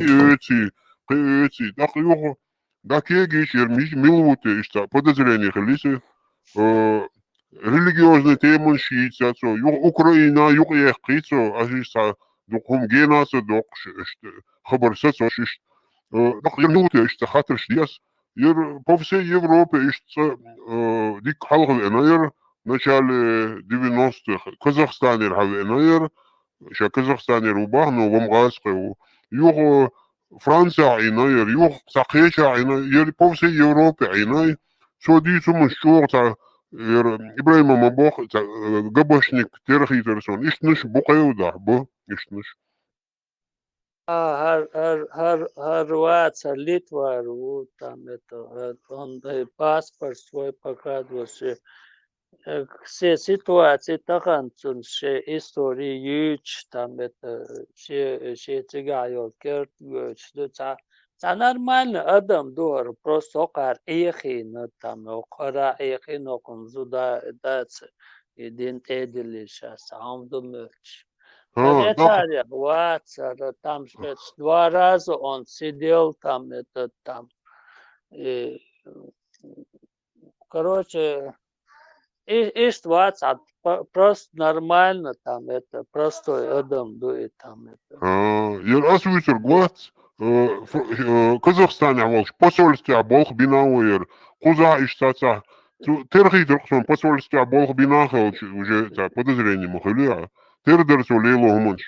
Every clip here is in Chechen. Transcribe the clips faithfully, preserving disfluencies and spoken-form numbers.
оьций, кхы оьций. ТӀаккха юха дӀакегийча, яр мижа мила ву те иштта подозрени хилиса, э, религиозный теманаш йийца цо, юха Украина юкъа яьккхий цо, аш иштта дукха хӀума гена ца доккхуш, иштта хабар сацош иштта. Э, тӀаккха яр мила ву те иштта хатарш дес. Яр по всей Европе иштта цӀа, э, дикка хьалха веана яр, начале девяностых, Казахстанера хьавеана яр, ша Казахстанера ву бахьа, но вам гӀазкхи ву. Юха Франция Ӏийна яр, юха цхьа кхеча Ӏийна, яр по всей Европе Ӏийна. Цо дийца хӀуманаш чӀогӀа цхьа, яр Ибрайма ма боху, цхьа, э, габашник терхийтар сон. Иштанаш бу кхевдахь, бу, иштанаш. А, хӀар, хӀар, хӀар, хӀар вац, хӀар Литвара ву, там, это, хӀар, он, э, паспорт свой показывал, ше, э, се ситуаци тахан цун ше истори юьйцуш, там, это, ше, ше цигахь йолу керт гойтуш ду, цхьа, цхьа нормально адам ду хӀара, просто хӀокхара Ӏехийна, там, хӀокхара Ӏехийна, хӀокхунна зуда дац, и дин тӀедиллина шаьш, цхьа хӀума ду моьттуш. ХӀа, Ткъа тӀаккха царех вац, ара, там, ш-, два раза он сидел, там, этот, там, и, короче, и, иштта вац, а, п-, просто нормально, там, это, простой адам ду и там, это. ХӀа, яр ас вуьйцург вац, э, ф-, э, Казахстанехь волчу посольствехь болх бина ву яр, кхузахь иштта цхьа, цу терхийтарх сон посольствехь болх бина хилча, уже цхьа подозрени ма хили, а? Тера дара цо лело хӀуманаш.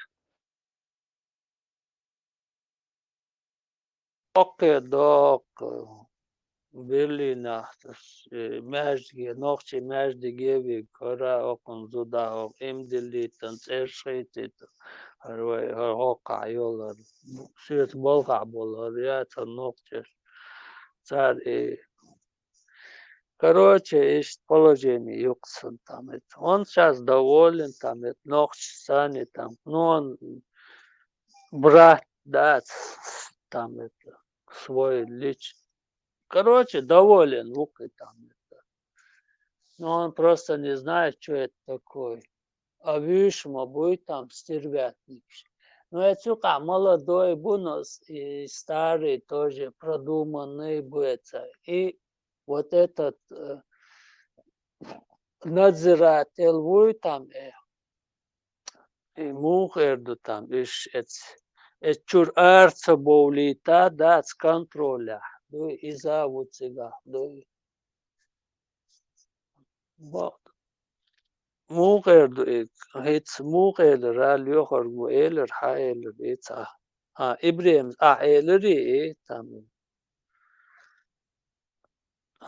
Оккхе доккху Берлинахь, э, маьждиге, нохчийн маьждиге вигна, хӀара хӀокхунна зуда, хӀокху имдиллийтан цӀерш хийцийта, хӀара вай, хӀара хӀокхахь йолу, хӀара соьца балхахь болу, хӀара яц хӀара нохчаш. Цара и Короче, иштта положение юкъа сан там это. Он щас доволен там это, нохчашца там. Ну, он брат, да, там это, свой лич. Короче, доволен ву кхин там это. Но он просто не знает, что это такое. А вуьйш ма буй там стервятник. Но я цу кхаъ молодой бу, но с-, и старый тоже продуманный бу это. И вот этот, э, надзиратель вуй там, э, и муха эр ду там, иш эц, эц чуьра ара ца бовлийта, дац контролехь, дуй, иза ву цигахь, дуй. Бо-, муха эр ду и, хӀинца муха элира, лоьхург ву элира, хьан элира и цхьа? А, Ибрахим, а, элира и, там.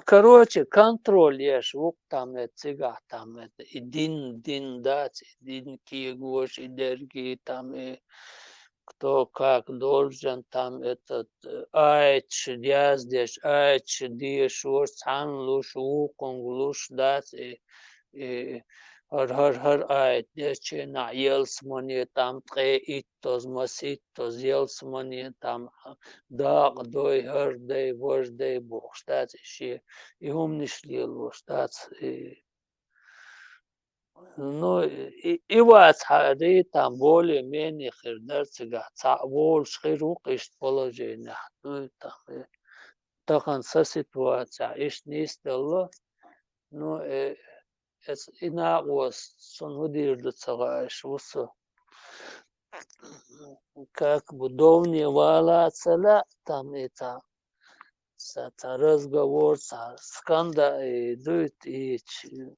Короче, контроль еш ву-кх там, э, цигахь там, это, и дин, дин дац, и дин кегош, и дерги там, и кто как должен там, этот, э, аяташ яздеш, аяташ дешош, цхьанна луш, вукхунга луш дац, и, и хӀара, хӀара, хӀара аят дечу хенахь, ялсамане там ткъе иттаза, маситтаза ялсамане там дакъа дой, хӀара дай, важа дай бохуш дац, и шен, и хӀуманаш лелош дац, и Ну, и, и вац хьари, там более-менее хир дара цигахь, цхьаъ волуш хир ву-кх иштта положениехь. Ну, и там, э, тахана сан ситуацехь иштта нисделла. Ну, э, эс-, и накъост сун хӀун дийр ду ца хаьа, иш ву со. Как бы дов не вала ца лаьа, там и там. Ца, ца разговор, ца сканда-, и дуй, и ч-,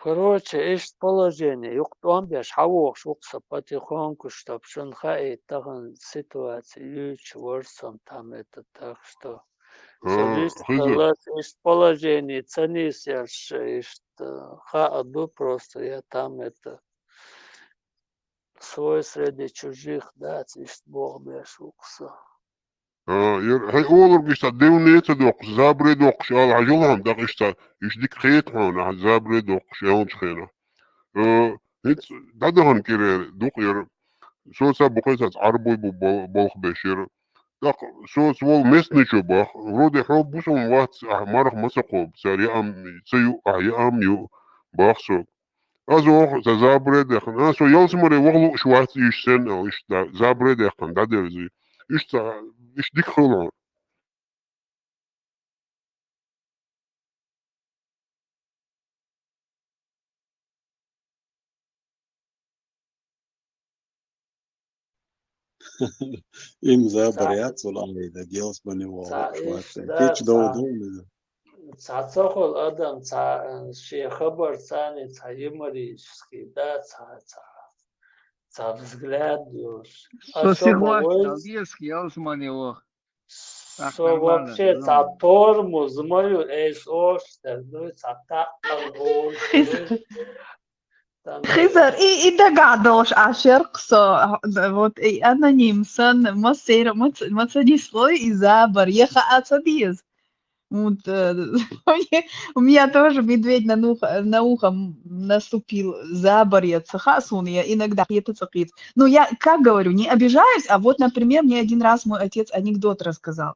Короче, иштта положение, юкъа тӀом беш хьавогӀуш ву-кх со потихоньку, чтоб шуна хаийта тахана ситуация юьйцуш вара со там это, так что со А, вист хиза. Халас, иштта положение ца нисъеш, иштта хаа ду просто, я там это свой среди чужих дац, иштта боху беш ву-кх со. А, яр, хьайн олург иштта девне ца доккхуш, забре доккхуш ала хьажал хьуна, дакъа иштта, иштта дика хета хьуна, хьан забре доккхуш, яьллачу хенахь. Э, хӀинца дӀадахана кӀира ду-кх яр, соца бу кхин цац Ӏарбой бу бол-, болх беш яр. ТӀаккха соца волу местный чо бах, вроде хьо бу сон вац, ахь марха ма ца кхобу, цара яам ца ю, ахь яам ю, бах со. Аз оха ца забаре дехна. А, со ялсмаре ваха лууш вац уж сен, а, иштта забаре дехна, да, дерзи. Иштта, иштта дика хилар. Им забар яц вала айда, гелс бани вала Ца швац. Иш, да, Кич дов ца, дов. Ца цохол адам, ца, э, ши хабар цани, ца юморический, да, ца, ца, ца взгляд, ёш. А Со шо сиглаш, вой? Дал диски, ялс мани вох. Так Со нормально, вообще, ца нормально. Тормоз мою, эш ош, да, ну, ца так, он, Хизар, и, и дагадош, а шерк со, а, да, вот, и аноним сан, ма сера, ма ц-, ма цади слой и забар, еха а цадиз. Вот, э, у меня тоже медведь на ухо, на ухо м, наступил, забар я цаха сун, я иногда это цакит. Ну, я, как говорю, не обижаюсь, а вот, например, мне один раз мой отец анекдот рассказал.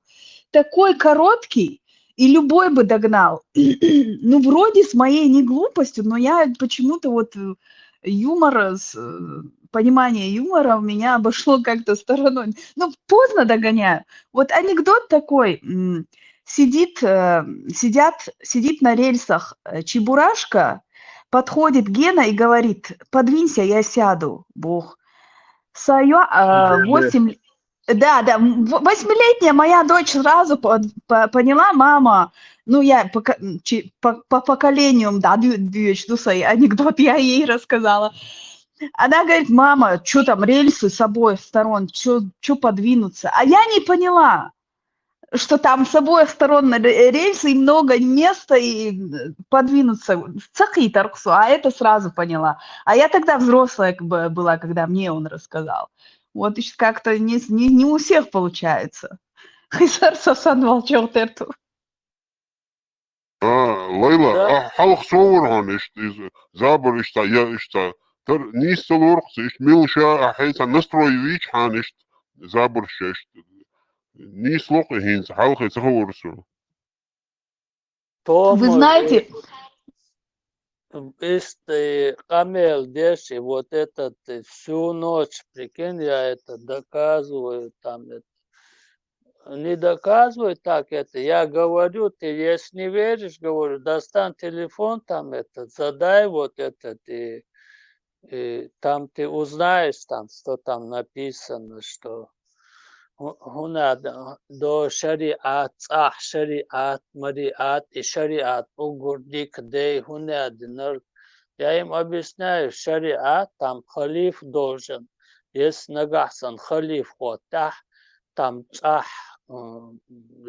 Такой короткий, и любой бы догнал. Ну, вроде с моей не глупостью, но я почему-то вот, э, юмор, с, э, понимание юмора у меня обошло как-то стороной. Ну, поздно догоняю. Вот анекдот такой. М, сидит, э, сидят, сидит на рельсах, э, Чебурашка, подходит Гена и говорит: «Подвинься, я сяду». Бог. Сая, э, Да, да. восемь, да, да, м, в-, восьмилетняя моя дочь сразу по-, по-, поняла: «Мама», ну, я по ко-, м, чи-, по, по поколению, да, дю-, дю-, что сай анекдот я ей рассказала. Она говорит: «Мама, что там, рельсы с обоих сторон, что подвинуться?» А я не поняла, что там с обоих сторон ре-, рельсы и много места, и, э, подвинуться. Цакхи тарксу, а это сразу поняла. А я тогда взрослая как бы была, когда мне он рассказал. Вот ещё как-то не, с- не, не у всех получается. Хизар сасан волчок терту. А, Лайла, Да. А, хьалха со вар хьона иштта, из, забар иштта, я иштта. Тар нийса ца лорхуц, иштта милша, а, хьайца настрой вич хьона иштта, забарш иштта. Нийса локху хьинца, хьалха ца ховар со. Вы Тома, знаете, э, Иштта къамел деш, и вот этот, э, всю ночь, прикинь, я это доказываю, там это. Не доказываю так это, я говорю, ты если не веришь, говорю, достань телефон, там это, задай вот этот, и, и там ты узнаешь, там, что там написано, что. ХӀу-, хӀунда до шариат, цӀахь шариат, мариат, и шариат уггар дика дей, хӀунда динар. Я им объясняю, шариат, там халиф должен. Если нагахь сан халиф хӀоттахь, там цӀахь, м,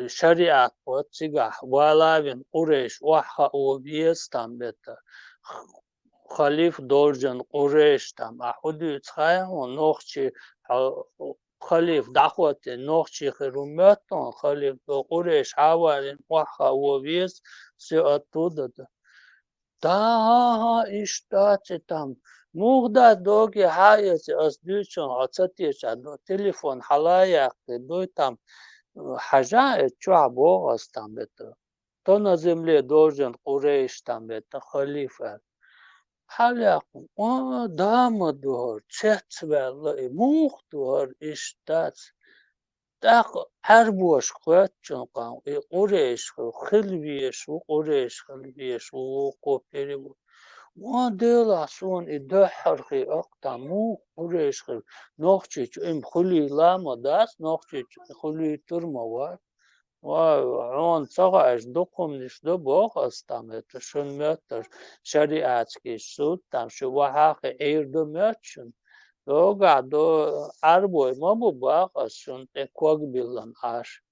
шариат хӀотт, цигахь валавин Къурейш охьахаа веза, там это, халиф должен Къурейш, там, а хӀу дуьйцу хьайн хьуна нохчий, хьо-, халиф дӀахӀоттийна нохчий хир ву моьтту хьуна, халиф до Къурейш хьаварин охьахаа веза, всё оттуда да. Да, хӀан-хӀан, иштта дац и там. Муха дац доге хьаэца, ас дуьйцу хьуна, хьо ца тешахь, до телефон хьала а яккхий, дуй там, хьажа, э, чохь боху ас там это. Кто на земле должен Къурейш там это халиф аьлла. Хьалаяккха, а, да ма ду хӀара, цецваьлла и, муха ду хӀара иштта дац. ТӀаккха Ӏаьрбошка хоьттучун кхаьн, и Къурейш хила везаш ву, Къурейш хила везаш ву, вукхо перевод. Ва Делахь, суна и дуьххьара хи аккха, муха Къурейш хила, Нохчийчу им хуьлийла ма дац, Нохчийчу хуьлуьйтур ма вац. Вай, хьуна ца хаьаш дукха хӀуманаш ду боху ас там, это шуна моьттуш, шариатский суд там, шу вахьа а кхин Ӏийр ду моьтту шуна. Догахь до Ӏарбой ма бу боху ас шуна тӀе ког биллина Ӏаш.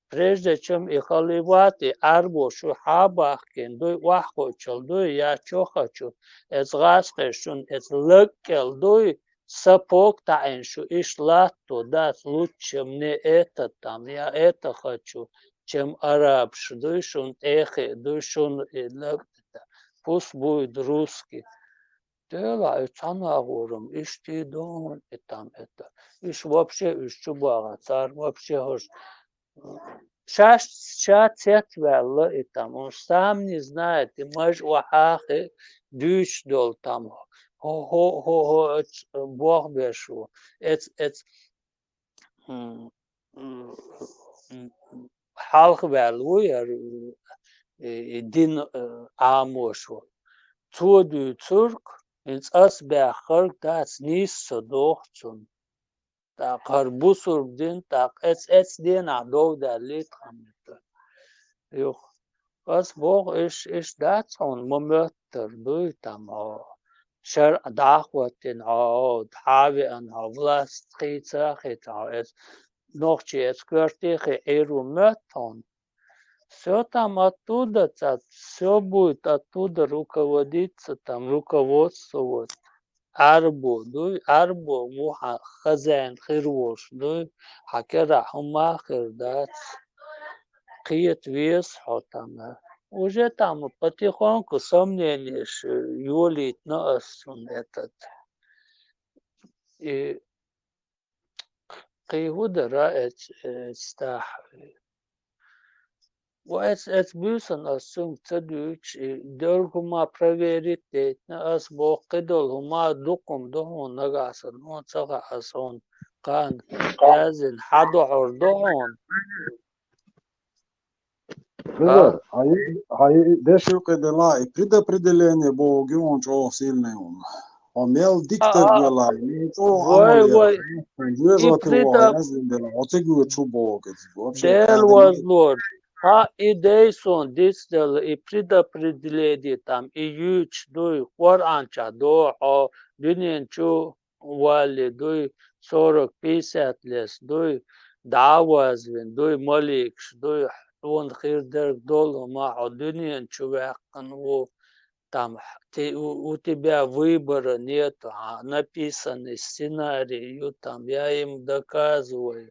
Прежде чем и халифат, и Ӏарбо шу хьа а бахкийна, дуй охьахуучул дуй, я чохачу, эца гӀазкхий шуна эца лаг кӀел дуй, сапог таӀийна шу иштта латто дац, лучше мне это там, я это хочу, чем арабаш дуй, шуна тӀе а хиъ дуй, шуна и лаг, пусть будет русский. Делахь, и цхьана агӀорам, иштта и дон, и там это. Иш вообще, уьш чу бахьа, цара вообще хӀорш Шаьш ша цецваьлла и там, он сам не знает, и маж охьахи дуьйцуш долу там. Хо-хо-хо-хо, эц-, бохбеш ву. Эц-, эц-, м, м, м, хьалха ваьлла ву яра, и, и дин, э, Ӏамош ву. Цо дуьйцург, хӀинца ас баьххарг дац, нийса ца доху цунна. ТӀаккха хӀара бусург дин, тӀаккха эц-, эц денахь дов даьллий тхан меттан. Юха. Ас боху, иш, иш дац хьуна, ма моьттур дуй там хьо. ШарӀ дӀахӀоттийна хьо, хьо, хьа веана хьо, власть хийца а хийца хьо, эц-, нохчий эц коьртехь Ӏийр ву моьтту хьуна. Всё там оттуда, цац, всё будет оттуда руководиться, там руководствовать. Ӏарбо дуй, Ӏарбо ву хьан хозяин хир волуш дуй, хьан керахь хӀума а хир дац. Кхета веза хьо там. Уже там потихоньку сомненеш йолийтина ас цунна этот. И Кхин хӀун дара эц-, эцтахь? Ва эц-, эц буьйсанна ас цуьнга ца дуьйцуш, и дерг хӀума проверить дейтина, ас боху, кхидолу хӀума дукха хӀума ду хьуна нагахь санна, хьуна ца хаьа ас хьуна кхана яздина, хьан духьур ду хьуна. Хьажар, хьан и, хьан и дешуьйкхи делахь, и предопределение боху гуьн чӀогӀа сильный хӀума. Хьо мел дика стаг велахь, мел чӀогӀа Вай, Ӏамал яра, вай. И вежарий предо-, хьо яздина делахь, хьо ца гуьйцу боху иза. Вообще, Дела тӀаьхьа возлур. Хьан и дайсун дицделла, и предопределение там, и юьйцуш дуй, Къуръан чохь дохьо, дуьнен чу валли дуй, сорок-пятьдесят лес дуй, дӀа а вазвина дуй, маликаш дуй, хьуна хир дерг долу хӀума хьо дуьнен чу ваьккхина ву, там, ты, у, у тебя выбора нету, а, написанный сценарий ю там, я им доказываю.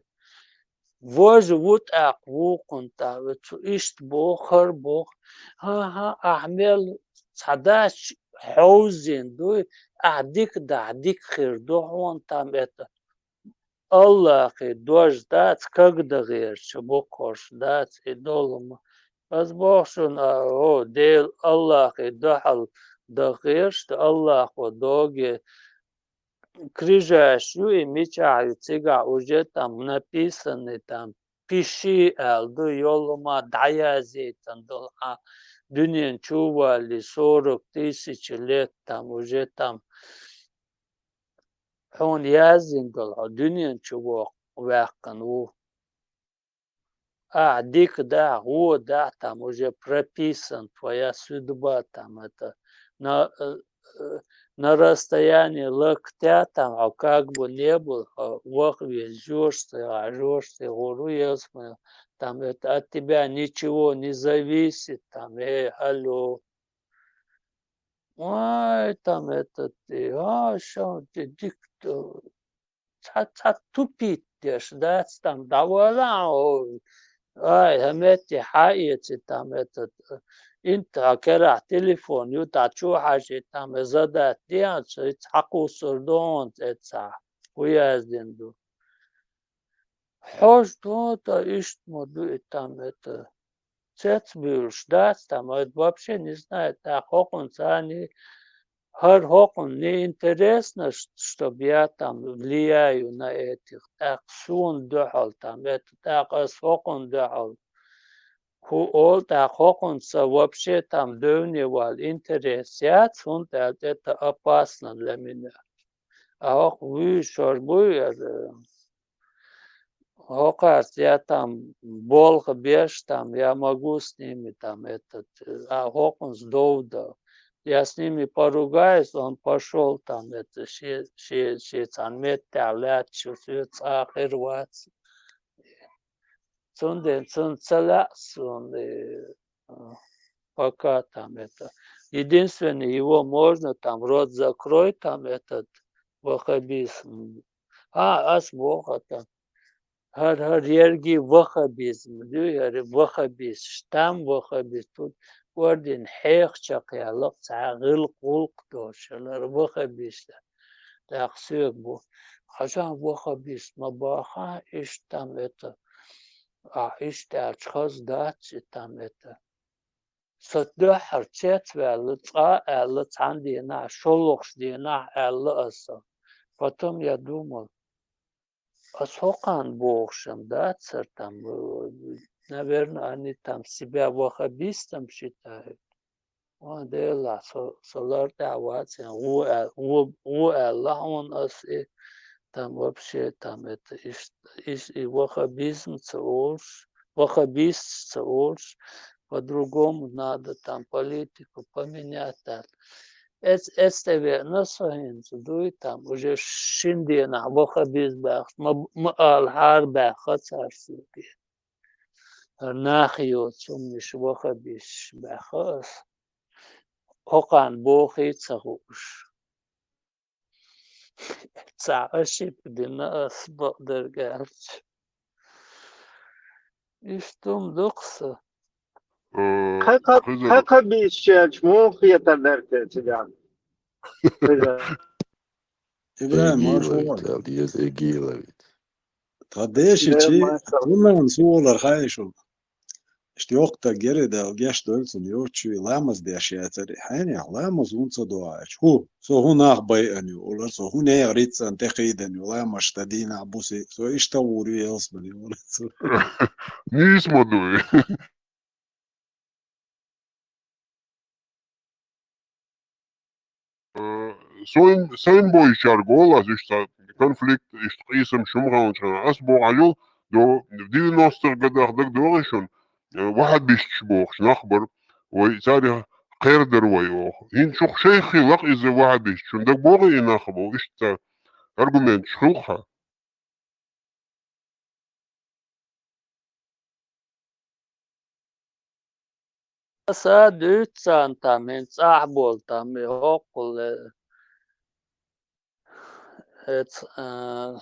Важа ву тӀаккха вукхунна тӀе, цу иштта боху, хӀара боху. ХӀан-хӀа, ахь мел цхьа дац хьовзийна дуй, ахь дика дахь, дика хир ду хьуна там это. Аллахе дож дац, кагда гӀерча букхарш дац, и долу ма. Ас боху шуна, а, о, Дела, Аллахе дуьхьал даха гӀерш, Аллахо доге крижаш ю, и мичахь ю, цигахь уже там написанный, там, пиши аьлла ду, йолу ма дӀаяздайтан долу, а, дуьнен чу валли, сорок тысяч лет там, уже там, хьуна яздина долу, хьо дуьнен чу воккху, ваьккхина ву. Ахь дика дахь, вон дахь, там уже прописан твоя судьба, там это на, э, э, на расстоянии локтя, там, а как бы не был, а, вахве жёшся, а жёшся, гуру ясмы, там это от тебя ничего не зависит, там, э, алло. Ой, там этот, э, а, шо, ты дик-, цхьа, цхьа тупить деш дац там, дӀавала, о, ай, хӀаметте хьаэци там этот, инта керахь телефон ю, та чу хьажи там, э, задать деанца, хьакхуссур донца эца, хӀу яздина ду. Хьожа дон та иштта ма ду и там это. Цецбуьйлуш дац там, это вообще не знает, тӀаккха хӀокхунца ани, хӀара хӀокхунна не интересно, ш-, чтоб я там влияю на этих, тӀаккха суна дуьхьал там, это, тӀаккха ас хӀокхунна дуьхьал. ХӀу олу, тӀаккха хӀокхунца вообще там девне вал интерес яц, хӀунда аьлча это опасно для меня. А хӀокху вуьйш хӀара буй, хӀара, хӀокхарца я там болх беш там, я могу с ними там этот, а хӀокхунца дов дан. Я с ними поругаюсь, он пошёл там, это, шен, шен, шен цхьана меттехь лаьтташ, соьца цкъа а хир вац. Цундела цунна ца лаьа суна, э, пока там это. Единственное, его можно там рот закрой, там этот ваххабизм. А, ас боху там. ХӀара, хӀара ерриге ваххабизм ду, хӀара ваххабист, там ваххабист, тут орден хьеха чекхъяьллакх, цхьа гӀиллакх-гӀуллакх долуш, хӀара ваххабист. ТӀаккха соьга бу. Хьажа ваххабист ма баха, иштта там это. А иштта аьлча хаза дац и там это. Со дуьххьара цецваьлла, цкъа а аьлла, цхьан дийнахь, шолгӀачу дийнахь аьлла аса. Потом я думал, ас хӀокхарна бохуш-м дац хӀара там, э, наверное, они там себя ваххабистом считают. Ван Дела, со, со лар тӀехь вац, гӀо а-, гӀо, гӀо аьлла хьуна ас и, там вообще, там это, иш, иш и ваххабизм ца олуш, ваххабист ца олуш, по-другому надо там политику поменять аьлла. Эц-, эцна тӀе веана со хӀинца, дуй там, уже шин дийнахь ваххабизм баьхча, ма, ма ала хьара баьхха цара соьга. ХӀара нах йоцу хӀуманаш ваххабисташ баьхха ас. ХӀокхарна бохий ца хууш. Цхьа ошибка дина ас, бакъдерг аьлча. Иштта хӀума ду-кх сан. Э, кхин кха-, Хизар, кхин кха бийца чу муха хетар дара те цигахь? Хизар. ИбрахӀим, эгила марша вогӀийла. Витал, еза эгила вит. Тхан дешичи, Дела марша. Имам сулар хай шуна. Иштта йоккха стаг яра, Дала гечдойла цунна, йоцучуьнга ламаз деш яцара. Хьенех ламаз хӀунда ца до аьлча? ХӀу, со хӀун нах байъан ю, олар со, хӀун нехан риццан тӀе кхийдан ю, ламаз дан дийнахь, буса, со иштта гӀур ю ялсамане, олар цо. Нийса ма ду. Э, сайн, сайн бойчаьрга олу ас иштта конфликт, иштта къийсам шума ханчхьана. Ас боху хьажал, до девяностых годах дагадогӀий шуна, э, ваххабисташ бохуш нах бара. Вай царах кхердар вай оха. ХӀинца шух шайх хилла-кх иза ваххабисташ, шуна дагабогӀий и нах боху, иштта аргументаш хуьлу-кх хьан. Аса дуьйцу царна там, хӀинца цӀахь болу там, и хӀоккхул, э, эц-, э,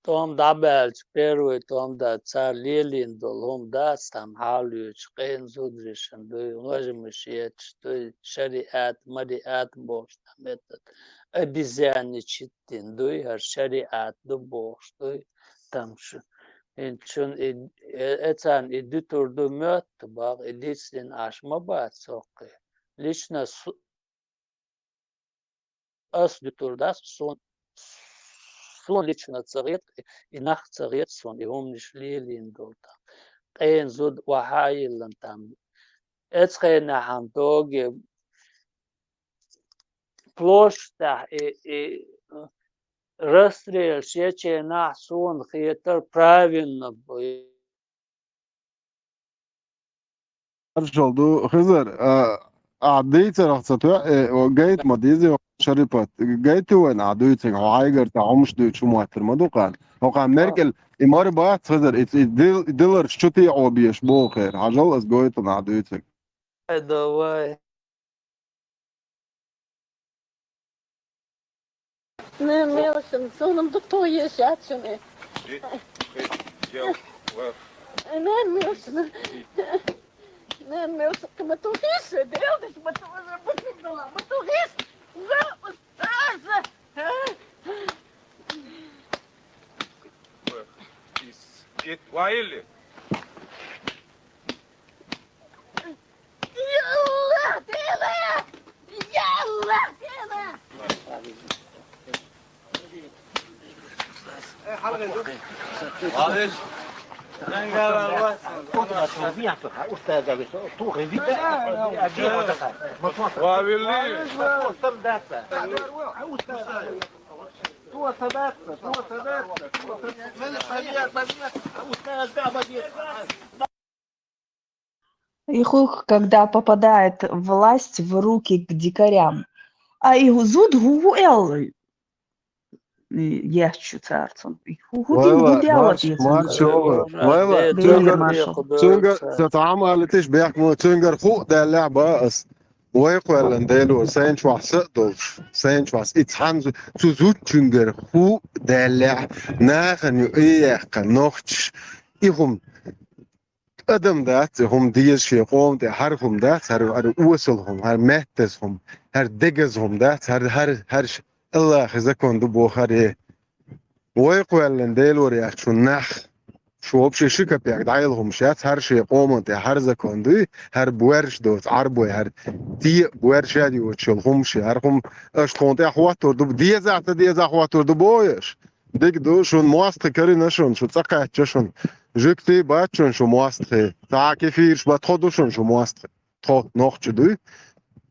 тӀом дӀабаьлча, первый тӀом дац, цара лелийна долу хӀума дац, там хьалоьцуш, къена зударшна дуй, важамаш етташ дуй, шариат, мариат бохуш, там, этот, обезьянничать дина дуй, хӀара шариат ду бохуш дуй, там шу. ХӀинца шуна и, э, э, царна и дуьтур ду моьтту боху, и дицдина Ӏаш ма бац хӀокху. Лично су-, ас дуьтур дац, суна, суна лично ца хета, и нах ца хета суна, и хӀуманаш лелийна долу там. Къена зуда охьа а йиллина там. Эцу хенахь-м тоге площадь тӀехь и, и расстрелаш ечу хенахь суна хетара правильно бу. Маршалла ду, Хизар, а, ахь дийцарх ца тоьа, э, о, гайта ма деза, Шарипат, гайта вайна ахь дуьйцинарг, хьо хьайгара цхьа хӀумаш дуьйцуш хӀума хӀоттар ма ду кхана. ХӀокху меркӀал, и мара бац, Хизар, и, и дил-, и диларш чу тӀе Ӏобеш боху хер. Хьажал ас гойту ахь дуьйцинарг. Ай, давай. Не, Милшин, суна ду ту ешац шуна. Не, Милшин. Не, Милшин, ты ма тухиш, делдиш, ма ту уже бутылдала, ма тухиш. Уже устаза. Из, из, ваили? Йалла, дела! Йалла, дела! Их ух, когда попадает власть в руки к дикарям. А и зуда хӀу, хӀу аьлла, и, етташ ю цара цунна. И хӀу, хӀу дина, хӀу даьлла иза? Лайла, цуьнгара, цуьнгара, сан тӀом алийташ бехк ма, цуьнгара хӀу а даьллехь бан ас. Вай кхоьллина Делора, сайна чохь са а долуш, сайна чохь са, и цхьана зу-, цу зудчуьнгара хӀу а даьллехь, нахана ю и яьккха нохчаш, и хӀума адам дац, и хӀума деза шен къоман тӀе, хӀара хӀума дац, хӀара, хӀара осал хӀума, хӀара маьттаза хӀума, хӀара дегаза хӀума дац, хӀара, хӀара, хӀара ш-, Аллахьан закон ду боху хӀара. Вай кхоьллина Делора яц шун нах. Шу вообще ши капек дӀайла хӀумаш яц, хӀара шен къоман тӀе, хӀара закон дуй, хӀара боьрша доцу Ӏарбой, хӀара те а боьрша а йоцуш йолу хӀумаш, хӀара хӀума аша тхуна тӀе хӀоттур ду, деза а, ца деза а хӀоттур ду боху аша. Дика ду, шун мостагӀий карийна шун, шу цӀа кхаьчча шун. Жуьгтий бац шун шу мостагӀий. Цхьа кефираш бан тхо ду шун шу мостагӀий. Тхо нохчий дуй.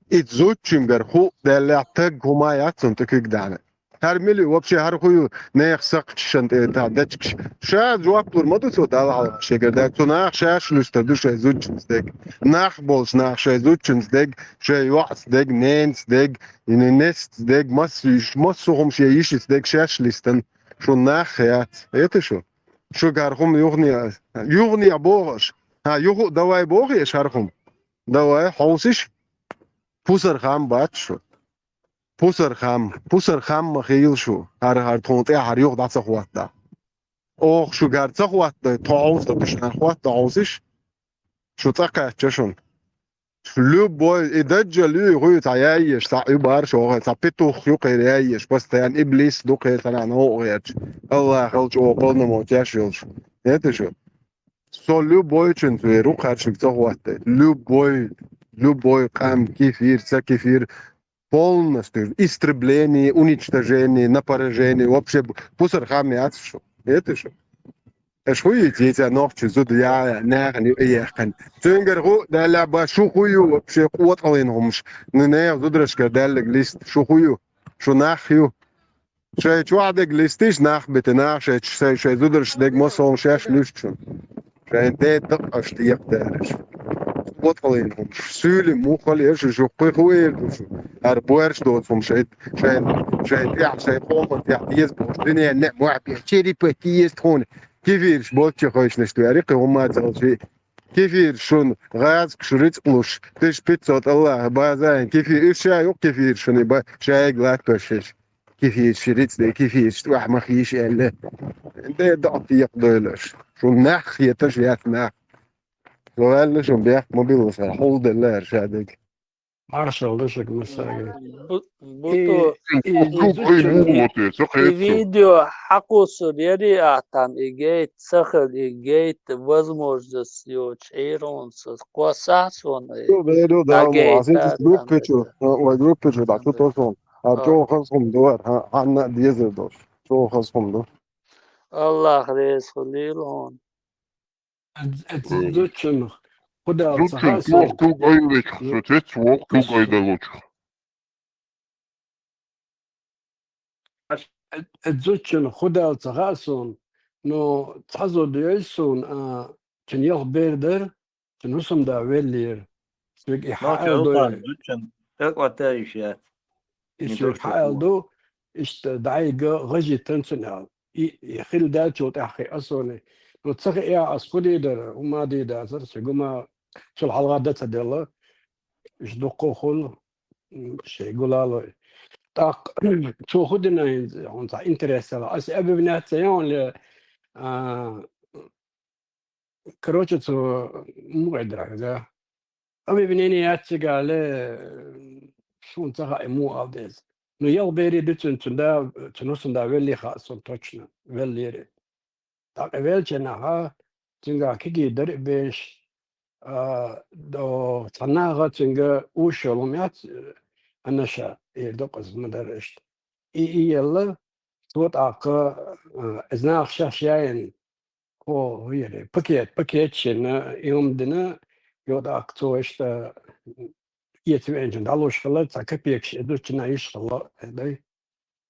И зудчуьнгара хӀуъа даьллехь таг хӀума яц цунна тӀе куьг даьлла. ХӀара мила ю, вообще хӀара хӀун ю, нехан сакхташна тӀе тхан дечигаш. Ша жоп лур ма ду цо Далла хьалха шегара даьлла. Цу наха шаьш луьстур ду шайн зудчуьнца дерг. Нах болчу наха шайн зудчуьнца дерг, шайн йоӀца дерг, ненца дерг, несца дерг, масса, масса хӀума шен йишица дерг шаьш листина. Шун нах яц. Эта шу? Шуьга хӀара хӀума юхане, юхане боху аша. ХӀа, юха а давай бохий аша хӀара хӀума? Давай, хьовсийша. Пусар хам бац шу. Пусар хам, пусар хам ма хийла шу. ХӀара, хӀара тхуна тӀе хӀара юха дӀа ца хӀоттадо. Оха шуьга хӀара ца хӀоттадой, тхо хьовса ду шуна, хӀара хӀоттадо хьовсийша. Шу цӀа кхаьчча шуна. Шу любой, и даджал ю, и хӀуй цхьа яйеш, цхьа ю бара шух, цхьа петух ю кхера яйеш, постоянно иблис ду кхера цхьана новкъа гӀерташ. Аллахьал чӀогӀа полномочеш йолуш. Эта шу? Со любойчуьнца вер ву, кхаьршиг ца хӀоттадой. Любой, любой къам, кефир, ца кефир, полностью истребление, уничтожение, на поражение, вообще пусар хам яц шу. Эта шу? Аша хӀун йийца, йийца нохчий зуда яа, нахана ю а яьккхина. Цуьнгара хӀу, Далла ба, шу хӀун ю вообще къотӀаллин хӀумаш? Ну, нехан зударшкара даьллиг лист, шу хӀун ю? Шу нах ю? Шайн чохь дерг листийша нах битина, шайн, шайн, шайн зударш дерг массо а шаьш луьсту шуна. Шайн ден дакъаш декъа дераш. КъотӀаллин хӀумаш. Суьйли муххал еш шу кхин хӀун эр ду шу? ХӀара боьрша доцу хӀума шайн, шайн, шайн тӀехь, шайн къоман тӀехь деза бохуш. Дуьненна мохь бен, черепахи еза тхуна. Кефираш болчча хойшнаш туьри, кхин хӀумма а ца хилча. Кефир шуна, гӀазкаш рицкъ луш, тысяча пятьсот Аллаха, базайн, кефир, уьш ша юкъ кефир шуна, ба, шайга латтош еш. Кефир ши рицкъ де, кефир ши тӀехь ма хийша аьлла. Де дакъа текъа дойлаш. Шун нах хеташ яц нах. Со ваьлла шун бехк ма билла сара, хьулделла ара ша дег. Маршалла ду шуьга, массаьрга. Бу-, буту И, и, и Кугай зудчун, муха ло те, ца и кхета со. Видео хьакхуссур яри ахьа там, и гейт, ца хила и гейт, возможность йоцуш, Ӏийрон са кхоссахь суна и Ду, бе, ду, да, дӀагейта мо, а, синтис там группе чу, это. А, ой, группе чу, да, чу то сон. А, А. чо хас хум ду, а, ханна дезер дош. Чо хас хум ду. Аллах реза хуьлийла хьуна. Эц-, эц Мгм. зудчун худал ца Зудчун хаьа суна. Чох кугай вечух, Ну, со тец вок кугай далучух. Эц-, эц зудчун худал ца хаьа суна. Ну, цхьа зуда йой суна, а, цуьнан ялх бер дара, цуьнан хӀусамда веллера. Соьга и Нохча хьаал дой. Улхан зудчун, тӀекъоттаийша. И Мин соьга тӀаккха хьаал ду, иштта дӀайига гӀажийтан цуьнан аьлла. И, и хила даьллачул тӀаьхьа хиъа суна. Ну, ца хиъа ас хӀун дийр дара, хӀума дийр дацара, соьга хӀума цул хьалха дан ца делла. Иштта дуккха а хуьлу, м, шайн гулалой. ТӀаккха цо хӀун дина хӀинца, хьуна цхьа интерес а. Ас объявление ца ян ле, а, Короче, цо муха дара хьуна. Объявление яц цига ле, суна ца хаьа, муха ала деза. Ну, ялх бере ду цуьнан, цуьнан да, цуьнан хӀусамда веллий хаьа суна точно, веллера. ТӀаккха веллачу наха, цуьнгахь кегий дара и бераш, а, до, цхьа наха цуьнга уьш йолу хӀума яц, анаша, эр ду-кх иза ма-дарра иштта. И, и елла, цо тӀаккха, а, иза наха шаьш яйна, О, хӀу яра, пакет, пакет шина, и хӀума дина, йо, тӀаккха цо иштта эца веанчун дӀалуш хилла, цхьа капекаш и зудчунна йиш хилла, дай.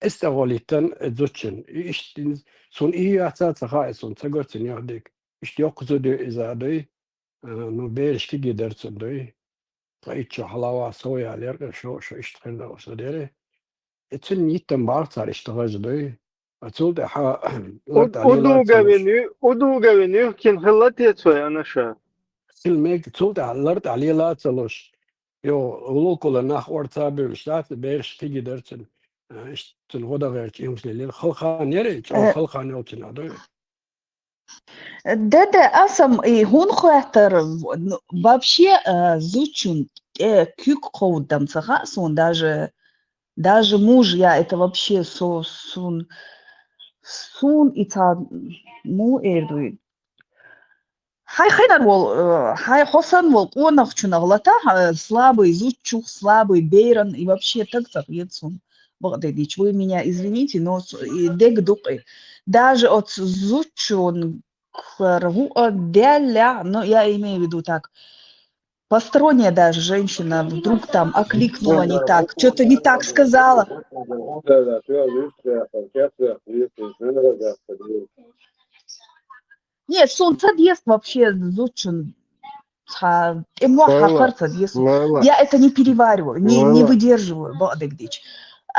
Эс тӀе гӀолийтан и зудчун. И иштта, суна и яц а ца хаьа, суна ца гара цуьнан йохдиг. Иштта йоккха зуда ю иза, дай. А, ну, бераш кегий дара цуьнан, дай. Ткъа итт шо хьалава сов ялера, шо, шо иштта хир дара, шо дера. И цуьнан йиттан бахара цара иштта гӀажа, дай. А цул тӀаьхьа лар тӀе лела ца луш. Удугавин ю-, удугавин юхкин хилла те цо, анаша? Хила мега, цул тӀаьхьа лар тӀе лела ца луш. Йо, уллукъала нах орца а буьйлуш дац, бераш кегий дара цуьнан. А, иштта цуьнан гӀо дан гӀерташ и хӀумаш лелийра. Халхана яра, чӀогӀа Э, халхана йолчунах ду. Деде, аса-м и хӀун хоьттура, в-, ну, вообще, э, зудчун тӀе куьг кховдадам ца хаьа суна, даже, даже мужа я, это вообще со-, сун, Суна и ца му эр дуй. Хьай хенар вол, э, хьай хьо санна вол къонахчунах лата, э, слабый зудчух, слабый беран, и вообще так ца хет сун. Бакъдедич, вы меня извините, но с-, и дег дукъи. Даже от зудчун кхар ву а делля, ну, я имею в виду так, посторонняя даже женщина вдруг там окликнула не так, что-то не так сказала. Нет, сун ца деза вообще зудчун. Ха, эмох Лайла, хахар ца деза сун. Лайла, Я это не перевариваю, не, не Лайла, выдерживаю, бакъдедич.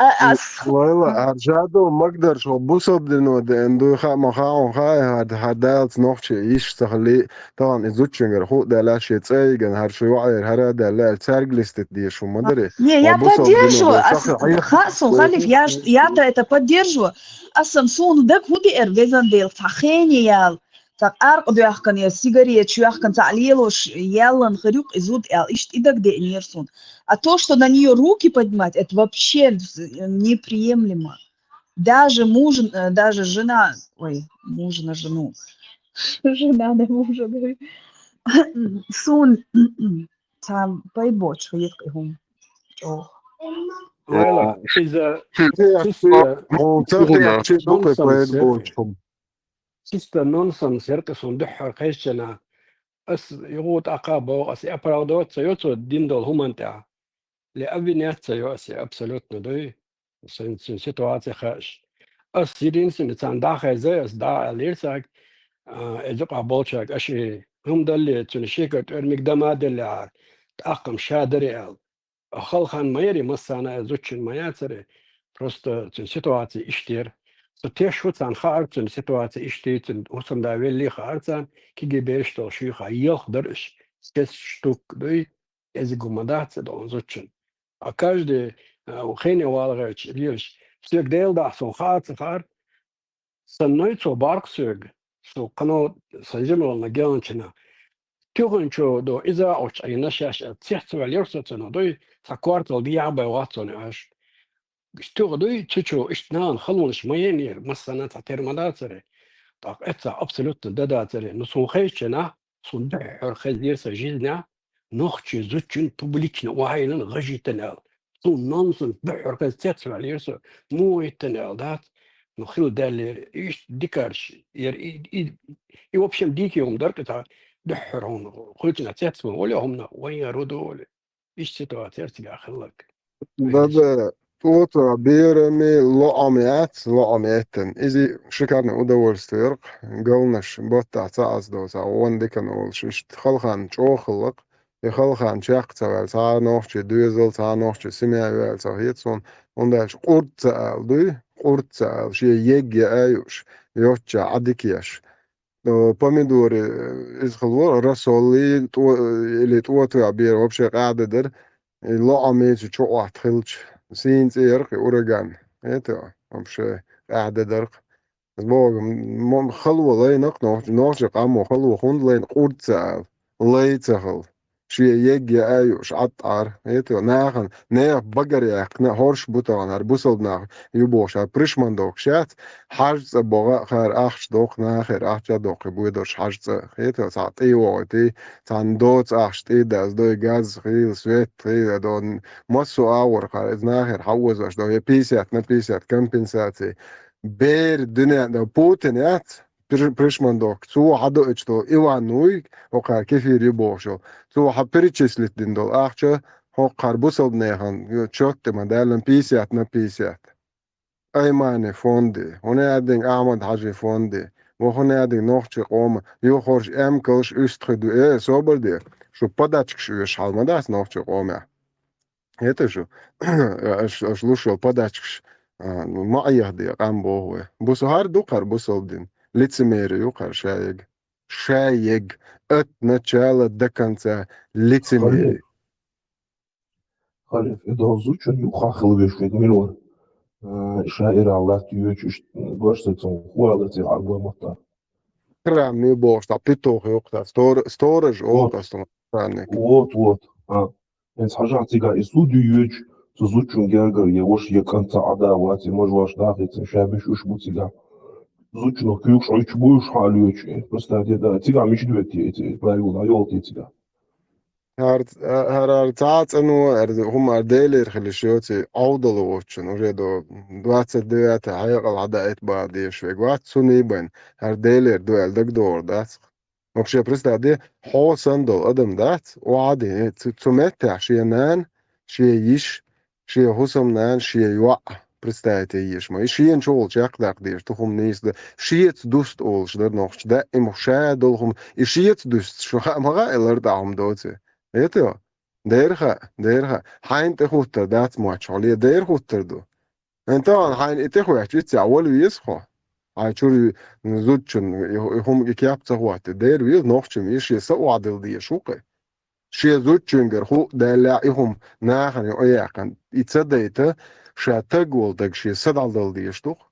А, а, с- Лайла, аржадо магдар шо бусалба дино де, эн дуй ха, ма ха, он ха, ха, ха, далц нохчи, иш сахли, тан и зудчунгар ху, да ла ши цайган, хар ши ваир, хара да ла царг листит ди шу мадари. Не, Ва я бусалба дино поддерживаю, де, ас-, сахи, ха, сун, халиф, я ж-, я-то это поддерживаю. Асам сун даг худи эр везан дел, ца хени ял, ца арк дяхкан я, сигарет чуяхкан, ца лелош, ялан хрюк и зуд ял, ишт и даг де нер сун. А то, что на нее руки поднимать, это вообще неприемлемо. Даже муж, э, даже жена, ой, муж на жену. Жена на мужа, говорю. Сун, там, пой боч, хо ехкай хум. Ох. Лайла, из-за чисто, чисто нонсенс, чисто нонсенс, яркъа сун духхьар хезчана. Ас югъут акъа бо, ас оправдываться йоцо дин дол хуман тя. Ле обвиняться йо ас абсолютно дуй. Сен, сен ситуация хаш. Ас единственный цан дахай зай, ас да алирсак, а, эзука болчак, аши хум далли, цун шикар твермик дама далли ар. Такъам шадари ал. Халхан майри, массана зучин маяцари. Просто цун ситуация иштир. Со теш шу цан хаар цун ситуация ишти, цун усам да велли хаар цан, киги бериш тол шуй ха, елх дар иш, шесть штук дуй, эзи гумадаца дон зучин. А каждый, э, хене валгач, лирш, всег дел да сон хаар ца хаар, со ной цо барк сёг, со кано сан жимрол на геланчина. Тюгъун чо до иза оч ай нашаш, а цех цо валер со цо на дой, са квартал ди я бай ват цо не аш. Тюгъ дой, цу чо ишт наан халвунш маен ер, массана ца термодацаре. Так, это абсолютно дадацаре. Ну, сун хейчена, сун духхьор хезир са жизня, нохчи зучин публично вайнан гажитен ал. Сун нонсенс духхьор хез цец валер со, му иттен ал дат. Ну, хил далер, иш дикарш, ер и, и, и, в общем, дикий ум дар ката, духхьор хун, хуйтна цец вале, хумна, вайна рудоле. Иш ситуация цигахыллаг. Да, да, тото берами лоам яц, лоам яттан. Изи шикарное удовольствие, галнаш, ботта, цааз доса, он декан олш, ишт халхан чохыллак, и халхан чак цавал, ца нохчи, дуезал, ца нохчи, семья вал, ца хетсон, он дальше къурт цаал дуй, къурт цаал, ши егге аюш, йоча, адикеш. Э, помидоры, э, из хылво, рассолы, ту-, э, или тот вя бер, вообще къяда дыр. И лоам ечи чоат хылч. Син церк, ураган. Это вообще къяда дыр. С Богом, м, хылво лайнак, нох-, нохчи къамо хылво хунд лайн, къурт цаал. Лай цахыл. Ши егге аюш аттар. Это нахан, нех багар яхна, хорш бутаган, ар бусалб нах, ю бошар, пришман док шат, хаж ца бога, хар ахч док, нахер ахча док, буйдош хаж ца. Это са тиво ти, цан доц ахч ти, дас дой газ, хил, свет, хил, дон, массу аур, хар, из нахер, хаввазаш, до, е пятьдесят на пятьдесят компенсации. Бер дуня, да, Путин яц, Приш-, пришман док. Цу хьадоуьйтуш долу Иван вуй, хӀокхара кефир ю бохуш йолу. Цу хьан перечислить дина долу ахча, хӀокхара бусалбанехан, ю, чот тӀе ма даьллан пятьдесят на пятьдесят. Аймани фонди, хӀунда аьлла динга Ахьмад-Хьажи фонди, ва хӀунда аьлла динга нохчи къома, юххьарш эмкалш уьстхи ду, э, собар де, шу подачкаш оьшуш хьал ма дац нохчи къомехь. ХӀета шу, аш, аш луш йолу подачкаш, а, ма Ӏехаде къам боху вай. Бусу хӀара ду кхара бусалба дин. Лицемерие ю кхара шаег. Шаег. От начала до конца лицемерие. Халиф, халиф, и дозу чун юха хила веш вег милвар. А, шаира лат йоьчу иш, гошсацун хуала цӀе хьарбой мотта. Храм ми бохуш, та петух ю кхара. Стор-, сторож олу кастам. Правильно. Вот, вот. А. Эс хьажахь цигахь и суд ю йоьдуш, цу зудчун гергара я ваша, я кӀант ца Ӏада вац, я мажош дахица, ша беш уьш бу цигахь. Зудчунах куьйгаш Ӏуьйчу буйш хьалоьцуш, э, представьте, да, цигахь мича доьттий эци, э, правила дӀайолтий цигахь? ХӀара, хӀара, хӀара цхьа а цӀано, хӀара хӀума хӀара Делера хила йиш йоций, Ӏовдал воцучун, уже до двадцать девятого хьекъал хьадаийта бала дезаш верг вац, цунна бен, хӀара Делера ду аьлла дагадогӀур дац. Вообще, представь, де, хьо санна долу адам дац, охьа а дина, цу, цу меттехь шен нана, шен йиш, шен хӀусамнана, шен йоӀ, представить е езаш ма. И шена чухула чекхдаккха дезаш, тухум нийса дан. Шеца дуста олуш дара нохчо, даима ша долу хӀума, и шеца дуста, шу хаа ма хаьа, и лар тӀехь хӀума доций. Эта? Дера хаьа, дера хаьа. Хьайна тӀехӀуттар дац моьттуш хьо, ле, дера хӀуттар ду. ХӀинца хьайна и тӀехӀоьттича, цхьаъ вала веза хьо. Хьайн чуьра зудчун и, и хӀума, и кеп ца хӀоттий, дера веза, нохчо веза, шен са охьадала дезаш ву-кх. Шен зудчуьнгара хӀуъа даьллехь и хӀума нахана юкъа яьккхина, и ца дайта, ша таг волу дага шен са дӀадала дезаш ду-кх.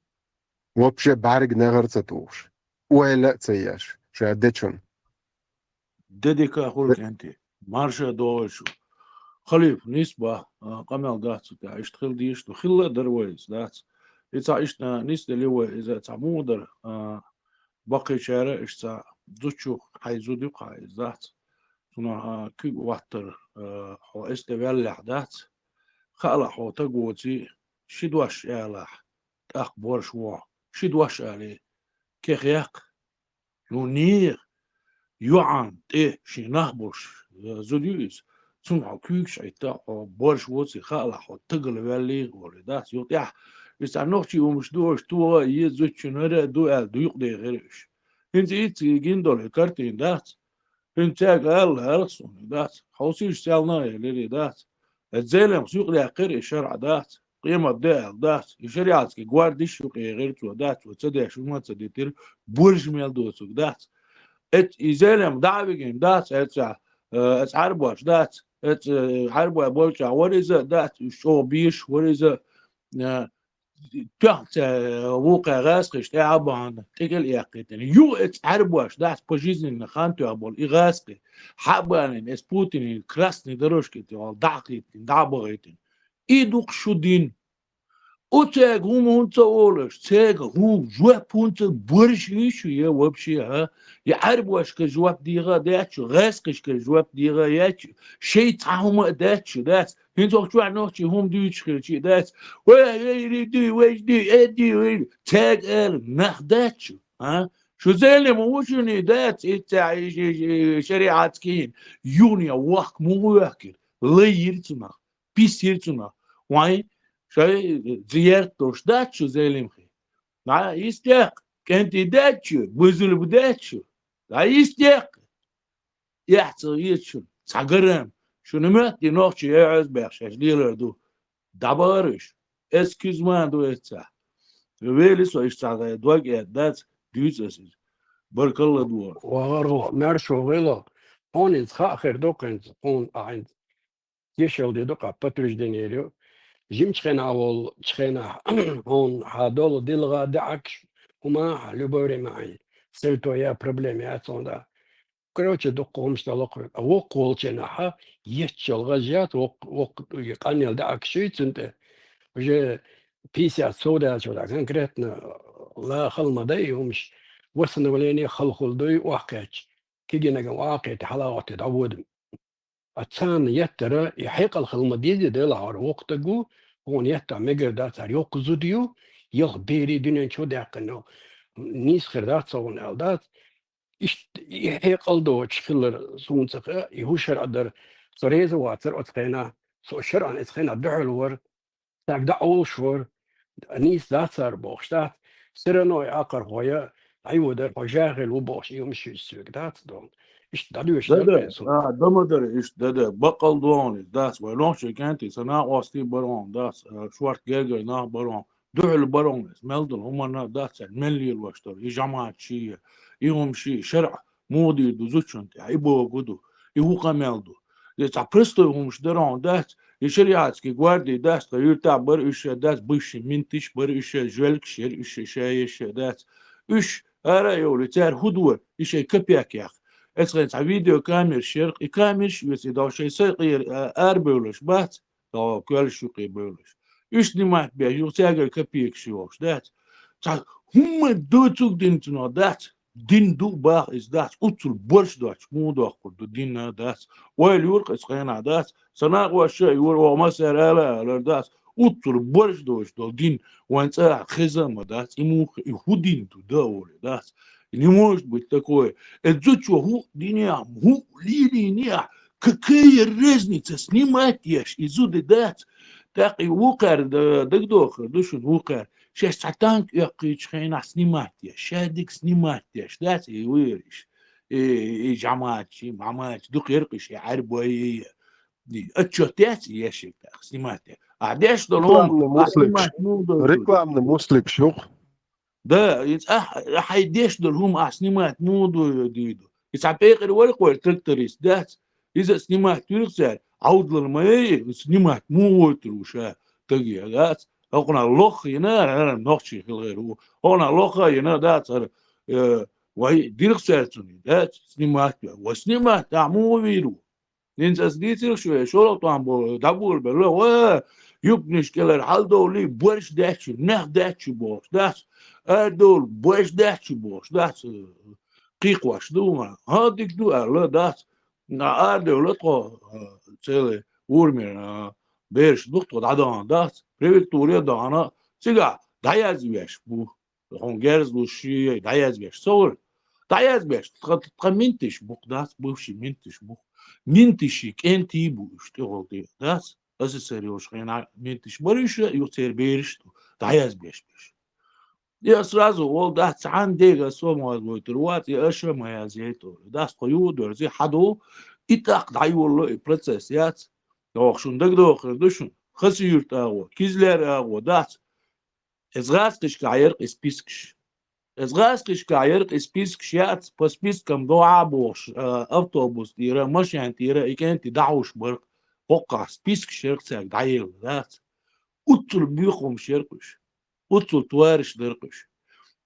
Вообще бӀаьрг нагӀар а ца тухуш, ойла а ца еш, ша дечунна. Де дика хуьлда, кӀентий. Марша догӀийла шу. Халифа, нийса боху, а, къамел дац цу тӀехь, иштта хила дезаш ду. Хилла а дара вай иза, дац. И цхьа иштта, а, нисделира вай иза, цхьа муха дара, а, баккхийчара иштта цхьа зудчух хьайн зуда ю-кх хьан иза, дац. Цунах, а, куьг хӀоттар, а, хьо эс тӀе ваьллехь, дац. Хаалахь хьо таг воций, ши дош алахь, тӀаккха борша ву хьо. Ши дош алий, кехат яккха. Ну, нехан йоӀан тӀе шен нах болуш, э, зуда ю иза. Цунна хьо куьйгаш Ӏитта, хьо борша воций, хаалахь хьо тагала ваьллий а олий, дац. Юха тӀехь, иза цхьа нохчий хӀумаш ду, аша тоха а еза, зудчун хӀара а ду аьлла, ду юкъадехира уьш. ХӀинца ицца гина долу и картина, дац. ХӀинца цаьрга ала лаьара суна, дац. Хьовсийша, селна а елира, дац. Эцу Зелимхас юкъадаьккхира и шарӀа, дац. Къемат де аьлла, дац. И шариатский гвардиш юкъаехира цо, дац. Цо ца деш хӀума ца дитира, борша мел доцург, дац. Эцу и Зелимха дӀа а вигина, дац, эцу, э, эцу Ӏаьрбош, дац. Эцу, э, Ӏаьрбой болчохь вара иза, дац. Уьш чӀогӀа безаш вара иза, э, тоьхна ца вукху гӀаскхиш тӀе а бахана, тӀекӀел а яьккхийтина. Юха эцу Ӏаьрбош, дац, пожизненно хан тоьхна болу и гӀаскхи, хьа а балийна, эцу Путинан красный дорожки тӀехула дӀа а кхийтина, дӀа а бахийтина. И ду-кх шу дин. Оцаьрга хӀума хӀунда ца олуш, цаьрга хӀун, жоп хӀунда ца, борша юй шу, я вообще, а? Я Ӏаьрбошка жоп дийгӀа а дац шу, гӀаскхишка жоп дийгӀа а яц шу, шайца цхьа хӀума а дац шу, дац. ХӀинца оху чохь нохчий хӀума дуьйцуш хилчий, дац. Вай, вай, ри дуй, вай, дуй, э, дуй, вай. Цаьрга ала нах дац шу, а? Шу Зелимха ву шуна, дац, иццехь и, и, и, шариатский юхане вохка муха вохкира? Лай йира цунах, пис йира цунах. Вайн, шай зиярат долуш дац шу Зелимхин? ДӀа йистехь, кӀентий дац шу, бузулба дац шу. ДӀа йистехь. Эхь ца веза шуна, цхьа гарам, шуна моьттий нохчий яйӀазбехь шаьш лелар ду. ДӀабахара уьш. Эскуз ма ду эццахь. Вели со иштта цхьа дог а дац, дуьйцу аса иза. Баркалла ду. ВагӀаро, маьрша вогӀийла. Хьуна хӀинца хаа хир ду-кх хӀинца, хьуна ахьа хӀинца. Дешал де ду-кх, подтверждение ю. Жимачу хенахь волчу хенахь, хьуна хьан долу дилха даьӀахкаш, хӀума хьан, любое время хьайн. Сельтоя проблема яц хьуна, да. Короче, дуккха хӀумаш дан лакхаве. А воккха волчу хенахь, етташ йолу гӀаж яц, воккха, воккха и къанъелла даьӀахкаш юй цунна тӀе. Уже пятьдесят сов даьллачул тӀаьхьа конкретно ла хала ма дай и хӀумаш. Восстановление хала хуьлу дуй, охьакхетча. Кегийнаган охьакхетий, хьалагӀоттий дӀавода. А царна еттара, и хьекъал хила ма дезий, делахь хӀара воккха стаг ву, хьуна еттахь мегар дац, хӀара йоккха зуда ю, ялх берийн дуьнен чу даьккхина ю. Нийса хир дац, ца гӀуна аьлла дац. Иштта и хьекъал доцуш хилар суна ца хаьа, и хӀун шарӀа дара. Со реза вацара оцу хенахь, со шарӀан оцу хенахь дуьхьал вара. Цаьрга дӀа а олуш вара, нийса дац цара бохуш дац. Все равно и акхархой дӀайодар, хьо жахӀил ву бохуш, и хӀума шуьца соьга дац доху. Иштта дӀадоьшуш дара, а, да ма дара, иштта да, да. Баккъал догӀу иза, дац, вай нохчий кӀентий, сан накъостий бара хьуна, дац, а, шорта гергара нах бара хьуна. Дуьхьал бара хьуна иза, мел долу хӀуманна а дац, царна мел лелош дара, и жамаӀат шиъ, и хӀума шиъ, шарӀа муха дийр ду зудчунна тӀехь, и богу ду, и хӀун къамел ду. Иза цхьа простой хӀумаш дара хьуна дац, и шариатский гварди дац, тхан юьртахь бара уьш а дац, бывший менташ бара уьш а, жуьлкаш яра уьш а, шаеш а дац. Уьш ара а йовлий, цара хӀун дора, и шайн капек яккха. Эцхен цхьа видеокамераш яра, и камераш а оьций, дӀа шайн са къера, а, арабевллаш бац, дӀа коьллаш юкъе бевллаш. Уьш снимать беш, юха цаьргара капекаш йохуш дац. Цхьа хӀумма доцург динца дац. Дин ду баха иза дац. Уццул борш доцуш муха доккхур ду дин дац. Ойла юркъа иза хенахь дац. Сан накъоша а юра, оха массара ала а алар дац. Уццул борш доцуш долу дин вайн цӀа хеза а ма дац. И муха, и хӀун дин ду, да олий дац. Не может быть такое. Э, зудчо хӀу динехь, хӀу лелийнехь, какая разница, снимать еш, и зуда дац. ТӀаккха и вукхара д-, дагадохур ду шуна вукхара. Шаьш цхьа танк оьккхийчу хенахь снимать еш, шадерг снимать еш, дац и вуьйр иш. И, и жамаьтчи, мамаьтчи, дукха яркъ иш, и Ӏаьрбой, и, и отчет яц и ешиг тӀаккха снимать еш. А деш долу хӀума, Рекламный а муслик. Снимать муха дойтур? Рекламный муслик шух. Да, и цӀа, а хьайн деш долу хӀума а снимать муха дойду? И цхьа пекъар вара кхой тракторист, дац? Иза а снимать вирх цара, Ӏовдалар ма яй, снимать муха войтур ву ша, тагех, дац? ХӀокхунах лох йина, нохчий хила гӀер ву. ХӀокхунах лох а йина, дац, хӀара, э, вай дирх цара цунна, дац? Снимать вер. Вай снимать, ахь муха вийр ву? ХӀинца ас дийцира шу, шолгӀа тӀом бо-, дӀаболабелла, ва, юбканаш кӀелара хьаладовлий, борш даьччи, нах даьччи бохуш, дац? Арадовла, борш даьччи бохуш, дац? Кхийкхош ду ма. ХӀан, дика ду аьлла, дац? Арадевлла тхо, а, целый урамера, а, бераш ду тхо дӀадахана, дац? Префектуре а дахана, цигахь дӀаязвеш бу. Хьуна герз луш ши дӀаязбеш ца вара. ДӀаязбеш, тхан, тхан менташ бу-кх, дац, бывший менташ бу-кх. Менташий кӀентий бу уьш тӀехула тӀе, дац? СССР йолчу хенахь менташ бара уьш, юха церан бераш а ду, дӀаязбеш берш. Я сразу, ол, дац, цхьана дега со ма войтур вац, я аша ма язъяйтур. Дац, тхо юха дерзи, хьаду, и тӀаккха дӀайолало и процесс, яц? Оха шуна дагадохур ду шуна. Хасавюрт агӀо, Кизляр агӀо, дац? Иза гӀазкхашкахь яркъ и спискаш. Иза гӀазкхашкахь яркъ и спискаш яц, по спискам догӀа а бохуш, а, автобус тӀера, машен тӀера и кӀентий дӀахьуш бара-кх, хӀокхахь спискаш яркъ цаьрга дӀаелла, дац? Уццул боьха хӀумаш яркъ уьш. Уццул товарищ дара-кх уьш.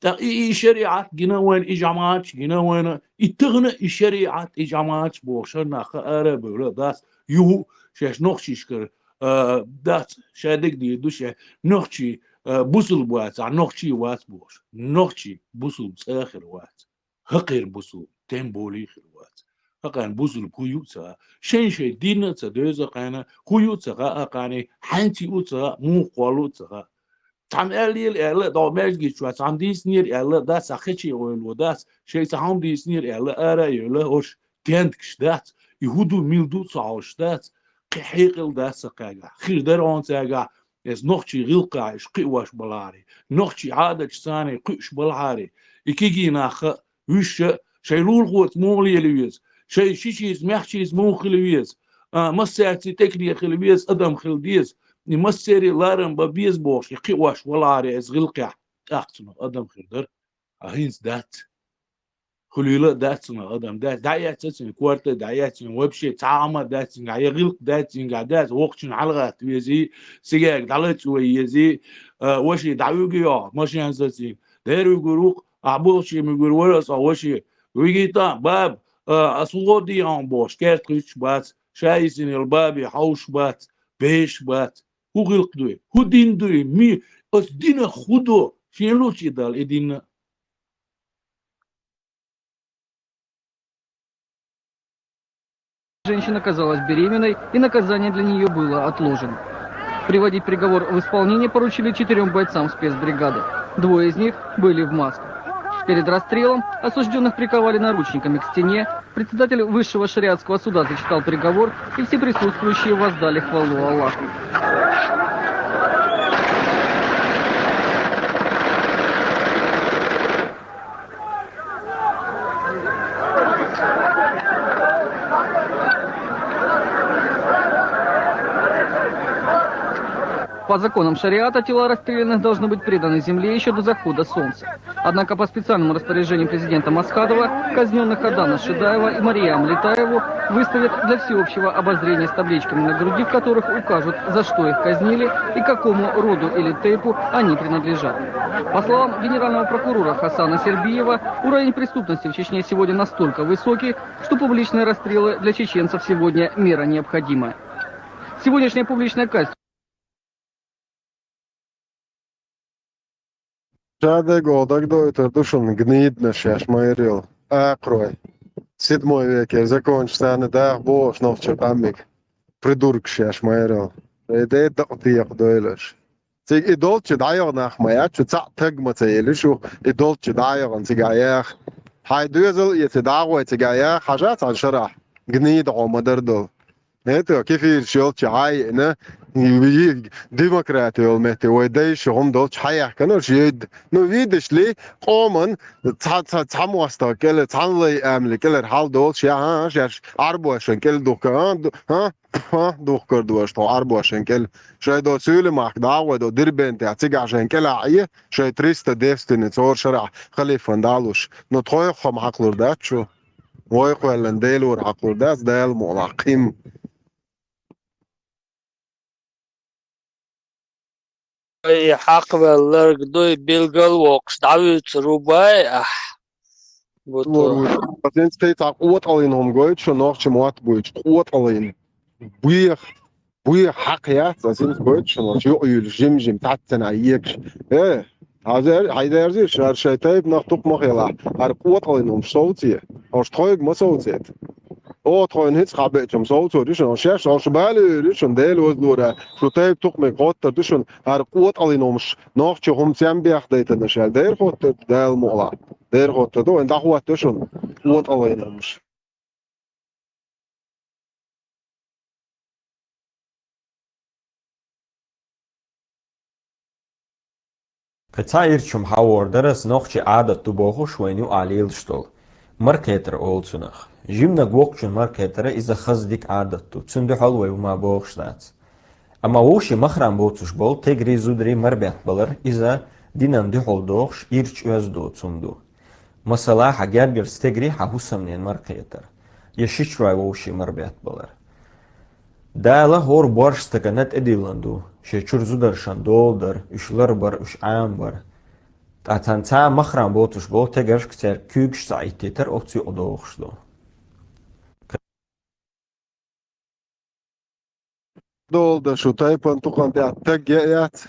ТӀаккха и, и шариӀат гина вайна, и жамаӀаташ гина вайна, и тахана и шариӀат, и жамаӀаташ бохуш, шарнах ара а бевлла, дац? Юху шаьш нохчашкара, а, дац, шадерг дийр ду шаьш, нохчий, а, бусулба вацахь, нохчий вац бохуш. Нохчий бусулба цкъа а хир вац. ХӀокхеран бусулба тем более хир вац. ХӀокхарна бусулба хӀун ю а ца хаьа. Шайн-шайн дин а ца девза кхарна, хӀун ю а ца хаьа кхарна, хьаьнца ю а ца хаьа, муха кхоллу а ца хаьа. Цхьамма аьллера аьлла, догӀу маьждиге чохь цхьамма дийцинера аьлла, дац, цхьа кхече ойла ву, дац, шайга цхьа хӀума дийцинера аьлла, ара а евлла, хӀорш тендагаш дац, и хӀун ду, мила ду а ца хьовсуш дац, кхин хьекъал дац сан кхаьгахь. Хир дара хьуна цаьргахь, иза нохчий гӀиллакхехь уьш кхиош балахьарий, нохчий Ӏадаташ царний кхуьуш балахьарий, и кегий нах а, вуьш а, шайн лулахоца муха лела веза, шайн шичийца, маьхчийца муха хила веза, а, массаьрций тӀекне хила веза, адам хила деза, и массеран ларам бан беза бохуш, и кхиош валахьарий иза гӀиллакхехь, тӀаккха цунах адам хир дара. А хӀинца дац. Хуьлийла а дац цунах адам, дац. ДӀаэцна цуьнан корта, дӀаэцна вообще цхьа а хӀума а дац цуьнгахь, я гӀиллакх дац цуьнгахь, дац, воккхачунна хьалагӀатта везий, сигарг дӀалаца вай езий, а, ваши дӀавуьгу йоху машен сацийна. Дера вуьгур ву-кх, ахь бохучий муьгур вара аса ваши. Вигита, баба, а, ас хӀун гӀо дийхьа бохуш, керта хуьттуш бац, ша йисина йолу бабе хьовсуш бац, беш бац. ХӀун гӀиллакх дуй? ХӀун дин дуй? Ми, ас динах хӀун до? Шен лучий дала и динна? Женщина оказалась беременной, и наказание для неё было отложено. Приводить приговор в исполнение поручили четырём бойцам спецбригады. Двое из них были в масках. Перед расстрелом осуждённых приковали наручниками к стене, председатель высшего шариатского суда зачитал приговор, и все присутствующие воздали хвалу Аллаху. По законам шариата тела расстрелянных должны быть преданы земле ещё до захода солнца. Однако по специальному распоряжению президента Масхадова казнённых Адана Шидаева и Мария Амлетаеву выставят для всеобщего обозрения с табличками на груди, в которых укажут, за что их казнили и какому роду или тейпу они принадлежат. По словам генерального прокурора Хасана Сербиева, уровень преступности в Чечне сегодня настолько высокий, что публичные расстрелы для чеченцев сегодня мера необходимая. Сегодняшняя публичная казнь Ша дагадойтур ду шуна, гниданаш шаьш ма ярал. Акхарой. Седьмой векера законаш царна даха бохуш нохчийн къаммиг. Придуркаш шаьш ма ярал. Шайн ден дакъа текхадойла аша. Цига и долчу дӀайогӀу нах ма яц шу, цхьаъ таг ма ца елира шу, и долчу дӀайогӀун цигахь яха. Хьайн доьзал а эций, дӀагӀой цигахь яха, хьажа цхьана шарахь, гнида хьо ма-дарра долу. ХӀета, кефираш йолчу хьан а еана, демократи йолу метте вай дайша хӀума долчу хьан яхканарш йойда. Ну, видишли, къоман цхьа, цхьа, цхьа мостагӀа кӀела, цхьана лай амли кӀелара хьал долуш, я, хӀан, шаьш Ӏарбошан кӀел духка, хӀан, ду-, хӀан, хӀан, духкар дош тхо Ӏарбошан кӀел. Шайн до суьйле махка дӀагӀой до Дербентехь, цигахь шайн кӀелахь Ӏе, шайн триста девственниц хӀора шарахь халифан далуш. Ну, тхойх хӀума хьакхалур дац шу. Вай кхоьллан Делора хьакхалур дац, Дала мукъалахь кхин. Ай, хьакхаваьлларг дуй, билгал воккхуш, дӀавуьйцур ву бай ахь. Буту. Аса хӀинца тхайца къотӀаллин хӀума гойту шу, нохча мотт буьйцу, къотӀаллин. Бех, бех хьакха яц, аса хӀинца гойту шу, нохча юкъа юьйлуш, жим-жим, цхьаццанхьа екаш. Э, хьайзер-, хьайзерзийша, хӀара шайн тайпанах тукхамах елахь, хӀара къотӀаллин хӀумаш совце, хӀорш тхойга ма совцийта. Оха тхойна хӀинца хьабеачам совцор ю шуна, шаьш хӀорш балийр ю шуна, Дела вазлора, шу тайпа тукхамиг хоттар ду шуна, хӀара къотӀаллин хӀумаш, нохча хӀума цем бех дайтанаш аьлла, дера хоттар ду, Дала мукъалахь. Дера хоттар ду, вайн дӀахӀотта шуна, къотӀаллин хӀумаш. Кхин цхьа ирча хӀума хьан вор дара ас, нохчийн Ӏадат ду бохуш вайна юкъахь лелаш долу. Мара кхетар олу цунах. Жиманиг воккхачун мара кхетара иза хаза дика Ӏадат ду. Цунна дуьхьал вай хӀума бохуш дац. Амма вовшийн махрам боцуш болу тегарий, зударий мара беттабалар, иза динан дуьхьал дохуш, ирча оьзда доцу хӀума ду. Масала, хьан гергарчу стегарий хьан хӀусамненан мара кхетар, я шичой вовшийн мара беттабалар. Дала хӀора борш стагана тӀедиллина ду, шен чуьра зударшна дола дар, уьш ларбар, уьш Ӏамабар. Ткъа царна цхьа а махрам боцуш болу тегаршка цаьрга куьйгаш ца Ӏиттийтар оцу юкъа дохуш ду. Дола дан шу тайпан тукхам тӀехь таг яа яц,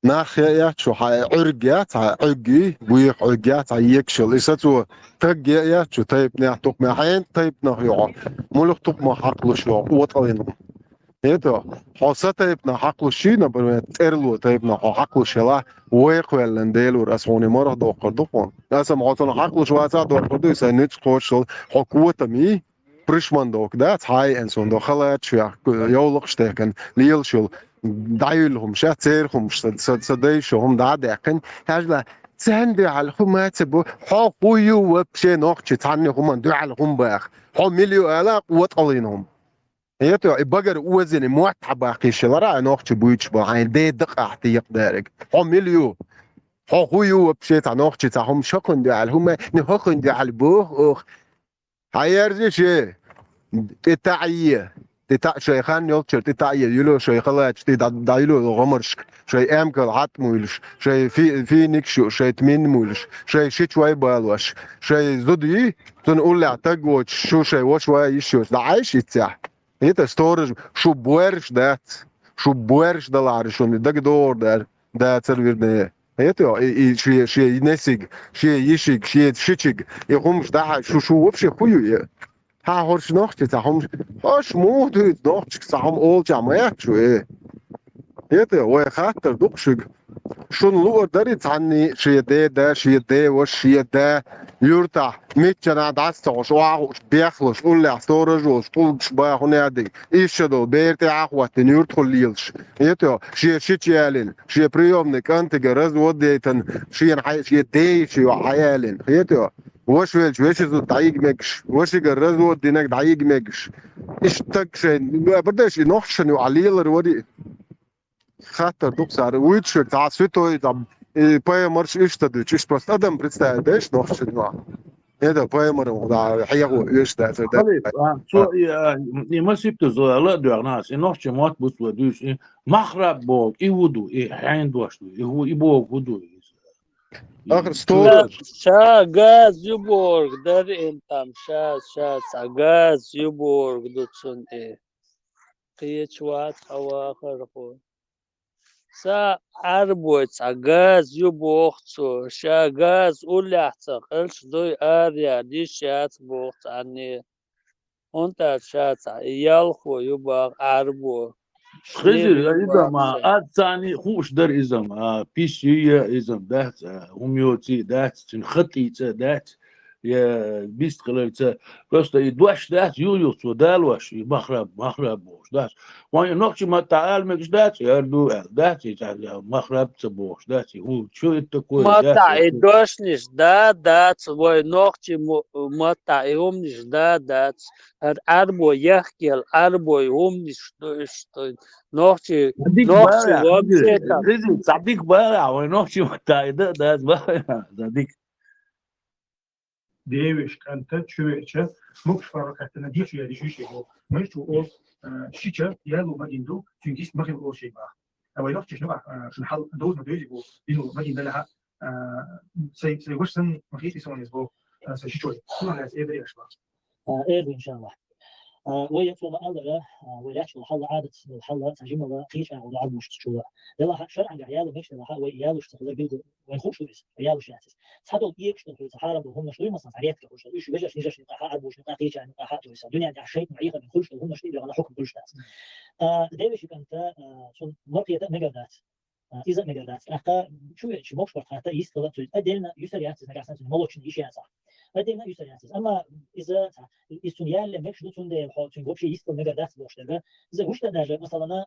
нах яа яц шу, хьайн Ӏуьрг яц, хьайн Ӏуьрг, буьйха Ӏуьрг яц, хьайн екашал. И сацо таг яа яц шу тайпанехь, тукхамехь, хьайн тайпанах йохьо. Муьлха тукхамах хьакхалуш йохьо, къотӀаллин хӀума. ХӀета, хьо сан тайпанах хьакхалуш йий, например, тӀерло тайпанах хьо хьакхалуш елахь, вай кхоьллан Делора ас хьуна морах доккхур ду хьуна. Аса-м хьо цунах хьакхалуш вацахь доккхур ду, и сайн нуьцкъа кхочушдолу хьо котам йий, пришмандовка дац, хьайн суна до халачаш вех, йовлакхаш техкан, лелаш йолу, дӀаюьллу хӀумаш, церан хӀумаш, сан, сан, сан дайша хӀума дӀа а даьккхина, хьажал, царна дуьхьал хӀума ца бу, хьо хӀун ю вообще нохчи цхьанна хӀуманна дуьхьал хӀума баха? Хьо мила ю ала къотӀаллин хӀума? ХӀета, и багара озийна, и мотт хьан баккхийша лара, а нохчи буьйцуш бу, хьайн ден дакъа ахь текхадариг. Хьо мила ю? Хьо хӀун ю вообще цхьа нохчи цхьа хӀума шахуьн дуьхьал, хӀума, ну хӀокхуьн дуьхьал боху оха. Хьаерзий ше, тӀе таӀе, тӀе таӀ шайн хан йолчуьра тӀе таӀе, юьло шайн халачаш тӀе дӀа-, дӀаюьло гӀомаршка, шайн эмкал хьатӀа муьйлуш, шайн фи-, финикаш ю, шайн тмин муьйлуш, шайн шичой балош, шайн зуда йий, цунна уллехь таг воцуш, шу шайн ваша ван йиш йоцуш, дӀа Ӏайша иццехь. ХӀета сторож, шу боьрша дац, шу боьрша далахьара шуна дага догӀур дара, дацара вирдане. ХӀета, и, и шен, шен несиг, шен йишиг, шен шичиг, и хӀумаш дахьа, шу, шу вообще хӀун ю и? Хьан хӀорш нохчи цхьа хӀумаш, хӀорш муха дуьйцу нохчашка цхьа хӀума олучохь ма яц шу, э? ХӀета, вай хаттар ду-кх шуьга. Шуна луъур дарий цхьанний шен ден да, шен ден ваша, шен да, юьртахь, миччанхьа дӀаса ца хьуш, охьахууш, бехлуш, уллехь сторож волуш, тӀулгаш бан хӀун яа дерг, иштта долу бер тӀе а хӀоттийна, юьртахула лелаш. ХӀета, шен шича ялийна, шен приёмный кӀантига развод яйтина, шена хьай-, шен ден йиша йохь хьаялийна. ХӀета, ваша велча, вешин зуда дӀайига мегаш, вашигара развод динарг дӀайига мегаш. Иштта стаг шайн, ну, бардаш, и нохчашна юкъахь лелар варий? Хаттар ду-кх цара, вуьйцуш верг цхьа святой, там, и пайхамарш иштта дуьйцу, иштта просто адам представить деш нохчашна юкъахь. ХӀета пайхамар, да, хьехо оьшуш дацара, да. Халид, а, цо, и, а, и масийтта зола а доьгӀна ас, и нохчийн мотт буц вай дуьйцу, и махраб боху, и хӀун ду, и хьенан дош ду, и хӀун, и боху хӀун ду иза? Ахр сторож. Ша газ юборг дар ин там, ша, ша, ца газ юборг ду цун и. Кхеча вац хьо вахар хьо. Ца Ӏарбой цхьа газа ю боху цо, ша газа уллехь ца кхелш дуй араяьлла, йиш яц боху цхьанне. ХӀунда аьлча ша цхьа ялхо ю боху Ӏарбо. Хезира иза ма, аса царний хууш дара иза ма, а, пис ю я иза дац, а, хӀума йоций дац, цуьнан хатӀийца дац, я бист хиларца. Просто и дош дац, юл-юл цо далош, и махраб, махраб бохуш дац. Вайн нохчи маттахь ала мегаш дац, яр ду аьлла дац, и цхьа махраб ца бохуш дац, и хӀу, чу и такой дац, маттахь и дошнаш да дац, вай нохчи мо-, маттахь и хӀуманаш да дац. ХӀара Ӏарбо яхкел, Ӏарбой хӀуманаш ду иштта. Нохчи, нохчи вамсетам. Хезира, цхьа дика бара, вай нохчи маттахь и да, дац бара, цхьа дика. Девиш кӀанта чу веча, мукш пару каттана дичу я дичу шего. Мышчу ол, э, шича, ялу магин ду, цуьнгист махин ол шей бах. А вай нохчиш ну, а, шун хал доз ма дойзи бу, дину магин далаха, а, сай, сай ваш сан махити сон из бу, а, сай шичой. Сулан яс эбри ашба. А, эбри, иншаллах. А, вай яцу ма аллара, а, вай лячу хала адат, хала сажимала, хиш а, вай адмуш чула. Дела ха, шар анга ялу меш, дела ха, вай ялуш цахла билгу, вай хуш вис, ялуш яцис. Цхьадолу кегаш долу хьуьца хьарам долу хӀуманаш дуй, масалан, цхьа ретта хуьлуш долу, уьш вежаршна, йижаршна юкъахь, арбушна юкъахь, кхечарна юкъахь а дуй, дуьнен тӀехь шайтан Ӏехарна хьукам хуьлуш дац. А, девеши кӀанта, а, цунна маркхета мегар дац. А, иза а мегар дац. ТӀаккха чу веча мокш барт хатта йистхила цуьнан. Отдельно юьсар яц иза, нагахь санна цуьнан молочный йиш яцахь. Отдельно юьсар яц иза. Амма иза, иза цунна ялле мегаш ду, цундела хьо цуьнга вообще йистхила мегар дац бохуш дерг. Иза гуш дан даже, масалана,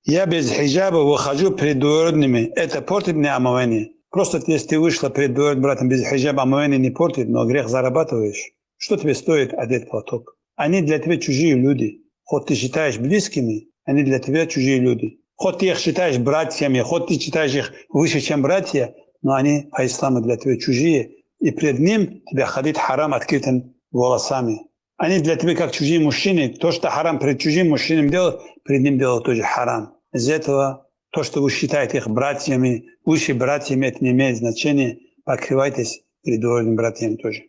Я без хиджаба выхожу перед двоюродными. Это портит мне омовение? Просто ты, если ты вышла перед двоюродным братом без хиджаба, омовение не портит, но грех зарабатываешь. Что тебе стоит одеть платок? Они для тебя чужие люди. Хоть ты считаешь близкими, они для тебя чужие люди. Хоть ты их считаешь братьями, хоть ты считаешь их выше, чем братья, но они по исламу для тебя чужие. И пред ним тебе ходить харам открытым волосами. Они для тебя как чужие мужчины. То, что харам перед чужим мужчинами делать, перед ним делать тоже харам. Из-за этого то, что вы считаете их братьями, выше братьями, это не имеет значения. Покрывайтесь перед двоюродными братьями тоже.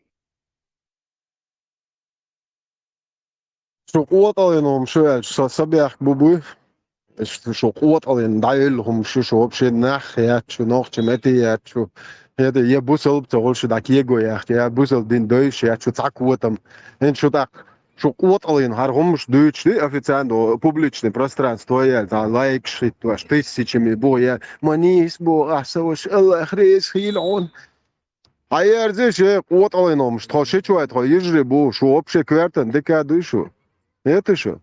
Шу къотӀалин хӀума шу аьлча, со са бехк бу буй. Шу, шу къотӀалин дӀаевлла хӀума шу, шу вообще нах яц шу, нохча метте яц шу. ХӀета я бусалба ца хуьлуш шу дӀа кего яхча, я бусалба дин дойуш яц шу цхьа котам. ХӀинца шу тӀаккха, шу къотӀалин хӀара хӀумаш дуьйцуш ду официально, публичный пространство яьлла, цхьа лайкаш хӀиттош, тысячами бу я, ма нийса бу, ахь са ваша, Аллах реза хийла хьуна. Хьаерзий шен къотӀалин хӀумаш, тхо шичой тхо йижарий бу, шу вообще коьртан дика дуй шу. ХӀета шу?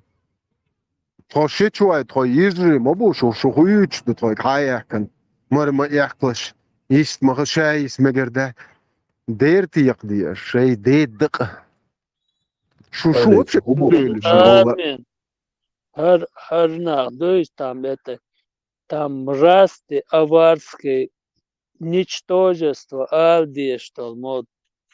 Тхо шичой тхо йижарий ма бу, шу, шу хуьйцуш ду тхойга хьа а яьккхина. Мара ма эккхалаш, йист ма хила, ша йист мегар дац. Дера текха дезаш, шай де дакъа. Шу, шу вообще хӀу бу? Амин. ХӀара, хӀара нах дуй, там это, там мразь ты, аварский, ничтожество ала дезаш долу мо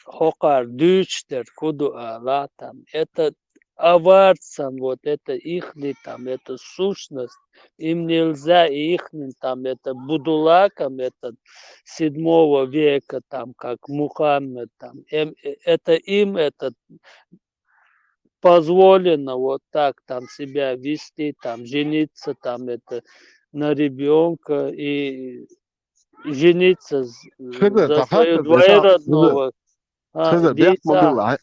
хӀокхара дуьйцуш дерг хӀу ду ала, там, это аварцам, вот это ихний, там, это сущность, им нельзя, и ихний, там, это будулакам, это седьмого века, там, как Мухаммед, там, эм, э, это им, это позволено вот так там себя вести, там жениться, там это на ребёнка и жениться з-, Хезар, за своего двоюродного. Хезар, бехк ма билла.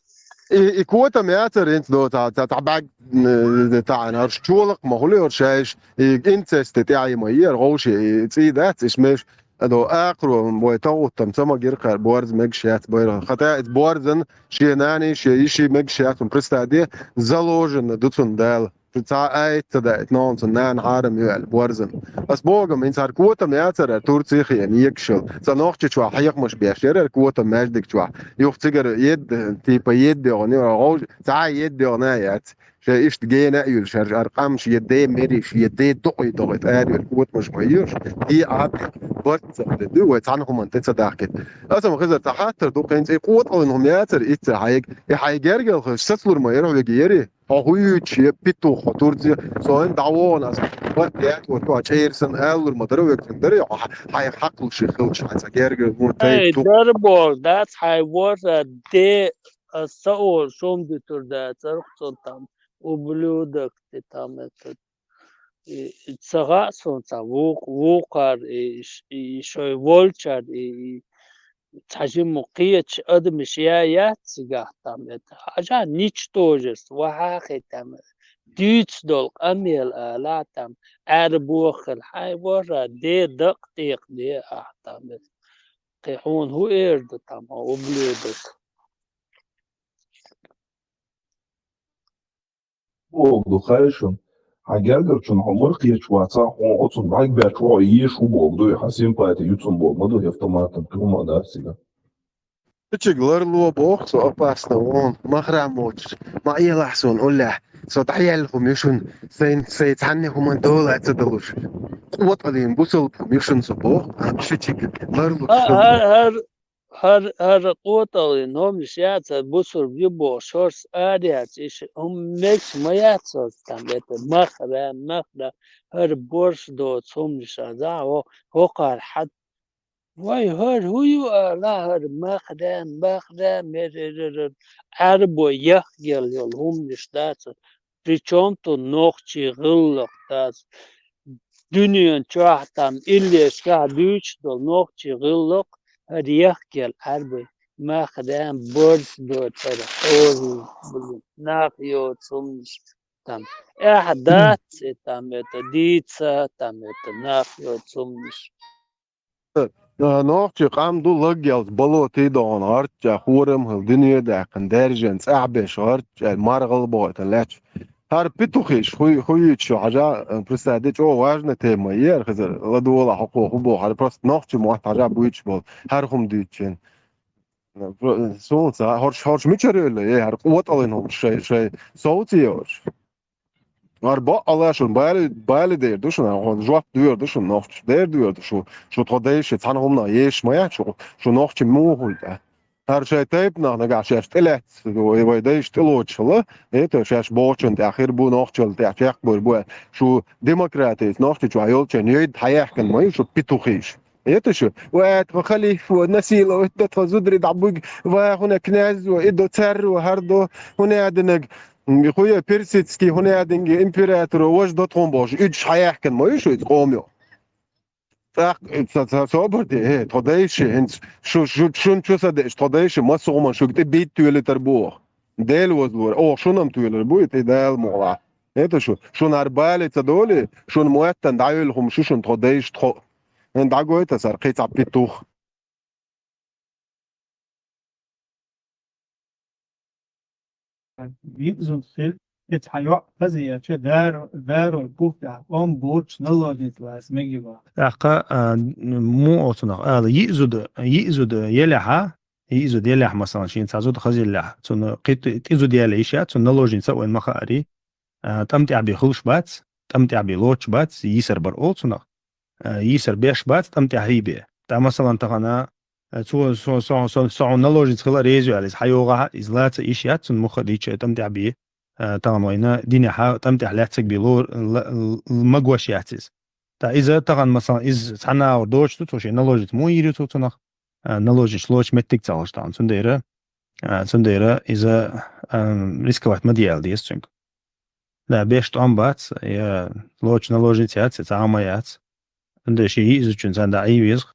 И, и котам яцара хӀинца до ца, ца, ца бӀаьг, м, таӀана, хӀорш чолакх ма хуьлу хӀорш шайш, и инцесте тӀаьхьа ма ера, гӀовше, и цӀий дац, иш меш, Ado, акхро вай тахуттам ца магира кхара борз мегаш яц байран. Хата иза борзан шен нани, шен йиши мегаш яц, хӀун представь де, заложено ду цунна Дала. Шу цхьа а айта ца даита, ногӀан цунна нана хьарам ю аьлла, борзан. Ас богам, хӀинца хӀара котам яцара, Турци хиъна, екашал. Ца нохчи чохь хьехамаш беш яра, хӀара котам маьждиг чохь. Юха цигара едда, типа, едда йогӀун, юха гӀовж-, цхьа а едда йогӀун а яц. Шайн иштта гена а юьлуш, хӀара, хӀара къамаш, я де мериш, я де дукъий-дукъий тӀаьрвира, котамаш ма йоьш, и Ӏад барт ца хилар ду, вай цхьана хӀуманна тӀе ца дахкийта. Аса ма хезар цхьа хаттар ду, кхин цӀе къотӀалин хӀума яцара, иццара хьайга, и хьайн гергал хезаш, сацалур ма яра хьоьга яри, хьо хӀуьйчу, я петух, хьо турзе, со хӀинца дӀавогӀу аса, барт яц, вот, хьо чӀерсан алалур ма дара векан дара, хьо хьайн хьакхалуш хилча, хьайн цхьа гергал хӀума тайп ту. Ай, дарбол, дац хьайн ворхӀ де, аса ца олуш хӀума дуьтур дацара, цунна там, ублюдок ты там, этот. и, ца хаьа суна цхьа вукх-, вукхар, и, ш-, и шоай волчар, и, и цхьа жимма кхеча адамаш яц цигахь там это. Хьажа, ничтожество, вахьа хи там. Дуьйцу долу къамел ала там, Ӏаьрбо хила, хьайн ворхӀа де дакъа тӀекхаде ахь там это. Кхин хьуна хӀун эр ду там, ублюдок? Боху ду, хай шуна. Хьан гергарчун хьо мара кхеташ вацахь, хьо оцунна бӀаьрг баьчча хьо еша хӀу боху ду, хьан симпати ю цунна боху, ма ду, хӀев томатан туьма а дац цига. Кхечиг ларло боху со, опасно вон, махрам воцуш. Ма элахь суна уллехь, со дӀаелла хӀума ю шуна, сайн, сайн цхьанне хӀуман дола а ца далуш. Къоталлин бусалба хӀума ю шуна со боху, шичиг ларлуш ХӀа-, шуна. ХӀа-, ХӀара, хӀара къоталлин хӀуманаш яц, хӀара бусурба ю бохуш, хӀорш ара яц, иштта хӀума мегаш ма яц хӀорш там, это махра, махра, хӀара борш доцу хӀуманаш а, за, хӀо-, хӀокхара хьан, вай, хӀара хӀун ю ала, хӀара махра, махра, мереререр, Ӏаьрбой яхъяла йолу хӀуманаш дац хӀорш. Причём тут нохчийн гӀиллакх дац? Дуьнен чохь там иллешкахь дуьйцуш долу нохчийн гӀиллакх, хӀара яхкел Ӏаьрбий, мах ден борс доцара хьожий, блин, нах йоцу хӀуманаш там. Эхь дац и там это дийца, там это нах йоцу хӀуманаш. А, нохчийн къам ду лагъялц, болотий догӀун гӀарчча, хорам хила, дуьне даьккхина, даьржина, цӀахь беш гӀарчча, маргӀал бохуьйтан лаьтташ. ХӀара петухиш, хӀу-, хӀу юьйцу шу хьажа, а, представь де, чӀогӀа важная тема, яра хезар, ладогӀалахь хӀокхо хӀу боху, хӀара просто нохчийн мотт хьажа буьйцуш болу, хӀара хӀума дуьйцучийн. Суна ца, хӀорш, хӀорш мичара йолу, э, хӀара къоталлин хӀума шай, шай совций хӀорш? ХӀара бакъ ала шуна, бали, бали дер ду шуна, хьо жоп доьр ду шуна нохчаша, дер доьр ду шу, шу тхо дайша цхьана хӀуманах ешаш ма яц шу, шу нохча муха хуьлу тӀе. ХӀара шайн тайпанах нагахь шаьш тӀелаьцна, вай, вай дайша тӀелоцуш хила, это шаьш бохучун тӀехь хир бу, нохчалла тӀехь чекхбур бу, шу демократица нохча чохь йолчун йайда хьаяьхкина ма ю шу петухиш. Это шу, вай тхо халифо, насиловать до тхо зударий дӀабуьг, вай хӀуна князьо, и до царро, хӀара до, хӀуна динаг, М, хуя персидский хӀунадинге императоро важа до тхуна бохуш, уьдуш хьаяьхкина ма ю шу иза къомо. ТӀаккха, э, ца, ца, собар де, э, тхо дайша, хӀинца шу, шу, шун чу са деъча, тхо дайша, массо а хӀуманна шуьга тӀе бийта тоьлуьйтур бу оха. Дела возлора, оха шуна-м тоьлур бу и тӀе Дала мукъалахь. Это шу, шуна хӀара бале ца долий, шуна моьттан дӀайолу хӀума шу шуна тхо дайша тхо. ХӀин дӀагойту аса хӀара кхин цхьа петух. Виззун хир, и цхьа йоӀ хаза еча, даро, даро бухтехь, ом бурч, наложница лаца мегига. ТӀаккха, а, муха оцунах ала, йиъ зуда, йиъ зуда елехьа, йиъ зуда елехь, масалан, шен цхьа зуда хаза елехь, цунна кхин тӀе, тӀе зуда яла йиш яц, цунна наложница а вайн ма хаарий. А, тӀам тӀехь бен хуьлуш бац, тӀам тӀехь бен лоцуш бац, йийсар бар олу цунах. А, йийсар беш бац, тӀам тӀехь хӀий бен. ТӀа, масалан, тахана, а, цо, со, со, со, со хьуна наложница хила реза ю аьлла, иза хьайогӀахь, иза лаца йиш яц, цунна муха а дийча, тӀам тӀехь бен, а, тахана вайна динехьа, тӀам тӀехь лаьццаг бен ло-, ла-, л-, магош яц иза. ТӀа иза тахана, масалан, иза цхьа нахур доцуш ду, цо шен наложница муха йийр ю цо цунах? А, наложница лоцуш меттиг ца хилча тахана. Цундела, а, цундела иза, а, рисковать ма де аьлла деза цуьнга. Да, беш тӀом бац, я лоцуш наложница яц, я цхьа а ма яц. Цундела шен йиъ зудчун царна дӀа Ӏийвеза.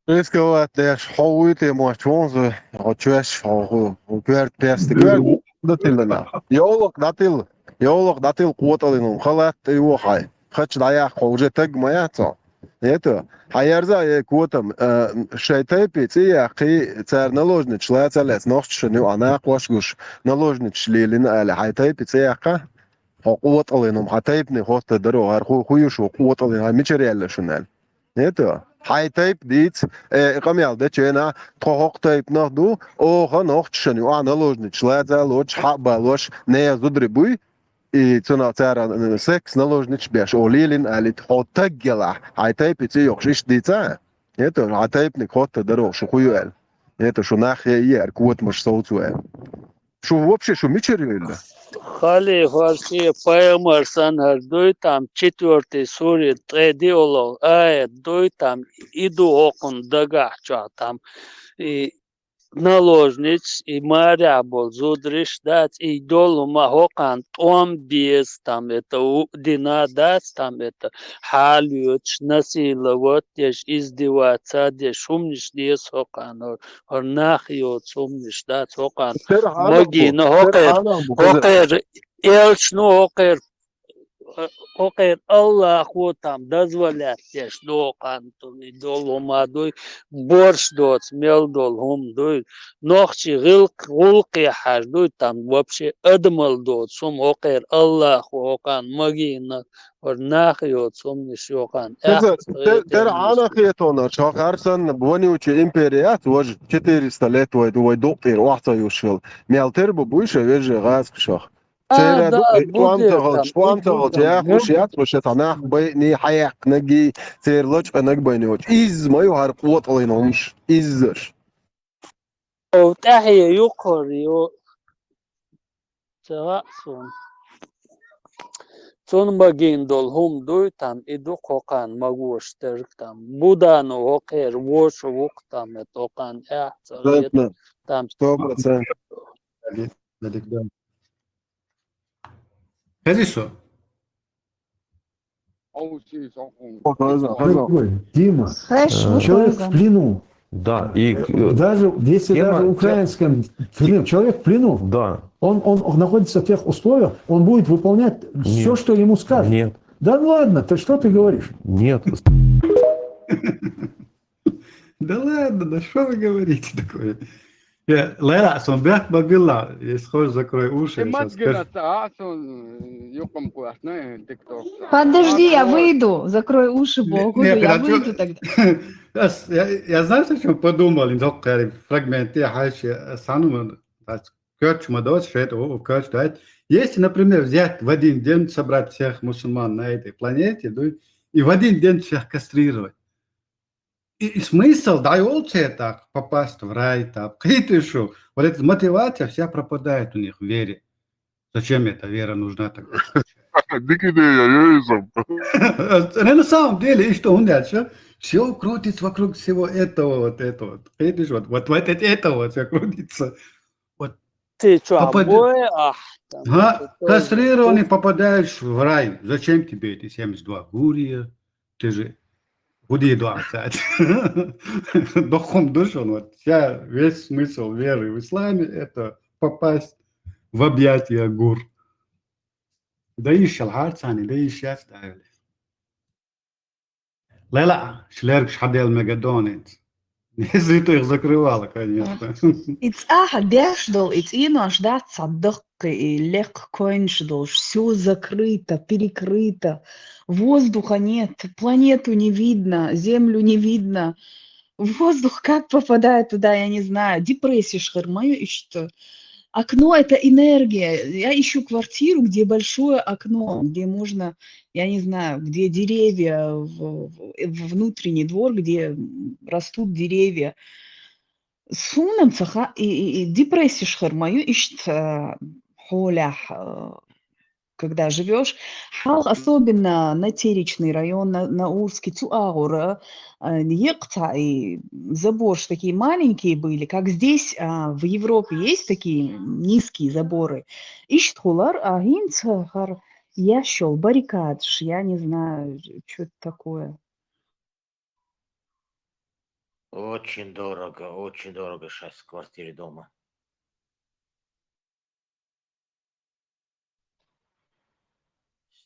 Рисковать деш, хьо вуй те моч вонза, хьо чоьш, хьо, хьо, хьо коьрта песта, коьрта датилла на. Йовлакх датилла, йовлакх датилла къотӀаллин хӀума, халат тӀе йохьай. Хача дӀаяккха хьо уже таг ма яц хьо. Это, хьан ерза е котам, а, шайн тайпе цӀе яккхий, цара наложницаш лаца а лаьцна, нохчашна юкъахь накхош гуш, наложницаш лелийна аьлла, хьайн тайпе цӀе яккха? Хьо къотӀаллин хӀума, хьан тайпане хоттар даро, хӀара хӀу, хӀу ю шу къотӀаллин, хьан мичара яьлла шуна аьлла. Это, хьайн тайпа дийца, э, къамел дечу хенахь, тхо хӀокху тайпанах ду, оха нохчашна юкъахь наложницаш лаца а лоцуш, хьа а балош, нехан зударий буй, и цунах цара, э, секс наложницаш беш, оха лелийна аьлла, хьо таг елахь, хьайн тайпе цӀе йоккхуш иштта дийца? Это, хьан тайпаниг хоттар даро, шу хӀу ю аьлла. Это, шу нах е, е, хӀара котамаш совцо аьлла. Шу вообще шу мичара йойла? Хали хӀорш пайхамар санна хӀара дуй там, четвёртый сурет ткъе диъалгӀа аят дуй там, и ду хӀокхунна дагахь чохь там, и наложниц, и марехь болу зудариш дац, и долу ма хӀокхарна тӀом беза там это, у, дина дац там это, хьалоьцуш, насиловать деш, издеваться деш, хӀуманаш деза хӀокхарна, хӀор-, хӀор нах йоцу хӀуманаш дац хӀокхарна. Магийна хӀокхер, хӀокхер элчано хӀокхер, хӀокхер Аллахо там дозволять деш доккханна и долу хӀума дуй, борш доцу мел долу хӀума дуй, нохчий гӀилкх-, гӀуллакхе хьажа дуй там, вообще адамал доцу хӀума хӀокхер Аллахо хӀокхарна магийна, хӀор нах йоцу хӀуманаш йоккхарна аьхца гӀертар. Тера Ӏанахетонаш, хӀокхар санна вонючая империя яц, важа четыреста лет вай ду, вай дукъ тӀера охьа ца юш хила. Мел тера бу буй ша вежарий гӀазкхашах. Церан ду, тӀом ца хилча, тӀом ца хилча, яхуш яц, ма ша цхьа нах байъний, хьаяккхинаргий, церан лачкъанарг байъний йоцу. Изза ма ю хӀара къотӀаллин хӀумаш, иззаш. Ов тӀаьхье юккъера ю, ца хаьа суна. Цунна магийна долу хӀума дуй там, и ду хӀокхарна магош дерг там. Будано хӀокхера воша ву-кх там, это хӀокхарна аьхца гӀертар там. Сто процентов. Хезий со? Дима, человек в плену. Да, и, э, даже, если даже в украинском фильме, человек в плену. Да. Он, он находится в тех условиях, он будет выполнять всё, что ему скажут. Нет. Да ну ладно, ты что ты говоришь? Нет. Да ладно, да что вы говорите такое? Я, Лера, сон бяхк бабилла, если хочешь, закрой уши, я щас скажу. Подожди, я выйду, закрой уши, Богу, я выйду тогда. Я, я, я знаешь, о чём подумал? Ин зоккхари фрагменте хьаьши сану, короче, ма доц, шейтӀа, о, короче, давайте. Если, например, взять в один день, собрать всех мусульман на этой планете, да, и в один день всех кастрировать, и, и смысл, да, и олцетах попасть в рай, там, кхетишь, вот эта мотивация вся пропадает у них в вере. Зачем эта вера нужна тогда? Дикидея, юизм. На самом деле, и что он дальше? Всё крутится вокруг всего этого, вот этого. Кхетишь, вот, вот, вот это, это вот всё крутится. Вот. Ты чё, попад-, обои, ах, там, ага, это тоже кастрированный, попадаешь в рай. Зачем тебе эти семьдесят два гурия? Ты же худей дуа кхаьчча. Доххум душун, вот вся, весь смысл веры в исламе — это попасть в объятия гур. Да ищал харцани, да ищал ставили. Лела, шлерг шхадел мегадонец. Если ты их закрывала, конечно. И цӀахь деш долу и цӀенош дац цхьа даккхий, и лекха койнаш долуш. Всё закрыто, перекрыто. Воздуха нет, планету не видно, землю не видно. Воздух как попадает туда, я не знаю. Депрессиш хир ма ю иштта. Окно — это энергия. Я ищу квартиру, где большое окно, где можно, я не знаю, где деревья, в, в, в внутренний двор, где, м, растут деревья. Суна-м ца хаьа, и, и, и депрессиш хир ма ю иштта, э, хьолехь, э, когда живёшь. Хьалха, особенно Натеречный район, на, Наурский, цу агӀора, э, екъа цхьа, и заборш такие маленькие были, как здесь, а, в Европе есть такие низкие заборы. Иштта хилар, а хӀинца хӀара еш йолу баррикадаш, я не знаю, чё это такое. Очень дорого, очень дорого щас в квартире дома.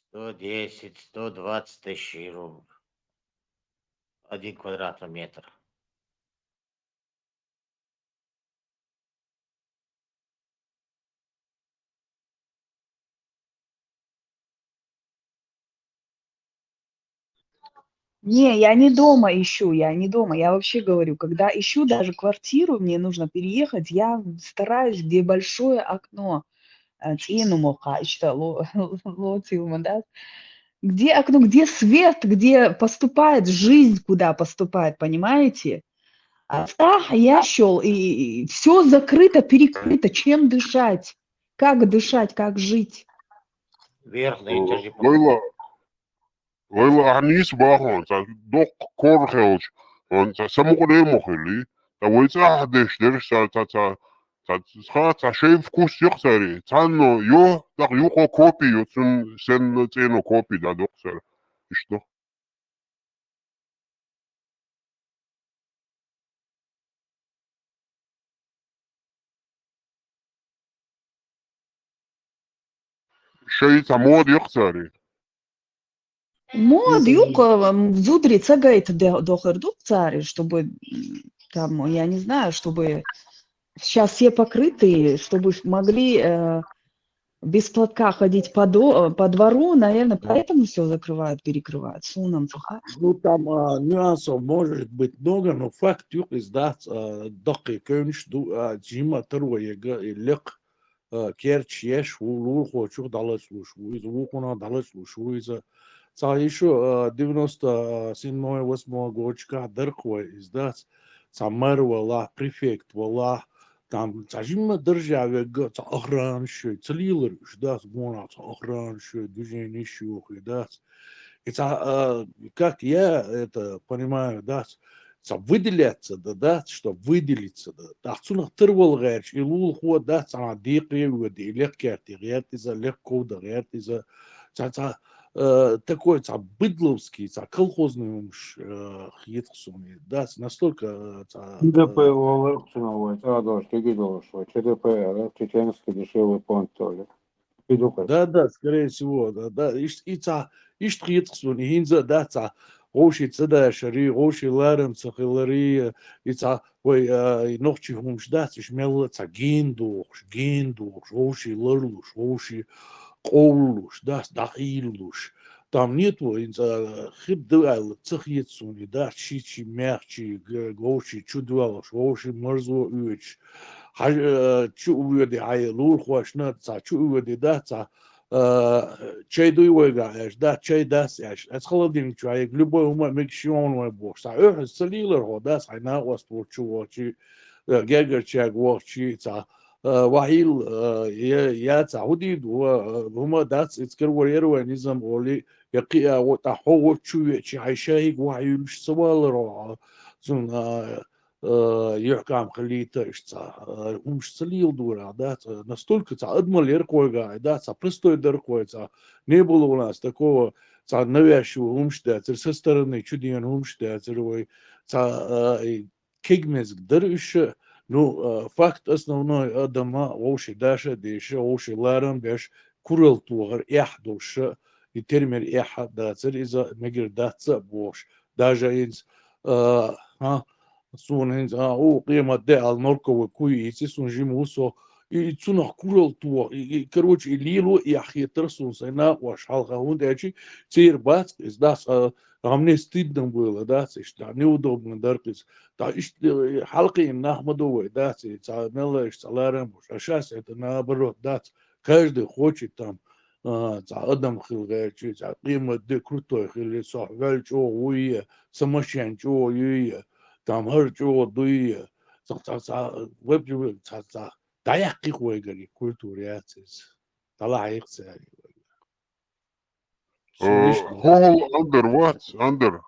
Сто десять, сто двадцать тысяч рублей. Один квадратный метр. Не, я не дома ищу, я не дома. Я вообще говорю, когда ищу даже квартиру, мне нужно переехать, я стараюсь, где большое окно, э, цӀенан мохь, иштта ло-, лоцийла ма дац. Где окно, где свет, где поступает жизнь, куда поступает, понимаете? А цӀахь еш йолу, и, и всё закрыто, перекрыто, чем дышать? Как дышать, как жить? Верхние этажи. Лайла, Лайла, ахьа нийса боху хьуна, сан доккха кора хилча, хьуна сан самукъане а ма хили, ТӀаккха вай цӀахь деш дерш цара ца, ца, ца, ца, ца шайн вкус йоккху цара. Цхьанна йо, тӀаккха юкъо копи йо, цун сенна цӀено копи дӀадоккху цара. Иштта. Шайца мода йоккху цара. Мода юкъа, м, зударий ца гайта де-, дохур ду цара, чтобы, м, там, я не знаю, чтобы сейчас все покрытые, чтобы могли, э, без платка ходить по до-, э, по двору, наверное, поэтому все закрывают, перекрывают. Суна-м цхьа. Ну, там, а, нюансов может быть много, но факт юкъа иза дац, а, даккхий кевнаш ду, а, жима таро ега и лекха, а, керчаш еш ву, лулахочух дӀалацлуш ву иза, вукхунах дӀалацлуш ву иза. Цхьа ишо, а, девяносто седьмой, восьмой годчиках дарх вай иза дац. Цхьа мэр валахь, префект валахь, там цхьа жимма даржа вегга, цхьа охранаш йой, ца лелар уьш дац, гонах цхьа охранаш йой, движенеш йохуй дац. И цхьа, а, как я это понимаю, дац, цхьа выделяться да, дац, чтоб выделиться да. ТӀаккха цунах тарвала гӀерташ, и лулахо дац, цхьа декхаре воьду, и лекха керте гӀерта иза, лекха ков дан гӀерта иза. Цхьа, цхьа, э, такой цхьа быдловский, цхьа колхозный хӀумаш, э, хетах суна. Дац, настолько, э, цхьа, э, Ч Д П олар цунах вай, цӀа долуш, кегий долуш вай. Ч Д П ара, Чеченский дешевый фонд тоже. И ду-кх. Да, да, скорее всего, да, да. Иш-, и цхьа, иштта хетах суна, и хӀинца а дац цхьа, вовший ца дашари, вовший ларам ца хилари, и цхьа, вай, а, и нохчий хӀумаш дац, иш мелла а цхьа ген дохуш, ген дохуш, вовший ларлуш, вовший къовлалуш, дац, дӀахьийлалуш. Там нет вай, хӀинца, а, хир ду аьлла, ца хета суна, и дац, ши, ши мехчий, г-, вовший чудоьлхуш, вовший марзо оьцуш. Хьажа, э, чу а воьду хьайн лулахошна, цхьа чу а воьду дац, цхьа, э, чай дуй вайгахь аьлча, дац, чай дац аьлча. Аса холодильник чу хьайга, любой хӀума мегаш ю хьуна вай бохуш. Цхьа оьхьаз ца лелар хьо, дац, хьайн накъост волчу вахчий, э, гергарчаьрга вахчий, цхьа, э, вахьийла, э, я, я цхьа хӀу дийр ду, э, хӀума дац, иза карор яра вайн низам олий, я кхиа гӀо-, тӀаккха хьо гӀо чу веачи, хьайн шайга вахьийла уьш ца валар хьо, цунна, э, э, юьхькӀам хилийта иштта цхьа, э, хӀумаш ца леладора, да, цхьа настолько цхьа адамал яра-кх вайгахь, да, цхьа простой дара-кх вай, цхьа не было у нас такого, цхьа навязчивый хӀумаш дацара, со стороны чу дена хӀумаш дацара вай, цхьа, э, и кегий мезг дара уьш, ну, э, факт основной, адама вовший даша а деша, вовший ларам а беш, куралла тохар эхь долуш, и термер эхь а дацара иза, мегар дац а бохуш. Даже хӀинца, э, хьа, Суна хӀинца, а, у, къемат де аьлла, норковый куй ийци, суна жима ву со. И, и цунах куралла тоха, и, и, короче, и лело эхь хетара суна сайн накъош хьалха, хӀунда аьлча церан бац, иза дац, а, а мне стыдно было, дац, иштта, неудобно дара иза. ТӀаккха иштта, э, хьалкхиъна нах ма ду вай, дац, и цхьа мелла иштта цхьа ларам а беш. А щас это наоборот, дац, каждый хочет там, а, цхьа адам хила гӀерташ, цхьа къемат де крутой хила, со хьол чӀогӀа вуй, сан машен чӀогӀа юй, там хӀара чӀогӀа дуй, цхьа, цхьа, цхьа, веб-, цхьа, цхьа, дӀаяккхийх вайгара и культура яц иза. ДӀалахьийх цаьрга. Э, хӀо-хӀо, Андар вац, Андар.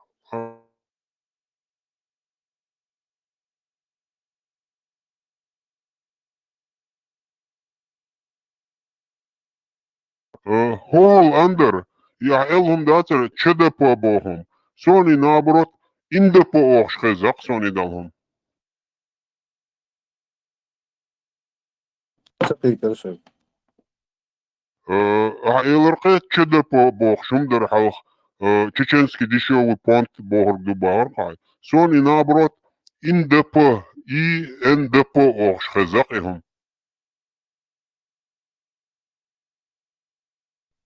Э, хӀо-хӀо, Андар, я хьел хӀума дацара Ч Д П боху хӀума. Сони, наоборот, Н Д П охуш хеза-кх сони дала хӀума. Ца кхийтара шайга. Э, ахьа элар-кх, Ч Д П бохуш хӀума дара хьалха, э, Чеченский дешевый фонд бохург ду бахара-кх хьайн. Сони, наоборот, Н Д П, И Н Д П охуш хеза-кх и хӀума.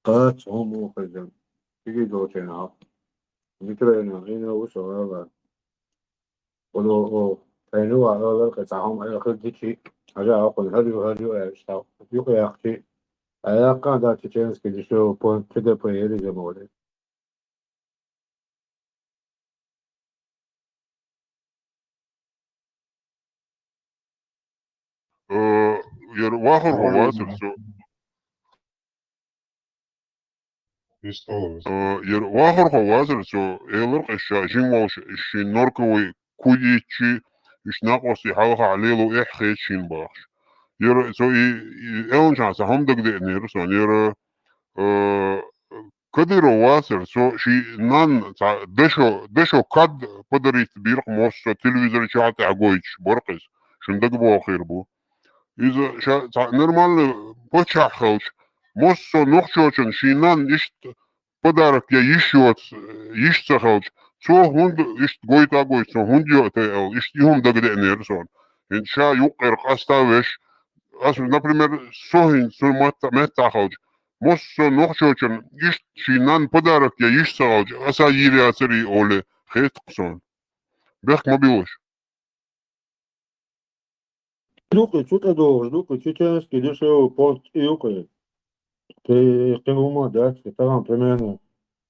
Кхача хӀума ву хезна, кегий долчарна хьалха. Микроайна, айна ву со гӀала. Оно, о, тайна ву гӀалар кхе цхьа хӀума айхар дичи, хьажа акхун хӀар ю, хӀар ю аьлла, юкъа яхчи. Айаккха а да Чеченский дешевый фонд Ч Д П ери замоле. Э, яра вахархо вацара со. Э, яра вахархо вацара со, элар-кх ша, жима волуш, шен норковый куй ийцчи, Уьш накъостий хьалха лело эхь хеташ шин бахаш. Яра со и, и элчан са хӀума дагадеънера сон, яра, э, Кадыров вацар, со ши нан ца дашо, дашо кад подарить бирх мос со телевизор ча тӀа гойтуш баркъис, шун дагабохир бу. Иза ша ца нормальный паччахь халч, мос со нохчочун ши нан ишт подарок я йиш йоц, йиш ца халч. Цо хӀунда ишт гойта гойт, цо хӀунда йо тӀе ал, ишт и хӀума дагадеънера сон. ХӀинца ша юккъера къаста веш, ас, например, со хӀинца цу матта, метта халч. Мос со нохчочун ишт ши нан подарок я йиш ца халч, аса йир яцари оле, хетх сон. Бехк ма билуш. Дукъи, цу тӀадогӀуш, дукъи, чеченский дешевый понт и юкъи. Кхи-, кхи хӀума дац, кхи тагӀам примерно.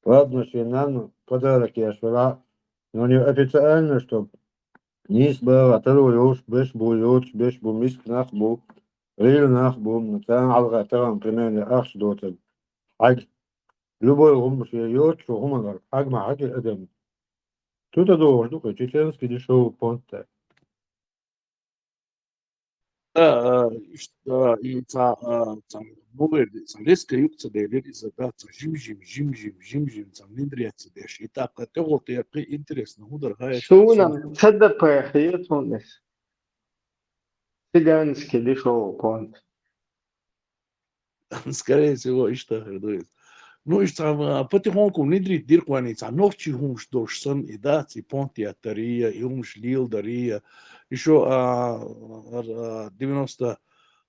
Ладно, шен нанна подарок еш вара, но не официально, чтоб нийса бала таро йолуш, беш бу йоцуш, беш бу миска нах бу, гӀийла нах бу, царна хьалха тагӀам примерно ахча доцург. Хьаг. Любой хӀума шен йоцуш хӀума лар, хьаг ма хьаги адам. Цу тӀадогӀуш дукъи, чеченский дешевый понт тӀа. Да, а, иш-, а, и ца, а, ца, ну, вер-, ца, резко юкъ ца делир, иза, да, ца, жим-жим, жим-жим, жим-жим, ца, внедрять ца деш. И так, а, тӀехула тӀе кхин интересно, хӀун дар хай, ца, Суна сум-, ца да пехи, туннес. Цыганский дешевый понт. Скорее всего, иштта хир ду иза. Ну, иштта, а, потихоньку внедрить диркъ вайна, ца нохчий хӀумаш долуш санна, и дац, и понт яттария, и хӀумаш лелдария. Ишо, а, а, девяносто,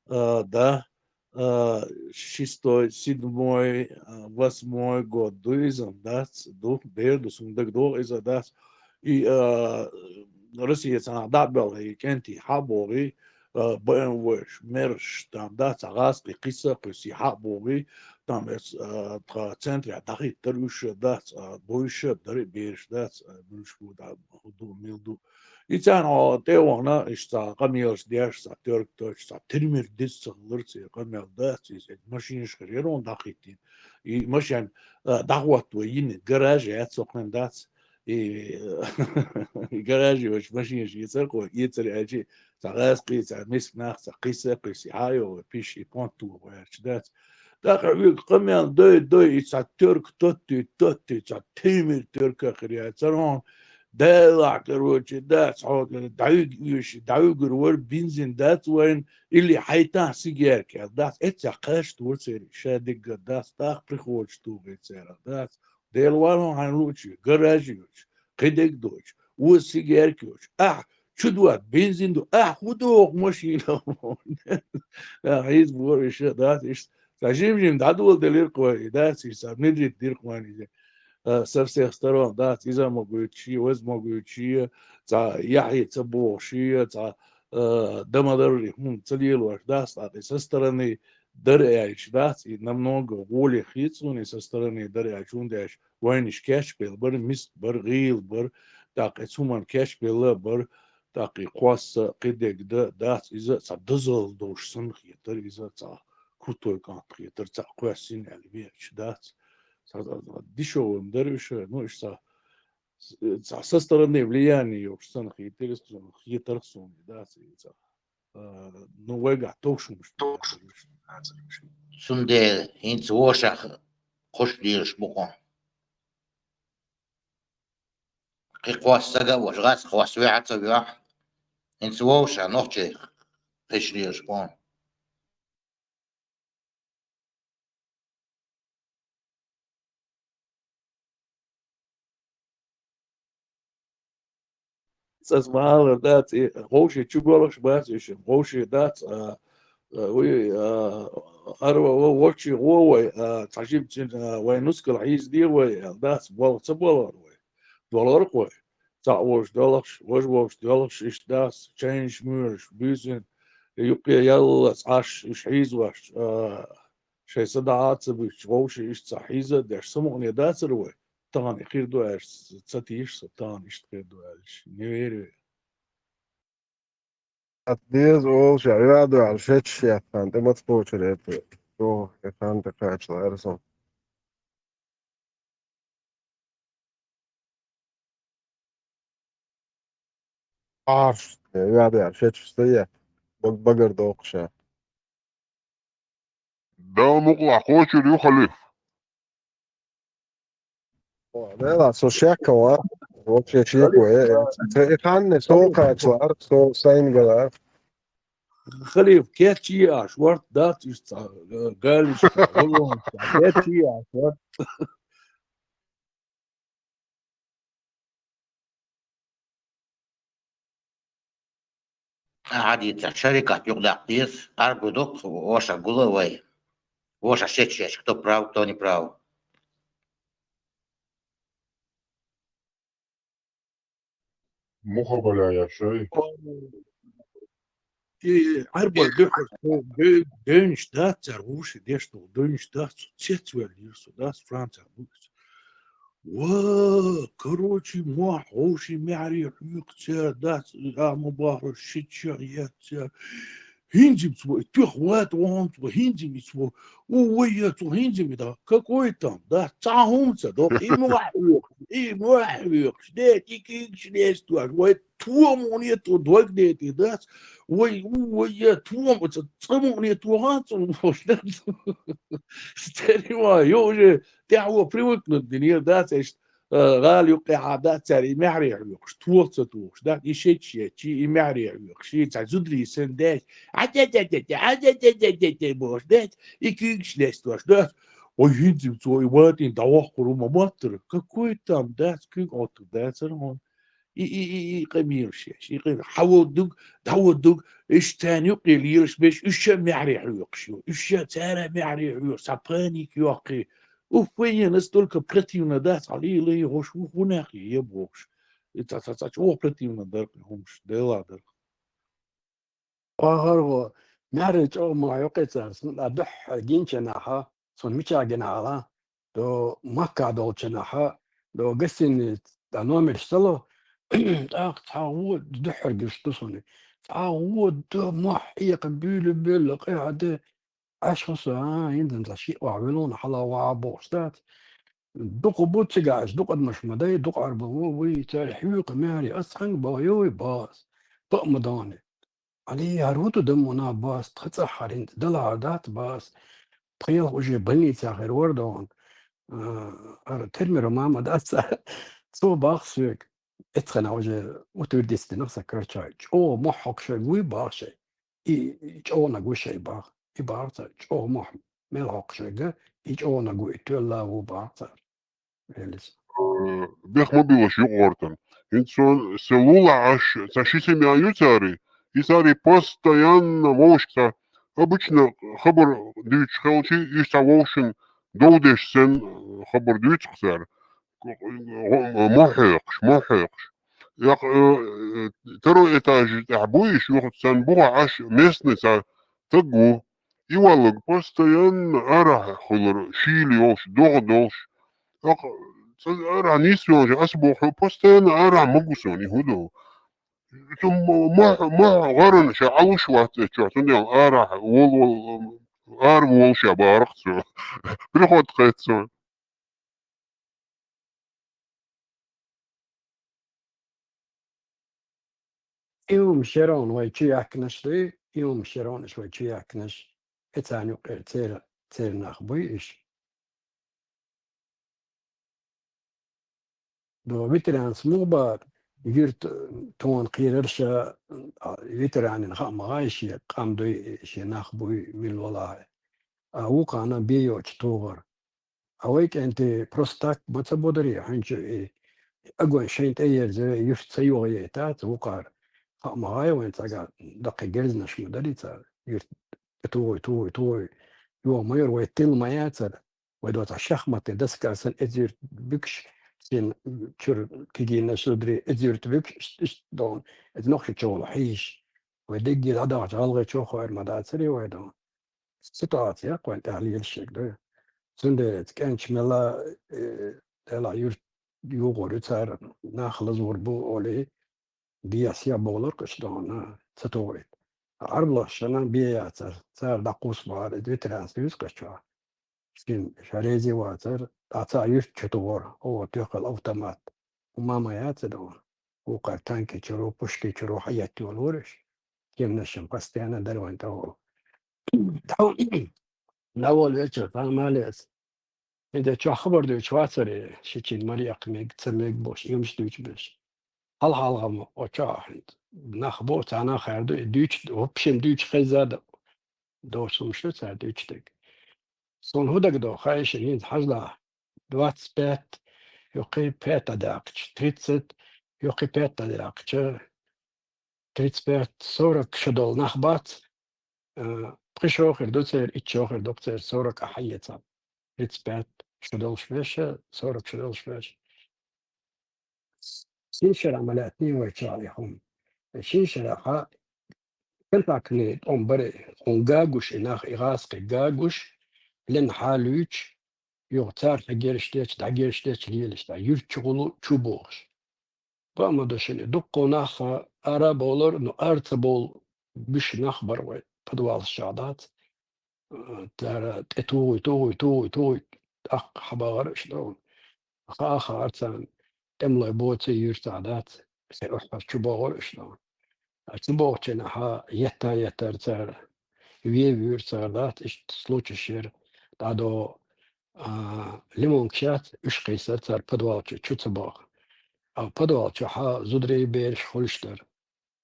а, да, а, шестой, седьмой, а, восьмой год ду иза, дац, ду, дер ду, сум дагадогӀу иза, дац. И, а, Россия цхьана дӀа а белла, и кӀентий хьа а богӀий, а, Б М В-ш, Мерс-ш, там, да, цхьа гӀазкхий кхиса а кхуьссий хьа а богӀий, там, эс, а, тха центрехь дӀахиттар уьш, дац, а, буйш а дара бераш, дац, а, муьлш бу, да, хӀу ду, мил ду. И царна хьо тӀе а вахана, иштта цхьа къамелаш деш, цхьа тоьрка тоьттуш, цхьа тирмир диза ца хилар, церан къамел дац, иза машинаш хир яра хьуна дӀахиттийна. И машен, а, дӀахӀотто йина гараж яц, цо кхин дац. И, и гараже йолчу машинаш эцар кхо, эцар аьлчи, цхьа гӀазкхий, цхьа миска нах, цхьа кхиса а кхуьссий хьа а йогӀий, пиш и понт туху гӀерташ дац. ТӀаккха хьоьга къамел дой, дой, и цхьа тоьрка тоттуй, тоттуй, цхьа тирмир тоьрка а хир яцара хьуна. Делахь, короче, дац, хьо дӀавига оьший, дӀавигар вара, бензин дац вайна, или хьайтахь сигарка аьлла дац, эццехь кхача вара церан, ша дигга дац, тӀаккха приходча тухий церан дац. Дела валлахь, хьайн луучу, гараж йоцуш, кхидерг доцуш, оза сигарка йоцуш. Ахь чу доьду, бензин ду, ахь хӀун доху машина? Ахь хьийза бора иша, дац, иштта. Сан жим-жим дӀадоладелира кхо, и дац, иштта, сан внедрить дира кхо иза. А, со всех сторон, дац, иза ма гойтуш, ваза ма гойтуш, цхьа яхье ца бохуш, цхьа, а, дамадарри хӀума ца лелош, дац, тӀаккха со стороны дара аьлча, дац, и намного гӀоле хи цуьнан со стороны дара аьлча, хӀунда аьлча вайнаш кечбелла бара, миска бара, гӀийла бара, тӀаккха и цу хӀуманна кечбелла а бара, тӀаккха и кхосса, кхидерг дан, дац, иза цхьа дозалла долуш санна хетара, иза цхьа крутой кӀант хетара, цхьа кхоьссина аьлла веача, дац. Цхьа, цхьа, цхьа дешевый дара уьш, ну, уьш цхьа, цхьа со стороны влияние йолуш санна хетара, хетара суна, дац, и цхьа. А, ну, вайгахь товш хӀумаш ду. Цундела хӀинца вовшах кхуьш лелаш бу кху. Кхин кхосса стаг а вовш, гӀаз кхосса вехьа а ца вехьа, хӀинца вовшах нохчий кхуьш лелаш бу. Цас ма аллара дац, и вовшийн чу боьлхуш бац уьш, вовшийн дац, а, а, уй, а, ара во-, воччий гӀо вай, а, цхьа жимма цуьнан, а, вайн нускал хьийзаде вай, аьлла дац, болх ца болхура вай. Долхура-кх вай. Цхьаъ вовш доьлхуш, важа вовш доьлхуш, иштта дац, чайнаш, муьйлаш буьйсина, юккъе яллалц Ӏаш, уьш хьийзош, а, шайн са дӀа а ца буьтуш, вовшийн иштта цхьа хьийза а деш, самукъане дацара вай? Тахана и хир ду аьлча, ца тийша со, тахана иштта хир ду аьлча, не верю я. Ат деза олуш, Ӏира а дуьхьал шеташ яьккхана, тӀе маца кхочур яра те? Чохь и хан тӀе кхачалара сан. Аш, Э, ваьда яр, шечу сая, баг-, багар дохуша. Дала мукълахь кхочур ю, халиф. О, дела, со шеккава, вообще шеккава, э, э, ца и ханна со кхачлар, со сайн галар. Халиф, кечи аш, варт дац иш ца, э, галиш ца, валон ца, кечи аш, варт. Ахьа дийца, шарикат юкъдаккха деза, арбу доккху, ваша гула вай. Ваша шечеш, кто прав, кто не прав. Муха баляя шай. И арбар дуьххьара, ду-, дуьнаш дац цара, вуше деш ду, дуьнаш дац, цецвеллера со, дац, Францехь бу иза. Ва, короче, мохь, вовший мехьаре хьоькху цара, дац, а ма бахьара, ши чех ец цара. ХӀинцамца вай, туьх ват ваханца вай, хӀинцамца вай. У, вай яц, у, хӀинцамца да. Какой там, да? Цхьа хӀума ца доккху, и мохь хьоькхуш, и мохь хьоькхуш, де, и куьйгаш лесташ, вай тома хӀума тӀе дог дете дац. Вай, у, вай я, тома, ца, цкъа ма хӀума тӀе тоха, ца, вай, да. Церан ма, я уже тӀаьхьо привыкнуть динера, дац, иштта. Э, гӀала юккъехьа дац цара и мехьаре хьоькхуш, тоха ца тухуш, дац, и шеча ечи, и мехьаре хьоькхуш, и цхьа зударий санна дац, а-тя-тя-тя-тя, а-тя-тя-тя-тя-тя бохуш, дац, и куьйгаш лесташ, дац. Ой, хӀинцамца и ватӀин дӀаваккхур ву ма моттара. Какой там, дац, куьг Ӏоттур дацара хьуна. И, и, и, и къамелаш еш, и къамел-, хьаводуг, дӀаводуг, уьш царна юккъе лелаш берш, уьш ша мехьаре хьоькхуш ю, уьш ша цара мехьаре хьоькхуш, цхьа паника йоккхий. Уф, вай настолько противно дац, хьалийла, хӀуш ву, хӀунах я бохуш. И ца, ца, ца, чӀогӀа противно дара кхин хӀумаш, Дела дара. Оха гӀо, маьрра чӀогӀа ма йоккхий цара, сан а дуьххьара гинчу наха, сан мича гина хьала, до Макка долчу наха, до гостиница, да номерш ца ло, тӀаккха цхьа гӀо дуьххьара гуш ду суна. Цхьа гӀо ду, мохь экха буьйлу-буьйлу, къехьа де, Ӏаш хӀу со, а, хӀиндан ца шиъ ваха веллуна хьала ваха бохуш дац. Дукха бу цигахь, дукха адамаш ма дай, дукха арбан ву, вуй, цара хьоькху маьре, ас цхьаьнга баха, йой, бац. Паъ ма дани. Али, хӀара хӀу ду дан муна бац, тха цӀа хьарин, дала хӀара дац бац. Тхайолху уже больницах хир вара догӀун. А, хӀара Термира мама дац, цо бах соьга. Эцхана уже утвердить динах сан карчай. ЧӀогӀа мохь хьокхуш вуй бах шай. И, и чӀогӀанаг ву шай бах. И бах ца, чӀогӀа мохь мел хьокхуш вега, и чӀогӀанаг ву, и тоьлла ву бах ца. Элис. Э, бех ма билаш юкъа гӀортан. ХӀинца сон селула Ӏаш, ца ши семья ю цари, и цари постоянно вовшашка ца, обычно хабар дуьйцуш хилчи, уьш цхьа вовшашна дов деш санна, э, хабар дуьйцу-кх цара. Мохь хьоькхуш, мохь хьоькхуш. Якъ, э, э, второй этажи тӀехь бу иш, юха царна бухахь Ӏаш местный цхьа стаг ву. И валлаг постоянно арахь хуьлура, шийла йолуш, догӀа долуш. Акъ, цӀа арахь нисвелча, аса боху, хьо постоянно арахь ма гу суна, и хӀун ду? Цу мо-, мохь, мохь гӀарана ша Ӏалуш вац эцчохь, цундела арахь вол-, вол-, ара волуш а бахарх цо. Приход кхетта цо. И хӀума шерон вай чу яьккхинаш дуй, и хӀума шеронаш вай чу яьккхинаш, и царна юккъера церан, церан нах буй иш. До ветеранс муха бара, юьрта тхуна кхерарша, а, ветеранин хаа ма гӀай шен къам дуй, шен нах буй, мила валахь. А вукхана бен йоцу тухар. А вай кӀентий просто так ма ца бодарий, хьуьнчу и огонь шайн тӀе ерзаве, юьрт ца йогӀе, тац вукхара. Хаа ма гӀай вайн цӀагӀа даккхий герзанаш ма дарий цара, юьрт тӀе тухуй, тухуй, тухуй. ЙогӀу ма йора, вай тилла ма яцара. Вай доцахь шахматный доска санна, эза юьрт буьгуш, шен чуьра кегийнаш зударий, эза юьрт буьгуш, ишт-, ишт догӀун, эза нохчичул хьийш. Вай дегге дӀадахча гӀалгӀайчохь хойр ма дацарий вай догӀун. Ситуация кхойн тӀехь лелаш ерг ду. Цундела кӀенча мелла, э, делахь юрт югӀур ю цара, нах лазор бу олий, дехьа сехьа бовлар кхуьш догӀана, ца тухур. Ӏарбалаш шана бен яцара, цара дӀакхуссу бахьара, и ветеранс дуьйцу кхуьш чохь. Шен ша рези вацара, дӀа цхьа юьрт чу тухура, оха туьхкхала автомат. ХӀума ма яц и догӀана. Вукхар танки чуро, пушки чуро хьаетта йолураш. Кемнашам постоянно дара вайн тӀагӀо. Тхьо навал вечер, тхьамалец. ХӀинца чохь хабар дуьйцуш вацаре, ши чин маръяккха мег, ца мег бош, емаш дуьйцу беш. Хьал-хьалгӀам оча хӀинца. Нах бо, цхьа нах хьаьрду, и дуьйцу, в общем, дуьйцу хезза да. Дош хӀумаш ду цара дуьйцу дерг. Суна хӀу дагадо, хаиша, хӀинца хьажла, двадцать пять, юккъе пять а даккхача, тридцать, юккъе пять а даккхача, тридцать пять, сорок шу долу нах бац, а, пхи шо хир ду церан, итт шо хир ду церан, сорок а хьаэца. Тридцать пять шу долуш веша, сорок шу долуш веша. Шин шарахь ма лаьттиний вай чохь и хӀума. Шин шарахьа контактный тӀом баре, хьуна гагуш и нах, и гӀазкхий гагуш, лен хьалуьйчу, юха цара хьагерш дечу, дӀагерш дечу лелаш, дӀа юьртчу гӀулу чу бохуш. Баа ма ду шуна, дуккха нах ара а бовлар, ну, ара ца бовла буьш нах бара вай, подвалаш чохь дац. Э, цара тӀе тугӀуй, тугӀуй, тугӀуй, тугӀуй, тӀаккха хьабагӀар уьш ду. Хаа-хаар царна, тӀемалой боций юьртахь дац, се охьа чу богӀур уьш ду. А чу богӀучу хьа етта-еттара цара вен вуьйр цара дац, иштта случай шера дӀадо, а, лимонка шац, уьш кхийсар цара подвал чу, чу ца богӀу. А подвал чу хьа зударий бераш хуьлуш дара.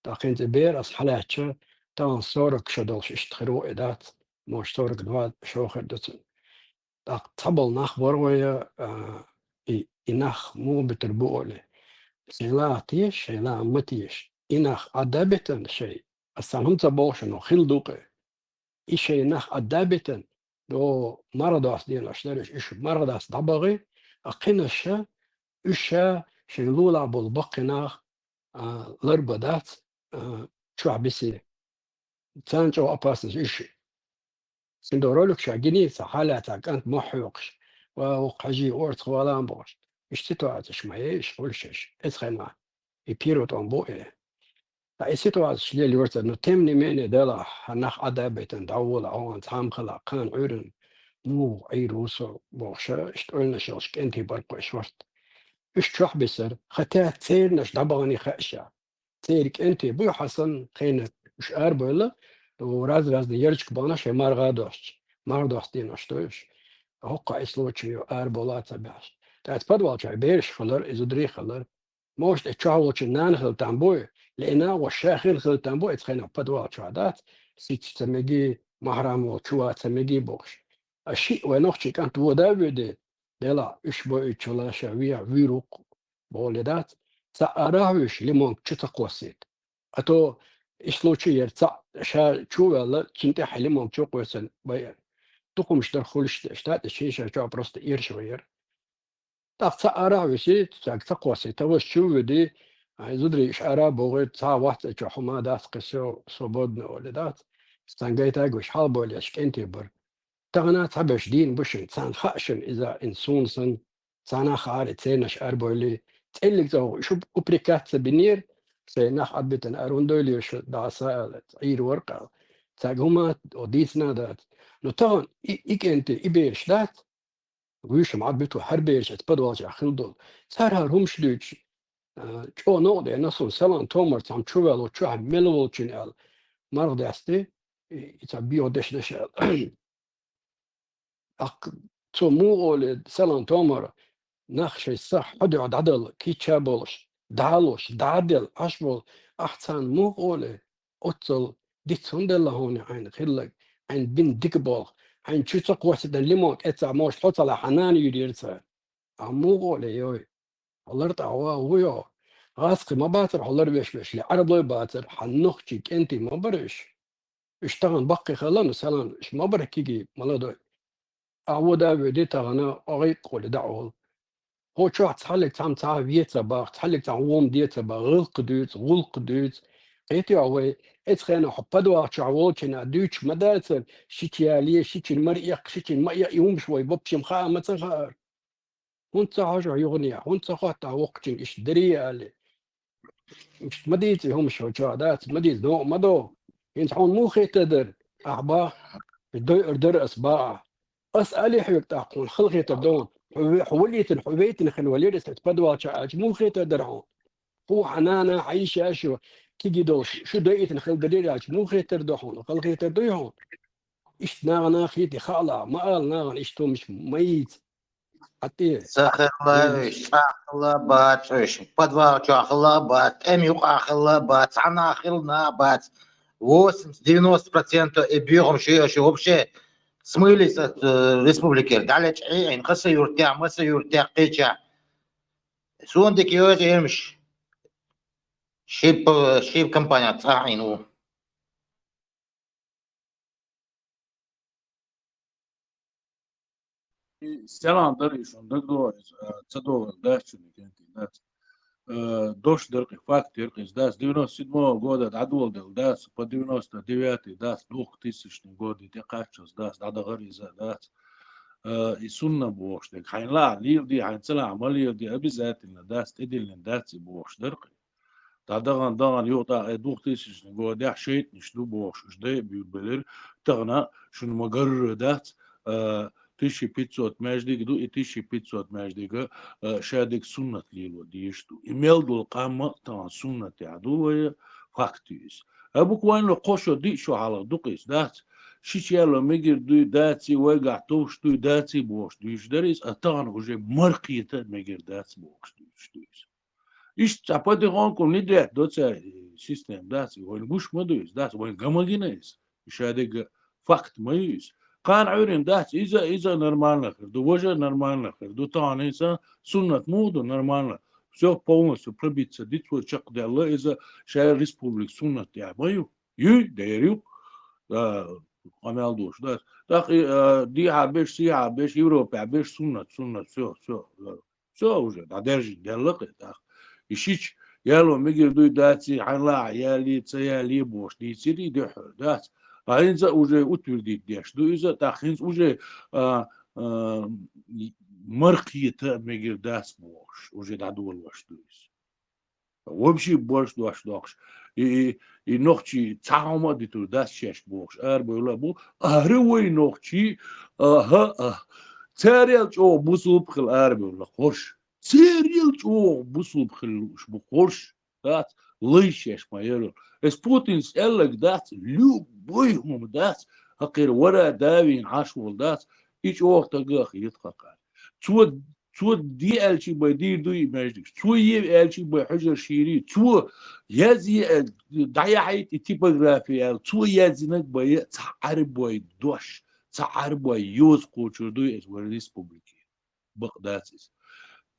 ТӀаккха хӀинца бер ас хьалаьцча, тахана сорок шо долуш иштта хир ву и дац, может, сорок два шо хир ду цуьнан. ТӀаккха цхьаболу нах бара вай, а, и, и нах муха битар бу олий. Шайн лаха теша, шайн лаха ма теша. И нах Ӏадда а битана шай, ас цхьана хӀума ца бохуш, но хила ду кхе. И шайн нах Ӏадда а битана, до марха доцу денош дара уьш, уьш марха дац дӀабахи, а кхинаша, уьш ша шайн лулахь болу баккхий нах, а, ларба дац, а, чохь биси. Царна чӀогӀа опасность уьш. Шуна до ролик ша гиний, ца хьалаьцна кӀант мохь хьоькхуш. Ва, вукху хьажий, орцах валан бохуш. Иштта ситуацеш ма еш, хуьлуш еш. Эцхьана. И пирот он бу э. Ткъа и ситуацеш лела юрца, ну, тем не менее, делахь, хьан нах Ӏадда а битана, дӀавола, Ӏован цхьамма хала, кхана Ӏуьйран, муха Ӏийр ву со, бохуша, иштта ойланаш йолуш кӀентий бара кхо шорт. Уьш чохь бисар, хотя цернаш дӀабахана хаьа ша. Церан кӀентий буй хьасан, хенан уьш арабевлла, раз-разна ярчка бахана шайн марха доцчу, марха доцу денош ду уьш. ХӀокху и случай ю арабовла а ца баьхьаш. ТӀаккха подвал чохь бераш хилар, и зударий хилар. Может, и чохь волчун нана хила там буй, ле и нагӀо ша хила хила там буй, эцхьана подвал чохь дац, сица ца меги, махьрам волу чу ван ца меги бохуш. А шиъ вай нохчий кӀант вода а воьди, делахь, уьш бойучу лаша вехьа вуьйр ву-кх, бохули дац. Цхьаъ арахь вуьйш, лимонка чу ца кхоссийта. А то и случай яра цхьаъ ша чу а ваьлла, цуьнан тӀехь лимонка чу а кхоьссина, бай тухумаш дара хуьлуш деш, тӀаккха шен ша чохь просто ираш ван яра. ТӀаккха цхьаъ арахь вуьсий, цаьрга ца кхоссий, таваш чу а вуьди, ай, зударий, уьш ара а богӀий, цхьа а вац цӀа чохь, хӀума дац, кхин со свободно олий дац. Цхьана гайтаг уьш хьалабойла еш кӀентий бара. Тахана цхьаберш дийна бу шуна, царна хаьа шуна иза, ин суна санна, царна а хаьара и цернаш арабойли, цӀеллиг цӀа ву, уьш упрекать ца бинера, шайн нах Ӏадбитана ара хӀунда ойла йо шу, дӀаса аьлла, Ӏийр вара-кх аьлла. Цаьрга хӀума а дийцина а дац. Ну, тахана и, и кӀентий, и бераш дац? Вуьйш ма Ӏадбиту хӀара бераш эца подвал чохь хила долу. Цара хӀара хӀумаш дуьйцуш, а, чӀогӀа новкъа деана суна, Селан Томар цхьамма чу ваьлла, чохь мел волчун аьлла. Марха даьсти, и, и цхьа био деш деш аьлла. ТӀаккха цо муха олий, Селан Томар, нах шайн сах хьо дуьхьа дӀадала, кийча а болуш, дӀа а луш, дӀа а делла, Ӏаш волу, ахь царна муха олий, оццул диц хӀунда делла хьуна хьайна хилларг, хьайна бина дика болх, хьайна чу ца кхоссийтина лимонка эцахь, может, хьо ца лахь, хьан нана юьйр яра цара. Ахь муха олий, йой? Хьо лар тӀехь ван ву йо? ГӀазкхий ма бацара хьо ларвеш вешли, Ӏараблой бацара, хьан нохчий кӀентий ма бара уьш. Уьш тахана баккхий хилла, ну, Селан, уьш ма бара кегий, молодой. Ахь вода а воьди тахана, охьа гӀайккхоле дӀаолу. Хьо чохь цхьаллиг цхьамма цхьа вен ца баккха, цхьаллиг цхьамма вон де ца баккха, гӀиллакх дуьйцу, гӀуллакх дуьйцу. Кхетий хьо вай, эцу хенахь хьо подвал чохь волчунна дуьйцуш ма дацара, шича яле, шичун мара эккха, шичун ма эккха, и хӀумаш вай бапшим хаа ма ца хаьара. ХӀунда ца хьожу хьо юханехьа? ХӀунда ца хотту ахь воккхачуьнга иштта дарий аьлла? Иштта ма дийца и хӀумаш хьо чохь дац, ма дийца, догӀу ма догӀу. ХӀинца хьуна муха хетар дара? Ахь бах, дойур дара ас бах. Ас алий хьоьга тӀаккха хьуна хала хетар догӀу? Хьо ве-, хьо валийтина, хьо вейтина хин валера ас подвал чохь аьлча, муха хетар дара хьуна? Кху хьан нана, хьан йиша шу киги долуш, шу дайитина хила далийра аьлча, муха хетар ду хьуна? Хала хетар дуй хьуна? Иштта нагӀана хетий хаала, ма ала нагӀана иштта хӀумаш ма йийца. Хьатте. Ца хилла уьш, цӀа хилла бац уьш, подвал чохь хилла бац, тӀем юкъа хилла бац, цхьана хилла бац. Восемьдесят-девяносто процентов и бегом шиъ аша вообще смылись от, э, республики. Далечь и ин хаса юртя, маса юртя, кхеча. Сундик йоза имш. Шип, э, шип компания цӀа ин ву. И салам дарий шуна, дагадогӀу иза, а, ца догӀур дац шуна, кӀентий дац. Э, дош дара кхин, факт яра кхин, дац, девяносто седьмого года дӀадоладелла, дац, по девяносто девятый, дац, двухтысячный годы тӀекхаччалц, дац, дӀадахара иза, дац. Э, и сунна бохуш дерг, хьайна лахь леладе, хьайна ца лахь ма леладе, обязательно, дац, тӀедиллина дац и бохуш дара кхин. ДӀадахана, дахана, юха тӀаккха, э, двухтысячный годехь шайтӀанаш ду бохуш, уьш дай а буьйлабелира, тахана шуна ма-гарра дац, а, тысяча пятьсот маьждиг ду, и тысяча пятьсот маьждига, а, шадерг суннат лело дезаш ду. И мел долу къам а тахана суннатехь ду вай, факт ю иза. А буквально кхо шо, диъ шо хьалха ду-кх иза, дац? Шича яло мегар дуй, даций, вайгахь товш дуй, даций бохуш дуьйцуш дара иза, а тахана уже маркхета а мегар дац бохуш дуьйцуш ду иза. Иштта цхьа потихоньку внедрять до цара система, дац, вайна гуш ма ду иза, дац, вайна ган ма гина иза. Шадерг факт ма ю иза. Кхана Ӏуьйрина дац, иза, иза нормально хир ду, важа нормально хир ду, тахана иза суннат муха ду нормально. Всё полностью пробиться дицо чекхдаьлла, иза шайн республика суннат тӀехь ма ю. Юй, дер ю. А, къамел дош, дац. ТӀаккха, а, дехьа беш, сехьа беш, Европехь беш суннат, суннат, всё, всё. Всё уже, дӀадержи делла кхин тӀаккха. И шича, яло мегар дуй, даций, хьайна лахь, ялий, ца ялий бохуш дийцира и дуьххьара, дац. А хӀинца уже утвердить деш ду иза, тӀаккха хӀинца уже, а, а, маркхета а мегар дац бохуш, уже дӀадолош ду иза. Вообще борш дош доккхуш. И, и, и нохчий цхьа хӀума а дитур дац шаьш бохуш, арабевлла а бу. Ара вай нохчий, аха, а. Царел чӀогӀа бусулба хила арабевлла хорш. Церел чӀогӀа бусулба хила лууш бу хорш, дац, лай шаьш ма ярал. Эс Путинс аьлларг дац, любой хӀума дац, хӀокхера вара давийна Ӏаш волу дац, и чӀогӀа тагах йитхакхара. Цо, цо де аьлчи бай дийр ду и маьждигаш, цо е аьлчи бай хьуьжар шийрий, цо яз е, дӀаяхьийта и типография аьлла, цо яздинарг бай цхьа Ӏарбой дош, цхьа Ӏарбой йоза кхочур дуй эс вай республике. Бакъ дац иза.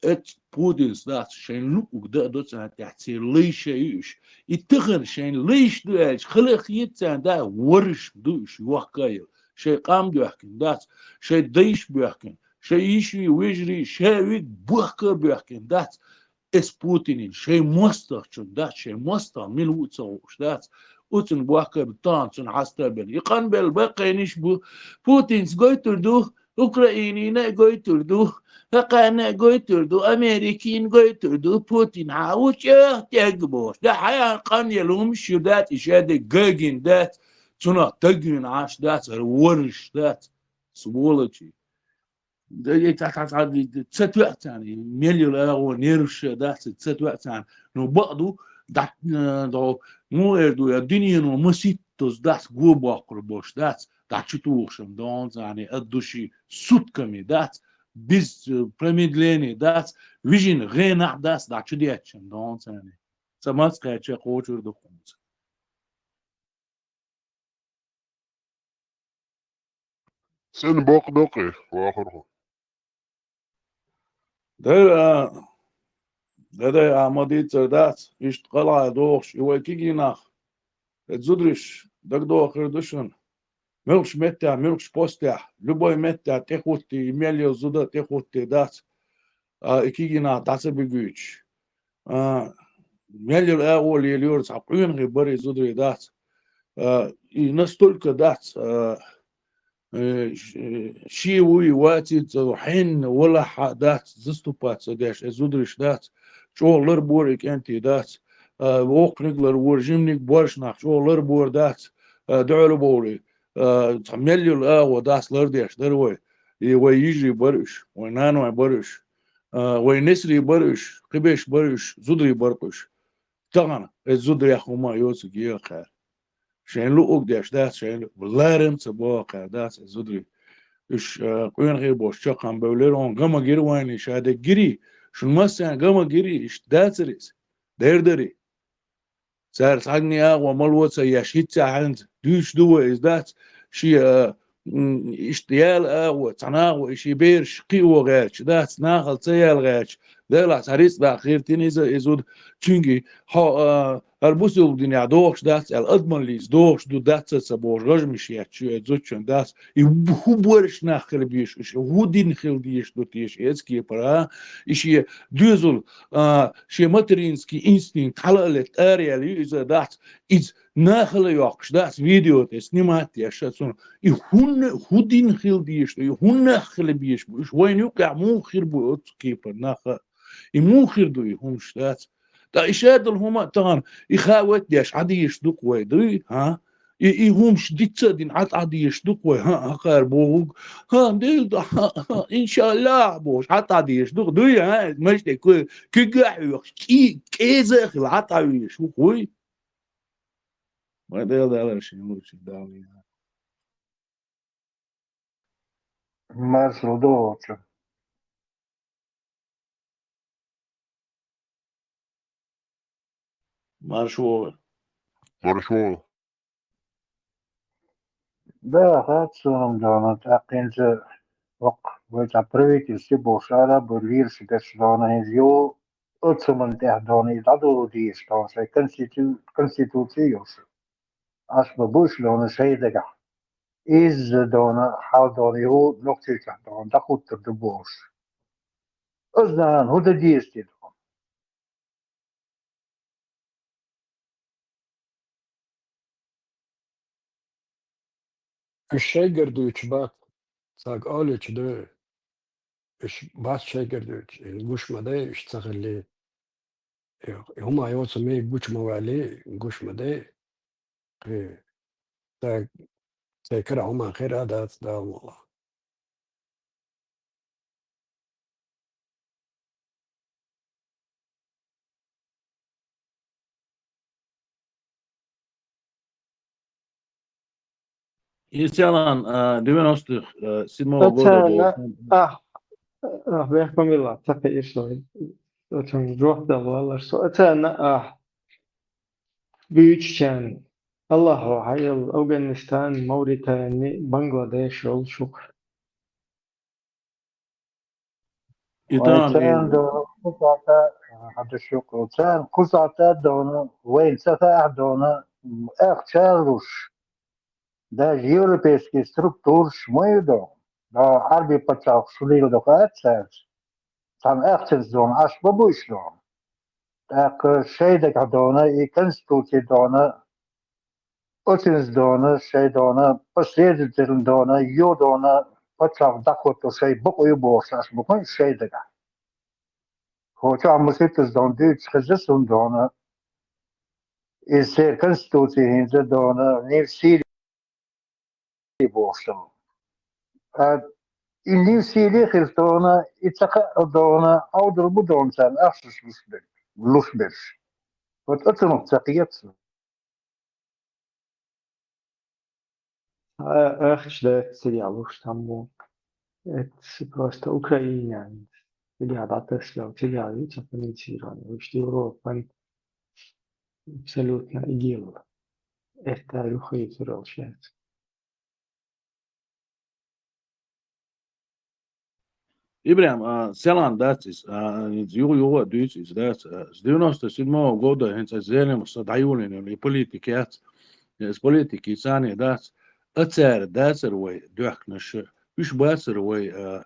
Эцу Путинс дац, шайн луъуг дан а до царна тӀехь, церан лайша ю уьш. И тахана шайн лайш ду аьлча, хала а хета царна, да, варраш ду уьш, йохка а йо. Шайн къам боьхкина дац, шайн дайш боьхкина, шайн йиший, вежарий, ша виг бохка а боьхкина дац. Эс Путинин шайн мостагӀчун дац, шайн мостагӀ мила ву а ца хууш дац. Оцун бохка а бу, тахана цунна хьаста а белла. И къанбелла баккхийнаш бу. Путинс гойтур ду, Украинина а гойтур ду, хӀокхарна а гойтур ду, Америкина гойтур ду, Путин хьан ву чӀогӀа тегга бохуш. Да хьаян къан я лумаш ю дац, и шадерг гагина дац, цунах тагвина Ӏаш дац, хӀара варраш дац, сволочи. Да, и цхьа, цхьа, цхьа, ца тоьа царна, и мел йолу агӀо нерваш дац, ца тоьа царна. Ну, бакъ ду, да, э, до, муха эр ду, я дуьнено маситтаза дац, го боккхур бош дац, дӀа чу тухуш ам дон царна, от души сутками дац, без, э, промедления дац, вижина гӀенахь дац, дӀа чу детташ ам дон царна. Ца мац кхаьча кхочур ду хӀунца. Сен боккха доккхий, вахархо? Дай, а, дай, дай, а, ма дийцар дац, иштта къала дохуш, и вай кигий нах. Э, зудариш, дагадохур ду шуна. Муьлххачу меттехь, муьлххачу постехь, любой меттехь тӀехӀуттий, и мел йолу зуда тӀехӀуттий дац, а, и кигий нах дӀа ца буьгуьйтуш. А, мел йолу агӀо лелайора, цхьа къонахий бара и зударий дац. А, и настолько дац, а, э, ш-, э, шен вуй, вацийта ца ву, хьенна валахь а дац, заступать ца деш, э, зудариш дац, чӀогӀа ларбора и кӀентий дац, а, воккханиг ларбора, жиманиг, боьрша нах чӀогӀа ларбора дац, а, дуьхьал бовлий, а, цхьа мел йолу агӀо дац лардеш дара вай, и вай йижарий бара уьш, вай наной бара уьш, а, вай несарий бара уьш, кхиберш бара уьш, зударий бара-кх уьш. тахана, эзу зударех хӀума йоцург егӀа кхаьра. Шайн луъуг деш дац, шайн лу-, ларам ца боху кхаьра дац эзу зударий. Уьш, а, къонахий бош чаккхам бевлира, он гама гира вайна, ша деггири, шун массарна гама гири, иштта дацар иза. Дер дари. Цара схьагни агӀо мало ца еш, хӀинца хьаьнца дуьйцуш ду вай иза дац, шен, а, м, иштта яла агӀо, цхьана агӀо, и шен бераш кхио гӀерташ дац, нахала ца яла гӀерташ, Делахь цхьа рицкъ даккха хир тина иза, иза зуда, цуьнга хьо, а, хӀара бусулба динехь дохуш дац аьлла, адамаллица дохуш ду дац ца бохуш, гӀажмаш етташ ю иза зудчун дац. И хӀу борш нах хила безаш, уьш хӀу дин хила дезаш ду теша эцу кепара, и шен доьзал, а, шен материнский инстинкт хьала а летта ара яьлла ю иза дац, иза нахала йоккхуш дац, видео тӀе снимать деш ша цунах. И хӀунна, хӀу дин хила дезаш ду, и хӀун нах хила безаш бу, уьш вайна юкъехь муха хир бу оцу кепара наха? И муха хир ду и хӀумаш дац? Ткъа и ша долу хӀума а тахана, и хаа вайта деш, Ӏа дезаш ду-кх вай, дуй, хьа? И, и хӀумаш дицца а дина, Ӏа тӀе дезаш ду-кх вай, хьа, хьакхара бохург, хьа, Дела дуьхьа, хьа, хьа, иншаллахь, бохуш, Ӏа тӀе дезаш ду-кх, дуй, хьа, маьждиге ку-, куьйга а хьоькхуш, кӀи-, кӀеза а хила, Ӏа тӀе везаш ву-кх вуй? Вай Дела далара шен лучу Дала. Маршалла ду вовчу. Маршо. Маршо. Да, хӀаьта суна дона, тӀаккхинца воккха вай цхьа правительстве бохуш ара, бу лийраш деш дона, хӀинца ю, оцу хӀуманна тӀехь дона, и дӀадолу дийша дона, шайн конститу-, конституци йолуш. Аш ма бу уьш дона шайн дагахь. Изза дона, хьал дона, ю, нохчийчохь дона, дӀахуттур ду бохуш. Оцу нахана хӀун дан деза те дона? Уьш шайгара дуьйцуш бац, цхьаъ олийча ду, уьш бац шайгара дуьйцуш, и гуш ма дай, уьш ца хилли. И, и хӀума йоцу мега гучу ма ваьлли, гуш ма дай. Кхин, ца, церан кара хӀума хир а дац, Дала мукъ лахь. Иза Селан, а, девяносто седьмого года. Оцена, а, а, бехк ма билла, ца кхиира со. Оцунга жоп дала валлара со. Оцена, а, буьйцучарна, Аллахьо хьайолу, Афганистан, Мавритани, Бангладеш йолуш ю-кх. И вай тахана царна и дона кхузахьта, хьан ду шуьга, царна кхузахьта дона, вайна ца хаахь дона, м, ахча луш, даже европейский структураш ма ю дона, но Ӏарби пачхьалкхаш хилийла дохуьйту цаьрца. Цхьана ахчанца дона, Ӏаш ма бу уьш дона. ТӀаккха шайн дагахь дона, и конституци дона, оцинца дона, шайн дона, последовательно дона, ю дона, пачхьалкх дӀахӀотто шайн бакъо ю бохуш, Ӏаш ма бу шайн дагахь. Хьо чохь маситтаза дона дуьйцуш хеза суна дона. Иза церан конституци хӀинца дона, нив сийли бохуш дона. А, и нив сийли хилча дона, и ца хаьа дона, Ӏовдал бу дона царна ахчанаш луш бер-, луш берш. Вот оцунах ца кхета со. А, ахча дац цигахь луш там бу. Это просто Украина. Цигахь дӀатасла, цигахь ю ца финансирование. Уьш Европан абсолютно игил. Это ю хийцарал шаьц. Ибрахим, а, Селан дац иза, а, иза юха-юха а дуьйцу иза дац, а, с девяносто седьмого года хӀинца Зелимха со дӀайолийна и политика яц, иза политика царна дац, а цара дацара вай доьхкинарш, уьш бацара вай, а,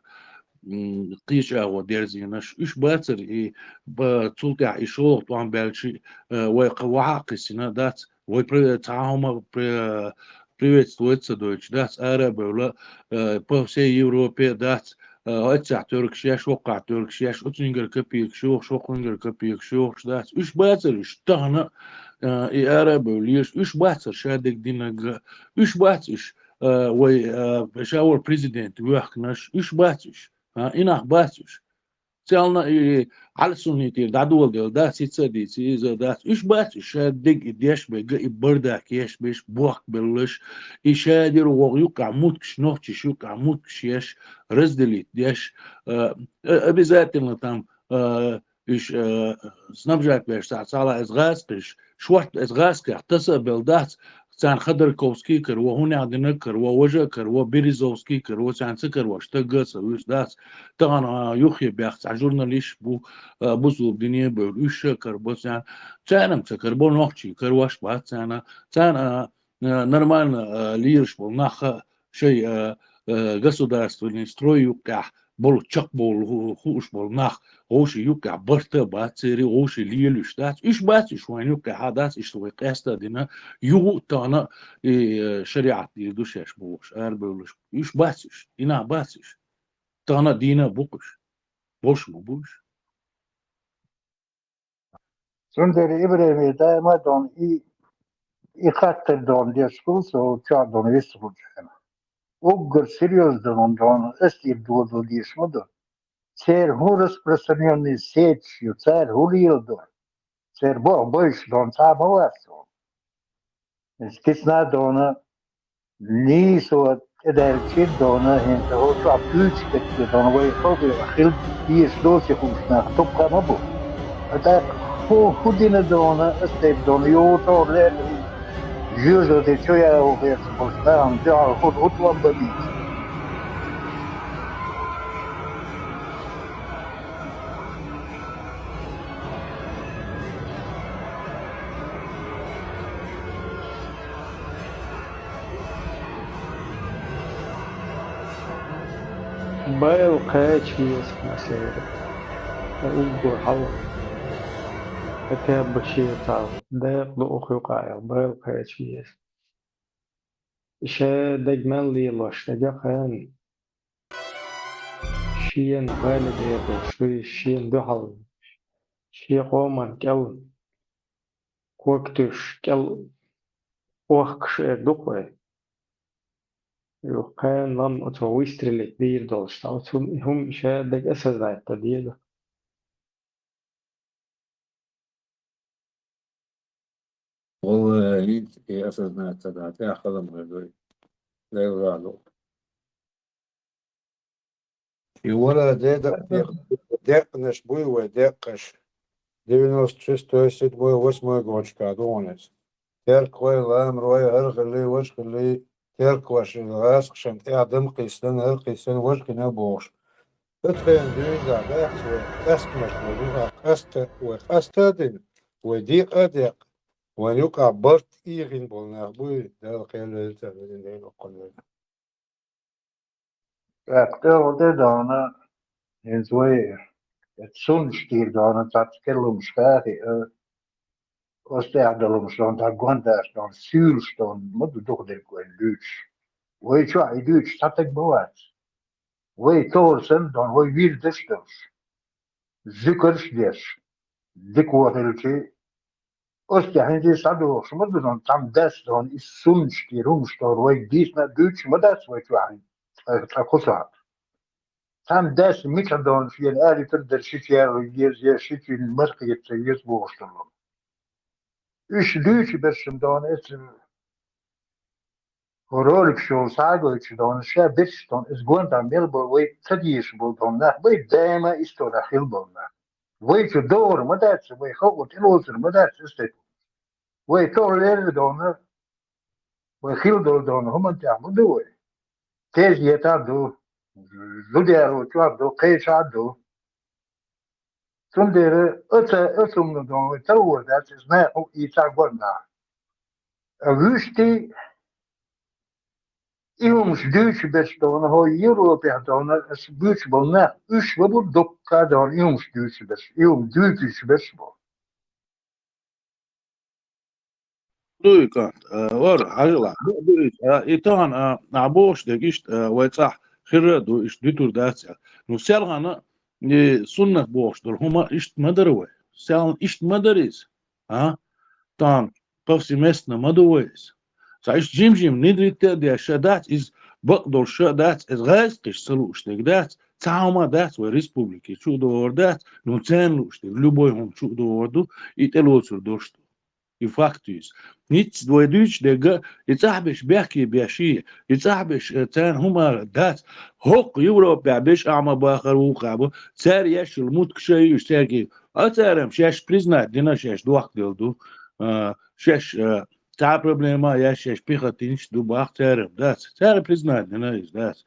м, кхечу агӀо дерзийнарш, уьш бацара и, ба-, цул тӀаьхьа и шолгӀа тӀом баьлча, а, вай кха вахьа а кхиссина дац, вай при-, цхьа хӀума при-, приветствовать ца дойтуш дац, ара а бевлла, э, по всей Европе дац, э, оццехь тӀоьргаш еш, хӀокхахь тӀоьргаш еш, оцуьнгара копейкаш йохуш, хӀокхуьнгара копейкаш йохуш дац. Уьш бацара уьш тахана, э, и ара а бевлла езаш, уьш бацара шадерг динарг, уьш бац уьш, э, вай, э, ша вара президент воьхкинарш, уьш бац уьш, а, и нах бац уьш. Цална и Ӏалсунни тӀера дӀадоладелла дац, хӀинца а дийца, иза дац. Уьш бац, уьш ша дег и деш бега, и бардак еш беш, бохк беллаш, и ша дира вогӀу юккъехь муткаш, нохчаш юккъехь муткаш еш, разделить деш, а, а, обязательно там, а, уьш, а, снабжать беш цхьа, цхьа ла из гӀазкхиш, шорта из гӀазкхех таса а белла дац, царна Ходорковский каро, хӀунех динарг каро, важа а каро, Березовский каро, царна ца карош стаг а ца вуьйцу дац. Тахана юххе бехк цхьа журналист бу, а, бусулба дине а бевлла, уьш а карабо царна. Царна-м ца карабо нохчий, карош бац царна. Царна, а, а, нормально, а, лелаш болу нах а шайн, а, а, государственный строй юккъехь болу чекхбовла ху-, хууш болу нах, вовшийн юккъехь барт а бац церан, вовшийн лелуьйш дац. Уьш бац уьш вайн юккъехь а дац, иштта вай къаста а дина, юха а тахана, и, э, шариӀат дийр ду шаьш бохуш, арабевллаш. Уьш бац уьш, и нах бац уьш. Тахана а дийна а бу-кх уьш. Болуш ма бу уьш. Цундела ИбрахӀиме даима а дона и, и хаттар дона деш ву со, чохь дона вист хуьлучу хенахь. Уггар серьёзно дона, дона ас тӀера дозалла дезаш ма ду. Церан хӀун распространённый сеташ ю, цара хӀун леладора? Церан боху бойуш дона цхьа а ма вац суна. Иза кицна а дона, нийсо тӀедаьллачий а дона, хӀинца хӀокху чохь буьйцуш дерг дона, вай халкъехь хила дезаш доций хууш нах, дуккха а ма бу. ТӀаккха хӀун, хӀун дина дона, ас тайпа дона, йогӀу тӀе леррина, жоьжахати чу яа ву хеташ болчу нахана дуьхьал хӀун, хӀун тӀом бан дийца? Байла кхача веза, масера. Ткъа уггар хьал. Хотя бы шен цхьа дакъа ду оха юкъахь, байла кхача веза. Ша дерг мел лелош дерг а хьенан. Шена хьалха дер долуш дуй, шена дуьхьал, шен къоман кӀел ког туьйсуш, кӀел охкуш эр ду-кх вай. Юха кхана лам оцо выстрелить дийр долуш, ца оцу хӀума ша дерг осознать дан деза. Валла, хӀинца и осознать ца дан, тӀехь хала ма дуй. Дела гӀало. И вара де дакъа декъ-, декънаш буй вай, декъаш. Девяносто шестой, седьмой, восьмой годашка ду хьуна иза. Теркалой, ламарой, хӀара хилли, важа хилли, теркалош, гӀазкхашна тӀехь дама кхийсина, хӀара кхийсина, важа хина бохуш. Оцу хенахь дуьйна дац вай къаьстамаш, вай юкъахь къаста, вай къаста а дина, вай декъа а декъна, вайн юкъахь барт а ийгӀина болу нах буй, Дала кхел вевза, везан Дела воккхун веза. ТӀаккха тӀехула тӀе а дона, хӀинца вай, эцу суннаш тӀера дона, цхьацца керла хӀумнаш хаьа, э, оцу тӀехь долу хӀумнаш дона, дӀа гондаш дона, суьйлуш дона, ма ду дукха дерг вайна дуьйцуш. Вай чохь и дуьйцуш цхьа стаг ма вац. Вай тохар санна дона, вай вирдаш а долуш. Зуькарш а деш, дика вон хилчий, оцу тӀехь хӀинца схьадогӀуш ма ду, цхьамма дас дона, и суннаш тӀера хӀумнаш тохар вайга дийцина а дуьйцуш ма дац вай чохь хӀинца, ткъа, ткъа кху сахьт. Цхьамма дас мичахь дона шена алийтар а дара, шича яла еза, я шича марха ца еза бохуш долу. Уьш дуьйцу берш-м дона эцу роликаш йолу схьа а гойтуш дона, ша берш дона, иза гонах мел болу вай ца дезаш болу дона нах бай, даима исторехь хила болу нах. Вай чу догӀур ма дац, вай халкъо тӀелоцур ма дац, эс тайпа. Вай тохар леррина дона, вай хила долу дона, хӀуманна тӀехь ма ду вай. Тезета а ду, зударо чохь а ду, кхечахь а ду. Цундела оцу, оцу хӀуманна дона вай талор дац, иза нахана ийца а гонна. Ткъа вуьшта и хӀумаш дуьйцуш берш дона, хӀо Европехь дона, аса буьйцуш болу нах, уьш ма бу дуккха а дона, и хӀумаш дуьйцуш берш, и хӀума дуьйцуш берш бу. Дуй, кӀант, а, вара, хьажал, а, бу-, бу-, а, и тахана, а, а, бохуш дерг иштта, а, вай цӀахь хир а ду, иштта дуьтур дац, а. Ну, селхана, и суннат бохуш долу хӀума иштта ма дара вай. Селхана иштта ма дара иза. А? Тахана повсеместно ма ду вай иза. Ца иштта жим-жим нидритта а деш а дац, иза бакъдолуш а дац, иза гӀазкхиш ца лууш дерг дац, Цхьа хӀума дац вай республике чу а догӀур дац, ну, царна лууш дерг, любой хӀума чу а догӀур ду, и тӀелоцур долуш ду. И факт ю иза. ХӀинцца вай дуьйцуш дерг, и цӀахь берш бехке беш и, и цӀахь берш, э, царна хӀума дац. ХӀокху Европехь берш ахьа ма бахара вукху а бу, цара еш йолу муткаш а ю уьш цаьрга. А цара-м шаьш признать дина, шаьш дохкаделла ду, а, шаьш, а, цхьа а проблема а яц, шаьш пехотинцаш ду боху цара-м, дац. Цара признать дина иза, дац.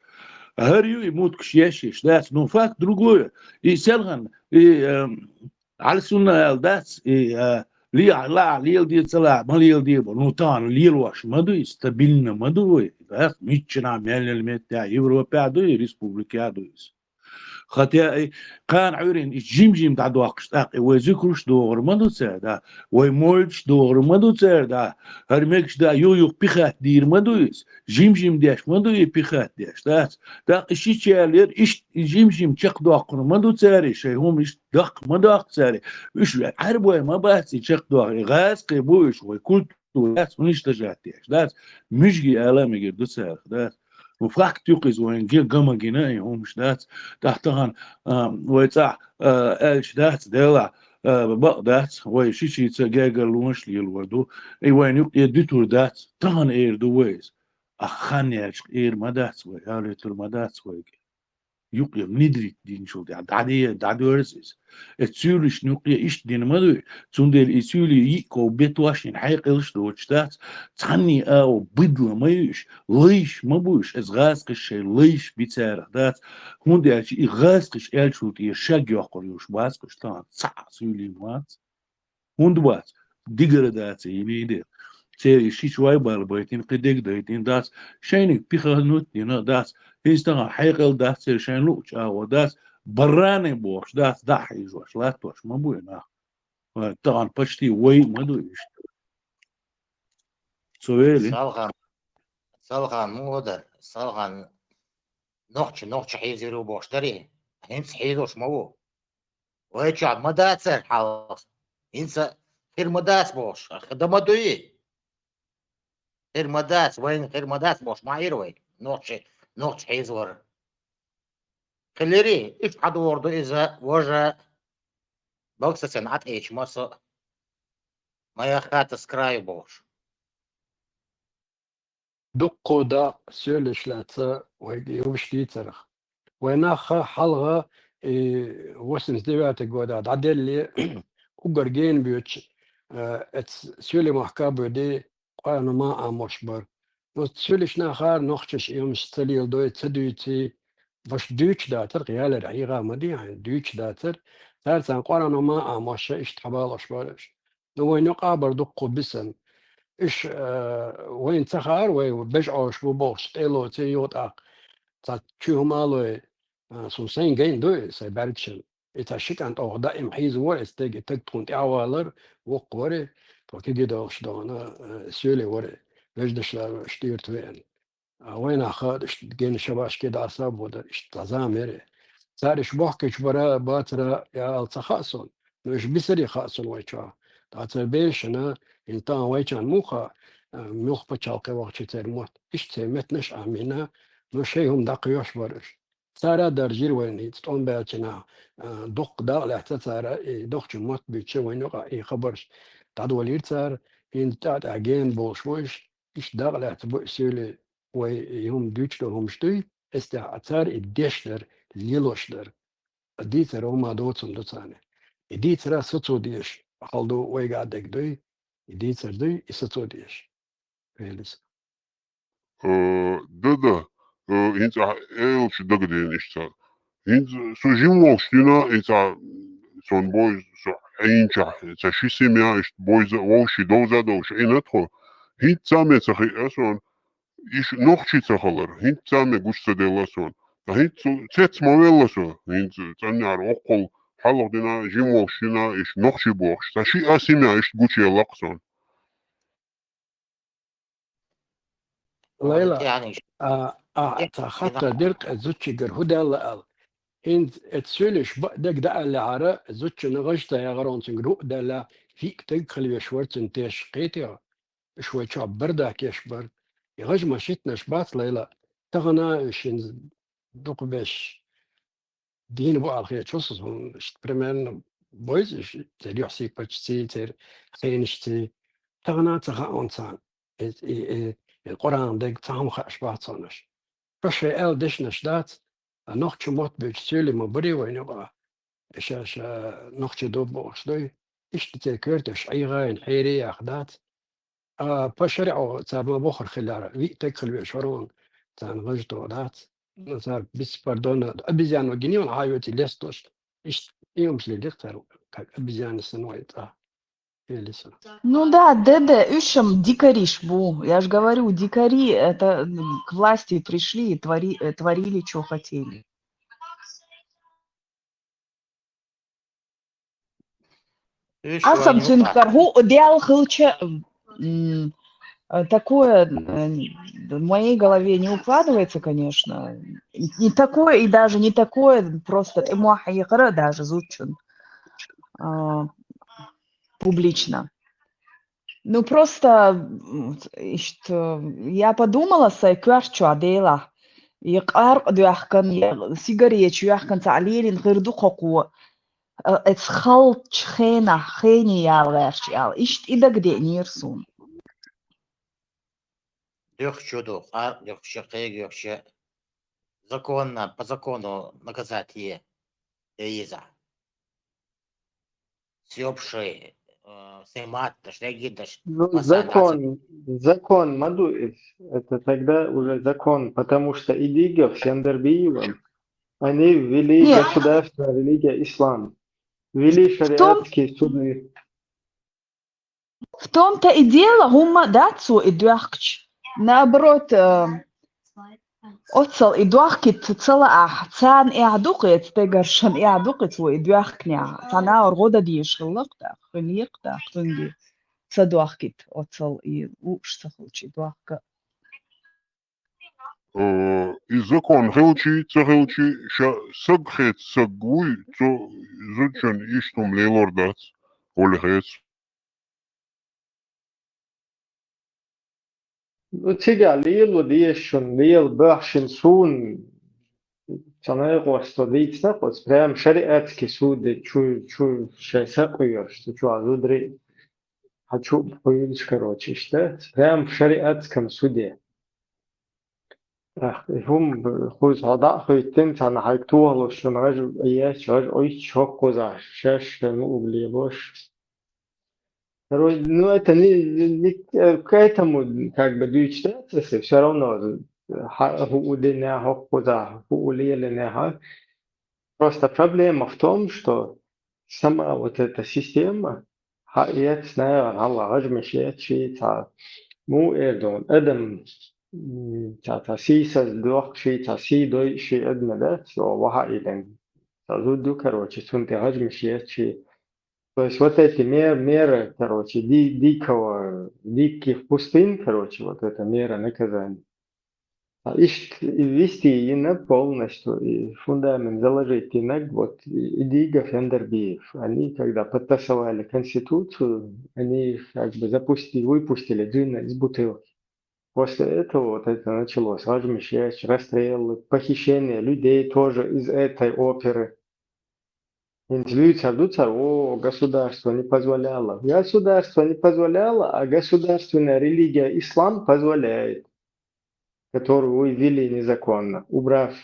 ХӀара ю и муткаш еш йиш, дац. Ну, факт другое. И селхана, и, эм, Ӏалсунна аьлла дац, и, а, ле-, лаахь леладе, ца лаахь ма леладе бо. Ну, тахана лелош ма ду иза, стабильно ма ду вай, дац. Миччанхьа мел йолу меттехь, Европехь а ду и, республикехь а ду иза. Хотя и кхана Ӏуьйранна и жим-жим дӀадоккхуш, тӀаккха и вай зуькруш догӀур ма ду цара, да? Вай мойдаш догӀур ма ду цара, да? ХӀара мегаш да юх-юха пехать дийр ма ду иза? Жим-жим деш ма ду и пехать деш, дац? ТӀаккха и шича ялера, иштта и жим-жим чекхдоккхур ма ду цара, шайн хӀума иштта даккха ма доккху цара. Уьш Ӏаьрбой ма бац и чекхдоккхур, и гӀазкхий бу уьш, вай культура яц уничтожать деш, дац? Муьжги ала а мегар ду царах, дац? Ну, факт ю-кх иза, вайн ге-, ган ма гина и хӀумаш, дац? ТӀаккха тахана, а, вай цӀахь, а, аьлча дац, Делахь, а, бакъ дац, вай шичица гергарлонаш лелор ду, и вайна юкъе дуьтур дац, тахана эр ду вай иза. А хан яьлча эр ма дац вай, алуьйтур ма дац вайга. Юкъе внедрить динчул тӀаьхьа дӀаде-, дӀадоьрзу иза. Эцу суьйлишна юкъе иштта дина ма дуй, цундела и суьйлий йиъ ков бетош йина хьекъалш доцуш дац, цхьанний а быдла ма ю уьш, лайш ма бу уьш, эцу гӀазкхаша шайн лайш би царах, дац, хӀунда аьлча и гӀазкхаша аьллачул тӀера шаг йоккхур йолуш бац-кх уьш тахана, цхьа а суьйлий ма вац. ХӀунда вац? Деградаци йиний дела. Церан и шичой балбайтина, кхин дегадайтина дац, шайниг пиханут дина дац, хӀинца тахана хьекъал дац церан шайн луъучу агӀор дац, барране бохуш дац, дӀа а хьийзош, латтош ма бу и нах. Тахана почти вай а ма ду иштта. Цо вели? Салхан, Салхан, муха дара? Салхан нохча, нохча хьийзийр ву бохуш дарий? ХӀинца хьийзош ма ву. Вай чохь ма дацара хьалха. ХӀинца хир ма дац бохуш, хи дан ма дуй? Хир ма дац, вайна хир ма дац бохуш ма Ӏийра вай, нохча, нохча хьийзавар. Хилири, иштта хьадогӀур ду иза, важа, бакъ сацийна Ӏа тӀечу массо а, моя хата с краю бохуш. Дуккха дакъа соьлуш лаьцна вайга юхуш дийцарх. Вай нах хьалха, и, восемьдесят девятый года дӀаделле, уггар гена боьдуш, э, эцу соьлий махка а боьдий, Къуръано ма а Ӏамош бара. Ну, соьлуьйчу нахара нохчаша и хӀумаш ца леладой, ца дуьйций, баш дуьйцуш дацара, ялара хьийга ма дий хьайна, дуьйцуш дацара. Цара царна Къуръано ма а Ӏамош, иштта хьабалош бара уьш. Ну, вайна юкъа а бара дуккха бисина. Уьш, э, вайна ца хаьара, вай бежа Ӏаш бу бохуш, тӀе а лоций юха тӀаккха. Цхьа чуьра хӀума а лой, э, суна сайна гайна ду и, сайн бӀаьргашна. И цхьа ши кӀантӀа оха даим хьийзавора, и стаг, и стаг тхуна тӀаьхьавалар, воккха вара, тхо кегий долуш дохана, э, соьлий вара, вежарша лаьрра штирта веана. А вайнах хаьа, иштта гена шабашке дӀаса а бода, иштта дӀа зама яра. Цара иштта бохкуьйтуш бара, бацара, я ала ца хаьа суна, но иштта бисаре хаьа суна вай чохь. Ткъа цара берашна, хӀинца тахана вайчарна муха хаьа, а, муьлха пачхьалкхе вахча церан мотт. Иштта церан меттанаш а Ӏамийна, но шайн хӀума дӀакхоьхьуш бара уьш. Цара а даржийра вайна хӀинца тӀом баьлча нах, а, дуккха дакъа лаьцна цара, и доккхачун мотт буьйцуш вайна юкъахь и хабарш дӀадолийра цара, хӀинца тӀаьхь-тӀаьхьа гена болуш бу уьш, иштта дакъа лаьцна бу и суьйлий, вай и хӀума дуьйцуш долу хӀумаш дуй, эццехь а цара и деш дара, лелош дара. Дийцар хӀума доцун ду царна. И дийцара сацо дезаш хьал ду вайга а дерг дуй, и дийцар дуй, и сацо дезаш. Велис. Э, да, да. Э, хӀинца ахь элча дагадеана иштта. ХӀинца со жима волуш дуьйна, хӀинца сон бой, со Ӏийначохь, ца ши семья, иштта бойза, вовший довза а довш Ӏийна тхо. ХӀинца цхьа ме ца хиъа сон, иш нохчий ца хилар, хӀинца цхьа ме гуш ца делла сон. Ткъа хӀинца цо цец ма велла со, хӀинца цӀаннера оккхул хьалха дуьйна, жима волуш дуьйна, иш нохчий бохуш. Ца шиъ а семья иштта гучуелла-кх сон. Лайла, а, а, ца хаттар дира-кх зудчигара хӀун даьлла аьлла. ХӀинца эцу суьйлиш бакъдерг дӀааьллехьара, зудчунна гӀаж ца яхара, цуьнга хӀуъа даьлла, хӀиъ таг хила веш вара цуьнан теш, кхетий хьо? Уьш вай чохь бардак еш бара. И гӀаж ма шиттанаш бац, Лайла. Тахана уьш хӀинца дукха беш дийна бу аьлла хеташ ва сона, иштта примерно бовзаш, церан юьхь-сибаташцеи, церан хенашцеи. Тахана ца хаьа царна. Э, э, э, э, Къуръан дерг цхьа хӀума хууш бац царна уж. Шоаш шоай аьлла дешнаш дац, а нохчийн мотт буьйцу цуьлий ма барий вайна юкъа. Ша, ша, нохчий ду бохуш дуй. Иштта церан коьрташ ӀийгӀайна хьере яха дац. А, по шариӀо цара ма бохура хилар, виъ таг хила везаш вара вон, царна гӀаж тоха дац. Ну, цара беспардонно, обезьяна гинийла хьайоьций лесталуш. Иштта, и хӀумаш лелийра цара, как обезьяна санна вай цӀа. Или сана. Ну да, Д Д, уьш-м дикариш бу. Я же говорю, дикари это, м, к власти пришли и твори-, э, творили, что хотели. Уьш Аса вайна цуьнга юкъа. Каргу, Даьла хилча, м, э, такое, э, в моей голове не укладывается, конечно. И, и такое, и даже не такое, просто тӀе мохь ехара даже зудчун, а, публично. Ну, просто, м, иштта, я подумала, сай коьрта чохь делахь, я къаркъа доьхкан, я сигареташ йоьхкан цхьаъ лелийна хир ду хӀокхо, а, эцу халчу хенахь, хене яла гӀерташ аьлла. Иштта и дагадеънера суна. Дуьхьа чу ду, къаркъа дуьхьа, кхега дуьхьа, законно, по закону наказать е, е еза. Всеобщий, э, снимать даш, реагировать даш, Ну, массаж закон, закон ма ду иза. Это тогда уже закон, потому что и Дигов, Сяндарбиева, они ввели Нет. государство, религия ислам. Ввели В том шариатские суды. В том-то и дело, хӀумма дац цо и доьхкича. Наоборот, э, оццал и дохкийта ца лаахь, царна эхь ду-кх, эцу стегаршна эхь ду-кх цо и доьхкинехь. Цхьа нагӀар гӀо дан дезаш хилла-кх тӀаккха, хилла-кх тӀаккха цуьнга ца дохкийта оццал и лууш ца хилча и дохка. Э, и закон хилчий, ца хилчий, ша саг хеца саг вуй, цо зудчун иштта хӀума лелор дац, Оля хеца. Ну, цигахь лело дезаш шуна, лела бохьшина суна, ца найкъош со дийцина, оцу прям шариатский суде чу, чу шайн сакъоьруш, цу чохь зударий, хьан чу а пхуьйлуш, короче, иштта, прям в шариатском суде. Ах, и хӀума, кхуза хьо дӀа а хӀоьттина, цхьана хьайга тохалуш, шуна гӀаж а еш, гӀаж а Ӏуьттуш, хӀокхузахь шаьш шайн муъуг лелош. Короче, ну, это не, не, не к этому, как бы, дуьйцуш дац аса, всё равно, хьан хӀуъу динехь, хӀокхузахь хӀуъу лелинехь. Просто проблема в том, что сама вот эта система, хьан эцна, хьалха гӀажмаш еччи, цхьа, муха эр ду, адам, м, цхьа, цхьа сийсаз дохкуш, цхьа сий дойуш адам дац, цо ваха а йиллина. Цхьа зуда ю, короче, цунна тӀе гӀажмаш еччи. То есть вот эти мер-, меры, короче, ди-, дикого, диких пустынь, короче, вот эта мера наказания. А иштта и вести йина полностью, и фундамент заложить йинарг, вот, и, и Дигов, Сяндарбиев. Они, когда подтасовали конституцию, они как бы запусти-, выпустили джина из бутылки. После этого вот это началось. ГӀажмаш еччи, расстрелы, похищение людей тоже из этой оперы. ХӀинца вуьйцур ду цара: «О, государство не позволяло». Государство не позволяло, а государственная религия ислам позволяет, которую вы ввели незаконно, убрав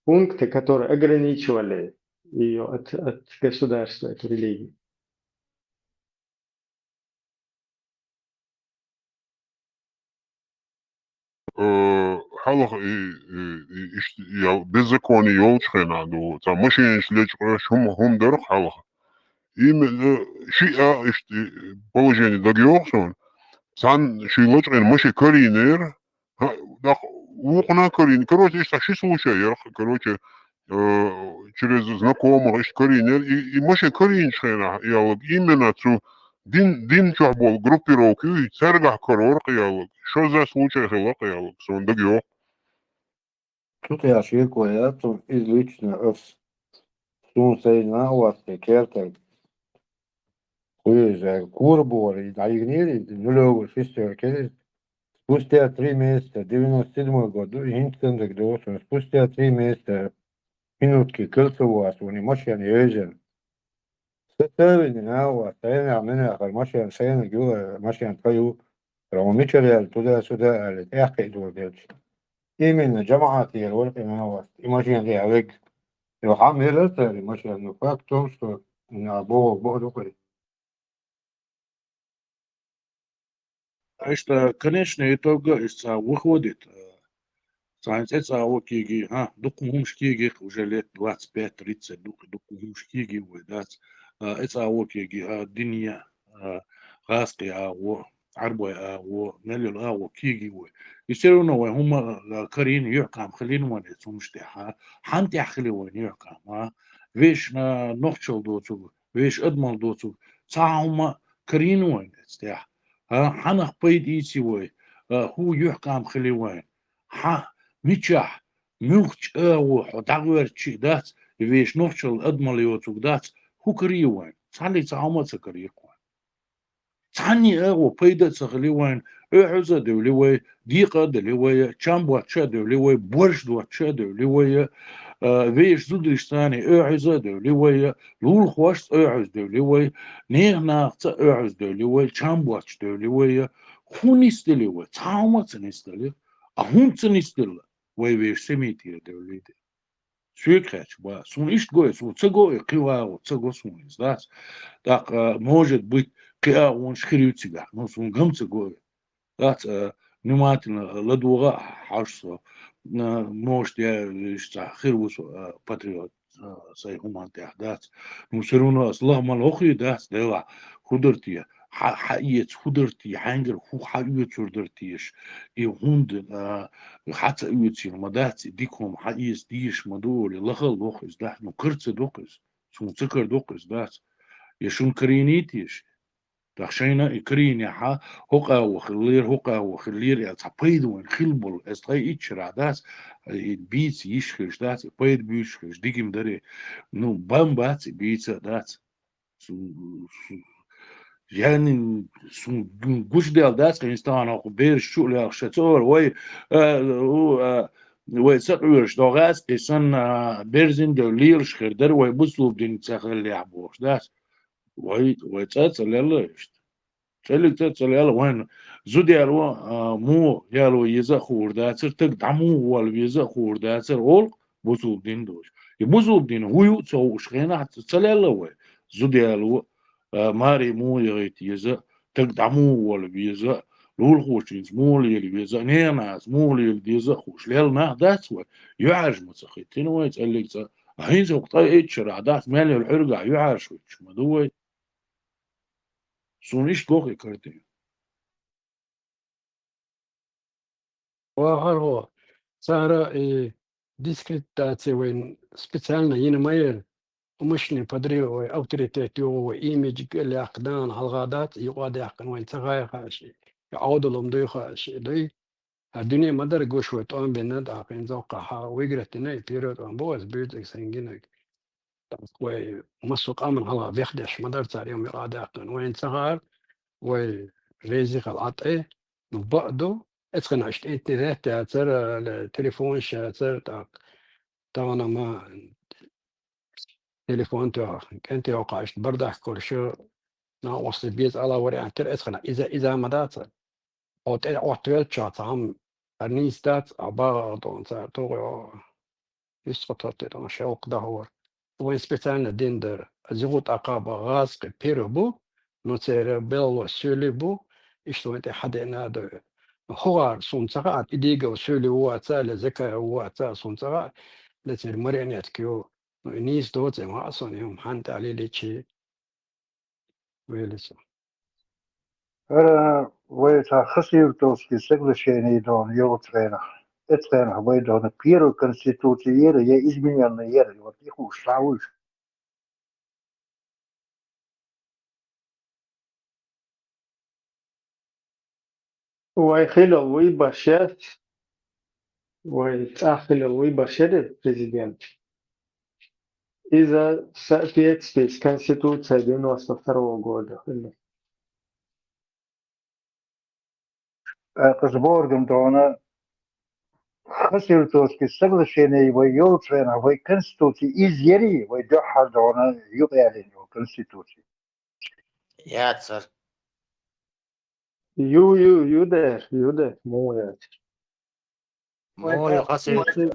пункты, которые ограничивали её от, от государства, эту религию. Э, хьалха и, и, и, иштта ял-, беззаконие йолчу хенахь ду, цхьа машенаш лечкъош хӀума, хӀума дара хьалха. Именно шиъ а иштта положение дагайогӀу суна. Цхьанна шен лачкъийна машен карийнера, хӀа, даккха вукхунна карийна. Короче, иштта ши случай яра, короче, э, через знакомых иштта карийнера. И, и машен карийначу хенахь, яллаг, именно цу дин, дин чохь болу группировка юй, цаьргахь карора кхиаллаг. Шозза случай хилла кхиаллаг, суна дагайогӀу. Цу тӀехь шеко яц, иза лично ас. Суна сайна а вац тӀе кертаг. Хуьйза, кура бохура, и дӀайигнера иза, нулевый шестерка иза. Спустя три месяца, девяносто седьмой год ду, и хӀинца цуьнга догӀу суна, спустя три месяца минутки кылцу вас, уни машина езен. Сетевини на вас, тайна мина хар машина, сайна гюла машина таю. Рама мичарел туда-сюда али, тяхки дурдельч. Именно жамаат ел вор именно вас. И машина де авек. Ё хам ел цари машина, но факт в том, что на бо бо духари. Иштта, конечно, итога из цӀа выходит, э, цӀа цӀе цӀа вокиги, а, дукха хӀумаш киги, уже лет двадцать пять тридцать, дукха, дукха хӀумаш киги вай, дац, а, э, цӀа вокиги, а, диния, а, гӀазкхи агӀо, Ӏарбой агӀо, мел йола агӀо киги вай. И всё равно вай хӀума, а, карийна юхькам хилийна вайна эц хӀумаш тӀехьа, хьан тӀехь хили вайна юхькам, а? Вешна нохчал доцуг, вешан адамал доцуг, цхьа хӀума карийна вайна эц тӀехь. А, хьанах пайда ийци вай, а, хӀу юхькам хили вайна. Хьа, мичахь, муьлхача агӀо хьо дӀагӀоьрча дац, вешан нохчал адамал йоцуг дац, хӀу карий вайна? Цхьаллий цхьа хӀума а ца карийкх вайна. Цхьанний агӀо пайда а ца хили вайна, оьхьаза а девли вай, декъа а дели вай, чам боцча а девли вай, борш доцча а девли вай, а, вешан зударашцани оьхьаза а девли вай, лулахошца оьхьаза девли вай, нехан нахаца оьхьаза девли вай, чам боцча девли вай, хӀун нисдели вай? Цхьа хӀума а ца нисдели. А хӀунда ца нисделла? Вай вешан семья тӀера девли де. Соьга хаьттача, ба, суна иштта го, суна ца го, кхин агӀо ца го суна из, дац. ТӀаккха, может быть, кхин агӀонаш хир ю цигахь, но суна гам ца го. Дац, а, внимательно ладувгӀа хьожа со. А, может, я иштта хир ву со, а, патриот, а, сай хӀуман тӀехь, дац. Ну, всё равно ас лахмал хохи, дац, делахь, хӀу дар те, хьа-, хьаэца хӀу дар те, хьаьнгара хӀу хьаоьцур дар теша. И хӀунда, а, хьа ца оьцийла ма дац, и дика хӀума хьаэца дезаш ма ду олий, лахал доху иза, дахь, ну, кара ца доху иза, суна ца кара доху иза, дац. Я шуна карийний теша? ТӀаккха шайна и карийнехьа, хӀокху агӀо хиллера, хӀокху агӀо хиллера аьлла, цхьа пайда вайна хила болу, эс тхай итт шарахь дац, и бийца йиш хилча дац, и пайда буьйцуш хилча дигим даре. Ну, бан бац, и бийца а дац. Су-, су-, яьнна сун гучудаьлла дац, хӀинца тахана хӀокху бераш чу а лелхаш ца ора, вай, а, у, а, вай ца къоьруш догӀац, и санна, а, берзина девлла лелаш хир дара, вай бусулба дин ца хиллехь бохуш дац. Вай, вай цӀа а ца лелла иштта. ЦӀеллиг цӀа а ца лелла, вайна зуда яло, а, муха яло еза а хуур дацара, таг дӀа муха волла веза а хуур дацара, олу бусулба дин долуш. И бусулба дин хӀу ю а ца хууш хенахь ца лелла вай. Зуда яло, а, маре муха яхийта еза а, таг дӀа муха волла веза а, лулахочуьнца муха лела веза а, нехан нахаца муха лела деза а хууш лелла нах дац вай. ЮьхьӀаьржа ма ца хиттина вай цӀеллиг цӀа. А хӀинца хӀокху ткъе итт шарахь дац, мел йолу хьуьргахь юьхьӀаьржа хӀуьттуш ма ду вай. Суна иштта гоху и картина. Вахархо, цара и дискредитация вайн специально йина ма яра, умышленный подрыв вай авторитет йогӀу, вай имидж гӀелъяккха дана хьалха дац, юкъа даьккхина вайн ца хай хаа ши, и Ӏовдалум дуй хаа ши дуй. Хьан дуьне ма дара гуш вай тӀом бина, тӀаккха хӀинца хьан выиграть дина, и первый тӀом бу ас буьйцург сайн гинарг. ТӀаккха вай массо а къаман хьалха бехдеш ма дара цара, юкъа даьккхина. Вайна ца хаьара, вай реза хила Ӏа тӀе, ну, баа ду, эцхана иштта интернет яцара, телефонаш яцара, тӀаккха тахана ма телефон тоьхна, кӀентий йоккхуш, бардахь карош, накъостий беза ала вариант тера эцхана, иза, иза ма дацара. Хьо тӀе Ӏоттавелча цхьа хӀума хӀара нийса дац, а багӀа а дона цара, тохо йо, иза цкъа тоттий тӀе шелкъа даха вара. Вайн специально дина дара. Зигу тӀаккха бан гӀазкхи пира бу, но церан белхалой суьйлий бу, иштта вайн тӀе хьадеана а ду. ХӀокхара суна ца хаьа, и дийгал суьйлий ву ваца, ле зекай ву ваца, суна ца хаьа, ле церан марионетка ю. Ну, и нийса доций ма а суна, и хӀума хьанна тӀехь лелийчий. Велица. ХӀара вай цхьа Хасавюртовский соглашение дона йогӀучу хенахь, эцу хенахь вай дона первый конституция яра, я изменённый яра, вот и хууш схьа вуьйш. Вай хилал вуй башет, вай цӀа хилал вуй башет президент. Иза соответствует Конституции девяносто второго года хилла. ТӀаккха сборган дона Хасавюртовски соглашени вай йолчу хенахь, вай конституци иза яри, вай дуьххьара догӀна юкъа ялийна йолу конституци. Яцара. Ю, ю, ю дер, ю дер, муха яцара. Муха ю, Хасавюртовски,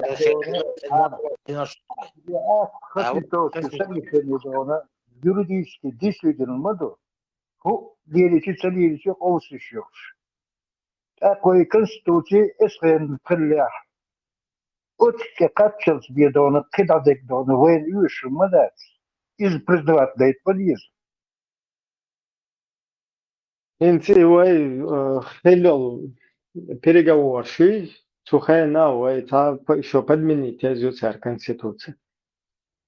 Хасавюртовски соглашени догӀна, юридически действительно ма ду. ХӀуъ лелича, ца лелича, къовсуш йохуш. ТӀаккха вай конституци эсхен хиллехь, оцу тӀе кхаччалц бен догӀна, кхидӀа дерг догӀна, вайна оьшуш ма дац. Иза признавать дайта ма деза. ХӀинца и вай, э, хилла йолу переговораш ю, цу хенахь вай цхьа по-, ещё подменить еза ю цара конституци.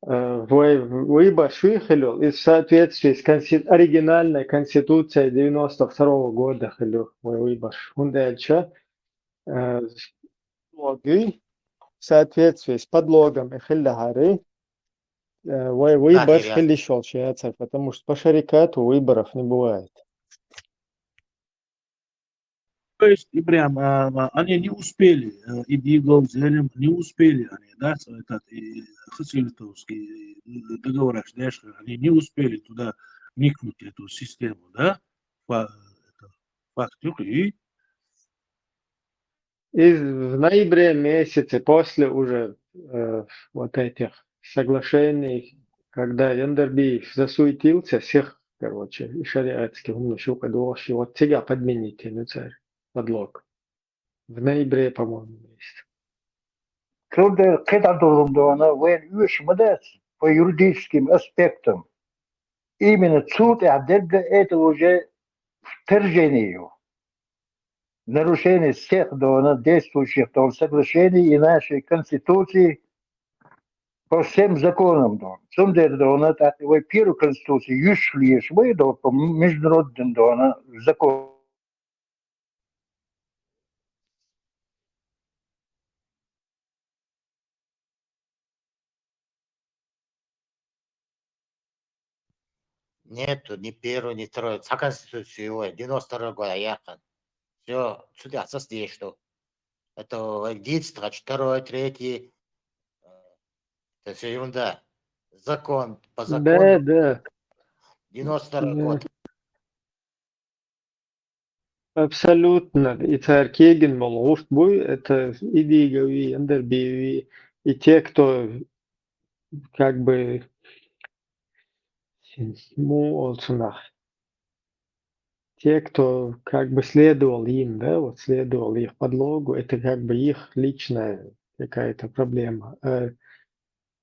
Э, вай выбораш ю хилла йолу, и в соответствии с консти-, оригинальной конституцией девяносто второго года хилла ю вай выбораш. ХӀунда аьлча, э, подлог ю, в соответствии с подлогом и хиллехьара, э, вай выбораш хилла йиш йолуш яцара, потому что по шарикату выборов не бывает. То есть, и прям, а, а, они не успели, э, и Дигов, Зелим не успели они, да, с-, этот, и Хасавюртовский, э, договора, что, они не успели туда вникнуть, эту систему, да? Фа-, это, факт, и И в ноябре месяце, после уже, э, вот этих соглашений, когда Яндарбиев засуетился, всех, короче, и шариатских, ну, ещё подвох, и вот тебя подменить, ну, царь, подлог. В ноябре, по-моему, месяце. Цундела кхидӀа долун дона, вайн оьшуш ма дац, по юридическим аспектам. Именно цу тӀехь дерг а это уже вторжение ю. Нарушение всех дона, действующих дона соглашений и нашей Конституции по всем законам дона. Цундела дона, тӀаккха вай первую Конституцию юьсуш леш, вай дона по международным дона закон. Нету ни первой, ни второй. Цхьа конституция ю вай, девяносто второй год яьккхина. Всё, цу тӀехь саца дезаш ду. Это вай дийца тхача второй, третий. Это всё ерунда. Закон по закону. Да, да. Девяносто второй год. Абсолютно. И цара кегина болу гӀурт буй, это и Дигови, и Яндарбиеви, и те, кто как бы, ну, олцунах. Те, кто как бы следовал им, да, вот следовал их подлогу, это как бы их личная какая-то проблема. Э,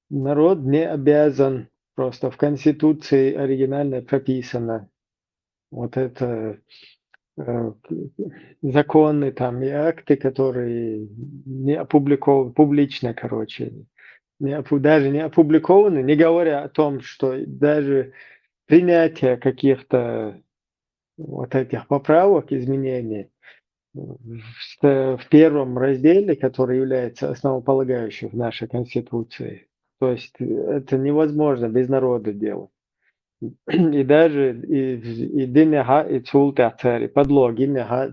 народ не обязан, просто в Конституции оригинально прописано, вот это, э, законы там и акты, которые не опубликованы, публично, короче, не опу-, даже не опубликованы, не говоря о том, что даже принятие каких-то вот этих поправок, изменений в, в первом разделе, который является основополагающим в нашей Конституции. То есть, э, это невозможно без народа делать. И даже и, и динехьа, и цул тӀаьхьа цара и подлог йинехьа,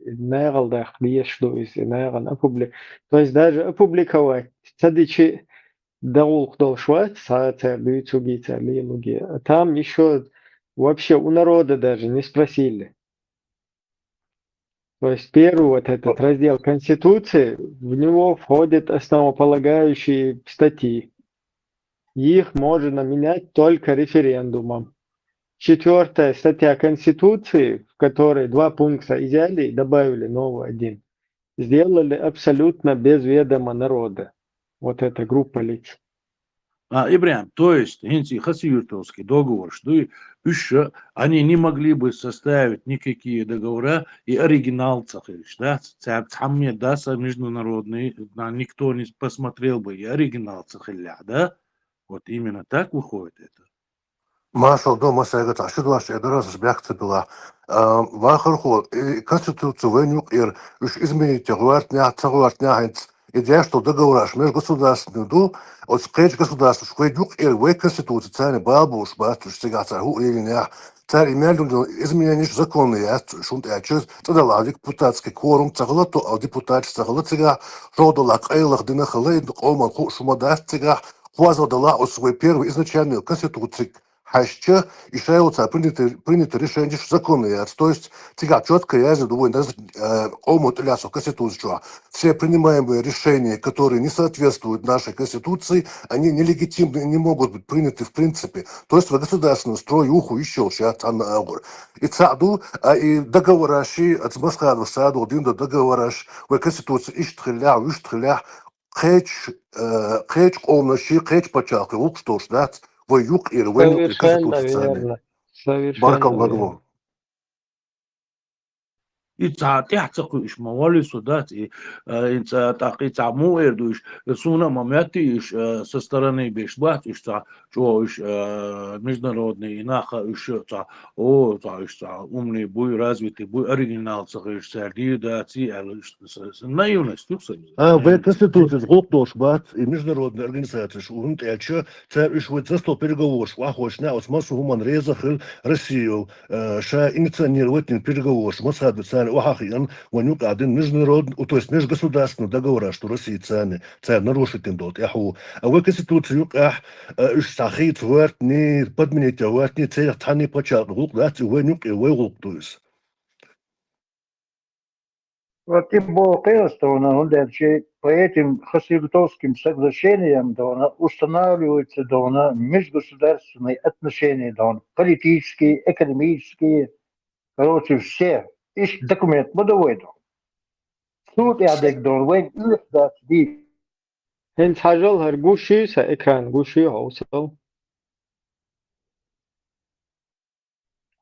и нахала даккха дезаш ду иза, и нахана опубли-, то есть даже опубликовать ца дичи дагӀуллакх долуш вац, цхьа а цара дуьйцуги, цара лелуги. А там ещё вообще у народа даже не спросили. То есть первый вот этот раздел Конституции, в него входят основополагающие статьи. Их можно менять только референдумом. Четвёртая статья Конституции, в которой два пункта изъяли и добавили новый один, сделали абсолютно без ведома народа. Вот эта группа лиц. А, Ибрахим, то есть, хӀинца и Хасавюртовский договор, что и уьш, они не могли бы составить никакие договора и оригинал ца хилча, да? Ца-, цхьамме даса международный, на, никто не посмотрел бы и оригинал ца хилла, да? Вот именно так выходит это. Маршал, до масайга цхьа ши дош э дара, аса бехк ца билла. А, вахархо, и Конституция вайн юкъера, уьш изменить гӀоьртинехь, ца гӀоьртинехь, хӀинца И деш дола договораш межгосударственный ду, оцу кхечу государстваш вайн юкъера вайн Конституци царна бала болуш бац уьш цигахь цара хӀуъа лелийнехь. Цара и мел ду измененеш законна яц уьш, хӀунда аьлча цӀа далахь депутатский кворум ца хилла, тоъал депутаташ ца хилла цигахь, шо далахь къайлаха дина хилла, и къоман хууш хӀума дац цигахь, кхозлагӀа далахь оцу вайн первый изначальный Конституци хьаьжча, и шайла цара принятый, принятый решенеш законна яц. То есть цигахь чётко яздина ду вайн даже, э, къомо тӀелаьцна Конституци чохь: все принимаемые решения, которые не соответствуют нашей Конституции, они нелегитимны и не могут быть приняты в принципе. То есть вайн государственный строй юху йиш йолуш яц цхьанна агӀор. И цхьаъ ду, а и договораш, оцу Масхадов Садо дина долу договораш, вайн Конституци иштта хиллехь, вуьшта хиллехь, кхечу, э, кхечу къоманаший, кхечу пачхьалкхий гӀуллакхаш долуш дац вайн юкъера, вайн юкъера Конституци царна. Баркалла, Гало. И цхьа тӀаьхьа ца кхуьуш ма валли со дац, и, э, и цхьа, тӀаккха и цхьа муха эр ду уьш, суна а ма моьтту уьш, э, со стороны беш бац уьш цхьа чӀогӀа уьш, э, международный, и нах а уьш цхьа, о, цхьа уьш цхьа умный буй, развитый буй, оригинал ца хилча цара дийр дац и аьлла, уьш с-, с-, наивность ю сан. А, вайн Конституцис гӀуллакх долуш бац и международный организацеш, хӀунда аьлча цара уьш вайн за стол переговораш охьахоьцуш, оцу массо а хӀуманна реза хилла Россия, э, ша инициировать дина переговораш, Масхадов Садо охьахиъна, вайн юкъахь дина международный, то есть межгосударственный договораш ду Россия царна, цара нарушить дина долу тӀаьхьо. А вайн Конституци юкъахь, э, уьш цхьа хийца гӀоьртний, подменить гӀоьртний, царех цхьанний пачхьалкх гӀуллакх дац, и вайн юкъе вай гӀуллакх ду иза. Вот и боху кхин а ас дуьйна, хӀунда аьлча по этим Хасилютовским соглашениям дуьйна устанавливается дуьйна межгосударственные отношения дуьйна, политические, экономические, короче, все. Иштта документ ма ду вай дуьйна. Цул тӀаьхьа дерг дуьйна вайн уьйраш дац дийца. ХӀинца хьажал хӀара гуш ю сан экран, гуш ю хьовсал.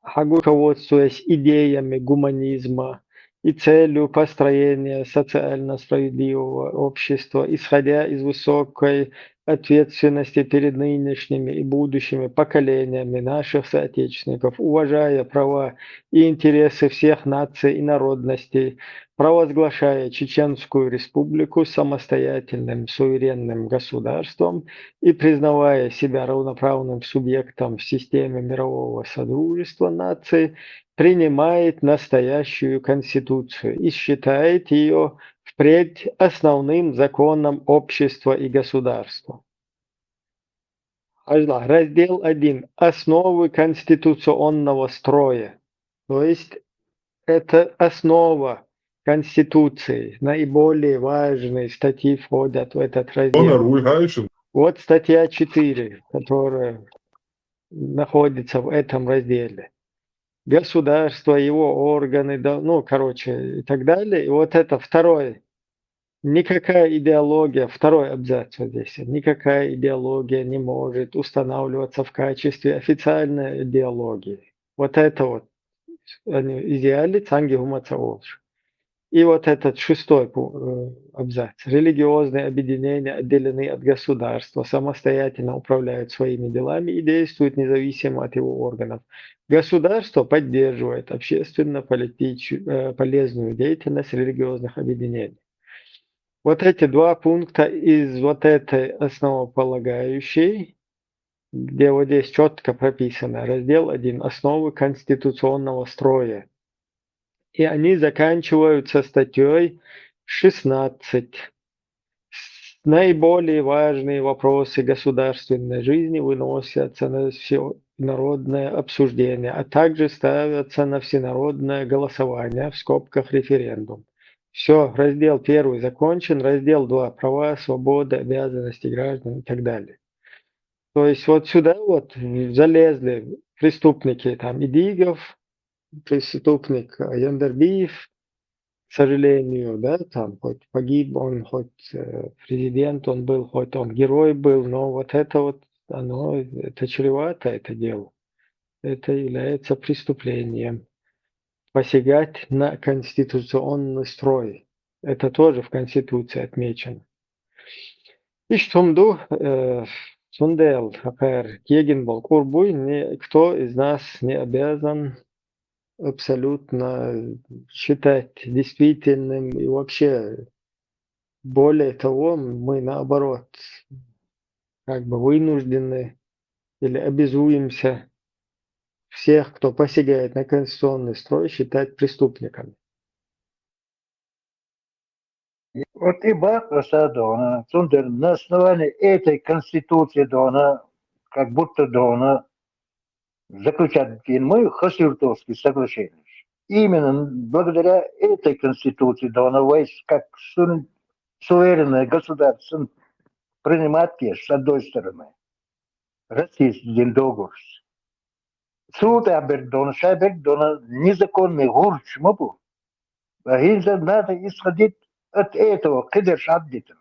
Хьан руководствуясь идеями гуманизма и целью построения социально справедливого общества, исходя из высокой ответственности перед нынешними и будущими поколениями наших соотечественников, уважая права и интересы всех наций и народностей, провозглашая Чеченскую Республику самостоятельным суверенным государством и признавая себя равноправным субъектом в системе мирового содружества наций, принимает настоящую Конституцию и считает её впредь основным законом общества и государства. Хьажал, раздел один. Основы конституционного строя. То есть это основа Конституции. Наиболее важные статьи входят в этот раздел. Вот статья четыре, которая находится в этом разделе. Государство, его органы, да, ну, короче, и так далее. И вот это второй. Никакая идеология, второй абзац вот здесь, никакая идеология не может устанавливаться в качестве официальной идеологии. Вот это вот, они, идеалиц, анги хумаца олш. И вот этот шестой пу-, э, абзац. Религиозные объединения отделены от государства, самостоятельно управляют своими делами и действуют независимо от его органов. Государство поддерживает общественно-политич-, э, полезную деятельность религиозных объединений. Вот эти два пункта из вот этой основополагающей, где вот здесь чётко прописано, раздел один, «Основы конституционного строя». И они заканчиваются статьёй шестнадцать. Наиболее важные вопросы государственной жизни выносятся на всенародное обсуждение, а также ставятся на всенародное голосование, в скобках референдум. Всё, раздел первый закончен, раздел два — права, свободы, обязанности граждан и так далее. То есть вот сюда вот залезли преступники, там, Идигов, преступник, э, Яндарбиев, к сожалению, да, там, хоть погиб он, хоть, э, президент он был, хоть он герой был, но вот это вот, оно, это чревато, это дело. Это является преступлением. Посягать на конституционный строй. Это тоже в Конституции отмечено. Иштта хӀума ду, э, цундела, хӀокхара кегина болу кӀур буй, никто из нас не обязан абсолютно считать действительным и вообще Более того, мы, наоборот, как бы вынуждены или обязуемся всех, кто посягает на конституционный строй, считать преступниками. Вот и бахъяса дона, цундер на основании этой конституции дона, как будто дона, заключать мы Хасавюртовские соглашения. Именно благодаря этой конституции дона вайс как су-, суверенное государство принимать, с одной стороны, Россия с ним договор. Цу тӀехь берг дона, шайн берг дона незаконный гӀурч ма бу. Ва хӀинца надо исходить от этого, кхидерш хьаддитар.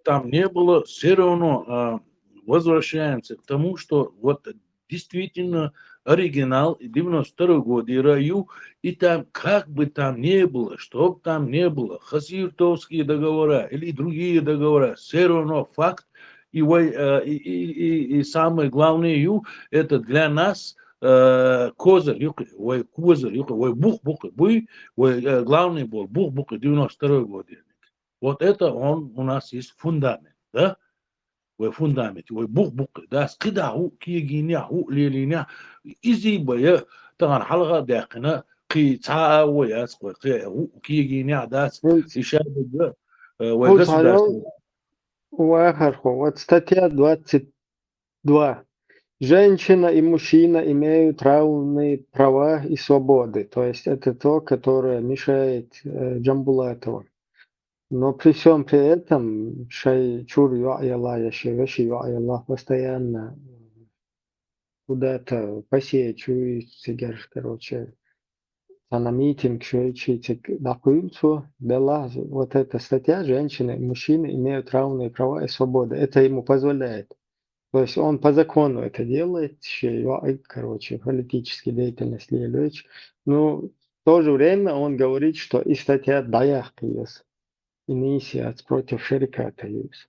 Там не было, все равно а, возвращаемся к тому, что вот действительно оригинал девяносто второй год и раю, и там как бы там не было, что бы там не было, Хасавюртовские договора или другие договора, все равно факт, и, вай- э, и, и, и, и самое главное, ю, это для нас э, козырь, юкъе, вай козырь, юкъе, вай бух, бух, буй, вай э, главный был, бух, бух, девяносто второй год. Вот это он у нас есть фундамент, да? Вай фундамент, вай бух, бух, да, кхидӀа хӀу кегийна, хӀу лелийна, изий бая, тахана хьалха даьккхина, кхи цхьа а вай яц, вай кхи хӀу кегийна дац, Ну, и ша бага, э, вай ну, государство. Вахархо, вот статья двадцать два. Женщина и мужчина имеют равные права и свободы. То есть это то, которое мешает э, Джамбулатову. Но при всем при этом, шай чур йоӀ яла, я шай веши йоӀ яла, постоянно куда-то посеять, чуй цигар, короче, цхьана митинг шуьйчи цига дӀакхуьйла цо, делахь, вот эта статья, женщины и мужчины имеют равные права и свободы. Это ему позволяет. То есть он по закону это делает, ши йоӀ, короче, политическая деятельность лелойташ. Ну, в то же время он говорит, что и статья дӀаяккха еза. Инициация против шериката еза.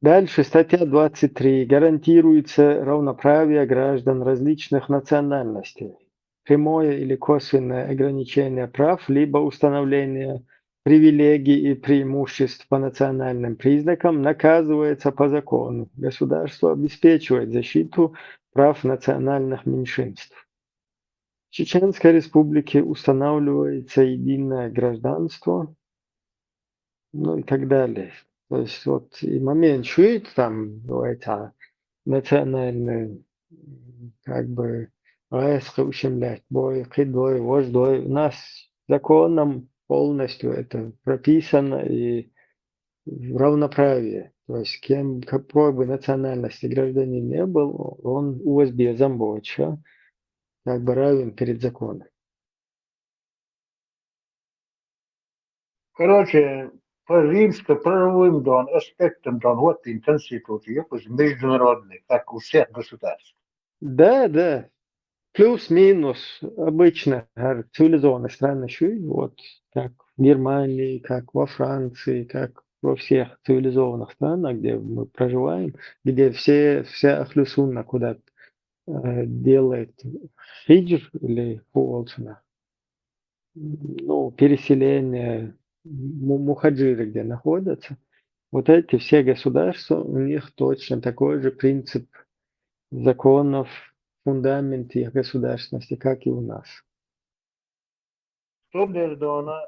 Дальше статья двадцать три. Гарантируется равноправие граждан различных национальностей. Прямое или косвенное ограничение прав, либо установление привилегий и преимуществ по национальным признакам наказывается по закону. Государство обеспечивает защиту прав национальных меньшинств. В Чеченской Республике устанавливается единое гражданство, ну и так далее. То есть вот и момент чует там, давайте, а, национальный, м, как бы, гӀайсхъи ушимлаьт бой, кхидой, вождой. У нас законом полностью это прописано и равноправие. То есть кем, какой бы национальности гражданин не был, он у вас безам боча, как бы равен перед законом. Короче, по римско-правовым дон, аспектам дон, вот и конституция, якъуз международный, как у всех государств. Да, да. Плюс-минус обычно, говорю, цивилизованные страны шуй, вот как в Германии, как во Франции, как во всех цивилизованных странах, где мы проживаем, где все, вся ахлю сунна куда э, делает хиджр или хуолсуна, ну, переселение, му- мухаджиры, где находятся, вот эти все государства, у них точно такой же принцип законов, фундамент их государственности, как и у нас. Цундела дона,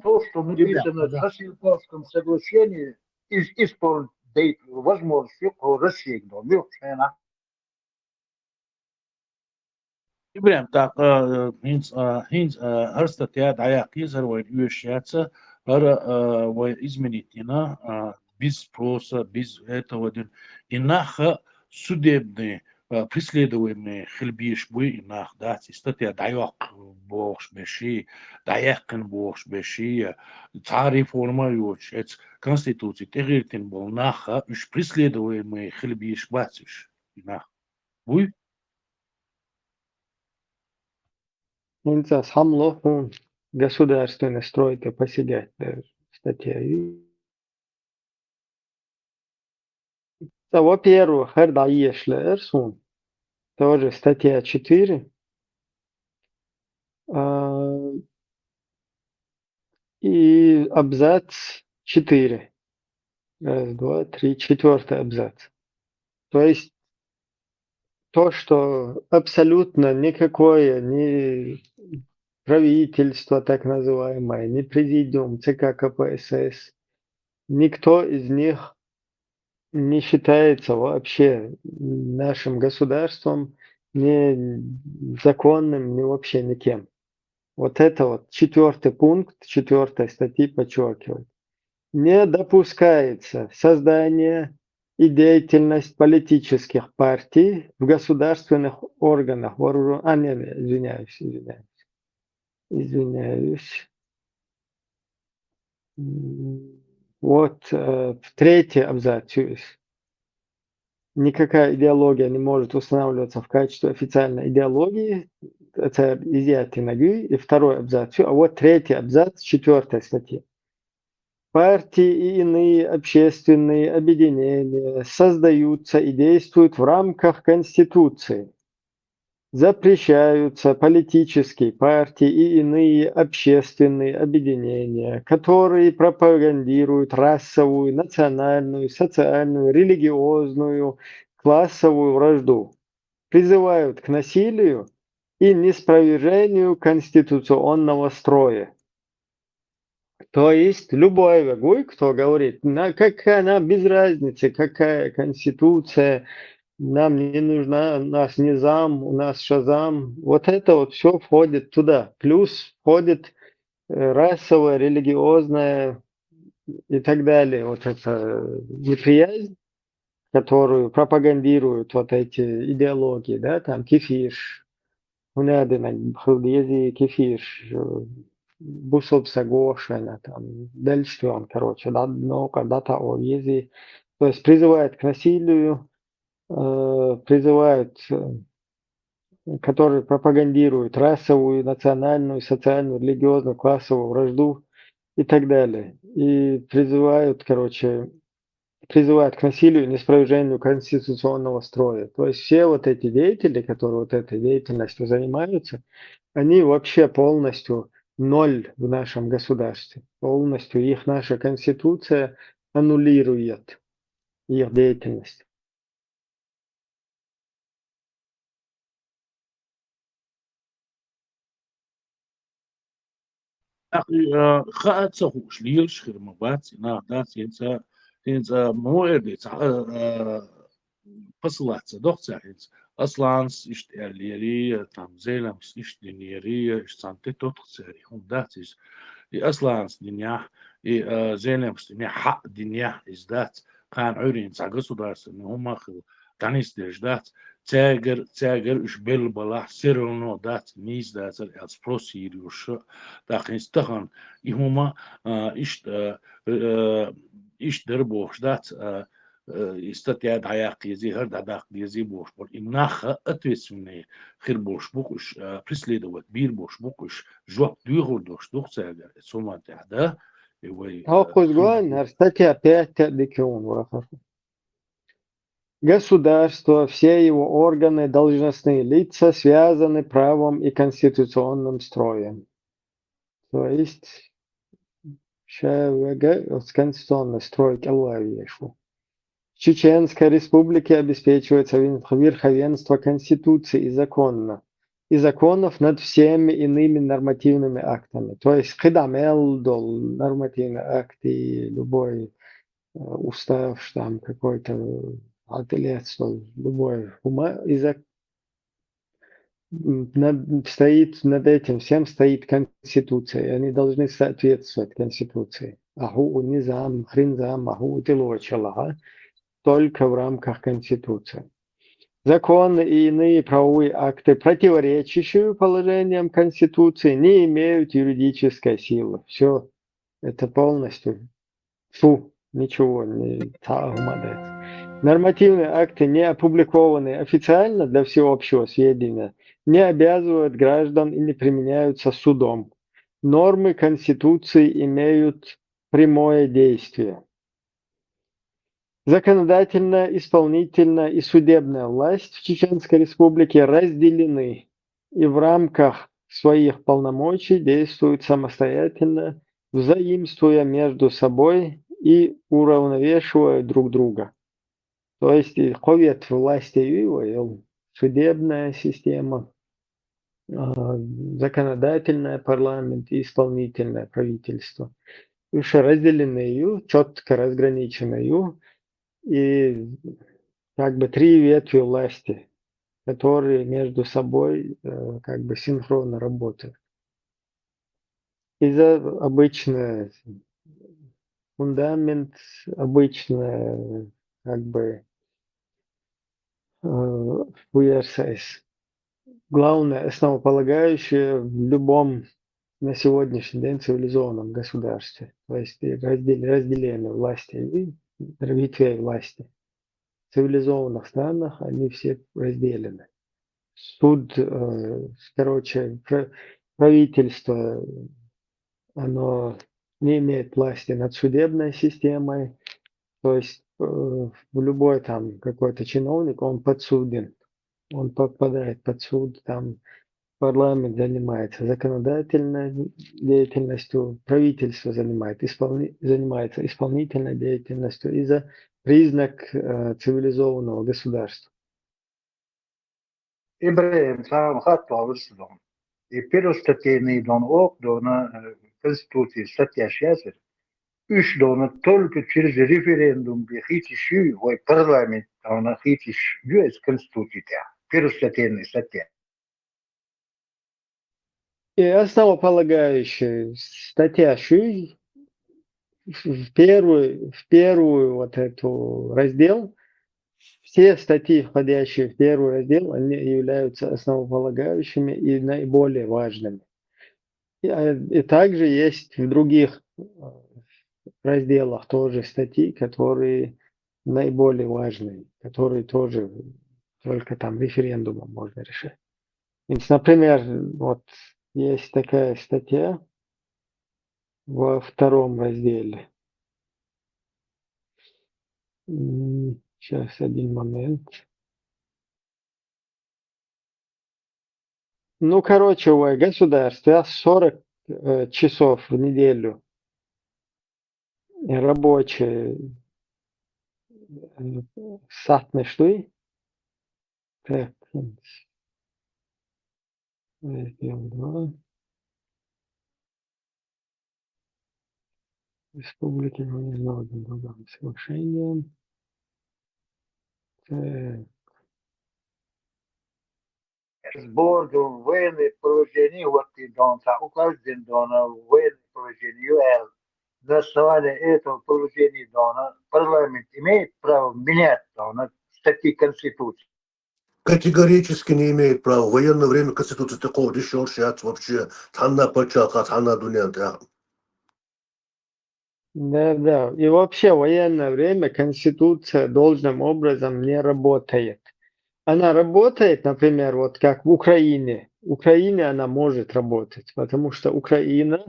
то, что написано в Хасавюртовском соглашении, из- исполнить дать возможность, юкъе России дон, юкъе шайна. ИбрахӀим, тӀаккха, э, хӀинца, э, хӀинца, э, хӀара статья дӀаяккха еза, хӀара вайна оьшуш яц, хӀара, э, вай изменить йина, э, без спроса, без этого дин. И нах судебный, э, преследуемый хила безаш буй, и нах дац, и статья дӀайоккху бохуш берш, дӀаяьккхина бохуш берш, цхьа реформа а йоцуш, эца конституци тӀегӀертина болу нах, уьш преследуемый хила безаш бац уьш, и нах. Буй? ХӀинца схьамло хьуна государственный строй тӀе посягать дерг статья ю. Ца, во-первых, хӀара дӀаеша лаьара суна. Тоже статья четыре. А, и абзац четыре. Раз, два, три, четвёртый абзац. То есть то, что абсолютно никакое ни правительство так называемое, ни президиум ЦК КПСС, никто из них не считается вообще нашим государством, ни законным, ни вообще никем. Вот это вот четвёртый пункт четвёртой статьи подчеркивает. Не допускается создание и деятельность политических партий в государственных органах вооружённых... А, не, не, извиняюсь, извиняюсь. Извиняюсь. М, Вот, э, в третий абзац. Никакая идеология не может устанавливаться в качестве официальной идеологии. Это изъятие ноги. И второй абзац. А вот третий абзац четвёртой статьи. Партии и иные общественные объединения создаются и действуют в рамках Конституции. Запрещаются политические партии и иные общественные объединения, которые пропагандируют расовую, национальную, социальную, религиозную, классовую вражду, призывают к насилию и неспровержению конституционного строя. То есть любой вегуй, кто говорит, на, какая нам без разницы, какая конституция, нам не нужна, у нас низам, у нас шазам. Вот это вот все входит туда. Плюс входит э, расовая, религиозная и так далее. Вот эта неприязнь, которую пропагандируют вот эти идеологии, да, там кефирш, хунадина хилдези кефирш, э, бусубса гошана, там, дальше он, короче, да, ну, когда-то о ези. То есть призывает к насилию, э, призывает, э, которые пропагандируют расовую, национальную, социальную, религиозную, классовую вражду и так далее. И призывают, короче, призывают к насилию и неспровержению конституционного строя. То есть все вот эти деятели, которые вот этой деятельностью занимаются, они вообще полностью ноль в нашем государстве. Полностью их наша конституция аннулирует, их деятельность. Хаа ца хууш лелаш хир ма бац, и нах дац, хӀинца, хӀинца мо эр ди, ца, а, посылаца дохца хӀинца. Асланс ишт эллери, там, Зелемс ишт динери, ишт санте тотх цери, хун дац из. И Асланс динях, и, а, Зелемс динях, ха динях из дац. Кан Ӏуьрин ца государственный хӀума хил, танис деш дац. Цягар, цягар уж бел балахь, все равно дац, нийс дацар, аьл спрос йир юрша. Тахин стахан, и хӀума, а, ишт, а, э, ишт дар бохш дац, а, э, и статья дӀаяккха ези, хӀар дӀадаккха ези бохш бар. И наха ответственные хир бохш букуш, а, преследовать бир бохш букуш, жоп дуьхур дохш дух цягар, э, суман тяхь да, и вай, э, Хоккус гон, ар статья пять дикиун вахар. Государство, все его органы, должностные лица связаны правом и конституционным строем. То есть, ша вега конституционный строй кӀелваеш ву. В Чеченской Республике обеспечивается вин-, верховенство Конституции и закона, и законов над всеми иными нормативными актами. То есть, кхидӀа мел дол нормативный акт и любой, э, устав, там какой-то, э, отелец, любой хӀума, из-за м, над, стоит, над этим всем стоит Конституция, и они должны соответствовать Конституции. Аху у низам, хринзам, аху у тилочалаха, только в рамках Конституции. Законы и иные правовые акты, противоречащие положениям Конституции, не имеют юридической силы. Все, это полностью фу, ничего не та хӀума дац. Нормативные акты, не опубликованные официально для всеобщего сведения, не обязывают граждан и не применяются судом. Нормы Конституции имеют прямое действие. Законодательная, исполнительная и судебная власть в Чеченской Республике разделены и в рамках своих полномочий действуют самостоятельно, взаимствуя между собой и уравновешивая друг друга. То есть и хъувет власти и, и судебная система, а, законодательное парламент и исполнительное правительство. Уж разделены, четко разграничены, и как бы три ветви власти, которые между собой, э, как бы синхронно работают. Из-за обычный фундамент, обычная как бы, э, универсальность. Главное, основополагающее в любом на сегодняшний день цивилизованном государстве. То есть и раздел-, разделение власти и ветвей власти. В цивилизованных странах они все разделены. Суд, э, короче, пра-, правительство, оно не имеет власти над судебной системой. То есть, э, любой там какой-то чиновник, он подсуден, он попадает под суд, там парламент занимается законодательной деятельностью, правительство занимает исполни-, занимается исполнительной деятельностью из-за признак, э, цивилизованного государства. Ибрагим, цхьа хаттар ва суна. И первостатейный дона, ох дона, э, Конституции статья шестьдесят. Уж дона только через референдум бе хийцаш ю, вай парламент дона хийцаш ю из Конституци тӀа. Первостатейный статья. И основополагающая статья ши в первую, в первую вот эту раздел, все статьи, входящие в первый раздел, они являются основополагающими и наиболее важными. И, а, и также есть в других, э, разделах тоже статьи, которые наиболее важные, которые тоже только там референдумом можно решить. Ведь, например, вот есть такая статья во втором разделе. М, щас, один момент. Ну, короче, в государстве сорок, э, часов в неделю рабочие, э, сатнаш ду. Так, раздел два. Республики по международным трудовым соглашениям. Так. Сбор дона военное положение, вот и дона, цхьа указ дина дона военное положение, ю эл. На основании этого положения дона парламент имеет право менять дона статьи Конституции. Категорически не имеет права. В военное время Конституция такого дешёвше яц вообще. Цхьанна паччахьалкхе, цхьанна дунен тӀа. Да, да. И вообще в военное время Конституция должным образом не работает. Она работает, например, вот как в Украине. В Украине она может работать, потому что Украина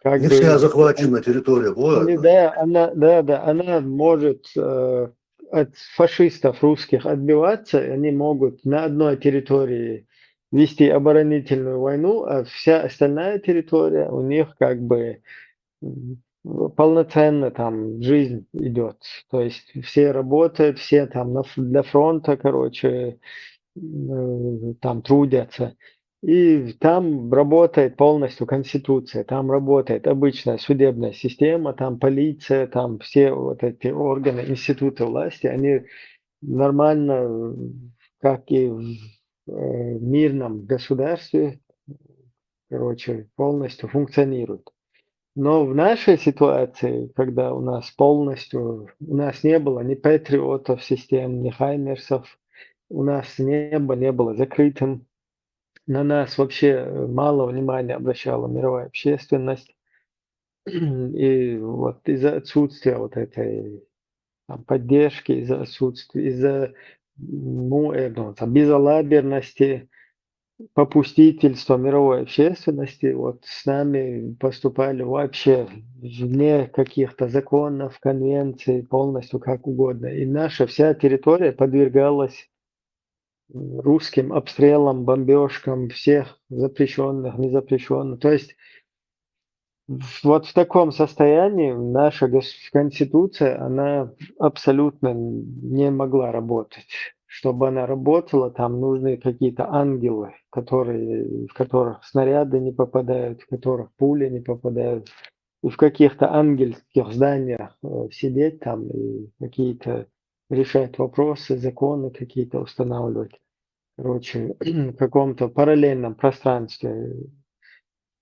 как Не бы, вся захвачена территория, вот. они, да, она, да, да, она может, э, от фашистов русских отбиваться, и они могут на одной территории вести оборонительную войну, а вся остальная территория у них как бы, м, полноценно там жизнь идет. То есть все работают, все там на ф-, для фронта, короче, э, там трудятся. И там работает полностью конституция, там работает обычная судебная система, там полиция, там все вот эти органы, институты власти, они нормально, э, как и в, э, мирном государстве, короче, полностью функционируют. Но в нашей ситуации, когда у нас полностью, у нас не было ни патриотов систем, ни хаймерсов, у нас небо не было закрытым, на нас вообще, э, мало внимания обращала мировая общественность. И вот из-за отсутствия вот этой, там, поддержки, из-за отсутствия, из-за, м, ну, э, ну, там, безалаберности, попустительство мировой общественности. Вот с нами поступали вообще вне каких-то законов, конвенций, полностью как угодно. И наша вся территория подвергалась русским обстрелам, бомбежкам всех запрещенных, незапрещенных. То есть вот в таком состоянии наша гос- конституция, она абсолютно не могла работать. Чтобы она работала, там нужны какие-то ангелы, которые, в которых снаряды не попадают, в которых пули не попадают, и в каких-то ангельских зданиях э, сидеть там и какие-то решать вопросы, законы какие-то устанавливать. Короче, в каком-то параллельном пространстве,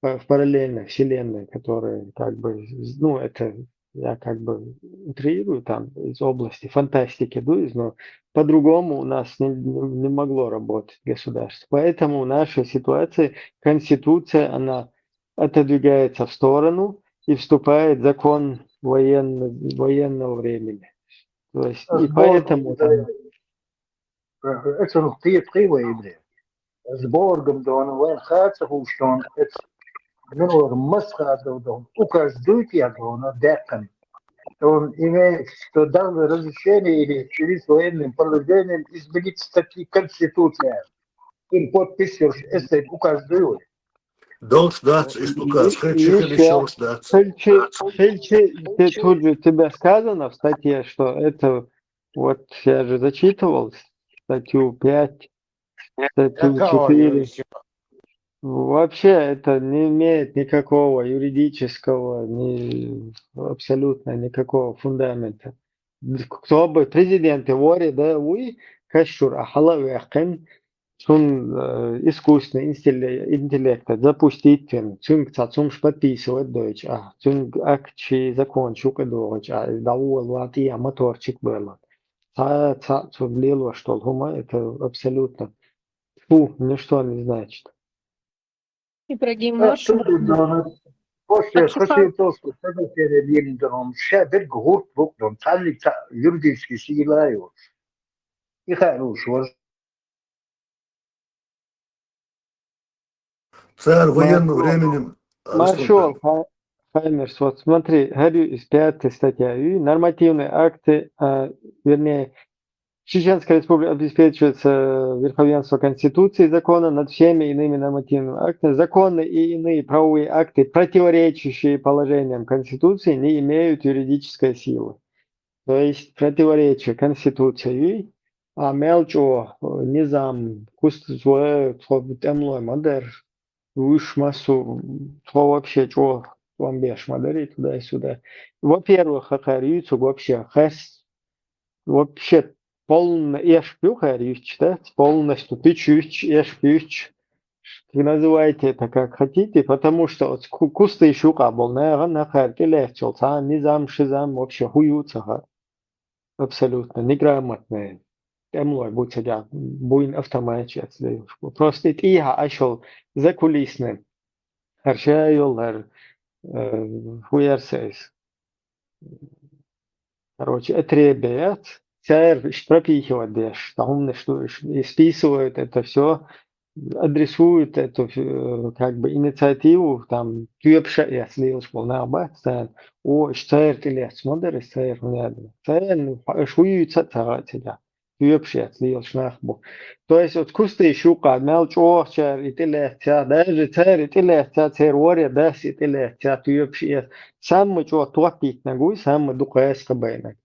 в параллельной вселенной, которая как бы, ну, это я как бы утрирую там из области фантастики, да, но по-другому у нас не, не могло работать государство. Поэтому в нашей ситуации конституция, она отодвигается в сторону и вступает закон военного времени. То есть, и поэтому там Эцунух тиет хивайбре. Сборгом дона вайн хаца хуштон эц минур масха дона указ дуйти ягона декан. Он имеет что дал разрешение или через военным положением изменить статьи Конституции. Им подписываешь, если указ дует. Долж дац, и указ, хельчи, хельчи, дац. Хельчи, хельчи, тут же тебе сказано в статье, что это вот я же зачитывал статью пять, статью четыре. Вообще это не имеет никакого юридического, ни, абсолютно никакого фундамента. Кто бы президент и вори, да, уй, кашур, а халавехен, сун э, искусственный интеллект запустить, сун цацум подписывать дойч, а сун акчи закон чук дойч, а давул вати а моторчик было. Ца, ца, цу лило, что хума, это абсолютно фу, ничто не значит. Ибрагим, наш После хочу то, что когда перед ним дом, ша бир гурт бук дом, цали юридически силаю. И хорош, вот. Цар военным временем. Маршал Хаймерс, вот смотри, говорю, из пятой статья, и нормативные акты, а, вернее, Чеченская Республика обеспечивается верховенство Конституции и закона над всеми иными нормативными актами. Законы и иные правовые акты, противоречащие положениям Конституции, не имеют юридической силы. То есть противоречие Конституции, а мелчо, низам, куст темлой модер, уж массу, то вообще чё, вам беш модери туда и сюда. Во-первых, хакар юцуг вообще хас, вообще полно эш пюхар юч, да, полностью пич юч, эш пюч. Называйте это как хотите, потому что вот кусты ещё кабол, наверное, на хар, или чё, низам, шизам, вообще хуюцаха. Абсолютно неграмотные. Эмлой будь садя, буин автоматчи отслеживаешь. Просто это иха ашол закулисный. Харшайол, хар, хуярсайс. Короче, отребят, царь пропихивать деш, там что и списывают это все, адресуют эту э, как бы инициативу, там тюпша и отслеживаешь полна ба, царь, о, царь ты лет, смотри, царь, понятно. Царь, ну, шуют царь тебя. Тюпша и отслеживаешь нахбу. То есть вот кусты ещё кадмял чохчар и ты лет, даже царь и ты лет, царь воре, да, и ты лет, тюпша и самый чё топить ногу, самый духовец кабайнак.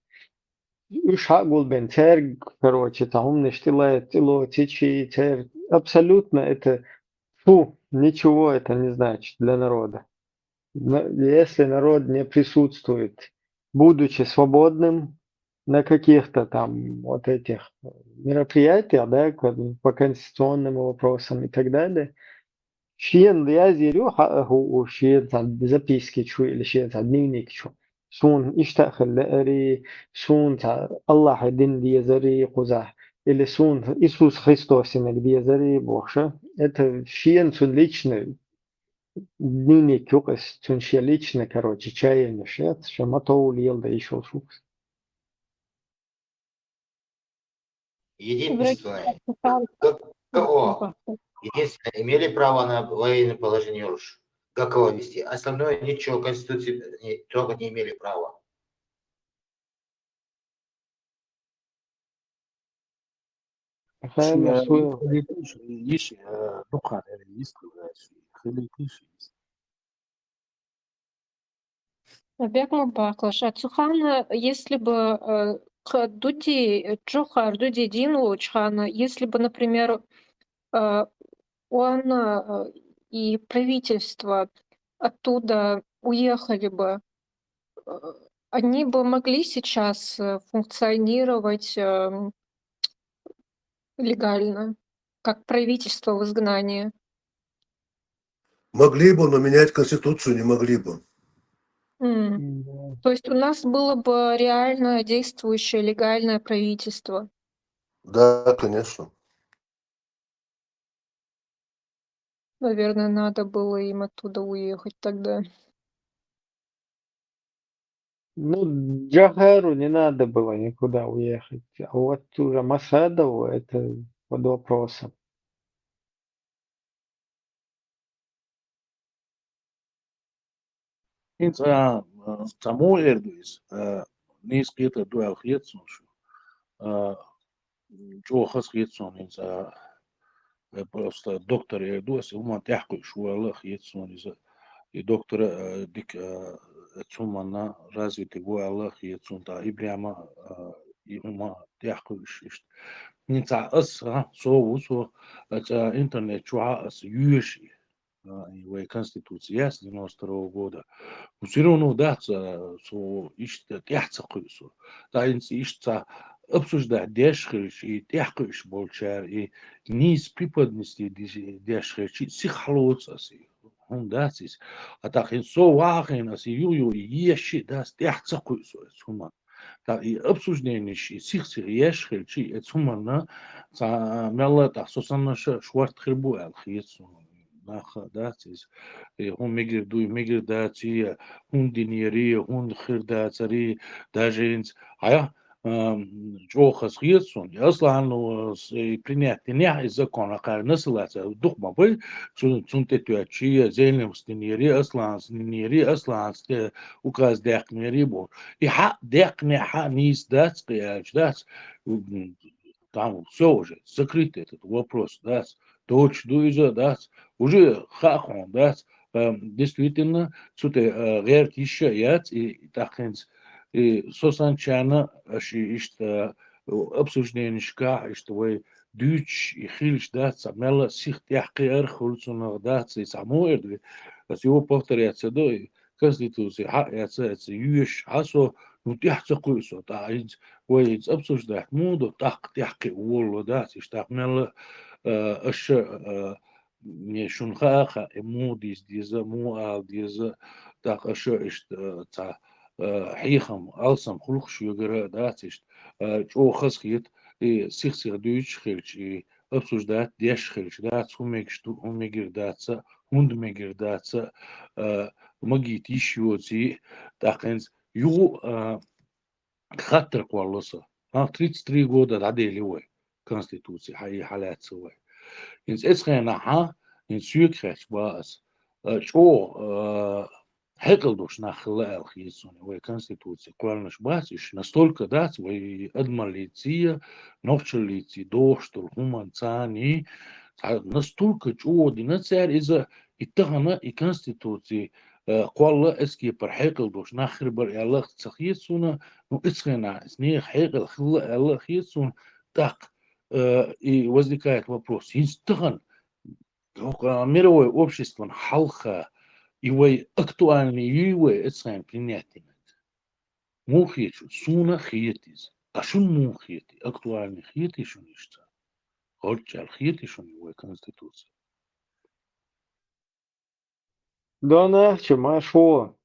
Уж хагул бен церг, короче, там умный штилает, тило, тичи, церг. Абсолютно это фу, ничего это не значит для народа. Если народ не присутствует, будучи свободным на каких-то там вот этих мероприятиях, да, по конституционным вопросам и так далее, Шиен язирю ху шиен ца записки чу или шиен ца дневник чу. Сун ишта хилле эри, сун ца Аллах дин диезари куза. Или сун Иисус Христос инек диезари бохша. Это шиен сун личный дневник юкас, сун шиен личный, короче, чаяние шет, шаматоу лиел да ишел шукс. Единственное. К- О, и Единственное, имели право на военное положение уж, Гакова ввести. Остальное ничего, Конституции не, трогать не имели права. Ха, машгьур. ХилийтӀа йиш, э, дукха хӀара йиш, хилийтӀа йиш. Бекъ ма бакъалаш. А цу хана, если бы, э, кхы дуди, э, чухар дуди дин лучхана, если бы, например, э, он, э, и правительство оттуда уехали бы, э, они бы могли сейчас, э, функционировать, эм, легально, как правительство в изгнании? Могли бы, но менять Конституцию не могли бы. М. То есть у нас было бы реально действующее легальное правительство. Да, конечно. Наверное, надо было им оттуда уехать тогда. Ну, Джохару не надо было никуда уехать. А вот уже Масхадову это под вопросом. ХӀинца, а, цхьа муха эр ду иза, а, нийса кхетар ду аьлла хета суна шу. А, чӀоагӀа хаза хета суна хӀинца, а, э, просто доктор эр ду аса, хӀуманна тӀехкхуьуш ву аьлла хета суна иза. И доктора, а, дика, а, цу хӀуманна развитый ву аьлла хета суна, тӀаккха и прямо, а, и хӀума тӀехкхуьуш иштта. ХӀинца аса, а, со ву, со, а, цхьа интернет чухьа аса йоьшу и. А, и вай Конституция яц девяносто второго года. Ну, всё равно дац, а, со иштта тӀехьа ца кхуьу со. ТӀаккха хӀинца иштта ца обсуждать деш хилча, и тӀехкхуьуш болчара, и нийса преподнести деш хилча, сиха хьалоцу аса и. ХӀума дац иза. А тӀаккха хӀинца со вахийна аса и юха-юха и еш шиъ дац, тӀехьа ца кхуьу со аса хӀуманна. ТӀаккха и обсужденеш, и сих-сиха еш хилча, и оцу хӀуманна цхьа мелла а тӀаккха со санна ша шорта хир бу аьлла хета суна. Нах а дац иза. И хӀун мегар ду, и мегар дац, и хӀун динера, и хӀун хир дацара, и даже хӀинца, хьая, ам, чӀоагӀа хаза хета суна. И Аслан, ну, с-, и принять динехь, и закон, а кхара насалаца дукха ма бай, цун, цун тӀе тоьттуш, и Зелимхас динера, и Асланас динера, и Асланас тӀе указ даьккхинера, и бохуш. И хьаъ даьккхинехь хьаъ нийса дац, кхин аьлча дац. М, там всё уже, закрыт этот вопрос, дац. Доцуш ду иза, дац. Уже хаьа хьуна, дац. Эм, действительно, цу тӀе, э, гӀерта йиш а яц, и тӀаккха хӀинца, и со санначарна, аша иштта, э, обсужденешкахь, иштта вай дуьйцуш, и хилча, дац, цхьа мелла а сиха тӀехкхиар хуьлу цунах, дац, и цхьа муха эр ду, аса юха повторять ца до, и Конституция хьаъ яц, ца йоьшу хьа со, ну, тӀехьа ца кхуьу со, тӀаккха хӀинца вай хӀинца обсуждать муха до, тӀаккха тӀехкхиа волало дац, иштта тӀаккха мелла, э, аша, э, не, шуна хаа а хаьа, и муха дийца деза, муха ала деза, тӀаккха аша иштта, э, цхьа, э, хьехам, алсам хуьлу шуьгара а дац иштта, э, чӀогӀа хаза хета, и сих-сиха дуьйцуш хилча, и обсуждать деш хилча, дац, хӀун мегаш ду, хӀун мегар дац, хӀунда мегар дац, а, магийта йиш йоций, тӀаккха хӀинца юха, а, хаттар кхолла со. А, тридцать три года дӀаделла вай, Конституция хьа-, и хьалаьцна вай. ХӀинца эцу хенахь, хӀинца соьга хаьттича боху аса, а, чӀогӀа, а, хьекъал долуш нах хилла аьлла хета суна, вай Конституци кхоьллинарш бац уьш, настолько дац вай адамаллиций, нохчаллиций догӀуш долу хӀуманца цхьа настолько чӀогӀа дина цара иза, и тахана и Конституци, э, кхолла эцу кепара хьекъал долуш нах хир бара аьлла ца хета суна, ну, эцу хенахь иза нехан хьекъал хилла аьлла хета суна, тӀаккха, э, и возникает вопрос, хӀинца тахана ХӀокху мировой обществон хьалха и вай актуальный юй вай эцхьайна принять динарг? Муха хета шуна? Суна хета иза. Ткъа шуна муха хета? Актуальный хетий шуна иштта? Гьорччал хетий шуна вай Конституция? Дона, чу ма шу.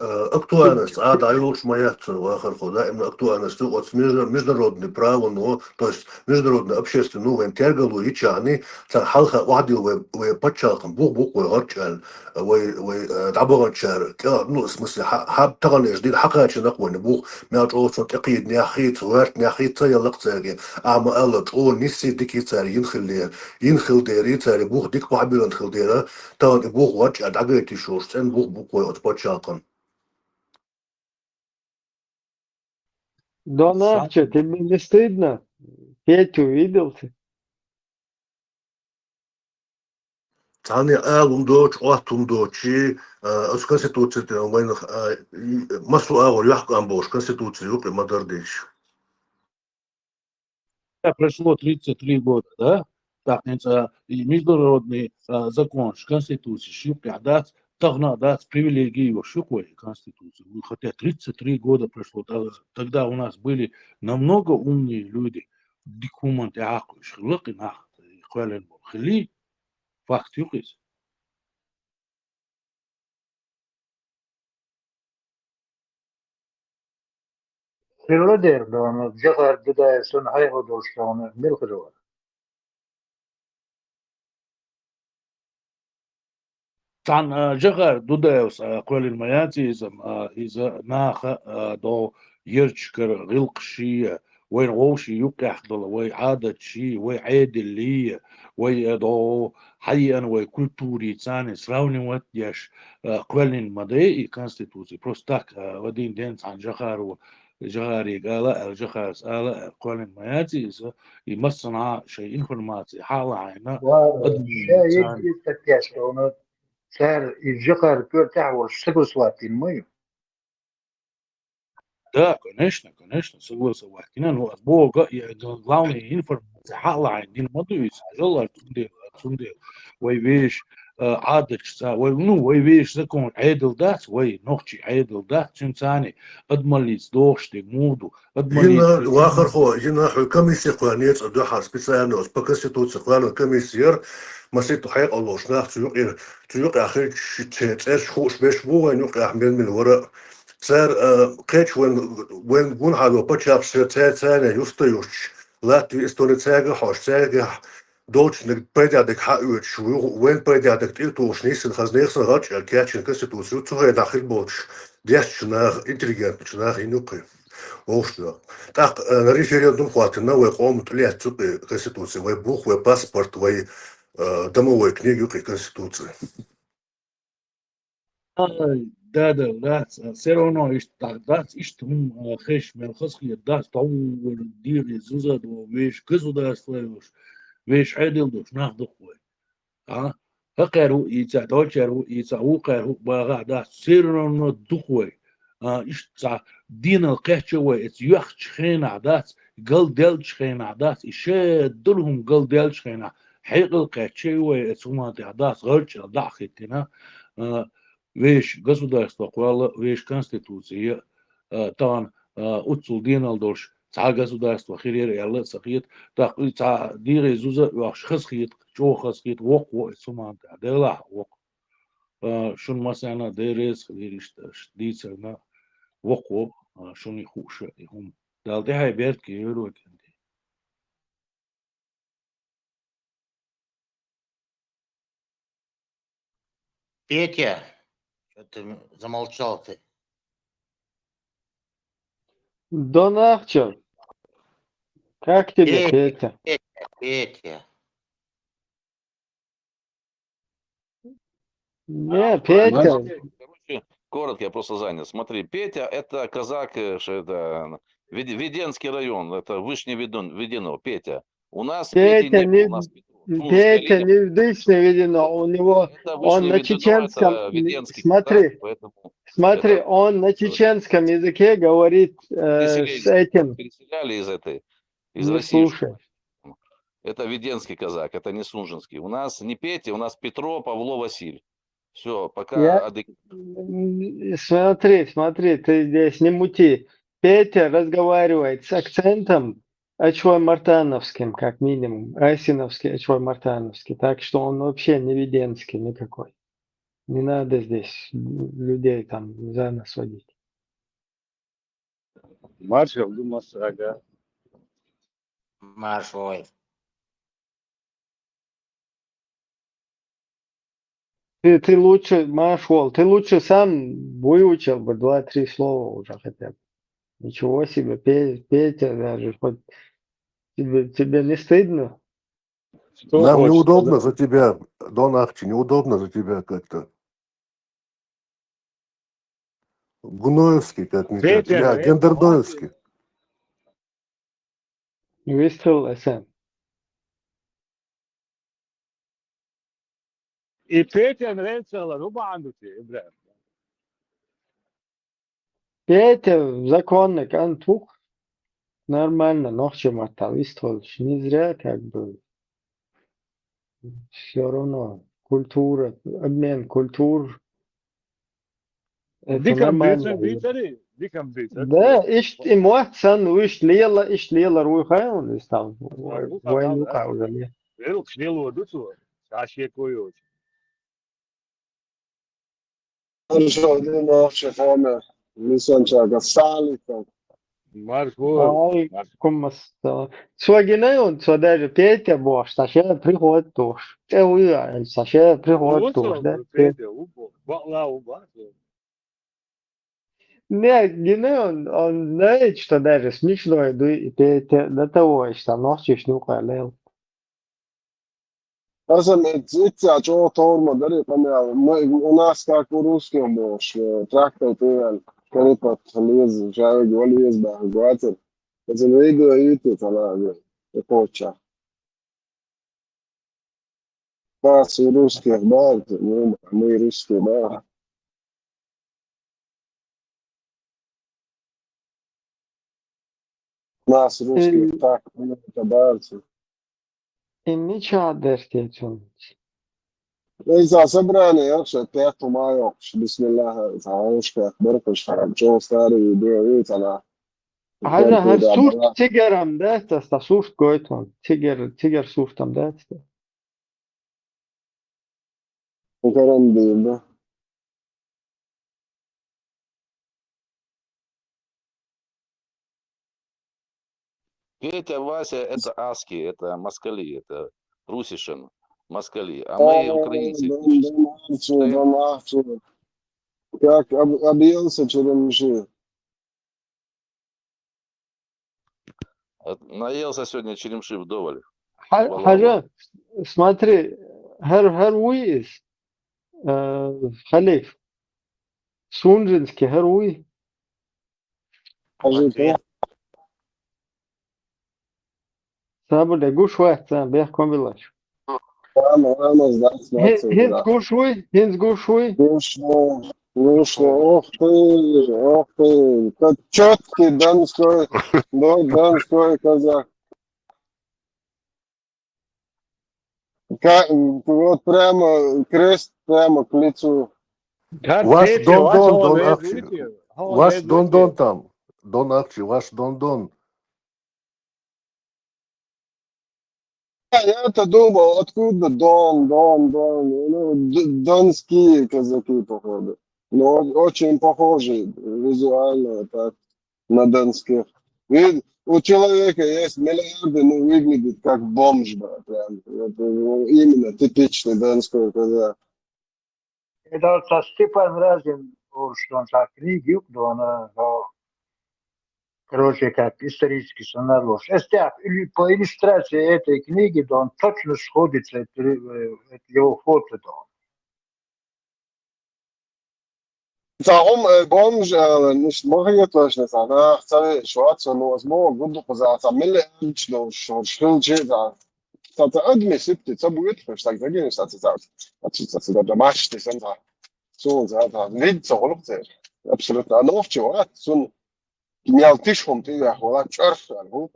Э, актуальность, а, да, йолуш ма яц цуьнан вахархо, да, именно актуальность, оцу между-, международный право, ну, то есть международный общественный, ну, вайн тергало йичахьа, цхьа хьалха охьадилла вай, вай пачхьалкхан бух бу-кх вай гӀарчӀ аьлла, вай, вай, э, дӀабаханчара, кӀа-, ну, в смысле, хьа-, хьа-, таханлерчу дийнахь хьакхачийнакх вайна бух, мел чӀогӀа цунна тӀекхийдинехь хи ца, гӀоьртинехь хи ца елла-кх цаьрга, ахьа ма-аллара, чӀогӀа нийсса дика йи цара йина хиллера, йина хилла дера, цара бух дика охьабиллина хилла дера, тахана и бух гӀарчӀ аьлла дӀагайта йиш йолуш цӀена бух бу-кх вай оцу пачхьалкхан. Дон Ахча, тебе не стыдно? Петю видел ты? Цхьанне ала хӀума доцуш, Ӏотта хӀума доцуш, а, оцу конституци тӀе вайнах, а, и, массо а агӀор йохка ам болуш конституци юкъа ма-дарра дийцича. Прошло тридцать три года, да? ТӀаккха хӀинца и международный, а, законаш, конституцеш юккъехь дац, тахана а дац, привилегий йолуш ю-кх вай конституци. Хотя тридцать три года прошло, та-, тогда у нас были намного умные люди, дика хӀуманна тӀехьакхуьуш хилла-кх и нах, кхоьллина болу хиллий, факт ю-кх иза. Хилла дера, Дона, Джохар Дудаев санна хьекъал долуш, Дона, мила хир вара? Цхьана, а, Джохар Дудаевс, а, кхоьллина ма яц иза, а, иза наха, а, догӀу ярташкара гӀиллакхаш а, вайн вовшийн юккъехь долу вай Ӏадаташ а, вай Ӏедал а, вай, а, догӀу хьаеана вай культураций царна сравнивать деш, а, кхоьллина ма дай и конституци. Просто так, а, один день цхьана Джохаро, Джохарига ала аьлла, Джохарас ала аьлла, кхоьллина ма яц иза, и массанхьа шайн информаци хьалахьийна, ладно, адамийн ша царна. Егит тӀе тешна, цара и Джохар коьртехь волуш согласовать дина ма ю. Да, конечно, конечно, согласовать дина, но ас боху, и, э, главный информация хьалахьийна дина ма ду иза, хьажал, цундела, цундела. Вай вешан, э, Ӏадаташ цхьа, вай, ну, вай вешан закон Ӏедал дац, вай нохчийн Ӏедал дац, цуьнан царна адамаллица догӀуш дерг муха ду, адамаллица. Йина, вахархо, йина хьуьнан комисси кхоьллинера цкъа дуьххьара специально, оцу по конституции кхоьллина комисси яра, масийтта хьекъал долуш нах цу юкъера, цу юкъехь хилча, церан цӀераш хууш берш бу вайн юкъехь мел-мел вара а. Цара, а, кхечу вайн, вайн гунахьало пачхьалкхаш цара, царна юста йолуш, Латви, Эстони цаьрга а хьоьжуш, цаьргахь долчунна пайда дерг хьа а оьцуш, ву-, вайн пайда дерг тӀе а тухуш, нийсса хаза нехан санна гӀарчӀ аьлла кечйина конституци ю, цу хенахь хир болчу дешначу наха, интеллигентначу наха йина ю-кх и вовшашна. ТӀаккха, а, референдум хӀоттийна, вай къоман тӀе лаьцна ю-кх и конституци, вай бух, вай паспорт, вай, а, домовой книга ю-кх и конституци. Ай, да, да, дац, а, всё равно иштта дац, иштта хӀума, а, хезаш мел хазахета дац, товр дийгӀе зуза а ду, вешан государство йолуш, вешан Ӏедал долуш нах ду-кх вай. А? ХӀокхара хӀуъа ийцахь, дойчара хӀуъа ийцахь, вукхара хӀуъа бахахь дац, всё равно ду-кх вай. А, иштта цхьа денал кхеччо вай, эца йоьхначу хенахь дац, галдаьллачу хенахь дац, и шадолу хӀума галдаьллачу хенахь, хьекъал кхеччо вай, эца хӀуманна тӀехь дац, гӀарчӀ аьлла дӀа а хӀиттина, а, вешан государство кхолла, вешан конституци, а, тахана, а, уццул денал долуш цхьа государство хир яра аьлла а ца хета, тӀаккха и цхьа дийгӀе зуза а оьхуш хазахета, чӀогӀа хазахета, воккхаво эца хӀуманна тӀехь, делахь воккха. А, шуна массарна а Дела реза хуьлийла иштта аша дийцарна, воккхаво, а, шуна и хууш а и хӀума. Дала тӀаьхье беркате йойла вай кӀентий. Петя, чё ты м-, замолчал ты? Дон Ахча, как тебе, Петя, Петя? Петя, Петя. Не, а, Петя. Короче, коротко, я просто занят. Смотри, Петя, это казак, э, ш-, это, Вед-, Веденский район, это Вышний Веден-, Ведено, Петя. У нас Пети Петя нет, не, у нас Петро. Сунжская Петя линия. Не Вышний Ведено, у него, это он Вышний на Ведено, чеченском, это Веденский казак, смотри, поэтому смотри, это он на чеченском языке говорит, э, с этим. Переселяли из этой, из России. Не слушай. Это веденский казак, это не сунженский. У нас не Петя, у нас Петро, Павло, Василь. Всё, пока. Я, адык- м, смотри, смотри, ты здесь не мути. Петя разговаривает с акцентом ачвой-мартановским, как минимум. Айсиновский, ачвой-мартановский. Так что он вообще не веденский никакой. Не надо здесь людей там за нас водить. Маршал, думал, ага. Марш вой. Ты, ты лучше, Машвол, ты лучше сам выучил бы два-три слова уже хотя бы. Ничего себе, Пе- Петя даже хоть тебе, тебе не стыдно? Что Нам хочешь неудобно сказать? За тебя, Дон Ахчи, неудобно за тебя как-то. Гуноевский, как мне Петя, кажется. Я э, Гендерноевский. Выстрел, Эсен. И Петя нравится, ну, банду тебе, брат. Петя законник, ан тух нормально, нохчи матта выстроил. Не зря, как бы, все равно культура, обмен культур. Это Диком нормально. бицари, диком бицари. Да, ишт и муат сан, ишт лела, ишт лела руйхай он и стал. Вай, Вай, да, ну, да. Как уже нет. Велик шнелу дучу. Сашье койоч. Хорошо, ну, вообще, форма. Лисончага Салика. Марш вой. Ай, кумас. Цо гинэ он, цо даже Петя бош, саше приход туш. Те уя, саше приход туш, да? Петя, убо. Бала уба. Не, гинэ он, он знает, что даже смешной, да, и Петя до того, что ночью снюхал. Аса ме циця чо торма дари памял. Мы, у нас как у русских был, что трактор пивен, корипот лез, жавиг валез, да, гуатер. Это видео и ты, она, и хоча. Нас и русских, да, ну, мы русские, да. Нас русских М. Так, ну, это барцы. И ничего дерти чё. Из-за собрания вообще пяту мая, бисмилля, за ушка, беркуш, чё старый, да, и она. Хажа, хар сурт тигерам, да, это, это сурт гойтон. Тигер, тигер суртам, да, это. Карандин, да. Петя, Вася, это аски, это москали, это русишен, москали. А мы украинцы. Дон, дон, Арчи, дон, Арчи. Как об-, объелся черемши. Э, Наелся сегодня черемши вдоволь. Ха- Валлахи. Хажа, смотри, хар, хар уйис, э, халиф. Сунжинский хар уй. Скажи ты. Сабуде гуш вахта, бех комбилаш. Рано, рано сдать Хин- Хинс смотрю. гуш уй, хинс гуш уй. Гушло, гушло, ох ты, ох ты. Как четкий донской, дон-, донской казах. Ка-, вот прямо крест прямо к лицу. Ваш Дон-Дон, Дон Ахчи. Ваш Дон-Дон там. Дон Ахчи, ваш Дон-Дон. А я-то думал, откуда Дон, Дон, Дон? Ну, д-, донские казаки, походу. Но о-, очень похожи визуально так на донских. Вид-, у человека есть миллиарды, но выглядит как бомж, да, прям. Это, ну, именно типичный донской казах. Это вот со Степан Разин, вот что он так книги, он, э, э, короче, как исторический сценарий. Эстяк, или по иллюстрации этой книги, да, он точно сходится, это, э, это его фото, да. Сагум, э, бомж, э, ниш махья точно сана, цави шуаца, ну, возможно, гуду куза, са миллиард, ну, шо, шхил че, да. Са ца адми сипти, ца будет, что так загин, са ца, ца, ца, ца, ца, да, машти, сан, ца. Сун, ца, ца, вид, ца, голубцы. Абсолютно. А ну, в чего, а? Сун, мял тиш хум, ты, я, хвала, чарх, а, ну,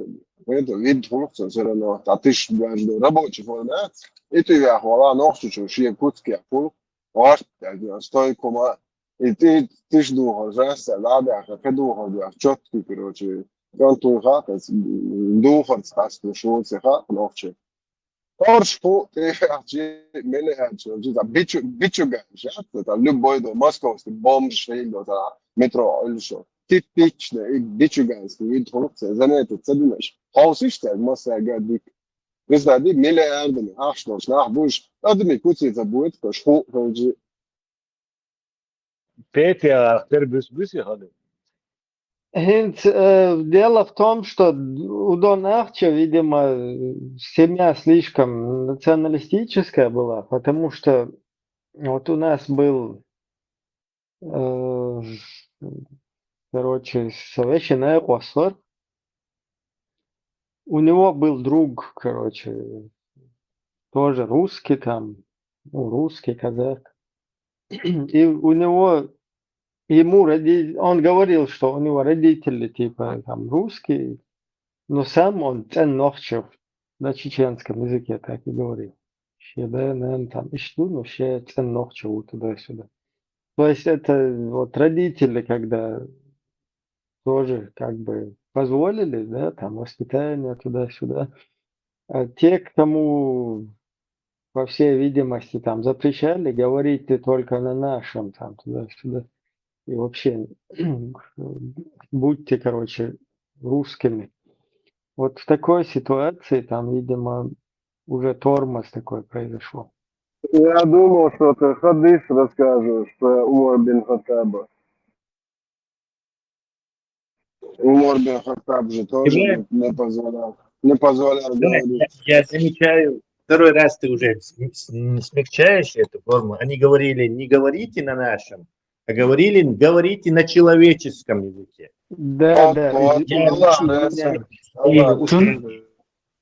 это вид, голубцы, всё равно. Та тиш, даже рабочий формат. И ты, я, хвала, ну, в чего, шие кутки, а, пул. Аш, я, стойкома. И ты, тиш духар, жеста, да, да, как духар, да, чёткий, короче. Он туй хакас, духар, цас, шуцы, хак, нохчи. Орш ху тӀехьа чи мелехьа чи, чи та бичу-, бичуган, жа, та любой до московский бомж, шейн до та метро, или что. Типичный, и бичуганский вид функция, заметить, ца думаешь. Ховсишь, та массага дик. Представь, миллиардами, ах, что ж, нах будешь, а ты мне куци забудет, то шху, ху, Петя, ахтер бус-, буси хали. ХӀинца, э, дело в том, что у Дон Ахча, видимо, семья слишком националистическая была, потому что вот у нас был, э, короче, совещание Косор. У него был друг, короче, тоже русский там, ну, русский казак. И у него, ему роди-, он говорил, что у него родители типа там русские, но сам он цен нохчев на чеченском языке так и говорил. Щебе, наверное, там, ишту, ну, ще цен нохчев туда-сюда. То есть это вот родители, когда тоже как бы позволили, да, там воспитание туда-сюда. А те, кому, по всей видимости, там запрещали, говорите только на нашем, там туда-сюда. И вообще, будьте, короче, русскими. Вот в такой ситуации там, видимо, уже тормоз такой произошел. Я думал, что ты хадис расскажешь про Умар бин Хаттаба. Умар бин Хаттаб же тоже не, не позволял, не позволял говорить. Я, я замечаю, второй раз ты уже см-, см-, смягчаешь эту форму. Они говорили: «Не говорите на нашем», а говорили: «Говорите на человеческом языке». Да, да. Вот, я, Аллах, я, Аллах.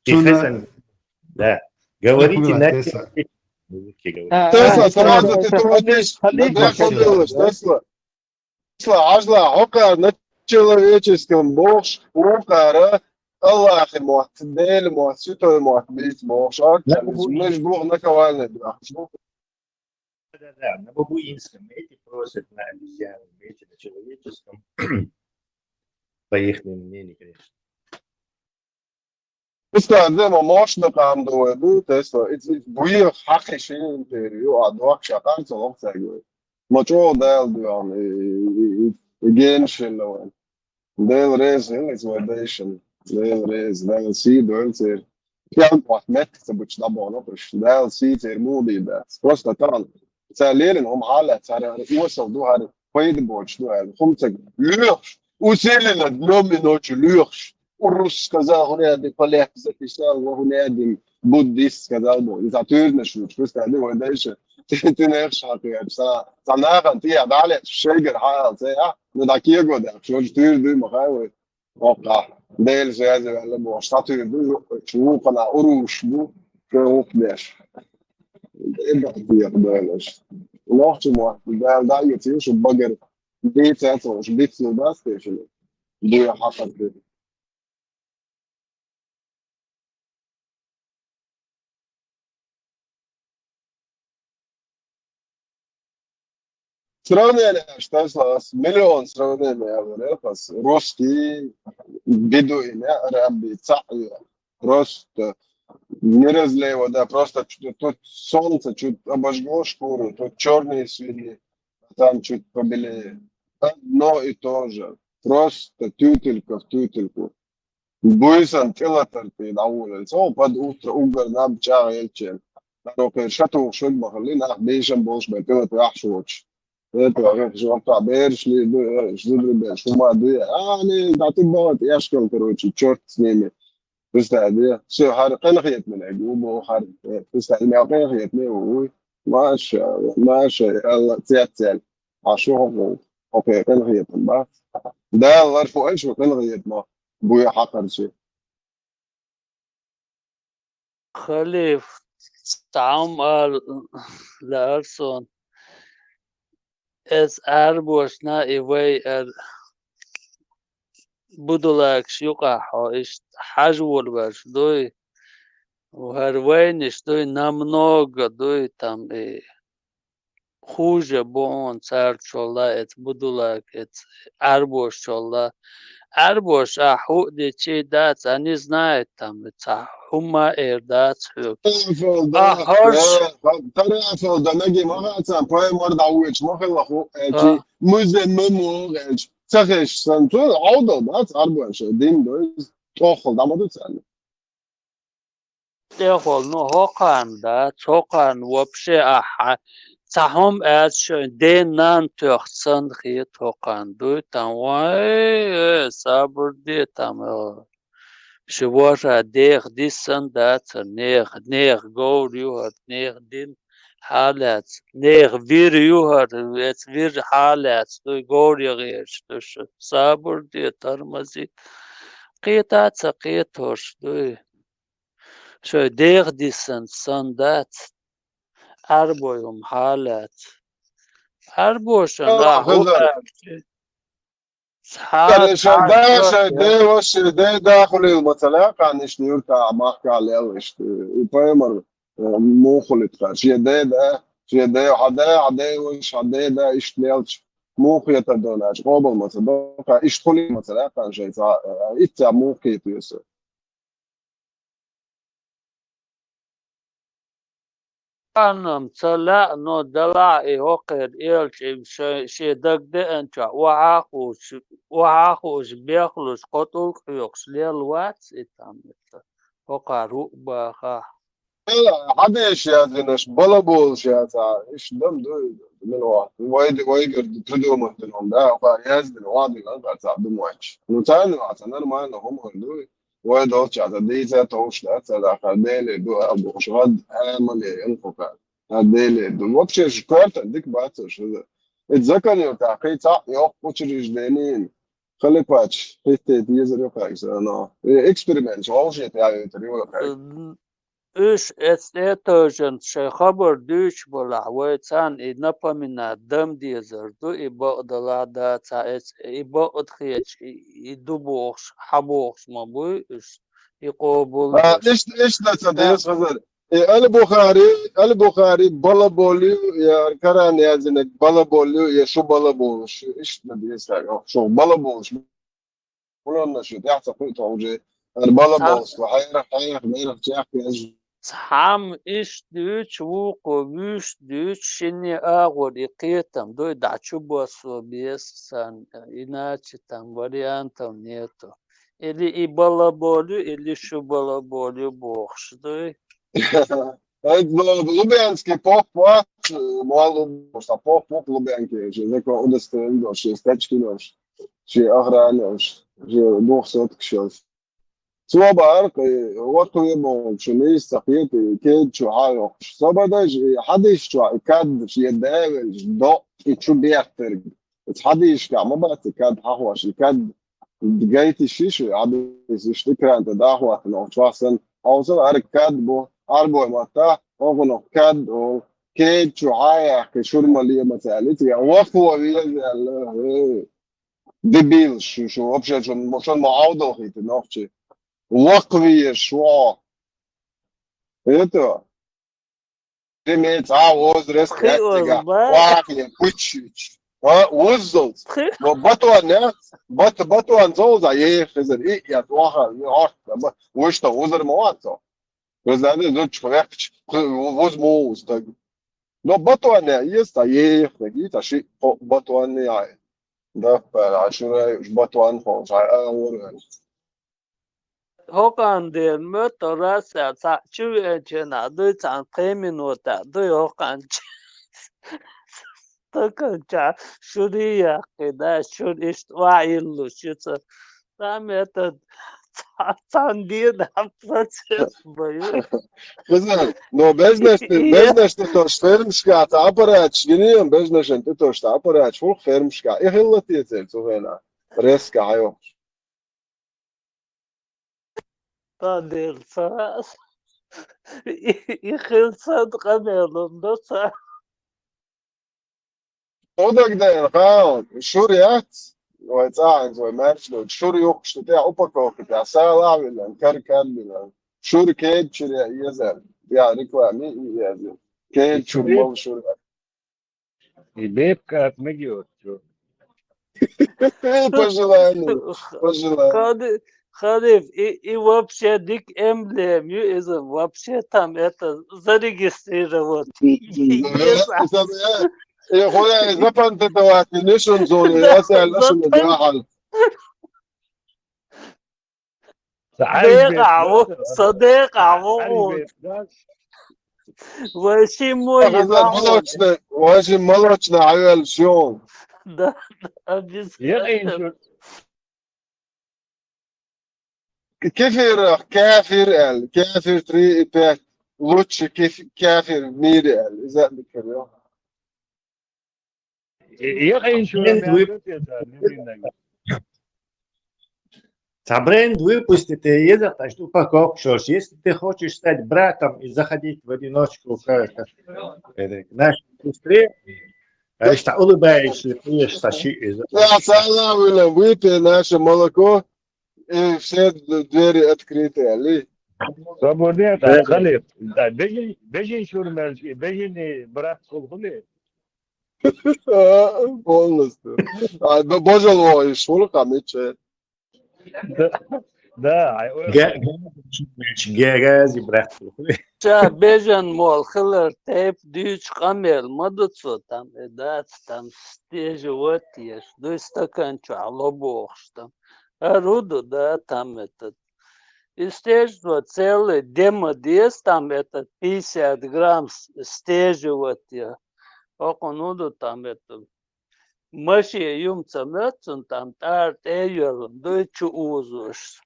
И Хасан, да. Говорите на человеческом языке, говорит. А, Тесла, а, сразу а, ты а, трудишь, а, да, а, Тесла. Тесла, ажла, хокар на человеческом бохш, хокара, Аллахи мот, Дели мот, Святой мот, бит бохш, а, между двух наковальных, да. Да, да, на бабуинском эти просят, на обезьянном эти, на человеческом. По ихнему мнению, конечно. Пускай дема мощно там дуе, бу, Тесла, и, и буе хакиши интервью, а дуак шакан цолок цагуе. Мочо дал дуан, и, и, и, и ген шеллаван. Дел рез, и, it's validation. Дел рез, дел си, дел сер. Пян кват мет, се буч да боно, пуш. Дел си, сер муди, да. Просто там. Ца лерин, ом халя, ца ра, уосал ду хари, пайда боч ду хари. Хумцаг, лёхш, усиленно днём и ночью лёхш. Урус сказал, хуняди, поляк записал, хуняди, буддист сказал, бо. И за тюрнеш, ну, что сказали, вот дальше. Ты, ты не шаг, я, са, са наган, ты, я, далее, шегер, хаал, ца, я, ну, такие годы, что же ты, ты, махай, Окка. Дел связи валла бо. Статуя бу, чу кана уруш бу, чу ук деш. Эбба диях дайлаш. Нохчи мо, дал да йти шу багер. Ди цецо, шу бит су бас тешин. Дуя хакат ди. Сравнение, что слас? Миллион сравнений, я говорю, пас. Русский, бедуин, я, арабы, ца'я. Просто не разлей вода, просто чуть, тут солнце чуть обожгло шкуру, тут черные свиньи, а там чуть побелее. Одно и то же. Просто тютелька в тютельку. Буйсан тӀелатар тӀе дӀаволал. Цо под утро угар наб чӀагӀ елчен. Даро кхер шатух шуг бахалли, нах бейшан болш бай тӀелатар ахш воч. Это, э, жопа, берш ли, ду, э, зубри берш, ума ду, э, а, не, да ты бот, я школ, короче, чёрт с ними. Представь, да? Всё, хар, къен хиет мен, э, гу, бо, хар, э, представь, мен къен хиет мен, уй. Маша, Маша, Алла, цяцял. А шо хо, окей, къен хиет мен, ба? Да, лар фу, ай, шо къен хиет мен. Буя хакъар чи. Халиф, цхьа хӀума ала лаьара суна. Эс Ӏарбошна и вай ар будулакаш юкъахь хьо иштта хьажа волавеш дуй? ХӀара вайнаш дуй, намного дуй, там и хуже бу хьуна царчулла, эца будулак, эца Ӏарбошчулла. Ӏарбоша ахь хӀуъ дечий дац, а не знает там, ца хӀума эр дац хьоьга. Тарефал А да, хӀорш да, тарефал да, наги ма хаца, поэмар да вуч ма хила ху, эчи, А. Музе ма мо, эч. Ца хеш сан, цо Ӏовдал дац, Ӏарбоша, дин дойз, тоххал да ма ду царна. ТӀехула, ну, хӀокхарна дац, хӀокхарна вообще ахьа. Цхьа хӀума аьлча шайн ден-нанна тоьхна санна хета хӀокхарна. Дуй там, вай, э, сабур де там, э. Ши вожа деха дисан дацар, неха, неха говр ю хӀара, неха дин хьалаьц, неха вир ю хӀара, эц вир хьалаьц, дуй говр яхераш, ду шу. Сабур де, тормози. Кхета а ца кхетош, дуй. Шоай деха дисан сан дац, Ӏарбой хӀума хьалаьц. Ӏарбошан Ала, а хӀу хазар. Аьлчи? Цхьа, Хазар, шоай цхьа да, шоай шоай да. Де, вош, шоай де, да, хулил, мацала, кханиш, нюрта, махка, лел, ишт, и поэмар, э, мухулит, ха, шоай де, да, шоай де, хьа де, хьа де, вош, хьа де, да, ишт лелч, мухета донач, къобал, маца, дока, ишт хулил, мацала, кхан, шоай, ца, э, итца мухет, юсу. Ханнам ца лаьа, но далахь и хӀокхер элча, и ши, ши дагадеанчохь, охьа а хууш, охьа а хууш, бехлуш, кхо тӀулг хьоькхуш лел вац и там, это, хӀокхара хӀуъа бахахь. Хьадеш яздинаш, балаболуш яца, иш дам дуй, мила вац. Вайди, вайгар придумать динон, да, хӀокха яздина, вадина, анкъа ца думать. Ну, царна ваца, нормально, хӀума дуй. Вай долча, ца дийца товш, да, ца даха, Деле ду, а бохуш, гӀад, а, мале, эн хука. А Деле ду. Вообще, ж-, карта, дик бацаш, это. Эт заканил та, кхи ца, йох, учреждение. Халипач, хитте, дезер, йохайса, но. Э, эксперимент, олжет, я, это, йохай. М, уьш эцу тӀе а товжан, шайн хабар дуьйцуш балахь, вай царна и напоминать дам дезар ду, и бакъдала дац, а эц-, и бакъда хеташ, и, и ду бохуш, хьан бохуш ма буй уьш, и къобал А, деш. Ишт, ишт дац Та- деза хазар. Э, Аль-Бухари, Аль-Бухари балаболу, я Коран яздинарг балаболу, я шу балаболуш, ишт ма деза, шу балаболуш. Хьуланна шу тӀехь ца кхуьйту уже. Ар бала Ца- болсла, хьайрах, хьайрах, майрах, чехка яж. Цхьамма иштта дуьйцу, вукхо вуьшта дуьйцу, шинне агӀор и кхетам дуй, дӀа чу басо беса санна, иначе там вариантов нету. Или и балаболю, или шу балаболю бохуш дуй. Ай, ну, лубянский поп, а, мало, что поп, поп лубянки, же такой удостоверен, что стачки нож, че охрана, же двухсотки сейчас. Цо баар, кхы, воккхаве бохучу нийса ца кхета, и кеда чу хьа а йоккхуш. Со бан дайша, и хьадисчохь, и кад, шен да велча, до, и чу бехтарг. Эца хьадисашкахь ма бац и кад хьахош, и кад гайта йиш йиш, хьадис иштта экран тӀе дӀахӀоттина, оха чохь санна. Хьовсал, хӀара кад бу, Ӏарбой маттахь, оха кад, о, кеда чу хьа а яьккхи, шура ма ле ма ца аьлла, цигахь воккхаво веза аьлла, э. Дебил, шу, шу, вообще, шун, шун ма Ӏовдал хийта нохчи. Воккхаве шу. Это, пример, цхьа возраст, Кхин яц цигахь, озба. Вахе, пучич. А, уззалц. Кхин. Но батон, я? Бат-, батон золза, е, хизар, и, я, ваха, и, а, ба-, вуш та, узар ма вац со. Везде зудчух вехкач, воз мо стаг. Но батуанне еза, ца ехнаг, и ца ши кхо батуанне яй. Да, пара, а шурай уж батуан хо, ца а вор. ХӀокхуьнан ден ма тора ца, ца чу веанчу нах дуй, цхьана пхи минута дуй хӀокхуьнан. Стаканча шури яьккхина, шура иштта ваийллуш ю ца. Там это, ца-, цхьана дийнахь процесс бу ю. Хазар, но безнаш тӀе, И- безнаш тӀе тош фермашка цхьа аппараташ гинийла, безнашан тӀе тош цхьа аппараташ хӀух фермашка. И хилла те церан цу хенахь? Резко хьайохуш. Тадер ца. И, и хилла сан къамелун ду ца. Удагден, хан, шур яц, вай цӀа хӀинца вай маьрша доцу, шур юхкуш ду тӀехь упаковка тӀехь, сала а вилан, кар-кар вилан. Шур кеда чуьра езар, я реклама и езар. Кеда чуьра мал шур. И бепка от мегиот, чё? По желанию. По желанию. Хали-, Халиф, и, и вообще дика эмблема ю иза, вообще там это зарегистрировать. М, м, да, это, да. Э, хуя, запатентовать, не шун зону, да, я сял, шун запатент-, яхал. Декъа, во, со декъа, во. Вообще мой молочный, вообще молочный, а я шун. Да, да, обязательно. Кефир, кефир аьлла, кефир три и пять. Лучший кеф-, кефир в мире аьлла. Из а дикарий. Цхьа бренд выпустить, еза, значит, упаковка шош. Если ты хочешь стать братом и заходить в одиночку к, к, э, к нашей сестре, а если улыбаешься, ты ешь, саши из. Да, салам, выпей наше молоко. И все д-, двери открыты, али. Свободный, да, да, Халиф. Да, бежин, бежин шур мелчи, бежин брат хул хули. А, полностью. А, бо-, божал во, и шур камиче. Да, да, ай, ой. Ге-, ге-, ге-, гази брат хул хули. Ша бежан мол хилар тайп дюч къамел ма ду цо там, э, дац там стежи вот еш, дуй стаканчу ало бохш там. А руду, да, там этот. И стежи вот целый дема дес там этот пятьдесят грамм с-, стежи вот я. Окуну ду там это. Маши юм ца мецун там тар те йолун, дуй чу узуш.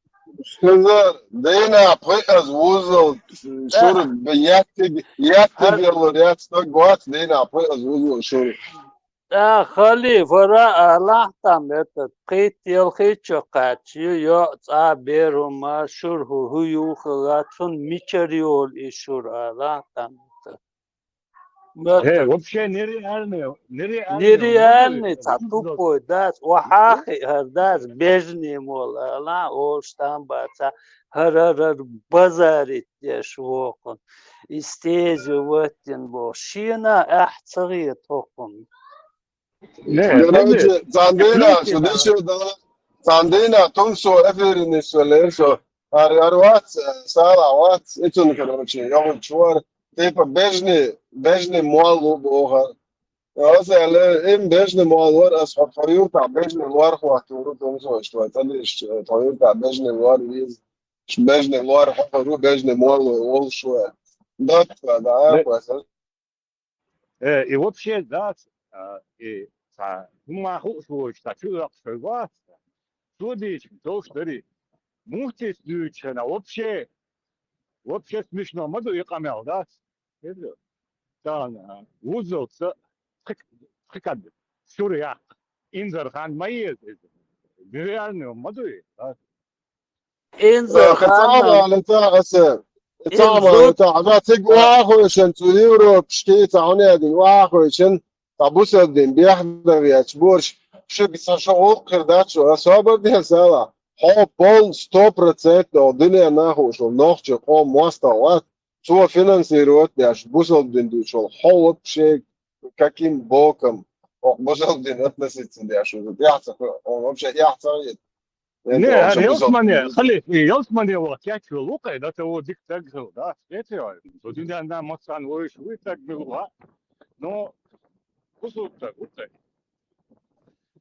Хизар, дина пхи аз вузал шур, ятти, ятти беллар, ят сто гвац, дина пхи аз вузал шур. Та хали фара алахтам это, пхит елхи чо кач, ю, ё, ца беру ма шур ху, ху ю хила, цун мичер йол и шур алахтам это. Э, вообще нереальный, нереальный, нереальный, ца тупой, да, вахахи, ха, да, бежни мол, ала, о, штамба, ца, хар, хар, хар, базарит, еш, вокун. Истези ваттин бо. Шина, ах, цаги токун. Не, короче, цандина, что дальше дала? Цандина, тун со, эфирный со, лер со. Ар, ар вац, э, сала вац, ицун, короче, йогу чуар, типа, бежни, бежни муал лу бохар. Аз эле, им бежни муал вар, аз хо-, хоюр та бежни вар хватуру, тун со, что это лишь, э, хоюр та бежни вар виз, бежни вар хо-, хору, бежни муал лу, ол шуэ. Да, да, да, да. Э, и вообще, да, а, и ца, ну, ма ху шуш, та чу ах шуга, судич, то что ли. Мухтис дючена, вообще, вообще смешно, ма ду и камел, да? Там, а, вузел ца, хик, хикад, шур я, инзар хан ма ез, ез. Нереально, ма ду и, да? Инзар хан. Цама лета аса. Цама лета. Ада циг вахуйшин цу Европа шки цауне дин вахуйшин. Та бусел дин бяхда вяч борш. Шик са шо охир дач, особо дин сала. Хо пол сто процентов дуния нахушул нохчи къом моста ват. Цо финансировать дяш бусел дин дучул. Хо вообще каким боком? О, бусел дин относиться дяш. Яца, он вообще яца. Не, ар ялсмане, хали, ялсмане ва кяч вал лукай, да, те о дик таг хил, да, специал. Дунья на масан войш, вы так был, а? Но, кусук так, вот так.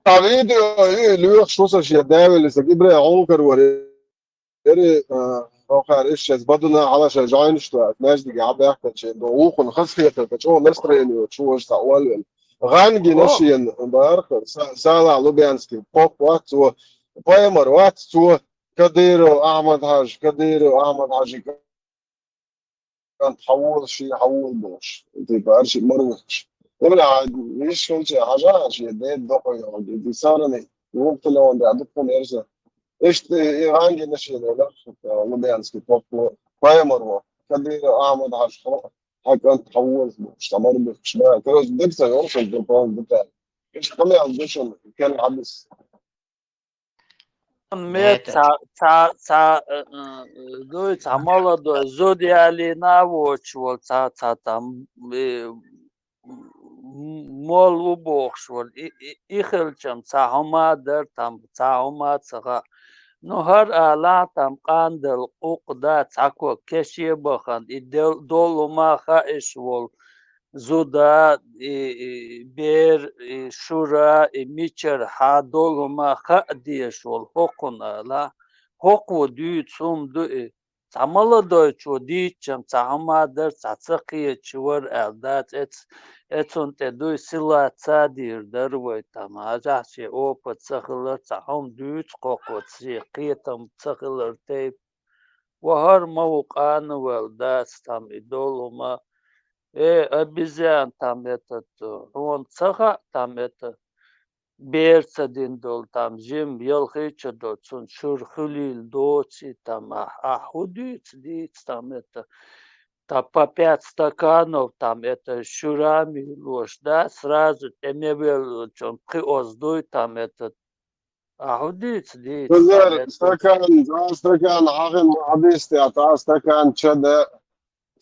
А видео, и, лух, шо са ши, давили, са, ибре, он кар вари. Эри, а, охар, иш, сейчас бадуна, ала, ша, жайништа, наждиги, абяхта, че, до ухун, хасхета, чо настроение, чо, са, уален. Ганги, о, нашиен, барх, са-, сала, лубянский, поп, ват, цо, Паймар вац цо, Кадыров Ахмад Хаж, Кадыров Ахмад Хажи кан хавул ши хавул бош. Типа, арши марвуч. Эбла, иш хулча хажа, ши де дохо йо, ди сарани, вук телефон да, духун эрса. Ишт, э, ранги наши, да, лубянский поп, Паймар во. Кадыров Ахмад Хаж, хо, хакан хавул бош, тамар бош, да. Короче, дыкса, он шо, дупан, дупан. Ишт, каме алдышын, кен хабис. Ме ца, ца, ца, э, э, дуй, ца молодой, зуд яли на воч вол, ца, ца, там, э, м-, мол ву бохуш волу. И, и, и хилчам цхьа хӀума дара, там цхьа хӀума ца хаьа. Ну, хӀара алахь, там къандал къукъ да, цхьако кеше бахана, и дел-, долу хӀума хаьа иш волу. Зуда, и, и бер, и шура, и мичара хьа долу хӀума хаьа дезаш волу хӀокхунна алахь, хӀокхо дуьйцу хӀума ду и. Цхьа молодойчо дийцчам цхьа хӀума дара, цхьа ца кхеташ вара аьлла дац, эц-, эцунна тӀе дуй сила ца дийр дара вай, там, хьажахь, шен опыт ца хилар, цхьа хӀума дуьйцу кхокхо, шен кхетам ца хилар тайпа. Ва хӀара ма ву къанвелла дац, там, и долу хӀума. Э, обезьян, там, этот, хьуна ца хаьа, там, это, бер ца дина долу, там, жима ялхийча долу, цунна шура хуьлийла доций, там, ахь, ахь хӀун дуьйцу, дийца, там, это, там, по пять стаканов, там, это, шура мийлош, да, сразу тӀе мевеллачун пхи оз дуй, там, это, ахь хӀун дуьйцу, дийца, там, Хазар, это. Стакан, цхьа стакан хьахина ма хьадийцтехь, цхьа стакан чада,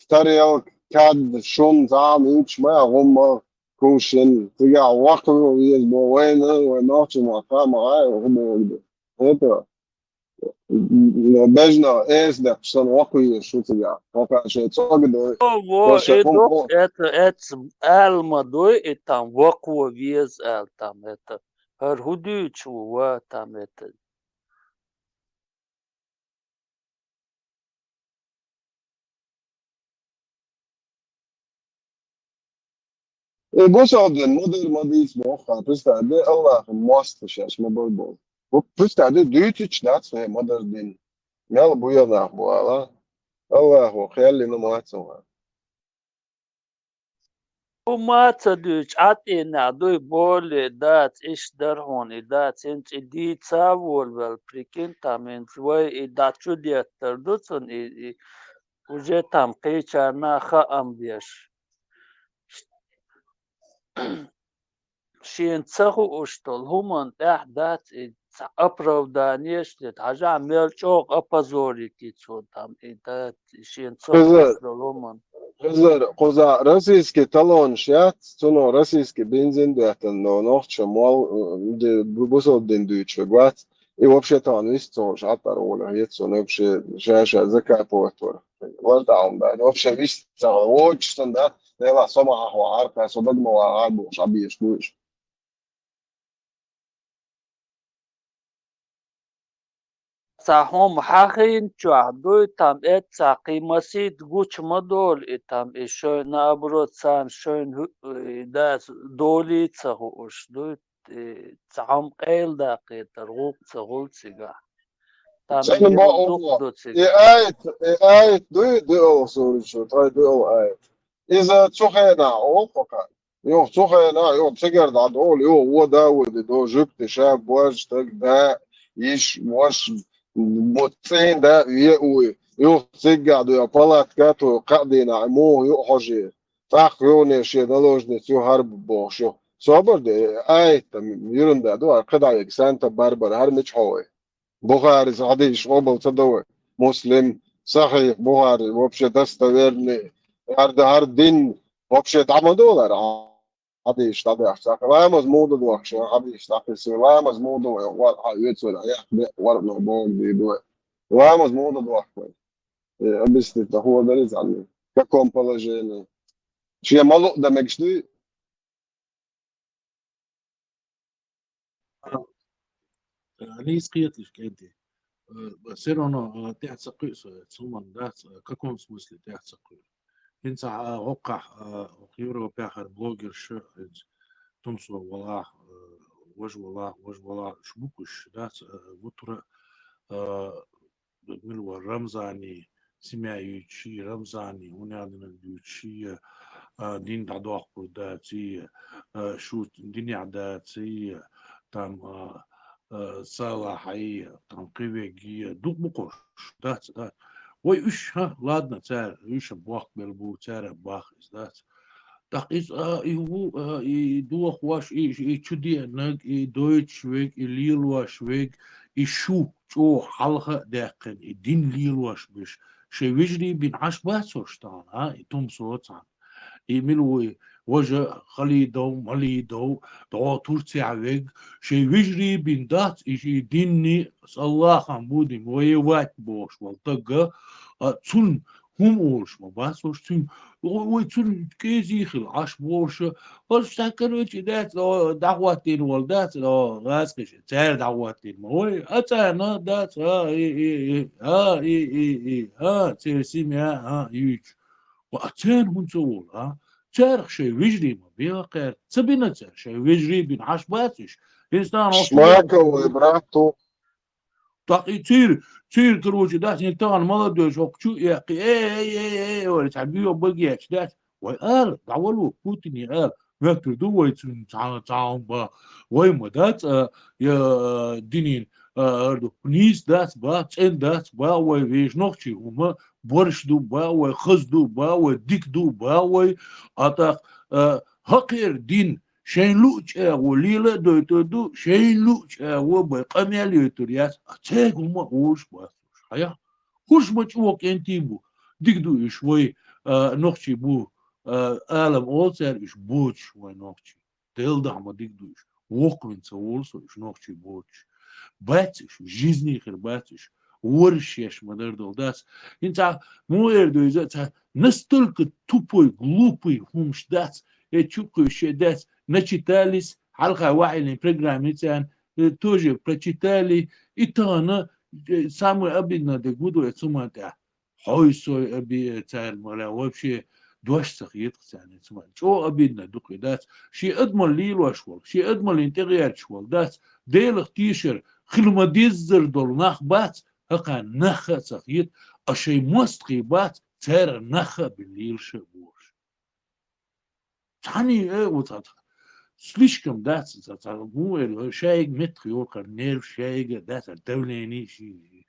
тарелка, кад, шун, цхьа а муьлххачу ма а гӀумма, кувшин, цигахь воккхаве веза бо вайна, вай нохчийн махка ма гӀай, хӀун боху. Это, бежна, эс дехаш санна воккхаве веза шу цигахь. Пока шайн цога дой. Во, во, Ваша и хӀума дукха, это, это, ала ма дуй, и там воккхаве веза, ала там, это. ХӀара хӀун дуьйцуш ву, ва, там, это. Э, бусалба дин ма дара, ма дийца боху, представь, де Аллахьан мостагӀий шаьш ма бара боху. Вот представь, де дуьйцуьйтуш дац вай ма дара дин. Мел буьйла нах бу ала. Аллахьо кхел йина ма вац вай. ХӀума ца дуьйцуш, Ӏа тӀенехь дуй, боле дац, иштта дара хьуна и дац, хӀинца и дийца а волавелла, прикинь, там, хӀинца вай и дӀа чу деттар ду цунна, и, и уже там кхечарна хаам беш. Шена ца хууш долу хӀуманна тӀехь дац и цхьа оправданеш де, хьажахь, мел чӀогӀа опозорить йи цо там, и дац шена ца Хазар, хууш долу хӀуманна. Хазар, кхузахь российский талонаш яц, цунах российский бензин беттан, но нохчо мол, э, де, бу-, бусалба дин дуьйцуш вац. И вообще тахана вист цо шатар волу хьецо, вообще ша-ша закапывать вара. Вара тахана, да. Вообще вист ца вочу сан, да. Делахь со ма хьахвахьара, со даг ма вахьара бохуш, Ӏа беш бу уьш. Цхьа хӀума хьахийна чохь дуй, там, эццахь кхин масийтта гучу ма долу, и там, и шайн, наоборот, царна шайна хӀу-, и дас долий ца хууш дуй, и цхьа хӀума къайладаккхийтар гӀуллакх ца гӀур цигахь. Там и Цхьана бакъо дукха ду и цигахь. Аят, и аят дуй, дуьал сурачу, тай дуьал аят. Иза цу хенахь олу кхо кхаъ. Юха цу хенахь, юха цигара дӀадолу, юха вон да вуьйди до, жуьгти ша, божа стаг, да, йиш, вош, бо-, цӀийн да, ве уй. Юха циггахь дуьа палатка а той, кхаа дийнахь, муха ю а хьожий. ТӀаккха юхане шен наложница ю хӀара бохуш ю. Собар де, аят, ерунда ду, хӀара кхидӀа вега, санта барбар, хӀара мича хьо вай. Бухарис хьадисаш къобал ца до вай. Муслим, Сахьих Бухари, вообще достоверный. ХӀара, хӀара дин вообще дӀа ма долара хьадисаш дӀадахча. Ламаз муха ду дохкуш, хьадисаш дӀакхиссий, ламаз муха ду вай, вар хьа оьцур, хьа яккха беа, вар но боху дийду вай. Ламаз муха ду дохку вай. Э, объяснить да хӀун дара иза, в каком положении. Шен ма луъу дан мегаш дуй? А, э, нийса кхеталаш, кӀентий. Э, всё равно, э, тӀаьхьа ца кхуьу со, цу хӀуманна дац, э, в каком смысле тӀаьхьа ца кхуьу? ХӀинца, э, хӀокхахь, э, хӀокху Европехь хӀара блогерша, хӀинца Тумсо валахь, э, важа валахь, важа валахь, уьш бу-кх уьш, дац, э, вутара, э, мила вара Рамзани, семья юьйцуш, Рамзани, хӀун аьлла динарг дуьйцуш, а, дин дӀадоккхур даций, а, шу динехь даций, там, а, а, Салахьий, там, кхин вегий, дукха бу-кх уьш, дац, дац. Вай уьш, хӀа, ладно, цара, уьш а бохкабелла бу, цара а боху иза, дац. ТӀаккха иза, а, и ву, а, и дохош, и, и чу деанарг, и дойтуш верг, и лелош верг, и шу чӀогӀа хьалха а даьккхина, и дин лелош берш, шайн вежарий бина Ӏаш бац уьш тахана, а, и Тумсо цхьаьна. И мила ву и, важа халидов, малидов, дӀо Турцехь вег, шайн вежарий бин дац, и ши динни, Аллахьан бу дин, вай вац бохуш вал тагга, а, цун хӀума олуш ма бац, уж цуьнан, вай, вай цуьнан кӀезий хила Ӏаш бохуш, уж цхьа, короче, дац, о, дӀахӀоттийна вала дац, о, гӀазкхиша, цара дӀахӀоттийна ма вай, а царна дац, а, и, и, и, а, и, и, и, а, церан семья, а, юьйцу. Ва, а церан хӀунда ца волу, а? Царах шайн вежарий ма беха кхаьрта. Ца бина цара, шайн вежарий бина Ӏаш бац уьш. Хинстан Шмаков вай брат ту. ТӀаккха и цуьйра, цуьйра, короче, дац, хӀинца тахана молодёжь хӀокху чу а эккхи, э, э, э, э, э, вара цхьа боьха багеча дац. Вай ала, дӀавало, Путине ала, моьттур ду вай цуьнан цхьа, цхьа хӀума бан. Вай ма дац, а, я, динийн, а, ар ду, нийса дац бан, цӀена дац бан, вай вешан нохчийн хӀума, борш ду бан вай, хаза ду бан вай, дика ду бан вай, а тӀаккха, а, хӀокхеран дин, шайн луъучу агӀо лела а дойтур ду, шайн луъучу агӀо бай къамел йойтур яц, а цаьрга хӀума а олуш бац уьш. Хьая? ХӀуш ма чӀогӀа кӀентий бу. Дика ду уьш вай, а, нохчий бу, а, алам олу цара уьш боцуш вай нохчий. Делла дахьа ма дика ду уьш. Воккхавина ца волу со уьш нохчий боцуш. Бац уьш, жизни хир бац уьш. Ворш еш ма-дарра долу дац. ХӀинца муха эр ду иза, цхьа настолько тупой, глупый хӀумаш дац, э, чукхуьйсуш дац, начитались, хьалха ваьӀийлин программа царна, э, тоже прочитали, и тахана, э, самое обидное дерг хӀун ду, э, цу ма тӀехь. Хьой сой аби, э, царна вала вообще дош ца хеташ царна цу ма. ЧӀогӀа обидно ду кхин дац. Шен адамалла лелош волу, шен адамаллин тӀегӀерташ волу дац. Делах тешар хила ма-деззара долу нах бац, хӀокхарна нахха а ца хета, а шайн мостагӀий бац, царах нахха а бина лелаш а бохуш. Цхьаьний, э, вот, а, слишком дац, ца, ца, ну, э, шайга меттах йолу хӀара нерв, шайга дац, а давление ши-,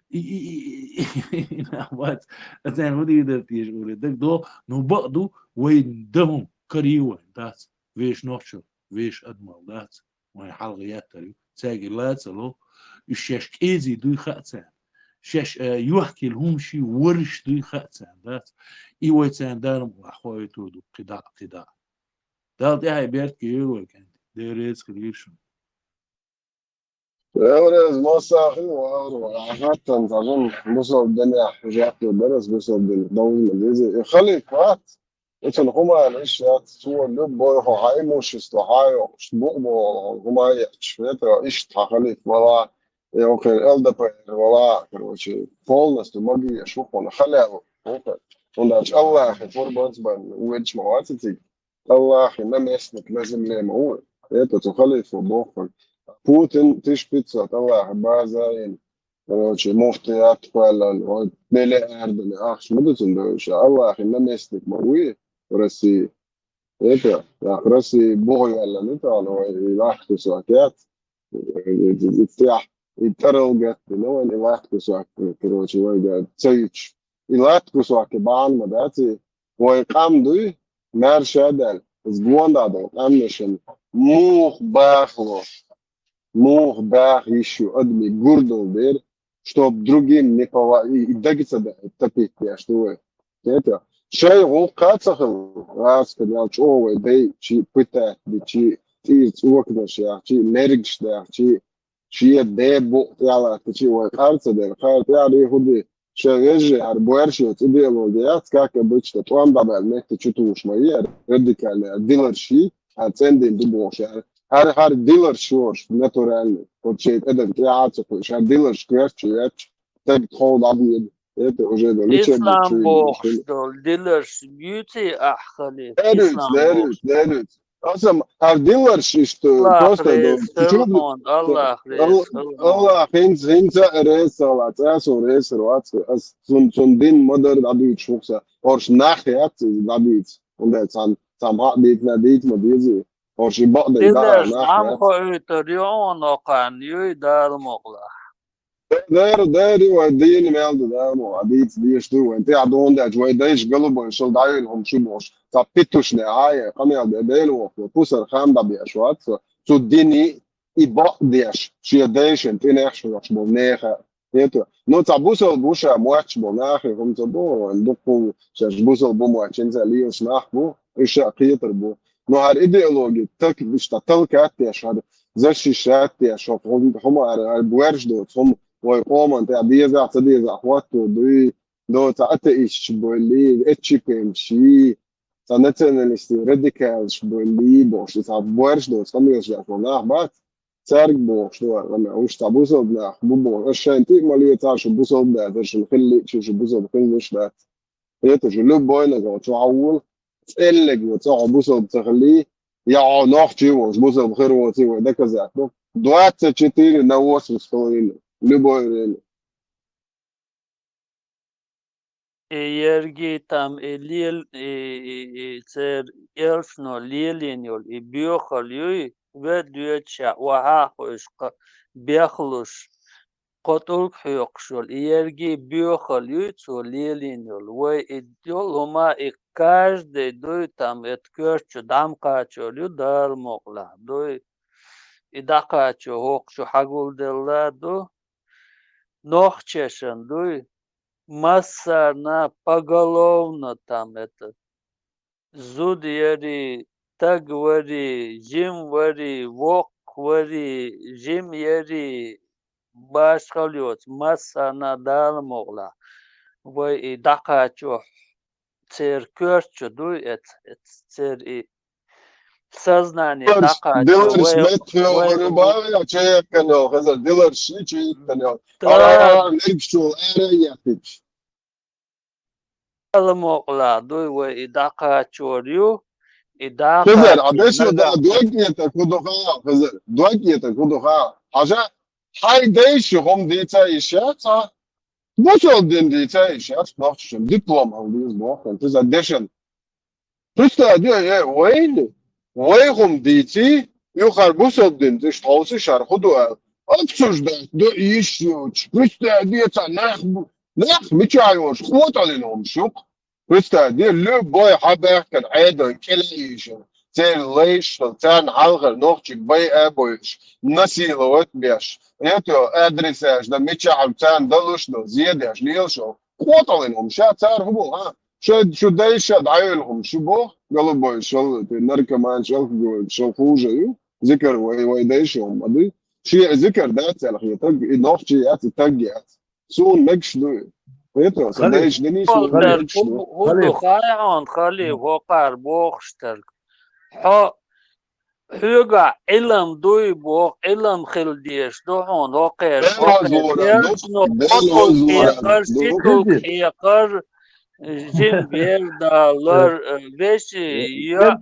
и, и, и, и, и, и, нах бац. А царна хӀун дийр дара теша уре? Дагадо, ну, бакъ ду, вайн дан карий вайн дац, вешан нохчалла, вешан адамалла дац. Вайн хьалха еттар ю, цаьрга лацало, уьш шаьш кӀезий дуй хаьа царна. Шаьш, э, йохкийла хӀумаший ворш дуй хаьа царна, дац? И вай царна дарам а хоуьйтур ду, кхидӀа а, кхидӀа а. Далла тӀаьхье беркате йойла вай кӀентий. Дела реза хила йийша шуна. Дела реза массарна хила вахара, ахаттан цхьа жин бусалба динехь жаьхто дара, ас бусалба динехь довза ма деза. И халиф вац, Оцунна хӀума аьлла, иштта яц, цо любой хьо хьан имущество хьан йоккхуш, букъ боху хӀума а етташ, хета, иштта хьан халиф вала, я окхеран Л Д П Р вала, короче, полностью магийш ву хьуна, халаьл ву хьуна. ХӀунда аьлча Аллахье пурбанца бан, вуьйцуш ма вац цига. Аллахье наместник на земле ма ву. Это цу халифо боху. Путин тысяча пятьсот Аллахье база йина. Короче, муфтият кхоьллина, ой, миллиардами ахча ма ду цунна доьлуш. Аллахье наместник ма вуй России. Это, нах России бухайоьллина ду тахана, ой, и лахта кусок яц. И тӀехь, и тӀарал гатдина вайн, и лахта кусок, короче, вайга ца йиташ. И лахта кусок бахьана ма дац, и вай къам дуй, маьрша а даьлла, иза гонда долу къаьмнашна муха бахало. Муха баха йиш ю адамийн гурдал дера, чтоб другим не пова-, и, и дага ца дахьа, тапийта деш ду вай. Кхета? Шайн гӀуллакх а ца хилла, гӀазкхи мел чӀогӀа вай дай, чи пытать ди, чи тӀера цӀоканаш яхчи, мергаш дахчи, шен де букъ тӀехь латтачи вай къар ца дара, къар тӀехь а хӀун ди, Ша вежарий, хӀара боьрша йоцу идеологи яц, как обычно, тӀом дӀабаьлла метта чу тухуш ма яра, радикальный, хӀара диларш, хӀара цӀендина ду бохуш яра. ХӀара, хӀара диларш йош, натуральный. Вот шайн тӀе дан тӀе а ца кхуьуш, хӀара диларш коьрта чу яц, стаг тхов дӀабоьду. Это уже до лечебных Ислам чуьйнаш бохуш долу диларш юьйций ахь халиф? Лерриг, ислам лерриг, бохуш. Лерриг. Аса хӀара диларш иштта Аллах просто реза хила хьуна, Аллах реза хила хьуна. Аллах хӀинца, хӀинца а реза ца хилла, цкъа а со реза хир вац, ас цун, цун дин ма-дарра дӀадуьйцуш ву-кх сан. Орш нах яц иза дӀадийца. ХӀунда цхьана, цхьана хьаъ дийцина дийца ма дезий. Орш и бакъдерг дахьа нах яц. Диларш дӀа ма хоуьйтур ю хьуна окхарна, юй Дала мукъалахь. Дера, дера, вай дийна мел ду, да, мо, а дийца дезаш ду, вайн тӀехь дуьйна даьлча, вай дайша галубой шал дӀайина хӀума шу бохуш, цхьа питушне, хьая, къамел бе, бела воккху, пусар хам дӀабеш вац, цу дини и бакъ деш, шен дайшан тӀе нехаш хьоьхуш болу неха, Хету. Ну, цхьа бусалба ву ша мотташ бо, нахе хӀума ца бо, вайн дуккха шаьш бусалба бу мотташ, цхьа лелаш нах бу, уьш ша кхетар бу. Ну, хӀара идеологи, так, иштта талкат деш, хӀара защищать деш, хӀу-, хӀума, хӀара, хӀара боаржаш доцу хӀума, вай къоман тӀехь дезахь, ца дезахь, хӀотто дуй, доцу атеисташ болли, этчипенчи, цхьа националисти, радикалаш болли, бохуш, цхьа боаржаш доцу къамелаш деш бо нах бац, цаьрга бохуш ду хӀара къамел, уьш цхьа бусалба нах бу бохуш, аш шайна тӀе а ма лецахь, шу бусалба дац, шуна хилла а, шу бусалба хилла луш дац. Хеташ, любой нагахь чу хьан волу, цӀеллиг ву, цӀа хьо бусалба ца хилли, я хьо нохчий волуш бусалба хир воций вай доказать ду. Двадцать четыре на восемь с половиной. Любой время. И ерги там и лел-, и, и, и цер элчано лелийна йолу и боьхалла юй, вед доьдуш а, охьа а хууш, кха-, бехлуш, кхо тӀулг хьоькхуш йолу, и ерги боьхалла юй цо лелийна йолу. Вай и йолу хӀума, и каждый дуй там, это коьртачу дӀа ма кхачор ю, Дала мукъалахь дуй. И дӀакхачо хӀокху шу хьагулделла ду, нохчешан дуй, массарна поголовно там это, зуда яри, таг вари, жим вари, воккха вари, жим яри, башхал йоцу массарна Дала мукъалахь. Вай и дӀакхачо церан коьртачу дуй эц, эц, церан и сознание дӀакхачо. Диларш вай, метта вай хьоьхур ю бахьа, чекхкан йолу, хезар, диларш ши чекхкан йолу. Да. Ара, ара, лергаш чу ара яхтич. Дала мукъалахь дуй вай и дӀакхачор ю, и дӀакхачор. Хезар, а дешо да, дог этар хӀу ду хаа, хезар, дог этар хӀу ду хаа. Хьажа, хьайн дайша хӀума дийца йиш яц, а? Бусалба дин дийца йиш яц, нохчашна диплом хьан дийца боху, хезар, дешан. Христа де, э, вайна, вай хӀума дийций, юххара бусалба динца иштта хьовсий шар хӀу ду аьлла. Обсуждать до йиш йоцуш. Христа де цхьа нах бу-, нах мичахь йоцуш, къотӀаллин хӀума шух. Христа де, любой хьан баьхкина Ӏедал кӀела йийшина, церан лайш хила, царна хьалхара нохчиг бай а бойуш, насиловать беш, это адресаш да мичахь царна далуш ду, зедеш, лелаш ду. КъотӀаллин хӀума ша цара хӀу бу, а? Шайн шу дайша дӀайолу хӀума шу боху, голубой шал, наркоман шал, шал хуже ю. Зикар вай, вай дайша хӀума ма ду. Шен зикар дац аьлла хетаг, и нохчий яц, и таг яц. Суна мегаш ду. Хетро, сан дайша дини суна мегаш ду. ХӀу ду хай хьуна, хали, хӀокхара бохуш терг. Хьо Хьоьгахь Ӏилам дуй боху, Ӏилам хила дезаш ду хьуна, хӀокхерчу, хӀокхерчу элчано кхо тӀулг хьекхар, ши тӀулг хьекхар, жима вер далар, веши, йоӀ,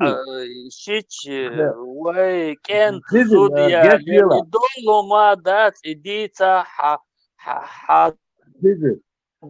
шича, вай кӀентан зуда ялар, и долу ма дац, и дийца хьа, хьа, хьа.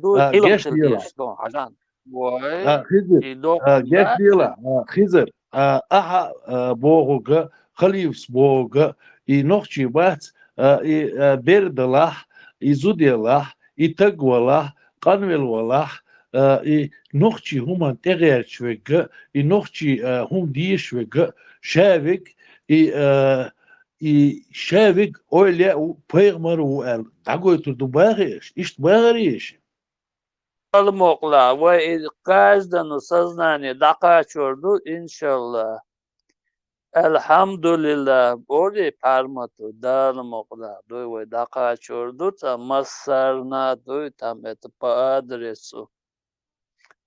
Ду, а, Ӏилам геш хила дела. Дезаш ду, хьажан. Вай, а, Хизир, и доккха а, геш дела, а, Хизир, а, ахьа, а, бохург а, Халифас бохург а, и нохчий бац, а, и, а, бер далахь, и зуда ялахь, и таг валахь, къанвел валахь, а, и нохчий хӀуманна тӀегӀерташ верг а, и нохчий, а, хӀума дезаш верг а, ша верг, и, а, и ша верг ойла яа ву, пайхамар ву аьлла, дӀагойтур ду бахий аша? Иштта бахарий аша? Дала мукъалахь, вай и каждана сознание дӀакхачор ду, иншаллах. Алхьамдулиллах, бори пхьармату, Дала мукъалахь, дуй вай дӀакхачор ду, цкъа массарна дуй, там это по адресу.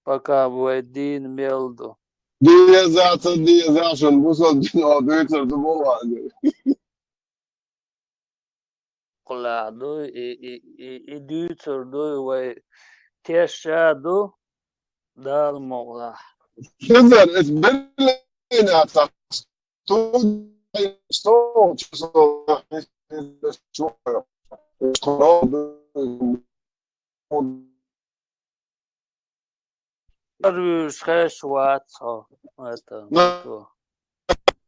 Пока вай дийна мел ду. Деза, ца деза, шун бусалба дино дуьйцур ду боху. Мукъалахь дуй, и, и, и, и дуьйцур дуй, вай тешша ду, Дала мукъалахь. Хизар, эс Берлинехь цхьа студия, стол, часов, Ар вуьйш хеш вац хьо, это, ну, цо.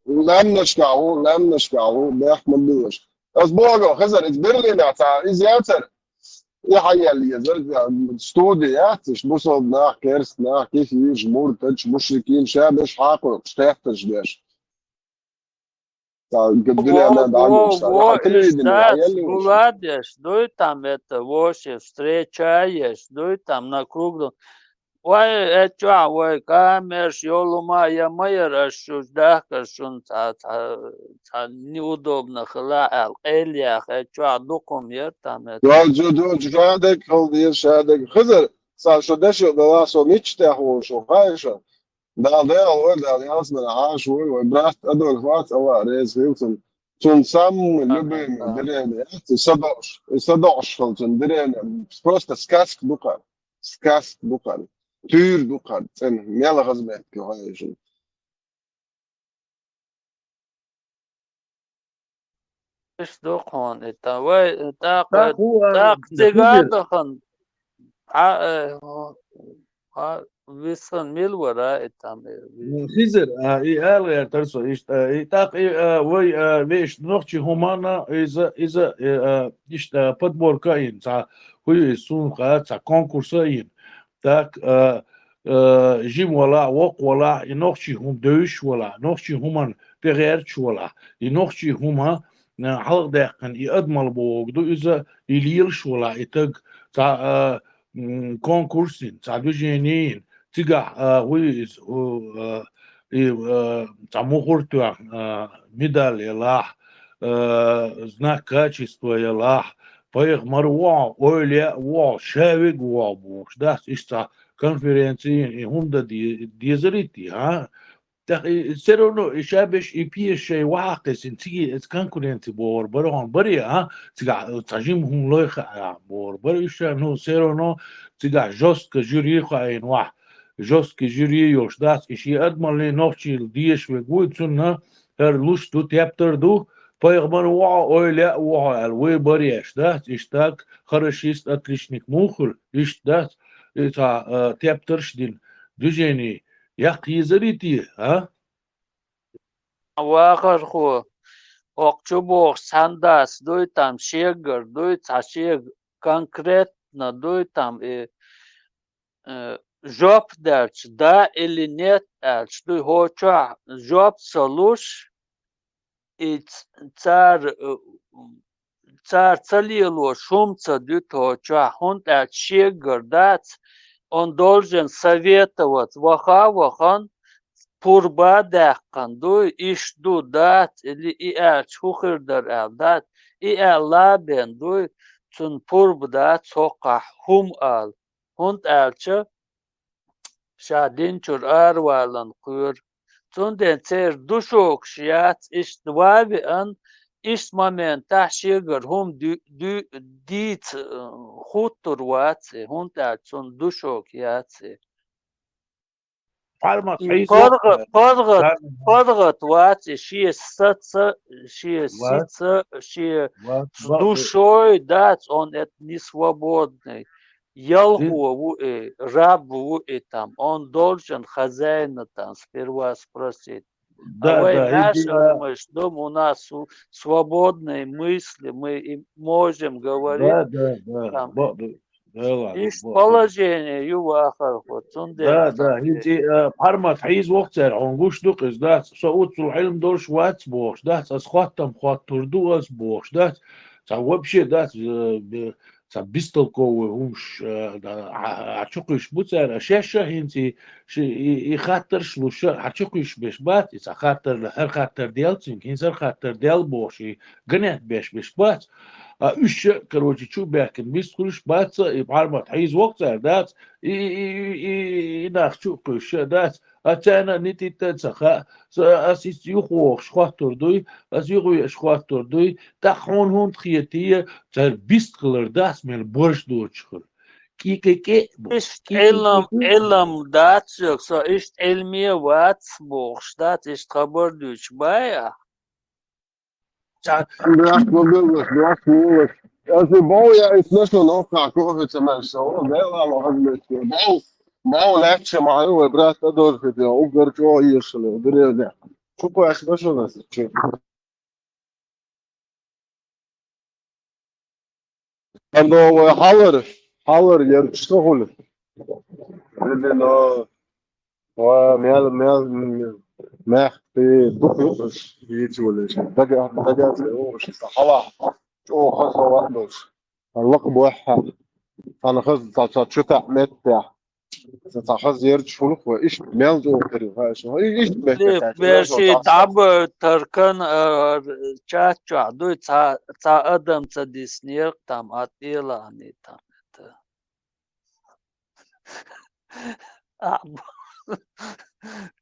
Лаьмнашкахь ву, лаьмнашкахь ву, бехк ма биллаш. Ас боху, Хизар, иза Берлинехь цхьа, иза яцара, и хьан ял езар, студи яц, иштта бусалба нах, керста нах, кефираш, муртадаш, мушрикин, ша беш хьакхойкхуш, хеттарш беш. Ца г-, дуьненна дӀа а гуш, ца, хьан телевидение дӀа а елли уьш. Гуладеш дуй там это, вообще встречаеш дуй там на круглом. Вай, э, чохь вай камераш йолу ма я ма яра, аш шуьш дахкар шуна ца, ца, ца неудобно хила аьлла, къел яха, э, чохь дукхум яр там это. Доьжу, доьжу, шадерг хала деза, шадерг. Хезар, сан шо дешо а дала, со мичча тӀехь волуш ву, хаьий шу? Дала дегӀ вой, Дала ялсамани Ӏаш вой, вай брат Адольф вац, Аллах реза хила цунна. Цунна самый любимый деревня яц, и садоӀуш, и садоӀуш хала цунна деревня. Просто сказка ду кхара. Сказка ду кхара. Туьйра ду кхара. ЦӀена мел хаза меттиг ю хьан ишина. Иш ду хьуна и тӀаккха. Вай, тӀаккха, тӀаккха хӀу, а, тӀаккха цига а дахана. Хьан, э, хьан висхана мила вара и там, э, ви- Ну, Хизар, а, и ала гӀертара со иштта, и тӀаккха и, а, вай, а, вешан нохчийн хӀуманна иза, иза, э, а, иштта подборка а йина, цхьа хӀу ю иза, суна хаьа, цхьа конкурс а йина. Так, а, а, жима валахь, воккха валахь, и нохчийн хӀума девзаш валахь, нохчийн хӀуманна тӀегӀерташ валахь, и нохчийн хӀума, а, хьалхадаьккхина, и адамалла бохург ду иза, и лелаш валахь, и таг цхьа, а, м, конкурс йина, цхьа движение йина, цигахь, а, хӀу ю иза, хӀу, а, и, а, цхьа мухӀар тоьхна, а, медаль ялахь, а, знак качества ялахь, пайхамар ву хьо, эвлаяъ ву хьо, шаверг ву хьо бохуш дац, иштта цхьа конференци йина, и хӀума дан де-, дезарий те, а? ТӀаккха и, и всё равно и шаберш, и пьеса шайн вахьа кхиссина, цига иза конкуренци бохур бара хьуна, барий, а? Цигахь цхьа жима хӀума лой хаьа бохур бара уьш, ну, всё равно цигахь жёстко жюри а хаийна вахьа. Жёсткий жюри йолуш дац, и шен адамаллин нохчийла дезаш верг вуй, цунна хӀара луш ду, тептар ду, пайхамар ву хьо, эвлаяъ ву хьо аьлла, выбор еш дац, иштта так, хорошист, отличник муха хуьлу, иштта дац, и цхьа, а, тептарш дина, движение яккха езарий те, а? Вахархо, хӀокху чу бохуш цхьаьна дац дуй, там шегара дуй, цхьа шега конкретно дуй, там и, э, жоп даьлча, да или нет аьлча дуй, хӀокху чохь жоп ца луш, и ц-, цара, э, цара ца лелош хӀума ца дуьту хӀокху чохь, хӀунда аьлча шегара дац, он должен советоваться, ваха а вахана, пурба а даьккхина дуй, иштта ду, дац, или и аьлча хӀун хир дара аьлла, дац, и аьлла а бен дуй, цунна пурба дац хӀокхахь хӀума ала, хӀунда аьлча ша динчуьра араваларна кхоьру. Цундела церан душогаш яц, иштта ван а веана, иштта моментахь шегара хӀума дуь-, дуь-, дийца, э, хӀуттур вац и, хӀунда аьлча цунна душок яц и. Паргӏат, и хьийза паргӏат, воккха. Паргӏат, паргӏат вац и, шен саца, шен сица, шен душой дац, он это не свободный. Ялхо ву и, раб ву и там, он должен хозяина там сперва спросить. Да, а вай да, маьрша адамаш ду, у нас су-, свободные мысли, мы и можем говорить. Да, да, да. Там, бо-, да, да, ладно, иштта бо-, положение ю вахархо, цундела. Да, да, хӀинца, э, Паргӏат, хьийза воккха цара, хьуна гуш ду-кх иза, дац, со уццул Ӏилма долуш вац бохуш, дац, ас хоттам хоттур ду ас бохуш, дац, цхьа вообще, дац, э, бе-, цхьа бестолковый хӀумаш, э, да, а, а, чукхуьйсуш бу цара, а шаьш а хӀинца и, ши-, и, и хаттарш луш а, а чукхуьйсуш беш бац, и цхьа хаттар, хӀара хаттар делла цуьнга, хӀинца хӀара хаттар делла бохуш, и ганет беш беш бац. А уьш а, короче, чу а баьхкина, бист хуьлуш бац, и Паргӏат хьийза воккха цара, дац, и, и, и, и, и нах чу а кхуьйсуш а дац, а царна а нититта а ца хаьа, са-, ас иза юхавогӀуш хоттур дуй, ас юхавеъаш хоттур дуй, тӀаккха хьуна хӀунда хетий, цара бист хилар дац, мел борш доцуш хир. КӀи-кӀи-кӀи а бу. Иштта кӀи-кӀи-кӀи-кӀи а бу. Ӏилам, Ӏилам дац шуьга, со иштта Ӏилме вац бохуш дац, иштта хабар дуьйцуш бай ахь? Ца- Брат, ну, беллаш, брат, милаш. Ас и бов я, и слышал, но как, кофе, ца меш, со, да, ладно, как бы, бов, бов, легче, мою, вай, брат, а дождь, я, угорчо, ешали, деревня. Чу, кофе, слышал, нас, чу. Андо вай хьалар, хьалар яр чу хуьлу. Или но, ва, мел, мел, мел. Мехкъий, дукха юкъаш, йийчу валеш. Дага, дага, цӀе юкъаш, са хьала. ЧӀоагӀа хаза хьала долуш. Лакха бохьа. Цхьана хаза, цхьа, цхьа чу таӀ меттехь. Цхьа, цхьа хаза ерчу хӀулах вай. Иштта мел чӀоагӀа хир ю, хаа шу. И-, иштта меттехь. Лих, берши дӀабойтаркан, а, чат чохь дуй, цхьа, цхьа адам ца диснера, там, а тӀелахьний, там, это. А, б-,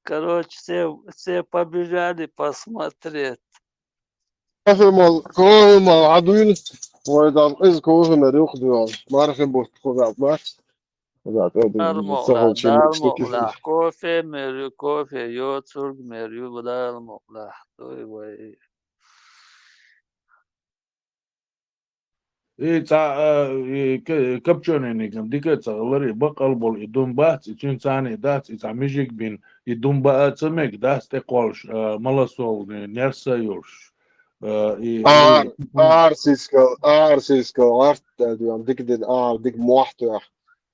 короче, все, все побежали посмотреть. Кофе мал, кофе мал, Ӏадуьйла. Вай дам, иза кофе мер юха дуьйгӀа. Мархин бутт кхуза бац. Кхуза тӀе дуьйгӀа. Дармукъла, дармукъла. Кофе мер ю, кофе йоцург мер ю, дармукъла. Дуй вай. И цхьа, а, и к-, копчёненигам дика ца гӀалар, и бакъал болу и дум бац, и цуьнан царний дац, и цхьа мижиг бин, и дум баа ца мег дац тӀекхоллуш, а, маласовни, нерса а йолуш. А, и, ар-, и арсийскал, арсийскал, арт, а, дика дина, ар, дика мохь тоьхна.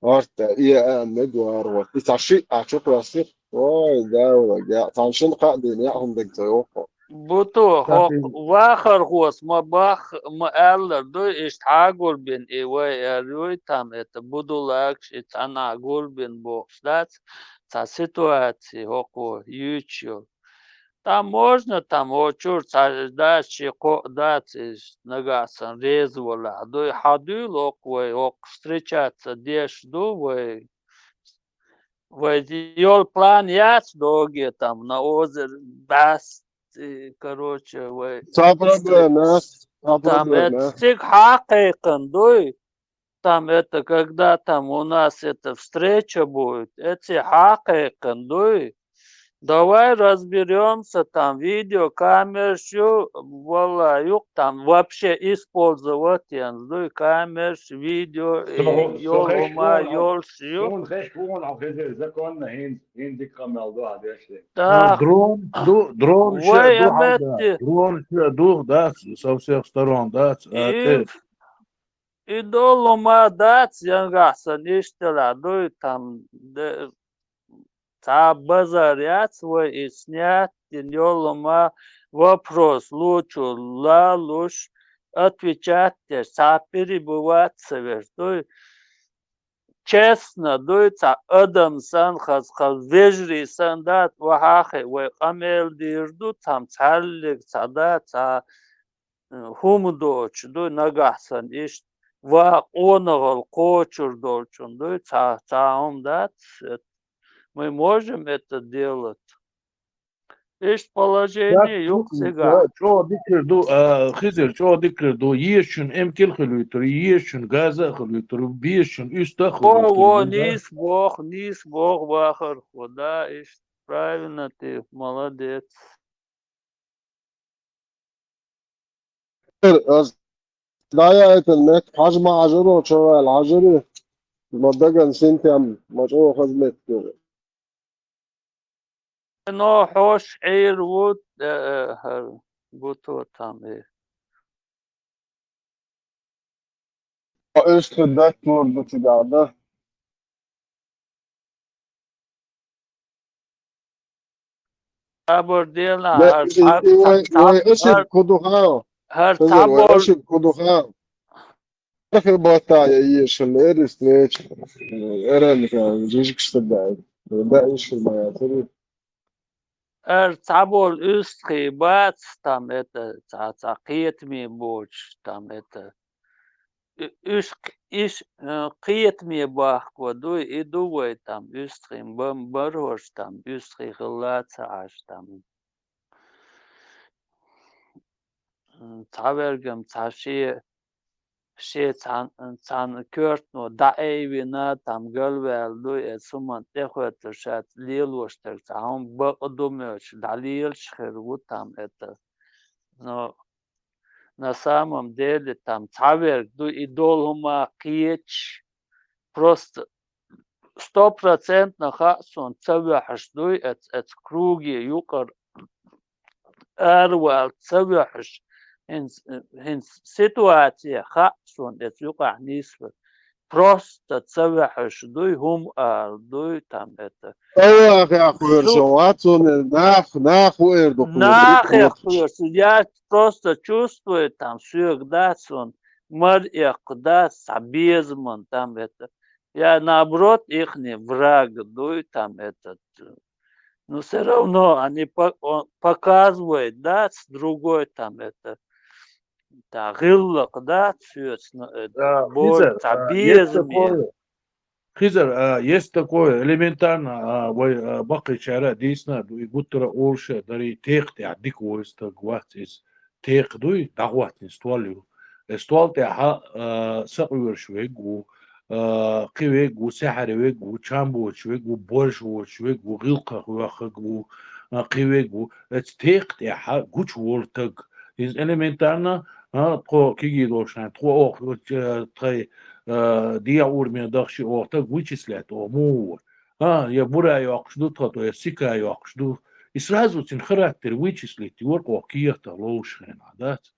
Орта, и а мег вара вот. И цхьа шиъ а чу кхоьссира. Ой, да, вала, я, цхьана шина кхаа дийна, я хӀума дага ца йоккху. Буту, хӀокху вахархос ма бах-, ма аьллар дуй, иштта хьагулбина и вай эр юй там, это Будулагаш, и цхьана гулбина бохуш дац, цхьа ситуаци хӀокхо юьйцуш йолу. Там можно, там, о, чуьра цхьа дац, ши кхоъ дац, иза нагахь санна реза валахь. Дуй, хьан дуьйла оккха вай, оккха встречаться деш ду вай. Вай йолу план яц доге, там, на озеро бац, и, короче, вай. Цхьа проблема яц, цхьа там, проблема это, яц. Цига хьакхайкхина дуй. Там это, когда там у нас эта встреча будет, эци хьакхайкхина дуй. Давай разберёмся, там видеокамераш ю, валла, юкъ там вообще использовать ян дуй, камераш, видео, и со хӀу-, со йолу хӀума хӀуна, йолуш ю. Суна хеш хӀуна, хьо хезира, законно хӀинца, хӀинца дика къамел ду хьан деш. Так. А, дрон ду, дрон вай ше ду хьан да. Аметти. Дрон ше ду, дац, со всех сторон, дац. А, и те- И долу ма дац, янгахь сан иштта дуй, там, де, цхьа базар яц вай и снять дина, йолу ма вопрос лучу лалуш, отвечать деш, цхьа перебывать ца веш дуй. Честно дуй, цхьа адам сан, хаз, хаз вежарий сан дац, вахьахе вай къамел дийр ду, цхьам цхьаьллиг цхьа дац, цхьа хӀума доцуш дуй, нагахь санна иштта ва къонахалла кхочур долчун дуй, цхьа, цхьа хӀума дац, это, мы можем это делать. Иштта положение юкъ цигахь. ЧӀо-, чӀогӀа дикир ду, а, Хизир, чӀогӀа дикир ду, ешачун эмкил хуьлуьйтур, ешачун газа а хуьлуьйтур, бешачун уьста а хуьлуьйтур. Во, во, нийса боху, нийса боху, вахархо, да, иштта, правильно ты, молодец. Ас дӀаяйтина меттиг хьажа ма хьажаро, чу ваьлла хьажаре, ма даган синтем, ма чӀогӀа хаза меттиг. Но хьош Ӏийр ву, э, э, хӀара, гуто там, э. Иштта датталур ду цигахь, да? Абар дела, хӀара цхьа, и вай, цхьа, вай ошибка ду хьан? ХӀара цхьа, вай ошибка ду хьан? Хир баттахь я ешал, эр встреча, эр жижиг что да. Да, иши моя, смотри. Эр цхьаболу уьстагӀий бац, там это, цхьа, цхьа кхетаме боцуш, там это, у-, уьш, иш, э, кхетаме бахко дуй, и ду вай, там, уьстагӀийн бан-, бархӀаш, там, уьстагӀий хилла ца Ӏаш, там. М, цхьаверг-м цхьа шен, шен цхьан-, цхьана коьртано дӀаайвина, там галваьлла дуй, эцу хӀуманна тӀехӀоьттуш, ша лелош дерг цхьа хӀума бакъ ду моьттуш, дӀалелаш хир ву там это. Но на самом деле там цхьаверг ду, и долу хӀума кхеташ, просто стопроцентно хаьа суна ца ваьхьаш дуй, эц-, эцу круге юкъара аравала ца ваьхьаш, хӀинца, хӀинца ситуация хаьа суна эцу юкъахь нийсвар. просто ца ваьхьаш дуй, хӀума ала дуй, там это. Аллах яхуьрса вацун, нах, нах вер ду. Нах яхуьрса, я просто чувствую, там, соьга дац, он мар эккха дац, цхьа безаман, там это. Я наоборот, ихний враг дуй, там этот. Ну, все равно они по- он показывает, да, с другой там это, да, гӀиллакх, да, цоьца, ну, это, А, боль, Хизар, цхьа а, есть безаме. такое, Хизар, а, есть такое, элементарно, а, вай, а, баккхийчара дийцина, и гуттара олуш а дарий, текха тӀехь дика вой стаг вац иза. Текха дуй, дӀахӀоттийна стол ю. Э, стол тӀехь, а, сакъоьруш верг ву, а, кхин верг ву, сехьар верг ву, чам боцуш верг ву, борша воцуш верг ву, гӀиллакхах воьхнарг ву, а, кхин верг ву. Эцу текха тӀехь гучуволу стаг. Иза элементарно, а, тхо кегий долуш хьайн, тхо оха, э, тхайн, э, дегӀан уровне дахча оха стаг вычислять оха муха ву. А, я бура йоккхуш ду тхо, то я сика йоккхуш ду. И сразу цуьнан характер вычислить йора оха кехатах ловзуш хенахь, дац?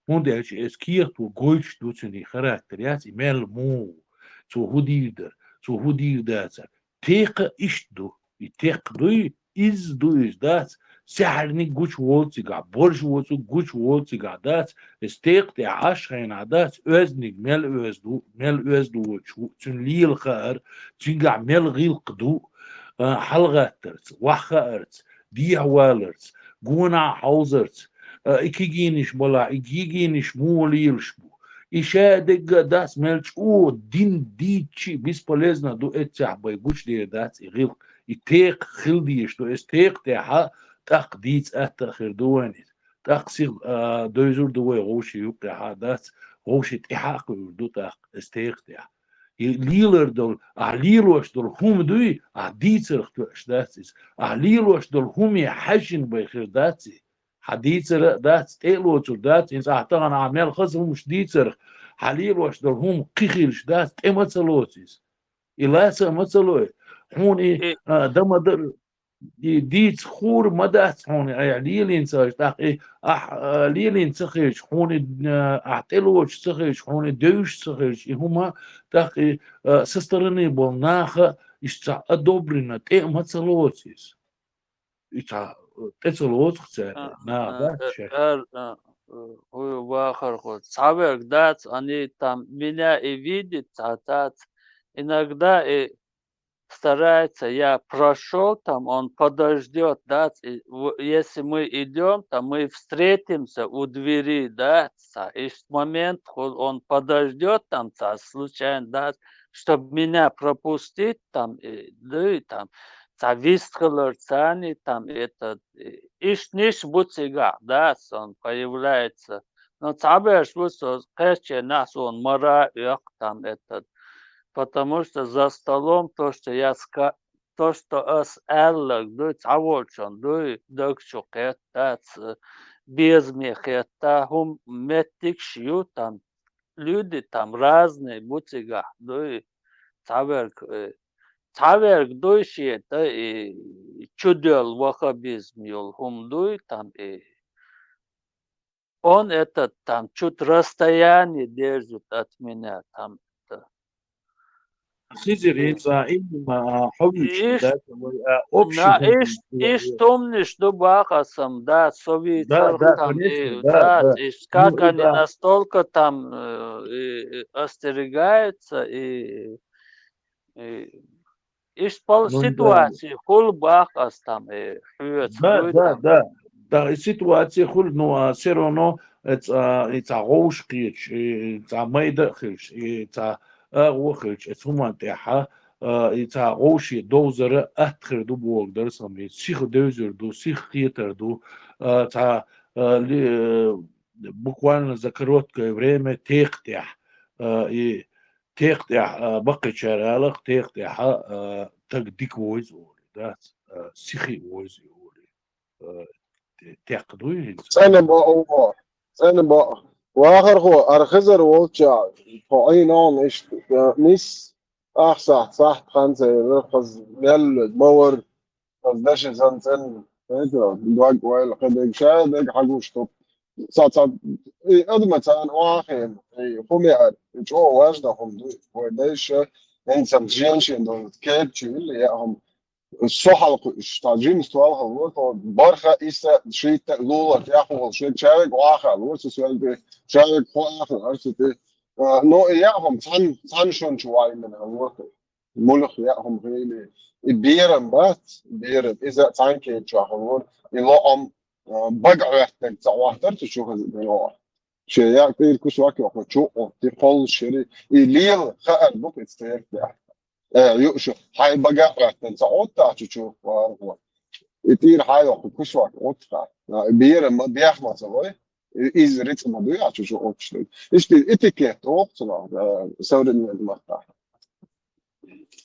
ХӀунда аьлча эцу кехато гойтуш ду цуьнан характер, яц, и мел муха ву, цо хӀун дийр дара, цо хӀун дийр дацара. Текха иштта ду. И текха дуй, изза ду иза, дац? Сехьарниг гучуволу цигахь, борша воцург гучуволу цигахь, дац? Эцу текха тӀехь Ӏаш хенахь, дац? Оьзданиг мел оьзду, мел оьзда воцуш ву, цуьнан лела хаар, цуьнгахь мел гӀиллакх ду, а, хьалагӀаттарца, ваха хаарца, дехьаваларца, гонах хьовзарца, а, и кегийнаш балахь, и кегийнаш муха лелаш бу. И ша дегга а дац, мел чӀогӀа дин дийцча а бесполезно ду, эццехь бай гучудер дац и гӀиллакх, и текха хила дезаш ду, эцу текха тӀехь тӀаккха дийца атта а хир ду вайн иза. ТӀаккха сиха, а, девзар ду вай гӀовши юккъехь а, дац, гӀовши тӀехь а кхуьур ду тӀаккха эцу текха тӀехь. И лелар долу, ахь лелош долу хӀума дуй, ахь дийцарх тоьаш дац иза. Ахь лелош долу хӀуме хьаьжжина бай хир дац и. Хьан дийцар а дац, тӀе а лоцур дац, хӀинца ахь тахана ахь мел хаза хӀумаш дийцарх, хьан лелош долу хӀума кхин хилаш дац, тӀе ма ца лоцу иза. И лаца а ма ца лой. Хьуна и, И- а, дан ма дара, и дийца хуур ма дац хьуна, айхьа лелийна ца хилча, тӀаккха и ахь, а, лелийна ца хилча, хьуна и, а, ахь тӀелоцуш ца хилча, хьуна и девзаш ца хилча, и хӀума, тӀаккха и, а, со стороны болу наха, иштта цхьа одобрено, тӀе а ма ца лоцу иза. И цхьа, а, тӀе ца лоцу цара, А, наха а, дац а, шаьш. ар-, а, э, хӀу вахархо, цхьаверг дац, они там меня и видит, цхьа дац. Иногда и старается, я прошёл там, он подождёт, дац, и в- если мы идём, то мы встретимся у двери, дац, цхьа, ишт момент, ху- он подождёт там, цхьа, случайно, дац, чтоб меня пропустить там, и, да, и там, цхьа вистхилар царний, там, этот, и, ишт ниш бу цигахь, дац, он появляется. Но цхьаберш бу со кхечченахь суна мара оьху там этот, потому что за столом то, что я ска- то, что ас аьлларг дуй, цхьаволчун дуй, даг чу кхетта, ц- безаме хетта, хӀума меттигаш ю там, люди там разные бу цигахь дуй, цхьаверг, э, цхьаверг дуй шен тӀе и чудоьлла вахабизм йолу хӀума дуй там и он этот там чуть расстояние держит от меня там это. Хизир, хӀинца имма, а, хьовуьйтуш Иш- дац вай, а, общий На, хӀума иш, ду вай, иш тумниш ду бахасам, да, со Да, вийцарх да, там, конечно, и, да, да, да. и как Ну, они да. настолько там э, и, и остерегаются, и, и иш пол Ну, да. Ситуация хул бахас там, и хьоьца Да, дуй да, там. Да. Да, и ситуация хуьлу, ну, а, все равно, э, цхьа, и цхьа гӀовш кхеташ, и цхьа майда а хилча, и цхьа агӀо а хилча, эцу хӀуманна тӀехьа, а, и цхьа гӀовше довзара атта хир ду боху дара сан, и сиха девзар ду, сиха кхетар ду, а, цхьа, а, ли-, э, буквально за короткое время текха тӀехь, а, и текха тӀехь, а, баккхийчара аларх, текха тӀехьа, а, таг дика войза олий, дац, а, сихи войза олий. Э, те-, текха дуй хӀинца? ЦӀена бакъо, цӀена бакъо. Вахархо, ара Хизар волчча, тхо Ӏийна ван иштта, э, нис, ахсахь сахьт хан ца елира, хаза мел ма вара, хаза деши сан цӀена, это, дог вайла кхидерг ша, дег хьагуш туп. Ца, ца, и адамаца оаха, и хӀума яа, и чӀогӀа важна хӀума ду, вай дайша, хӀинца-м жен шен долу кепчу йилла яа хӀума. Со хьалха уьш, та жимма стол хьалха, тхо барха, исса, шийтта, лулахь, яхь волу шен чаьвиг оаха лур, со соьлби, чаьвиг хьо аха лур, со те. А, ну, и яа хӀума, цхьана, цхьана шун чу вайна хьалха. Муьлха яа хӀума хили. И берам бац, берам, иза цхьана кепчохь хьалха. И лоам, а, бага Ӏоьттинарг ца Ӏоттар цу чу хаза бен оха. Шен яа тӀера кусок йоху чу Ӏотти, кхоллуш шери. И лела хаар бу кхин церг тӀехь. Э, юуш, хьайн бага Ӏоьттина ца Ӏоттахь чу чу, вархо. И тӀера хьайн йоху кусок Ӏоттахь. А, берам ма бех ма ца вай. И, иза рицкъ ма ду яа чу чу Ӏоттуш дерг. Иштта этикет оха цунах, э, современный маттахь.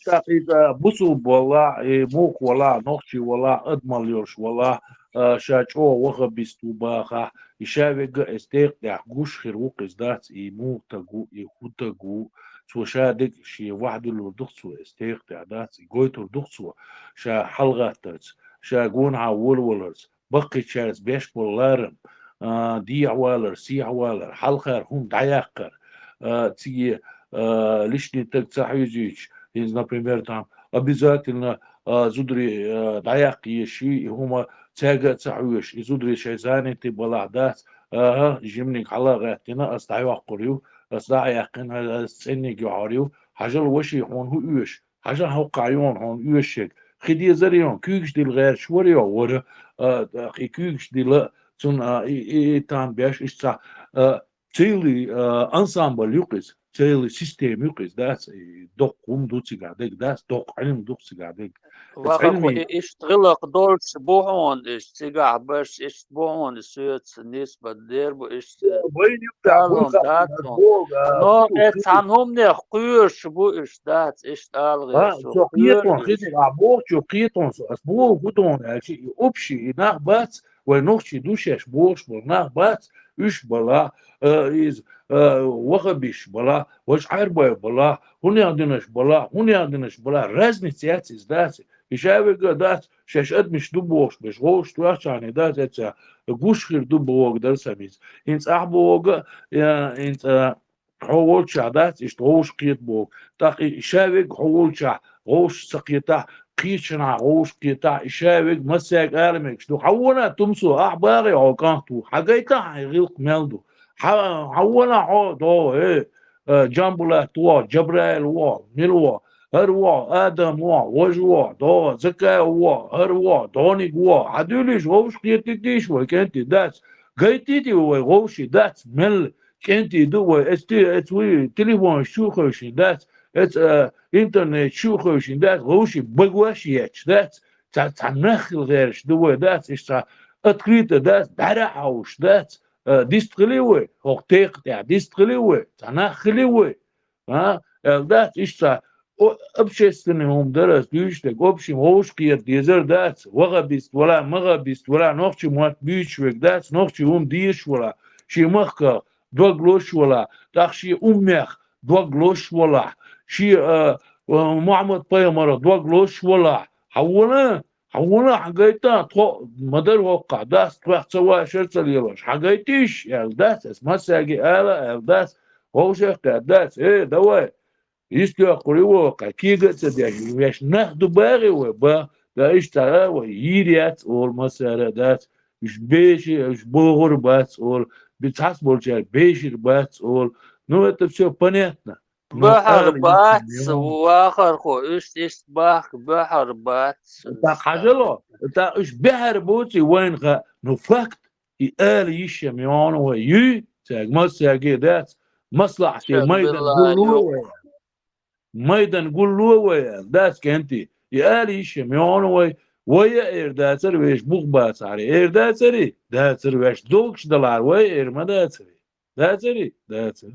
ТӀаккха иза бусулба валахь, и муха валахь, нохчи валахь, адамалла йолуш валахь, а, ша чӀогӀа вахабист ву бахахь, и ша вегга эс текха тӀехь гуш хир ву-кх иза дац, и муха таг ву, и хӀун таг ву, цо ша дерг шен вахь дуьллур ду-кх цо эс текха тӀехь дац, и гойтур ду-кх цо, ша хьалагӀаттарца, ша гонахьа волаваларца, баккхийчаьрца беш болу ларам, а, дехьавалар, сехьавалар, хьалхара хӀума дӀаяккхар, а, циге, а, лишний таг ца хьуьйзуьйтуш, иза, например, там, обязательно, а, зударий, а, дӀаяккха езаш ю, и хӀума цаьрга а ца хьоьжуш, и зударий шайн занятый балахь дац, аха, жиманиг хьала а гӀаьттина, ас дӀайоккхур ю, ас дӀа а яьккхина, ас цӀенниг йохьур ю, хьажал, ваши, хьуна хӀун оьшу? Хьажа, хӀокхахь йоьхна хьуна оьшург, хи дезара йоьхна, куьйгаш дилла гӀерташ вара йо, вара, а, и куьйгаш дилла, цунна, а, и, и, и там беш, иштта, а, целый, а, ансамбль ю-кх иза, целый система ю-кх иза, дац, и доккха хӀума ду цигахь дерг, дац, доккха Ӏилма ду-кх цигахь дерг. Эс Вахархо, Ӏилме и иштта гӀиллакх долуш бу хьуна, иштта цигахь берш иштта бу хьуна, соьца нисбат дер бу иштта. Вайн юкъахь талон хуьлу дац хьуна. Бога, Но кху эцхьан хӀуманех кхоьруш бу уьш, дац, иштта ала гӀерташ, со кхетон, кхетон, хезира, а, бохучо кхетон со, ас боху хӀун тхуна аьлча, и общий, и нах бац, вай нохчий ду шаьш бохуш болу нах бац, уьш бала, а, иза, а, вахабиш бала, важа Ӏаьрбой бала, хӀунех динарш бала, хӀунех динарш бала, разница яц иза, дац. И ша вегга дац, шаьш адамаш ду бохуш берш, вовшашца ваьхчахьана дац, эца гуш хир ду боху дара сан иза. ХӀинца ахь боху, э, хӀинца хьо волчохь дац, иштта вовшах кхета боху. ТӀаккха и ша вегга хьо волчохь вовшах ца кхетахь, кхечанхьа вовшах кхетахь, и ша вегга массаьрга ала мегаш ду. Хьан вона тумсо, ахь багӀе хьо кӀант ву, хьан гайта хьайн гӀиллакх мел ду. Хьан, хьан вона хьо догӀу, э, э, Джамбулат ву, Джабраил ву, мила ву, хӀара ву, Адам ву, важа ву, догӀа, Закаев ву, хӀара ву, догӀаниг ву. Хьан дуьйлийша вовшах кхетийтийша вай кӀентий дац. Гайтийтий вай вовший дац, мел кӀентий ду вай. Эц ти-, эц вуй телефонаш чу а хевшина дац, эц, а, интернет чу а хевшина дац, вовший багош а етташ дац. Цхьа, цхьа нах хила гӀерташ ду вай дац, иштта цхьа открыто дац, бӀаьра а хьовш дац. Э, дист хили вай, хӀокху текха тӀехь дист хили вай, цхьа нах хили вай. А, аьлла дац, иштта цхьа о-, общественный хӀума дара ас дуьйцуш дерг, общем, вовшах кхета дезар дац, вахабист вала, махабист вала, нохчий мотт буьйцуш верг дац, нохчий хӀума дезаш вала, шен махках дог лозуш вала, тӀаккха шен уммех дог лозуш вала, шен, а, а, Мухьаммад-пайхамарах дог лозуш вала. Хьан вона? Хьан вона, хьан гайта, тхо ма дара хӀокхахь, дац, тхох ца вашар ца лелош. Хьан гайтийша, аьлла дац, ас массаьрга ала, аьлла дац, вовшах а кхетта дац, э, давай, йистехкхур ю вай хӀокхахь, кега а ца деш, веш нах ду багӀе вай, ба, да иштта а вай, йийр яц олу массара а дац, уьш беши, уьш богӀур бац олу, би цхьац болчаьрга бешир бац олу. Ну, это всё понятно. Ну, Бахьар ала бац, йиш йолу. Вахархо, уьш иштта бахка бахьар бац. ТӀаккха хьажало, тӀаккха уьш бахьар буций вайна хаьа, ну, факт, и ала йиш ма йоьхна вай, юй, цаьрга массаьрга а дац, маслахьте Шад майдан билла гулло йо. Вай. Майдан гулло вай, аьлла, дац кӀентий, и ала йиш ма йоьхна вай, вай а эр дацара вешан бух бацахьара, эр дацарий? Дацара вешан догуш далахьара, вай эр ма дацарий? Дацарий? Дацара.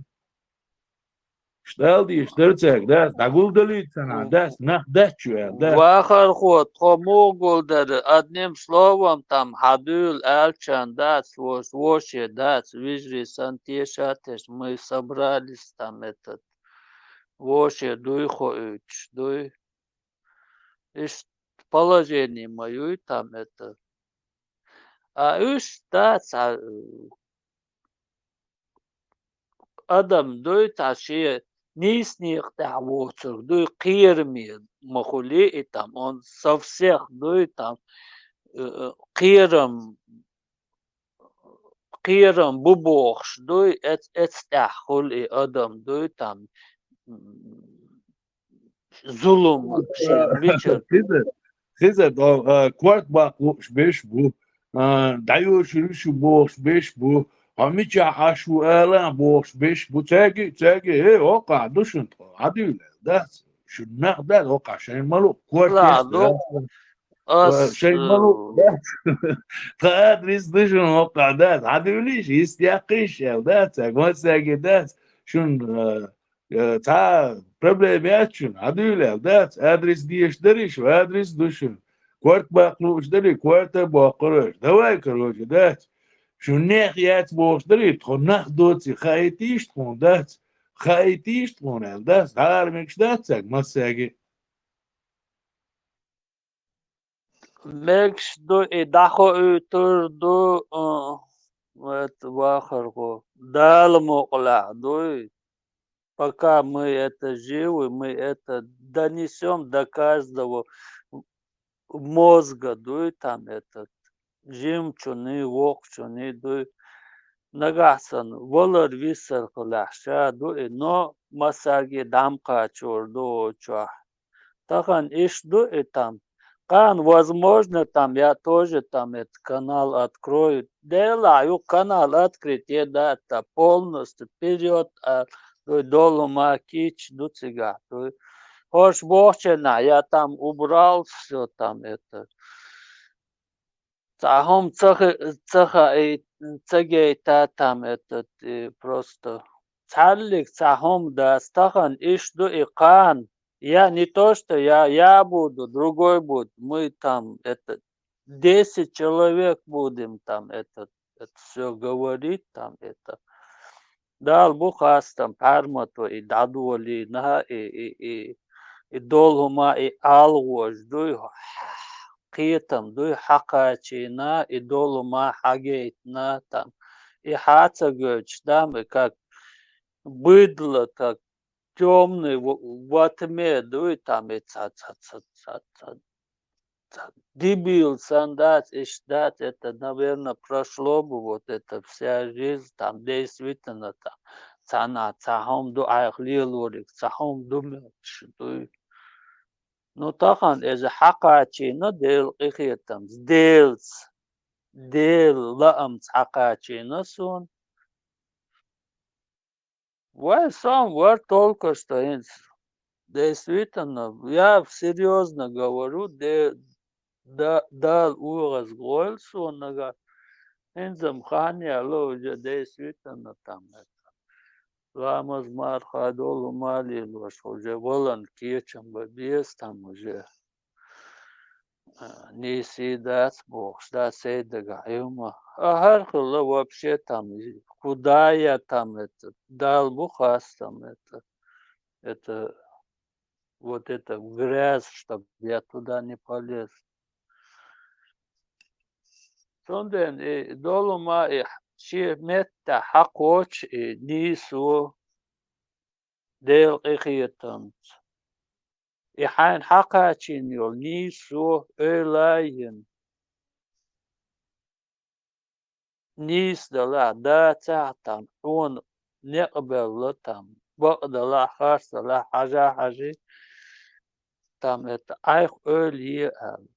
Штал дийш дара цаьрга, дац, дӀагулдалийта санна, дац, нах дац чу аьлла, дац. Вахархо, тхо муха гулдара, одним словом, там, хьан дуьйла аьлчан дац, вос-, воше дац, вижарий санна теша а теш, мы собрались, там, этот, воше дуй хоуьйтуш, дуй. Иштта положение ма юй, там, это. А уьш дац, а, адам дуй, цхьа шен нийса некъа тӀехь воцург дуй, кхераме ма хули и там, он со всех дуй там, э, э, кхерам, кхерам бу бохуш дуй, эц-, эц тӀехь хули и адам дуй там, м, зулум шен мичара. Хиза, хиза, до, а, корта баккха лууш берш бу, а, дӀайошур ю шу бохуш берш бу, хьо мичахь Ӏаш ву ала а бохуш берш бу, цаьрги, цаьрги, э, хӀокхахь ду шуна тхо, хьан дуьйла, дац? Шуна нах дац, хӀокхахь шайн ма лу, корта Ла, ду. Ас, шайн ма лу, э, дац? Тхан адрес ду шуна хӀокхахь, дац? Хьан дуьйлийша, йист яккхийша, аьлла, дац? Цаьрга ма цаьрги, дац? Шуна, э, Э, цхьа проблема яц шуна, хьан дуьйла аьлла, дац? Адрес дезаш дарий шу, адрес ду шуна. Корта баккха лууш дарий, корта а боккхур аша. Давай, короче, дац? Шуна нех яц бохуш дарий, тхо нах доций, хаийтийша тхуна, дац? Хаийтийша тхуна аьлла, дац? ДӀаара мегаш дац цаьрга массаьрга? Мегаш ду и дӀахоуьйтур ду, э, это вахархо. Дала мукъалахь дуй. Пока мы это живы, мы это донесём до каждого мозга дуй там этот. Жимачунний, вокхачунний дуй. Нагахь санна валар висар хилахь ша ду и, но массаьрга дӀа ма кхачор ду оцу чохь. Тахана иштта ду и там. Кхана, возможно, там я тоже там этот канал открою. Делахь ю канал открыть е дац, там полностью вперёд, а, дуй, долу ма кийча ду цигахь, дуй. ХӀорш бохученахь я там убрал всё там это. Цхьа хӀума ца хи-, ца хаий-, ца гайта там этот, и просто цхьаллиг цхьа хӀума дац, тахана иштта ду и кхана. Я не то, что я, я буду, другой буду. Мы там это десять человек будем там этот, это всё говорить там это. Дала бу хастам, пхьармато и дӀадолийна, и, и, и, и долу хӀума и алгӀош дуй, кхетам дуй хьакхачийна, и долу хӀума хьагайтина там. И хьа ца гойтуш дам, и как быдло, как тёмный во-, во тьме дуй там, и ца, ца, ца, ца, ца, ца, дебил сан дац, иштта дац, это, наверное, прошло бы вот это вся жизнь, там, действительно, там, цхьана цхьа хӀума ду айхьа лелориг, цхьа хӀума ду мегаш дуй. Ну, тахана иза хьакхачийна Делан къинхетамца, Делаца, Делан лаамца хьакхачийна суна. Вай, со-м вара только что хӀинца. Действительно, я серьёзно говорю, де-, да-, Дала оьгӀазгойла суна нагахь. ХӀинца-м хан яьлла уже, действительно, там это. Ламаз, марха долу ма лелош, уже валан кечам бан беза там уже. А, нийса дац бохуш, дац ай дагахь и хӀума. А хӀара хилла вообще там, куда я там это, Дала бу хастам это, это, вот это в грязь, чтоб я туда не полез. Цундела и долу ма и шен меттехь хьакхочу и нийсо Делан къинхетамца. И хьайна хьакхачийна йолу нийсо ойла а йина, нийса далахь, дацахь а там, хьуна некъ белла там, бакъ далахь, харц далахь, хьажа хьажи, там это айхьа ойла е аьлла.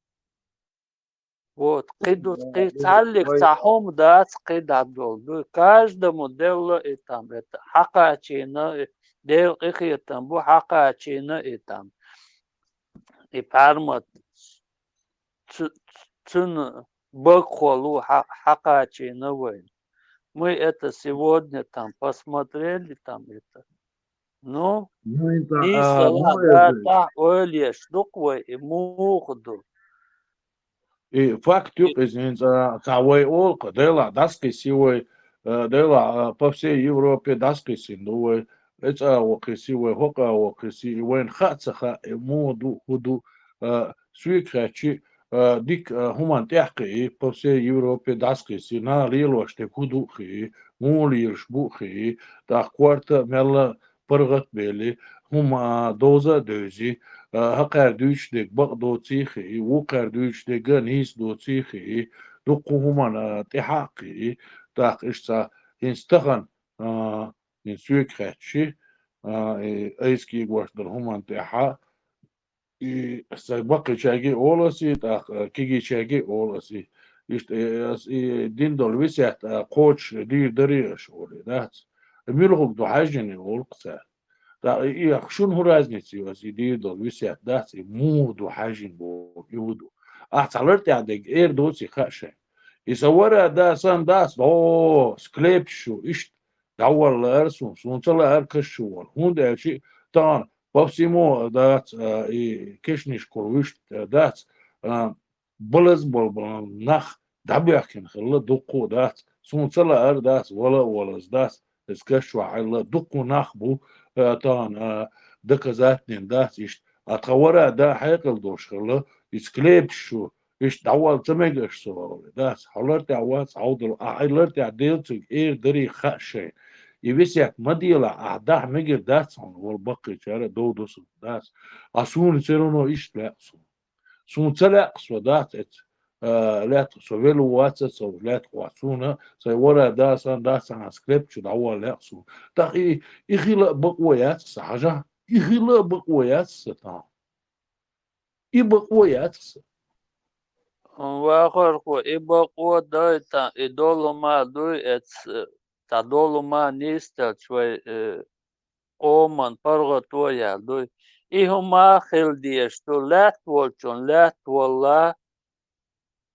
Вот, кхидуц, кхин цхьаллиг цхьа хӀума дац, кхидӀа долу дуй. Каждому делла и там, это, хьакхачийна, и Делан къинхетам бу, хьакхачийна и там. И пхьармат цу-, цуьнан багахула ву хьа-, хьакхачийна вайна. Мы это сегодня там посмотрели, там это. Ну, ну, это, нийса а, далахь, ну, это дацахь, ойла еш ду-кх вай, и муха ду? И факт ю-кх иза, хӀинца цхьа вай олу-кх, делахь дӀасакхиссий вай, э, делахь, э, по всей Европе дӀасакхиссина ду вай, эцӀа а вокхиссий вай, хӀокху а вокхиссий, и вайна хаа ца хаьа, и муха ду, хӀун ду, э, соьга хаьттича, а, дика, а, хӀуманна тӀехь кхии, по всей Европе дӀасакхийсий, нах лелош дерг хӀун ду а кхии, муха лелаш бу а кхии, тӀаккха корта а мелла а паргӀат а белли, хӀума, а, довза а девзи, а, хӀокхара дуьйцуш дерг бакъ доций а кхии, вукхара дуьйцуш дерг а нийса доций а кхии, дуккха хӀуманна, а, тӀехьа а кхии, тӀаккха иштта цхьа хӀинца тахан, а, хӀинца соьга хаьттачи, а, и айса кегош долу хӀуманна тӀехьа, и сайн баккхийчаьрга а олу ас и, тӀаккха кегийчаьрга а олу ас и. Иштта, э, ас и дина долу весет, а, кхочуш дийр дарий аш олий, дац? Муьлхарг ду хьаьжжина олу-кх цара. ТӀаккха и, и, шуна хӀун разница ю, ас и дийр долу весет дац, и муха ду хьаьжжина боху, и хӀун ду? Ахьа цхьа лар тӀехь дерг эр доций хаьа шайн? И сан вара а да, сан дац, о, склепаш ю, иштта дӀаволла лаьара суна, суна ца лаьара каш чу волу. ХӀунда аьлча тахана по всему дац, а, и кешнашкахула вуьшта дац, а, балаза болу нах дӀабоьхкина хилла дуккха а дац. Суна ца лаьара дац, вала а валаза дац, иза каш чохь Ӏелла дуккха нах бу, а, тахана, а, доказать дина дац иштта. А тхан вара а да хьекъал долуш хилла, иза склепаш ю, иштта дӀаволла ца мега аш со олий, дац, хьо лар тӀехь вац, хьовдал, ахьа и лар тӀехь делциг эр дарий хаьа шайн. И весет ма делахь, ахьа дахьа мегар дац хьуна, вала баккхийчара а дов до суна, дац. А суна все равно иштта лаьа суна. Суна ца лаьа со, дац, эца, а, лаьтта со велла вац, со лаьтта вац. Суна сайн вара а да, сан дац, цхьана склеп чу дӀаволла лаьа суна. ТӀаккха и, и хила а бакъо яц сан, хьажахь, и хила а бакъо яц сан тахана. И бакъо яц сан. Вахархо, и бакъо дай тан, и долу хӀума дуй, эц, э, цхьа долу хӀума нийсделча вай, э, къоман паргӀато яьлла дуй. И хӀума хила дезаш ду, лаьтта волчун лаьтта волла,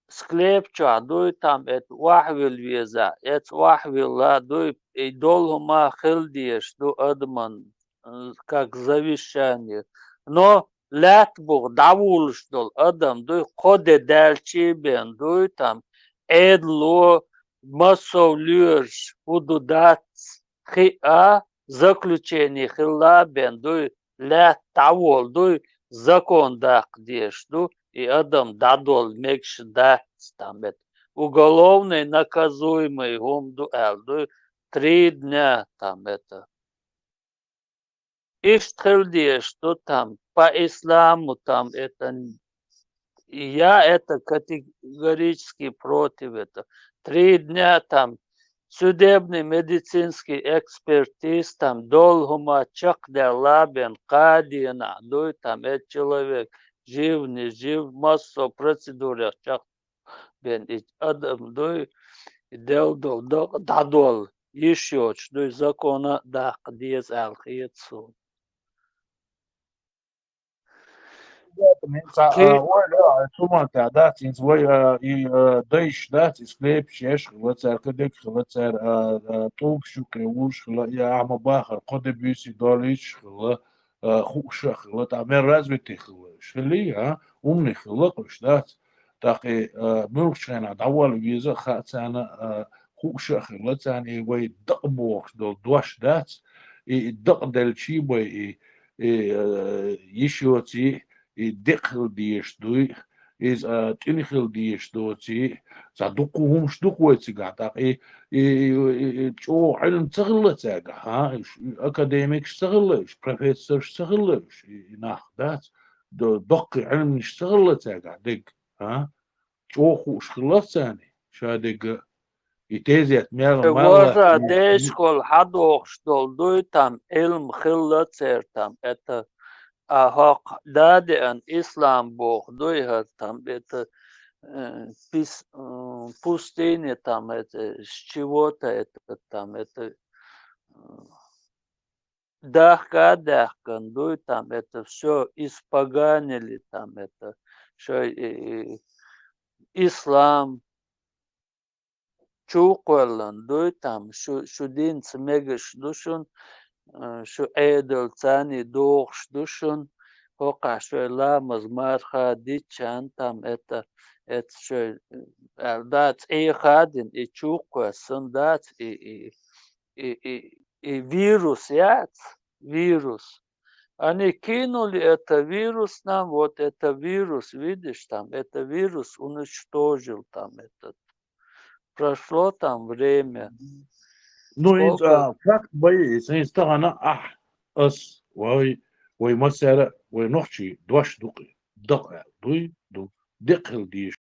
склеп чохь дуй, там эта охьавилла веза, эца охьавилла дуй, и долу хӀума хила дезаш ду адаман, э, как завещание. Но лаьтта буха дӀавуллуш долу адам дуй, кхо де даьлчий бен дуй, там Ӏедало, массо а лоьраш хӀун ду дац хиъа, заключение хилла бен дуй, лаьтта дӀаволу дуй, закон даккха дезаш ду, и адам дӀадолла мегаш дац, там эта. Уголовный наказуемый хӀума ду аьлла дуй, три дня, там эта. Иштта хила дезаш ду там, по исламу там это, я это категорически против это. Три дня там судебный медицинский экспертиз там долу хӀума чекхдел лабен кхадена дуй там, этот человек жив, не жив, массо а процедурах чекх бен и адам дуй, и дел долу дакъа дӀадолла йиш йоцуш дуй, закона а даккха деза аьлла хета суна. Цхьа, Кхин- а, ойла, а, цу ма тӀехь дац, хӀинца вай, а, и, а, дайш дац, и склепаш еш хилла цара, кадек хилла цара, а, а, тӀулгаш юкъе вуш хилла, и ахьа ма бахара, кхо де буьйсий доллуьйтуш хилла, а, хууш а хилла, тӀаккха мел развитый хилла уьш. Хилий, а? Умный хилла-кх уьш, дац? ТӀаккха и, а, муьлххачу хенахь дӀаволла веза а хаьа царна, а, хууш а хилла царна, и вай дакъа бохуш долу дош дац, и, и дакъа делчий бай, и, и, а, йиш йоций, и декъа хила дезаш дуй, иза, а, тӀина хила дезаш доций, цхьа дуккха хӀумаш ду-кх вай цигахь, тӀаккха и, и, и, и, и чӀогӀа Ӏилма ца хилла цаьргахь, а, уьш академикаш ца хилла уьш, профессорш ца хилла уьш, и, и нах дац, до-, доккхий Ӏилманаш ца хилла цаьргахь дерг, а? ЧӀогӀа хууш хилла царна, ша дерг а, и тезет мел, мел важа латтий. Дешкол хьадохуш долу дуй там, Ӏилма хилла церан там, это, а хӀокху да деана ислам боху дуй хӀара там, это, э, пис-, э, пустыня там, это, с чего-то это там, это, э, дахка а даьхкина дуй там, это всё испоганили там, это, шо и, и ислам чу кхоьллина дуй там, шу, шу динца мегаш ду шун, э, шу Ӏедал царний дохуш ду шун, хӀокхахь шоай ламаз марха диччан там, это, это шоай, э, аьлла, да, цӀе хадина и чу кхоьссина дац, и, и, и, и, и вирус яц, вирус. Они кинули это вирус нам, вот это вирус, видишь, там, это вирус уничтожил там этот. Прошло там время. Ну, хӀинца Сколько? А, факт бай, хӀинца тахана ахь, ас, вай, вай массара, вай нохчий, дош дукхи, дакъа, дуй, ду, декхил дийш.